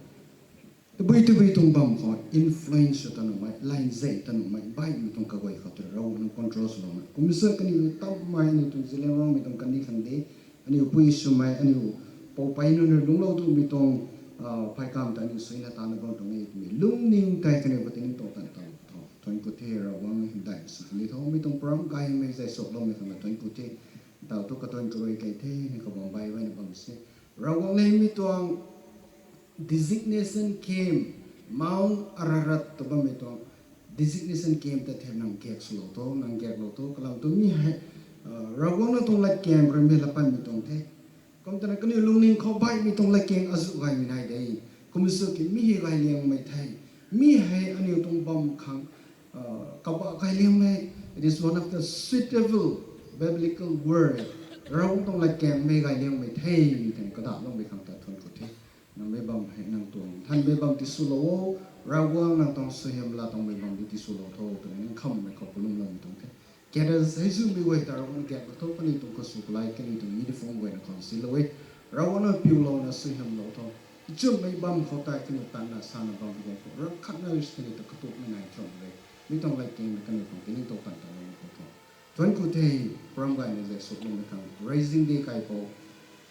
tabui tabui tuang bam khou influence ta nuhmei, line zei ta nuhmei baihmei tuang kaguay khou tei Ravguangc nang control swlouna, kum sw kaniw tammei, aniu tuang Zeliangrongmei tuang kandih khang de, aniu pui swmei, aniu poupei nunc rui lungclou twmei tuang pheykamv ta aniu suina tana bam tuang e twmei lungning tei kaniw khou tei ning tow tan ta tho. Thuanc ku the Ravguangc, hymdaih sw kani tho, mi tuang program gaymei zay suakloumei khang la thuanc ku the. Taw thu katuan karui kei the, ni kabam bai baina bam se. Ravguangc le mi tuang designation camp, Mount Ararat tw bammei tuang designation camp ta the nang kak swlou tho, nang kaklou tho, kalam tu mi hei, Ravguangc nang tuang latkaeng rui mei la panmei tuang the. Kum tana kaniw lungning khou baihmei tuang latkaeng azuh gaymei nai de. Kum sw ki mi hei gayliangmei the. Mi hei aniu tuang bam khang, kabah gayliangmei, it is one of the suitable biblical word. Ravguangc tuang latkaengmei gayliangmei the, twna kadaloumei khang ta thuanc ku the. Nang mei bam hei nang tuang nthanmei bam tiswlou o, Ravguangc nang tuang suaihiam laa tuangmei bam di tiswlou tho twna ning khammei khou kalumloumei tuang the. Kata hei zumei guay ta Ravguangc gaeklou tho, kaniw tuang kasw kalai, kaniw tuang uniform guayna khou silou e. Ravguangc nang piulouna suaihiamlou tho. Nchumhmei bam khou tei kaniw tanna sana bam guay khou ram khatna kaniw ta katukmei nai cham e. Mi tuang latkaeng na kaniw tuang tining tow tan ta lou khou tho. Thuanc ku the, program gaymei zay suakloumei khang Raising Day kaipouc,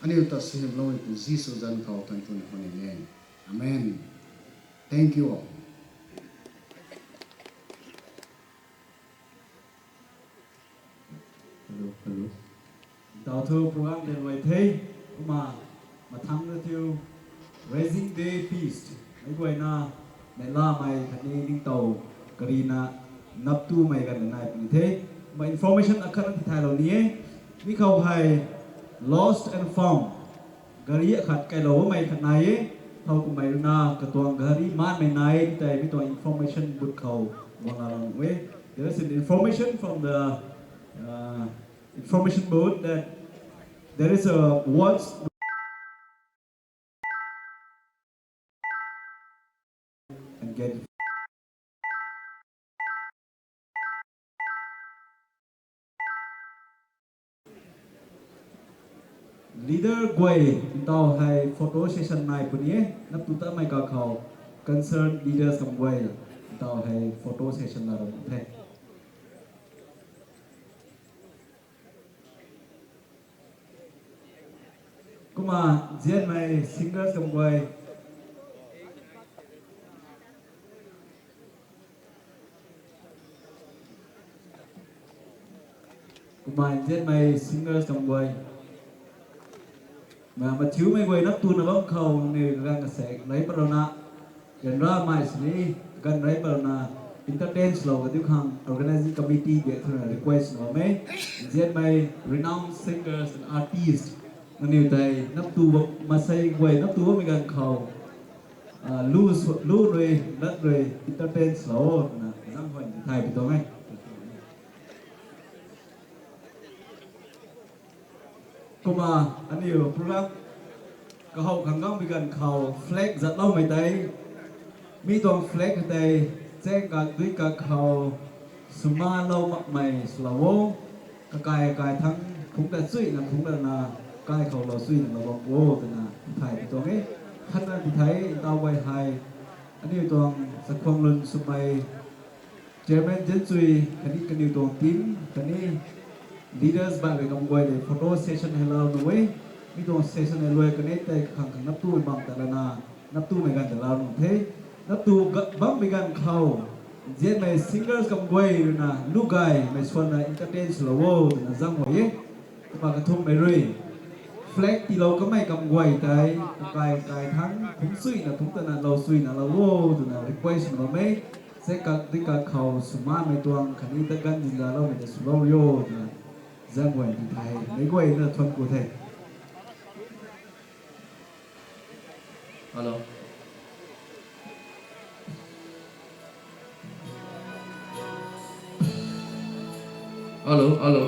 aniu ta suaihiamloumeipu Jisu zanc khou thuanc ku na khou ni e. Amen. Thank you all. Hello, hello. Taw thu program de luai the, kumna mathangc ta thiu Raising Day feast meic guayna neihlamei khatni ningtow karina naptumei ganv nai puni the. Kumna information akhat tithaylou ni e. Mi khou hei lost and found gari akhat kailou bammei khat nai e. Thow kummei ruina katuang gari maanmei nai tei mi tuang information booth khou guang lalou e. There is an information from the, uh, information booth that there is a watch and get leader guay ntaw hei photo session nai puni e, naptu tamei kakhou concerned leaders kam guay ntaw hei photo session na ram the. Kumna nzianmei singers kam guay. Kumna nzianmei singers kam guay. Kumna mathiumei guay naptuna bam khou ni ganv kasek rei palouna, ganv ramei sini, ganv rei palouna entertain swlou kadiu khang organizing committee de thuna request swlou e. Nzianmei renowned singers and artists nangniw tei naptu bam, masei guay naptu bammei ganv khou lu, lu rui, lat rui entertain swlou twna zaenghuay tithay pi tuang e. Kumna aniu program kahow khang gangmei ganv khou flag zatloumei tei, mi tuang flag tei chaeng kak dui kak khou swmalou makmei swlou o. Kakai kai thangc phungc ta chuyna phungc lana kai khou lou chuyna lou bam o twna tithay pi tuang e. Khatna tithay ntaw guay hei aniu tuang chakhwang lun swmei chairman zinchui khatni kaniw tuang team khatni leaders baihmei kam guay le photo session hei lau nu e. Mi tuang session hei luai kani tei kakhang khang naptumei bam ta lana Nap tumei ganv ta lau nung the. Nap tu ga-, bammei ganv khou, nzianmei singers kam guay rui na, lu gaymei suanna entertain swlou o twna zang guay e. Kumna kathumhmei rui, flag tiilou kamei kam guay tei, kakai kai thang, phungc suina, phungc tana, lou suina lou o twna request swlou e. Sei kak di kak khou swmanmei tuang khatni tat ganv dinzaloumei ta swlou rio twna zang guay di the. Meic guayna thuan ku the. Hello. Hello, hello.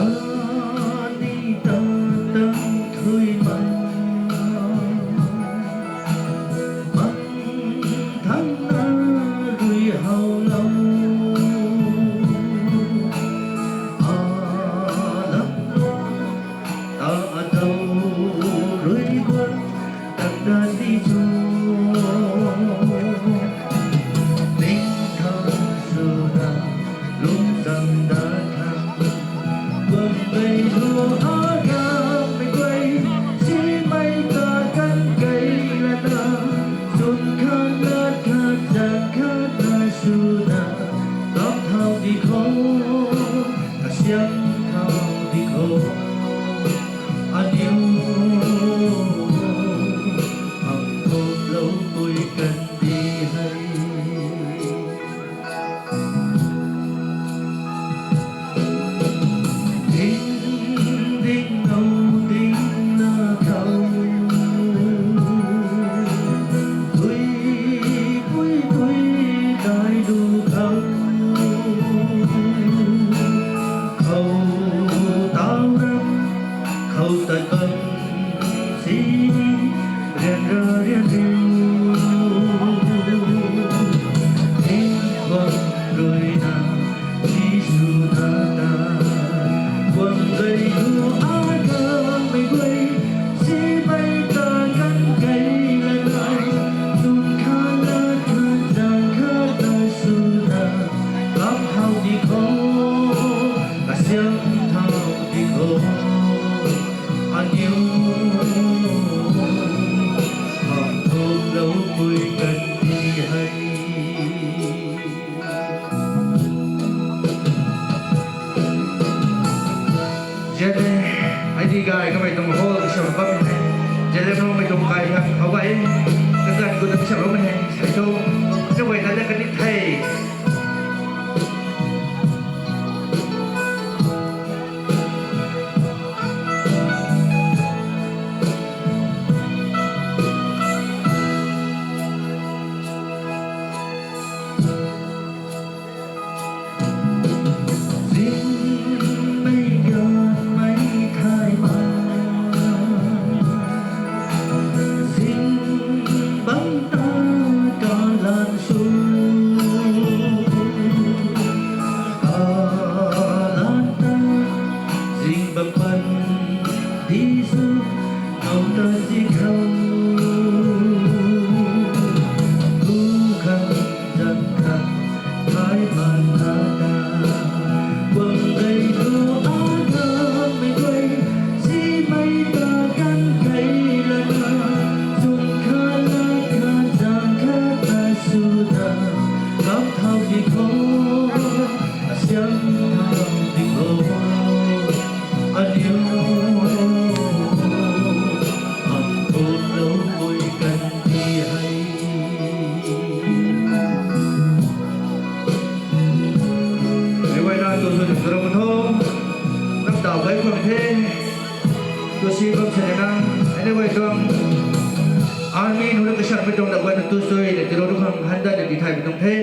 Ani ta tang thui man, man thangna rui how lou. Alam ta atow rui guat tang dat di cho. Ning thang swna lungcham dat thang, guang gei lu a gangmei guay, simei ta kan kei lana, sun khat lat khat zang khat na swna, kam thau di kho, kasiam thau di kho. Aniu ang khop lou pui kan di hei. Ding, ding, ngou ding na khou, tui, tui, tui, tai lu khou, khou tau ram, khou tat bam si, rian ra rian riu, ning bam rui na, Jisu na ta, guang gei lu a gangmei guay, simei ta kan kei lana, sun khat lat khat zang khat na swna, kam thau di kho, kasiam thau di kho. Aniu ang thuk lou pui kan di hei. Zele, ai di gay kamei tuang hall kasam bam hei. Zele nungmei tuang kai hak how gay. Kakan ku ta kasam bam hei. Sai cho, cho gay na le kan di the. Zinmei ganmei thay ma, zing bam ta kalan sw, kalan ta zing bam pan di sw, ngau ta zi khou, tu khang zang khang, thay man na ta, guang gei lu a gangmei guay, simei ta kan kei lana, zung khat lat khat zang khat na swna, kam thau di kho, kasiam thau di kho. Aniu ang thuk lou pui kan di hei. Meic guayna tu sw tum tw ram tho. Nap daw gay khwan the. Tu si bam sa na, anyway tuang army nu na kasanmei tuang da guayna tu sw de, tirou tu khang handa de di thaymei tuang the.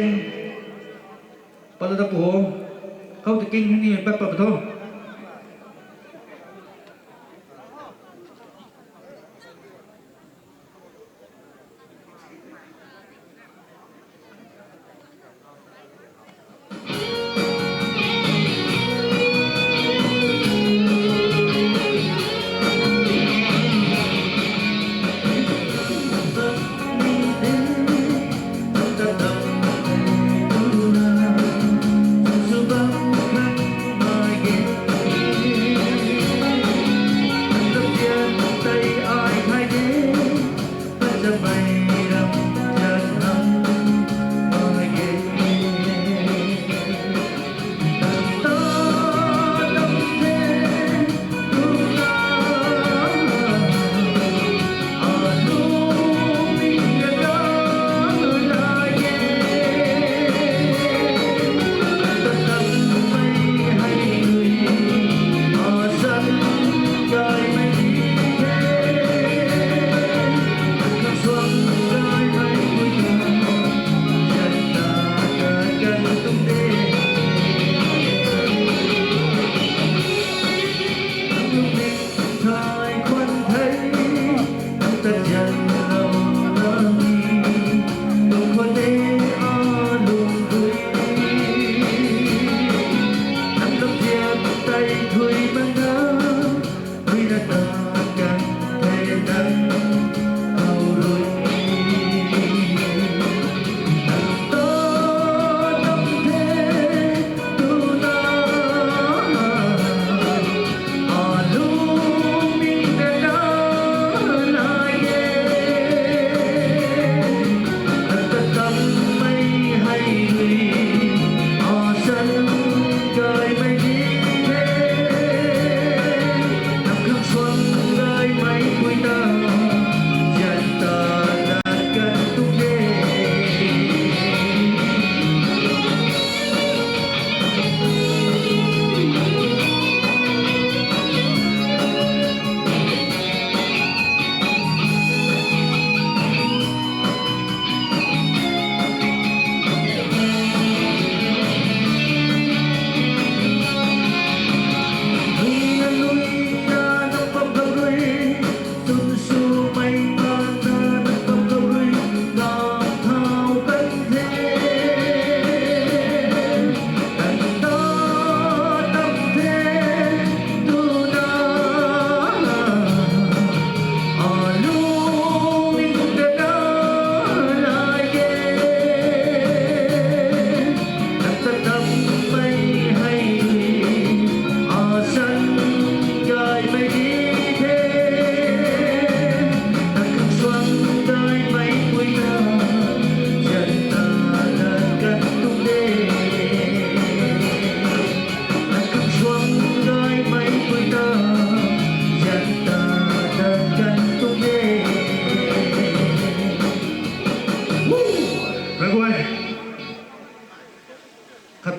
Patlou ta pu ho. Khou ta king hini pat pat tho.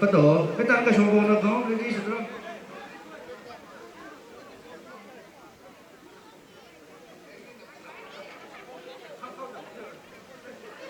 Pato, mei tang kasw bo na kho, ready sw tho.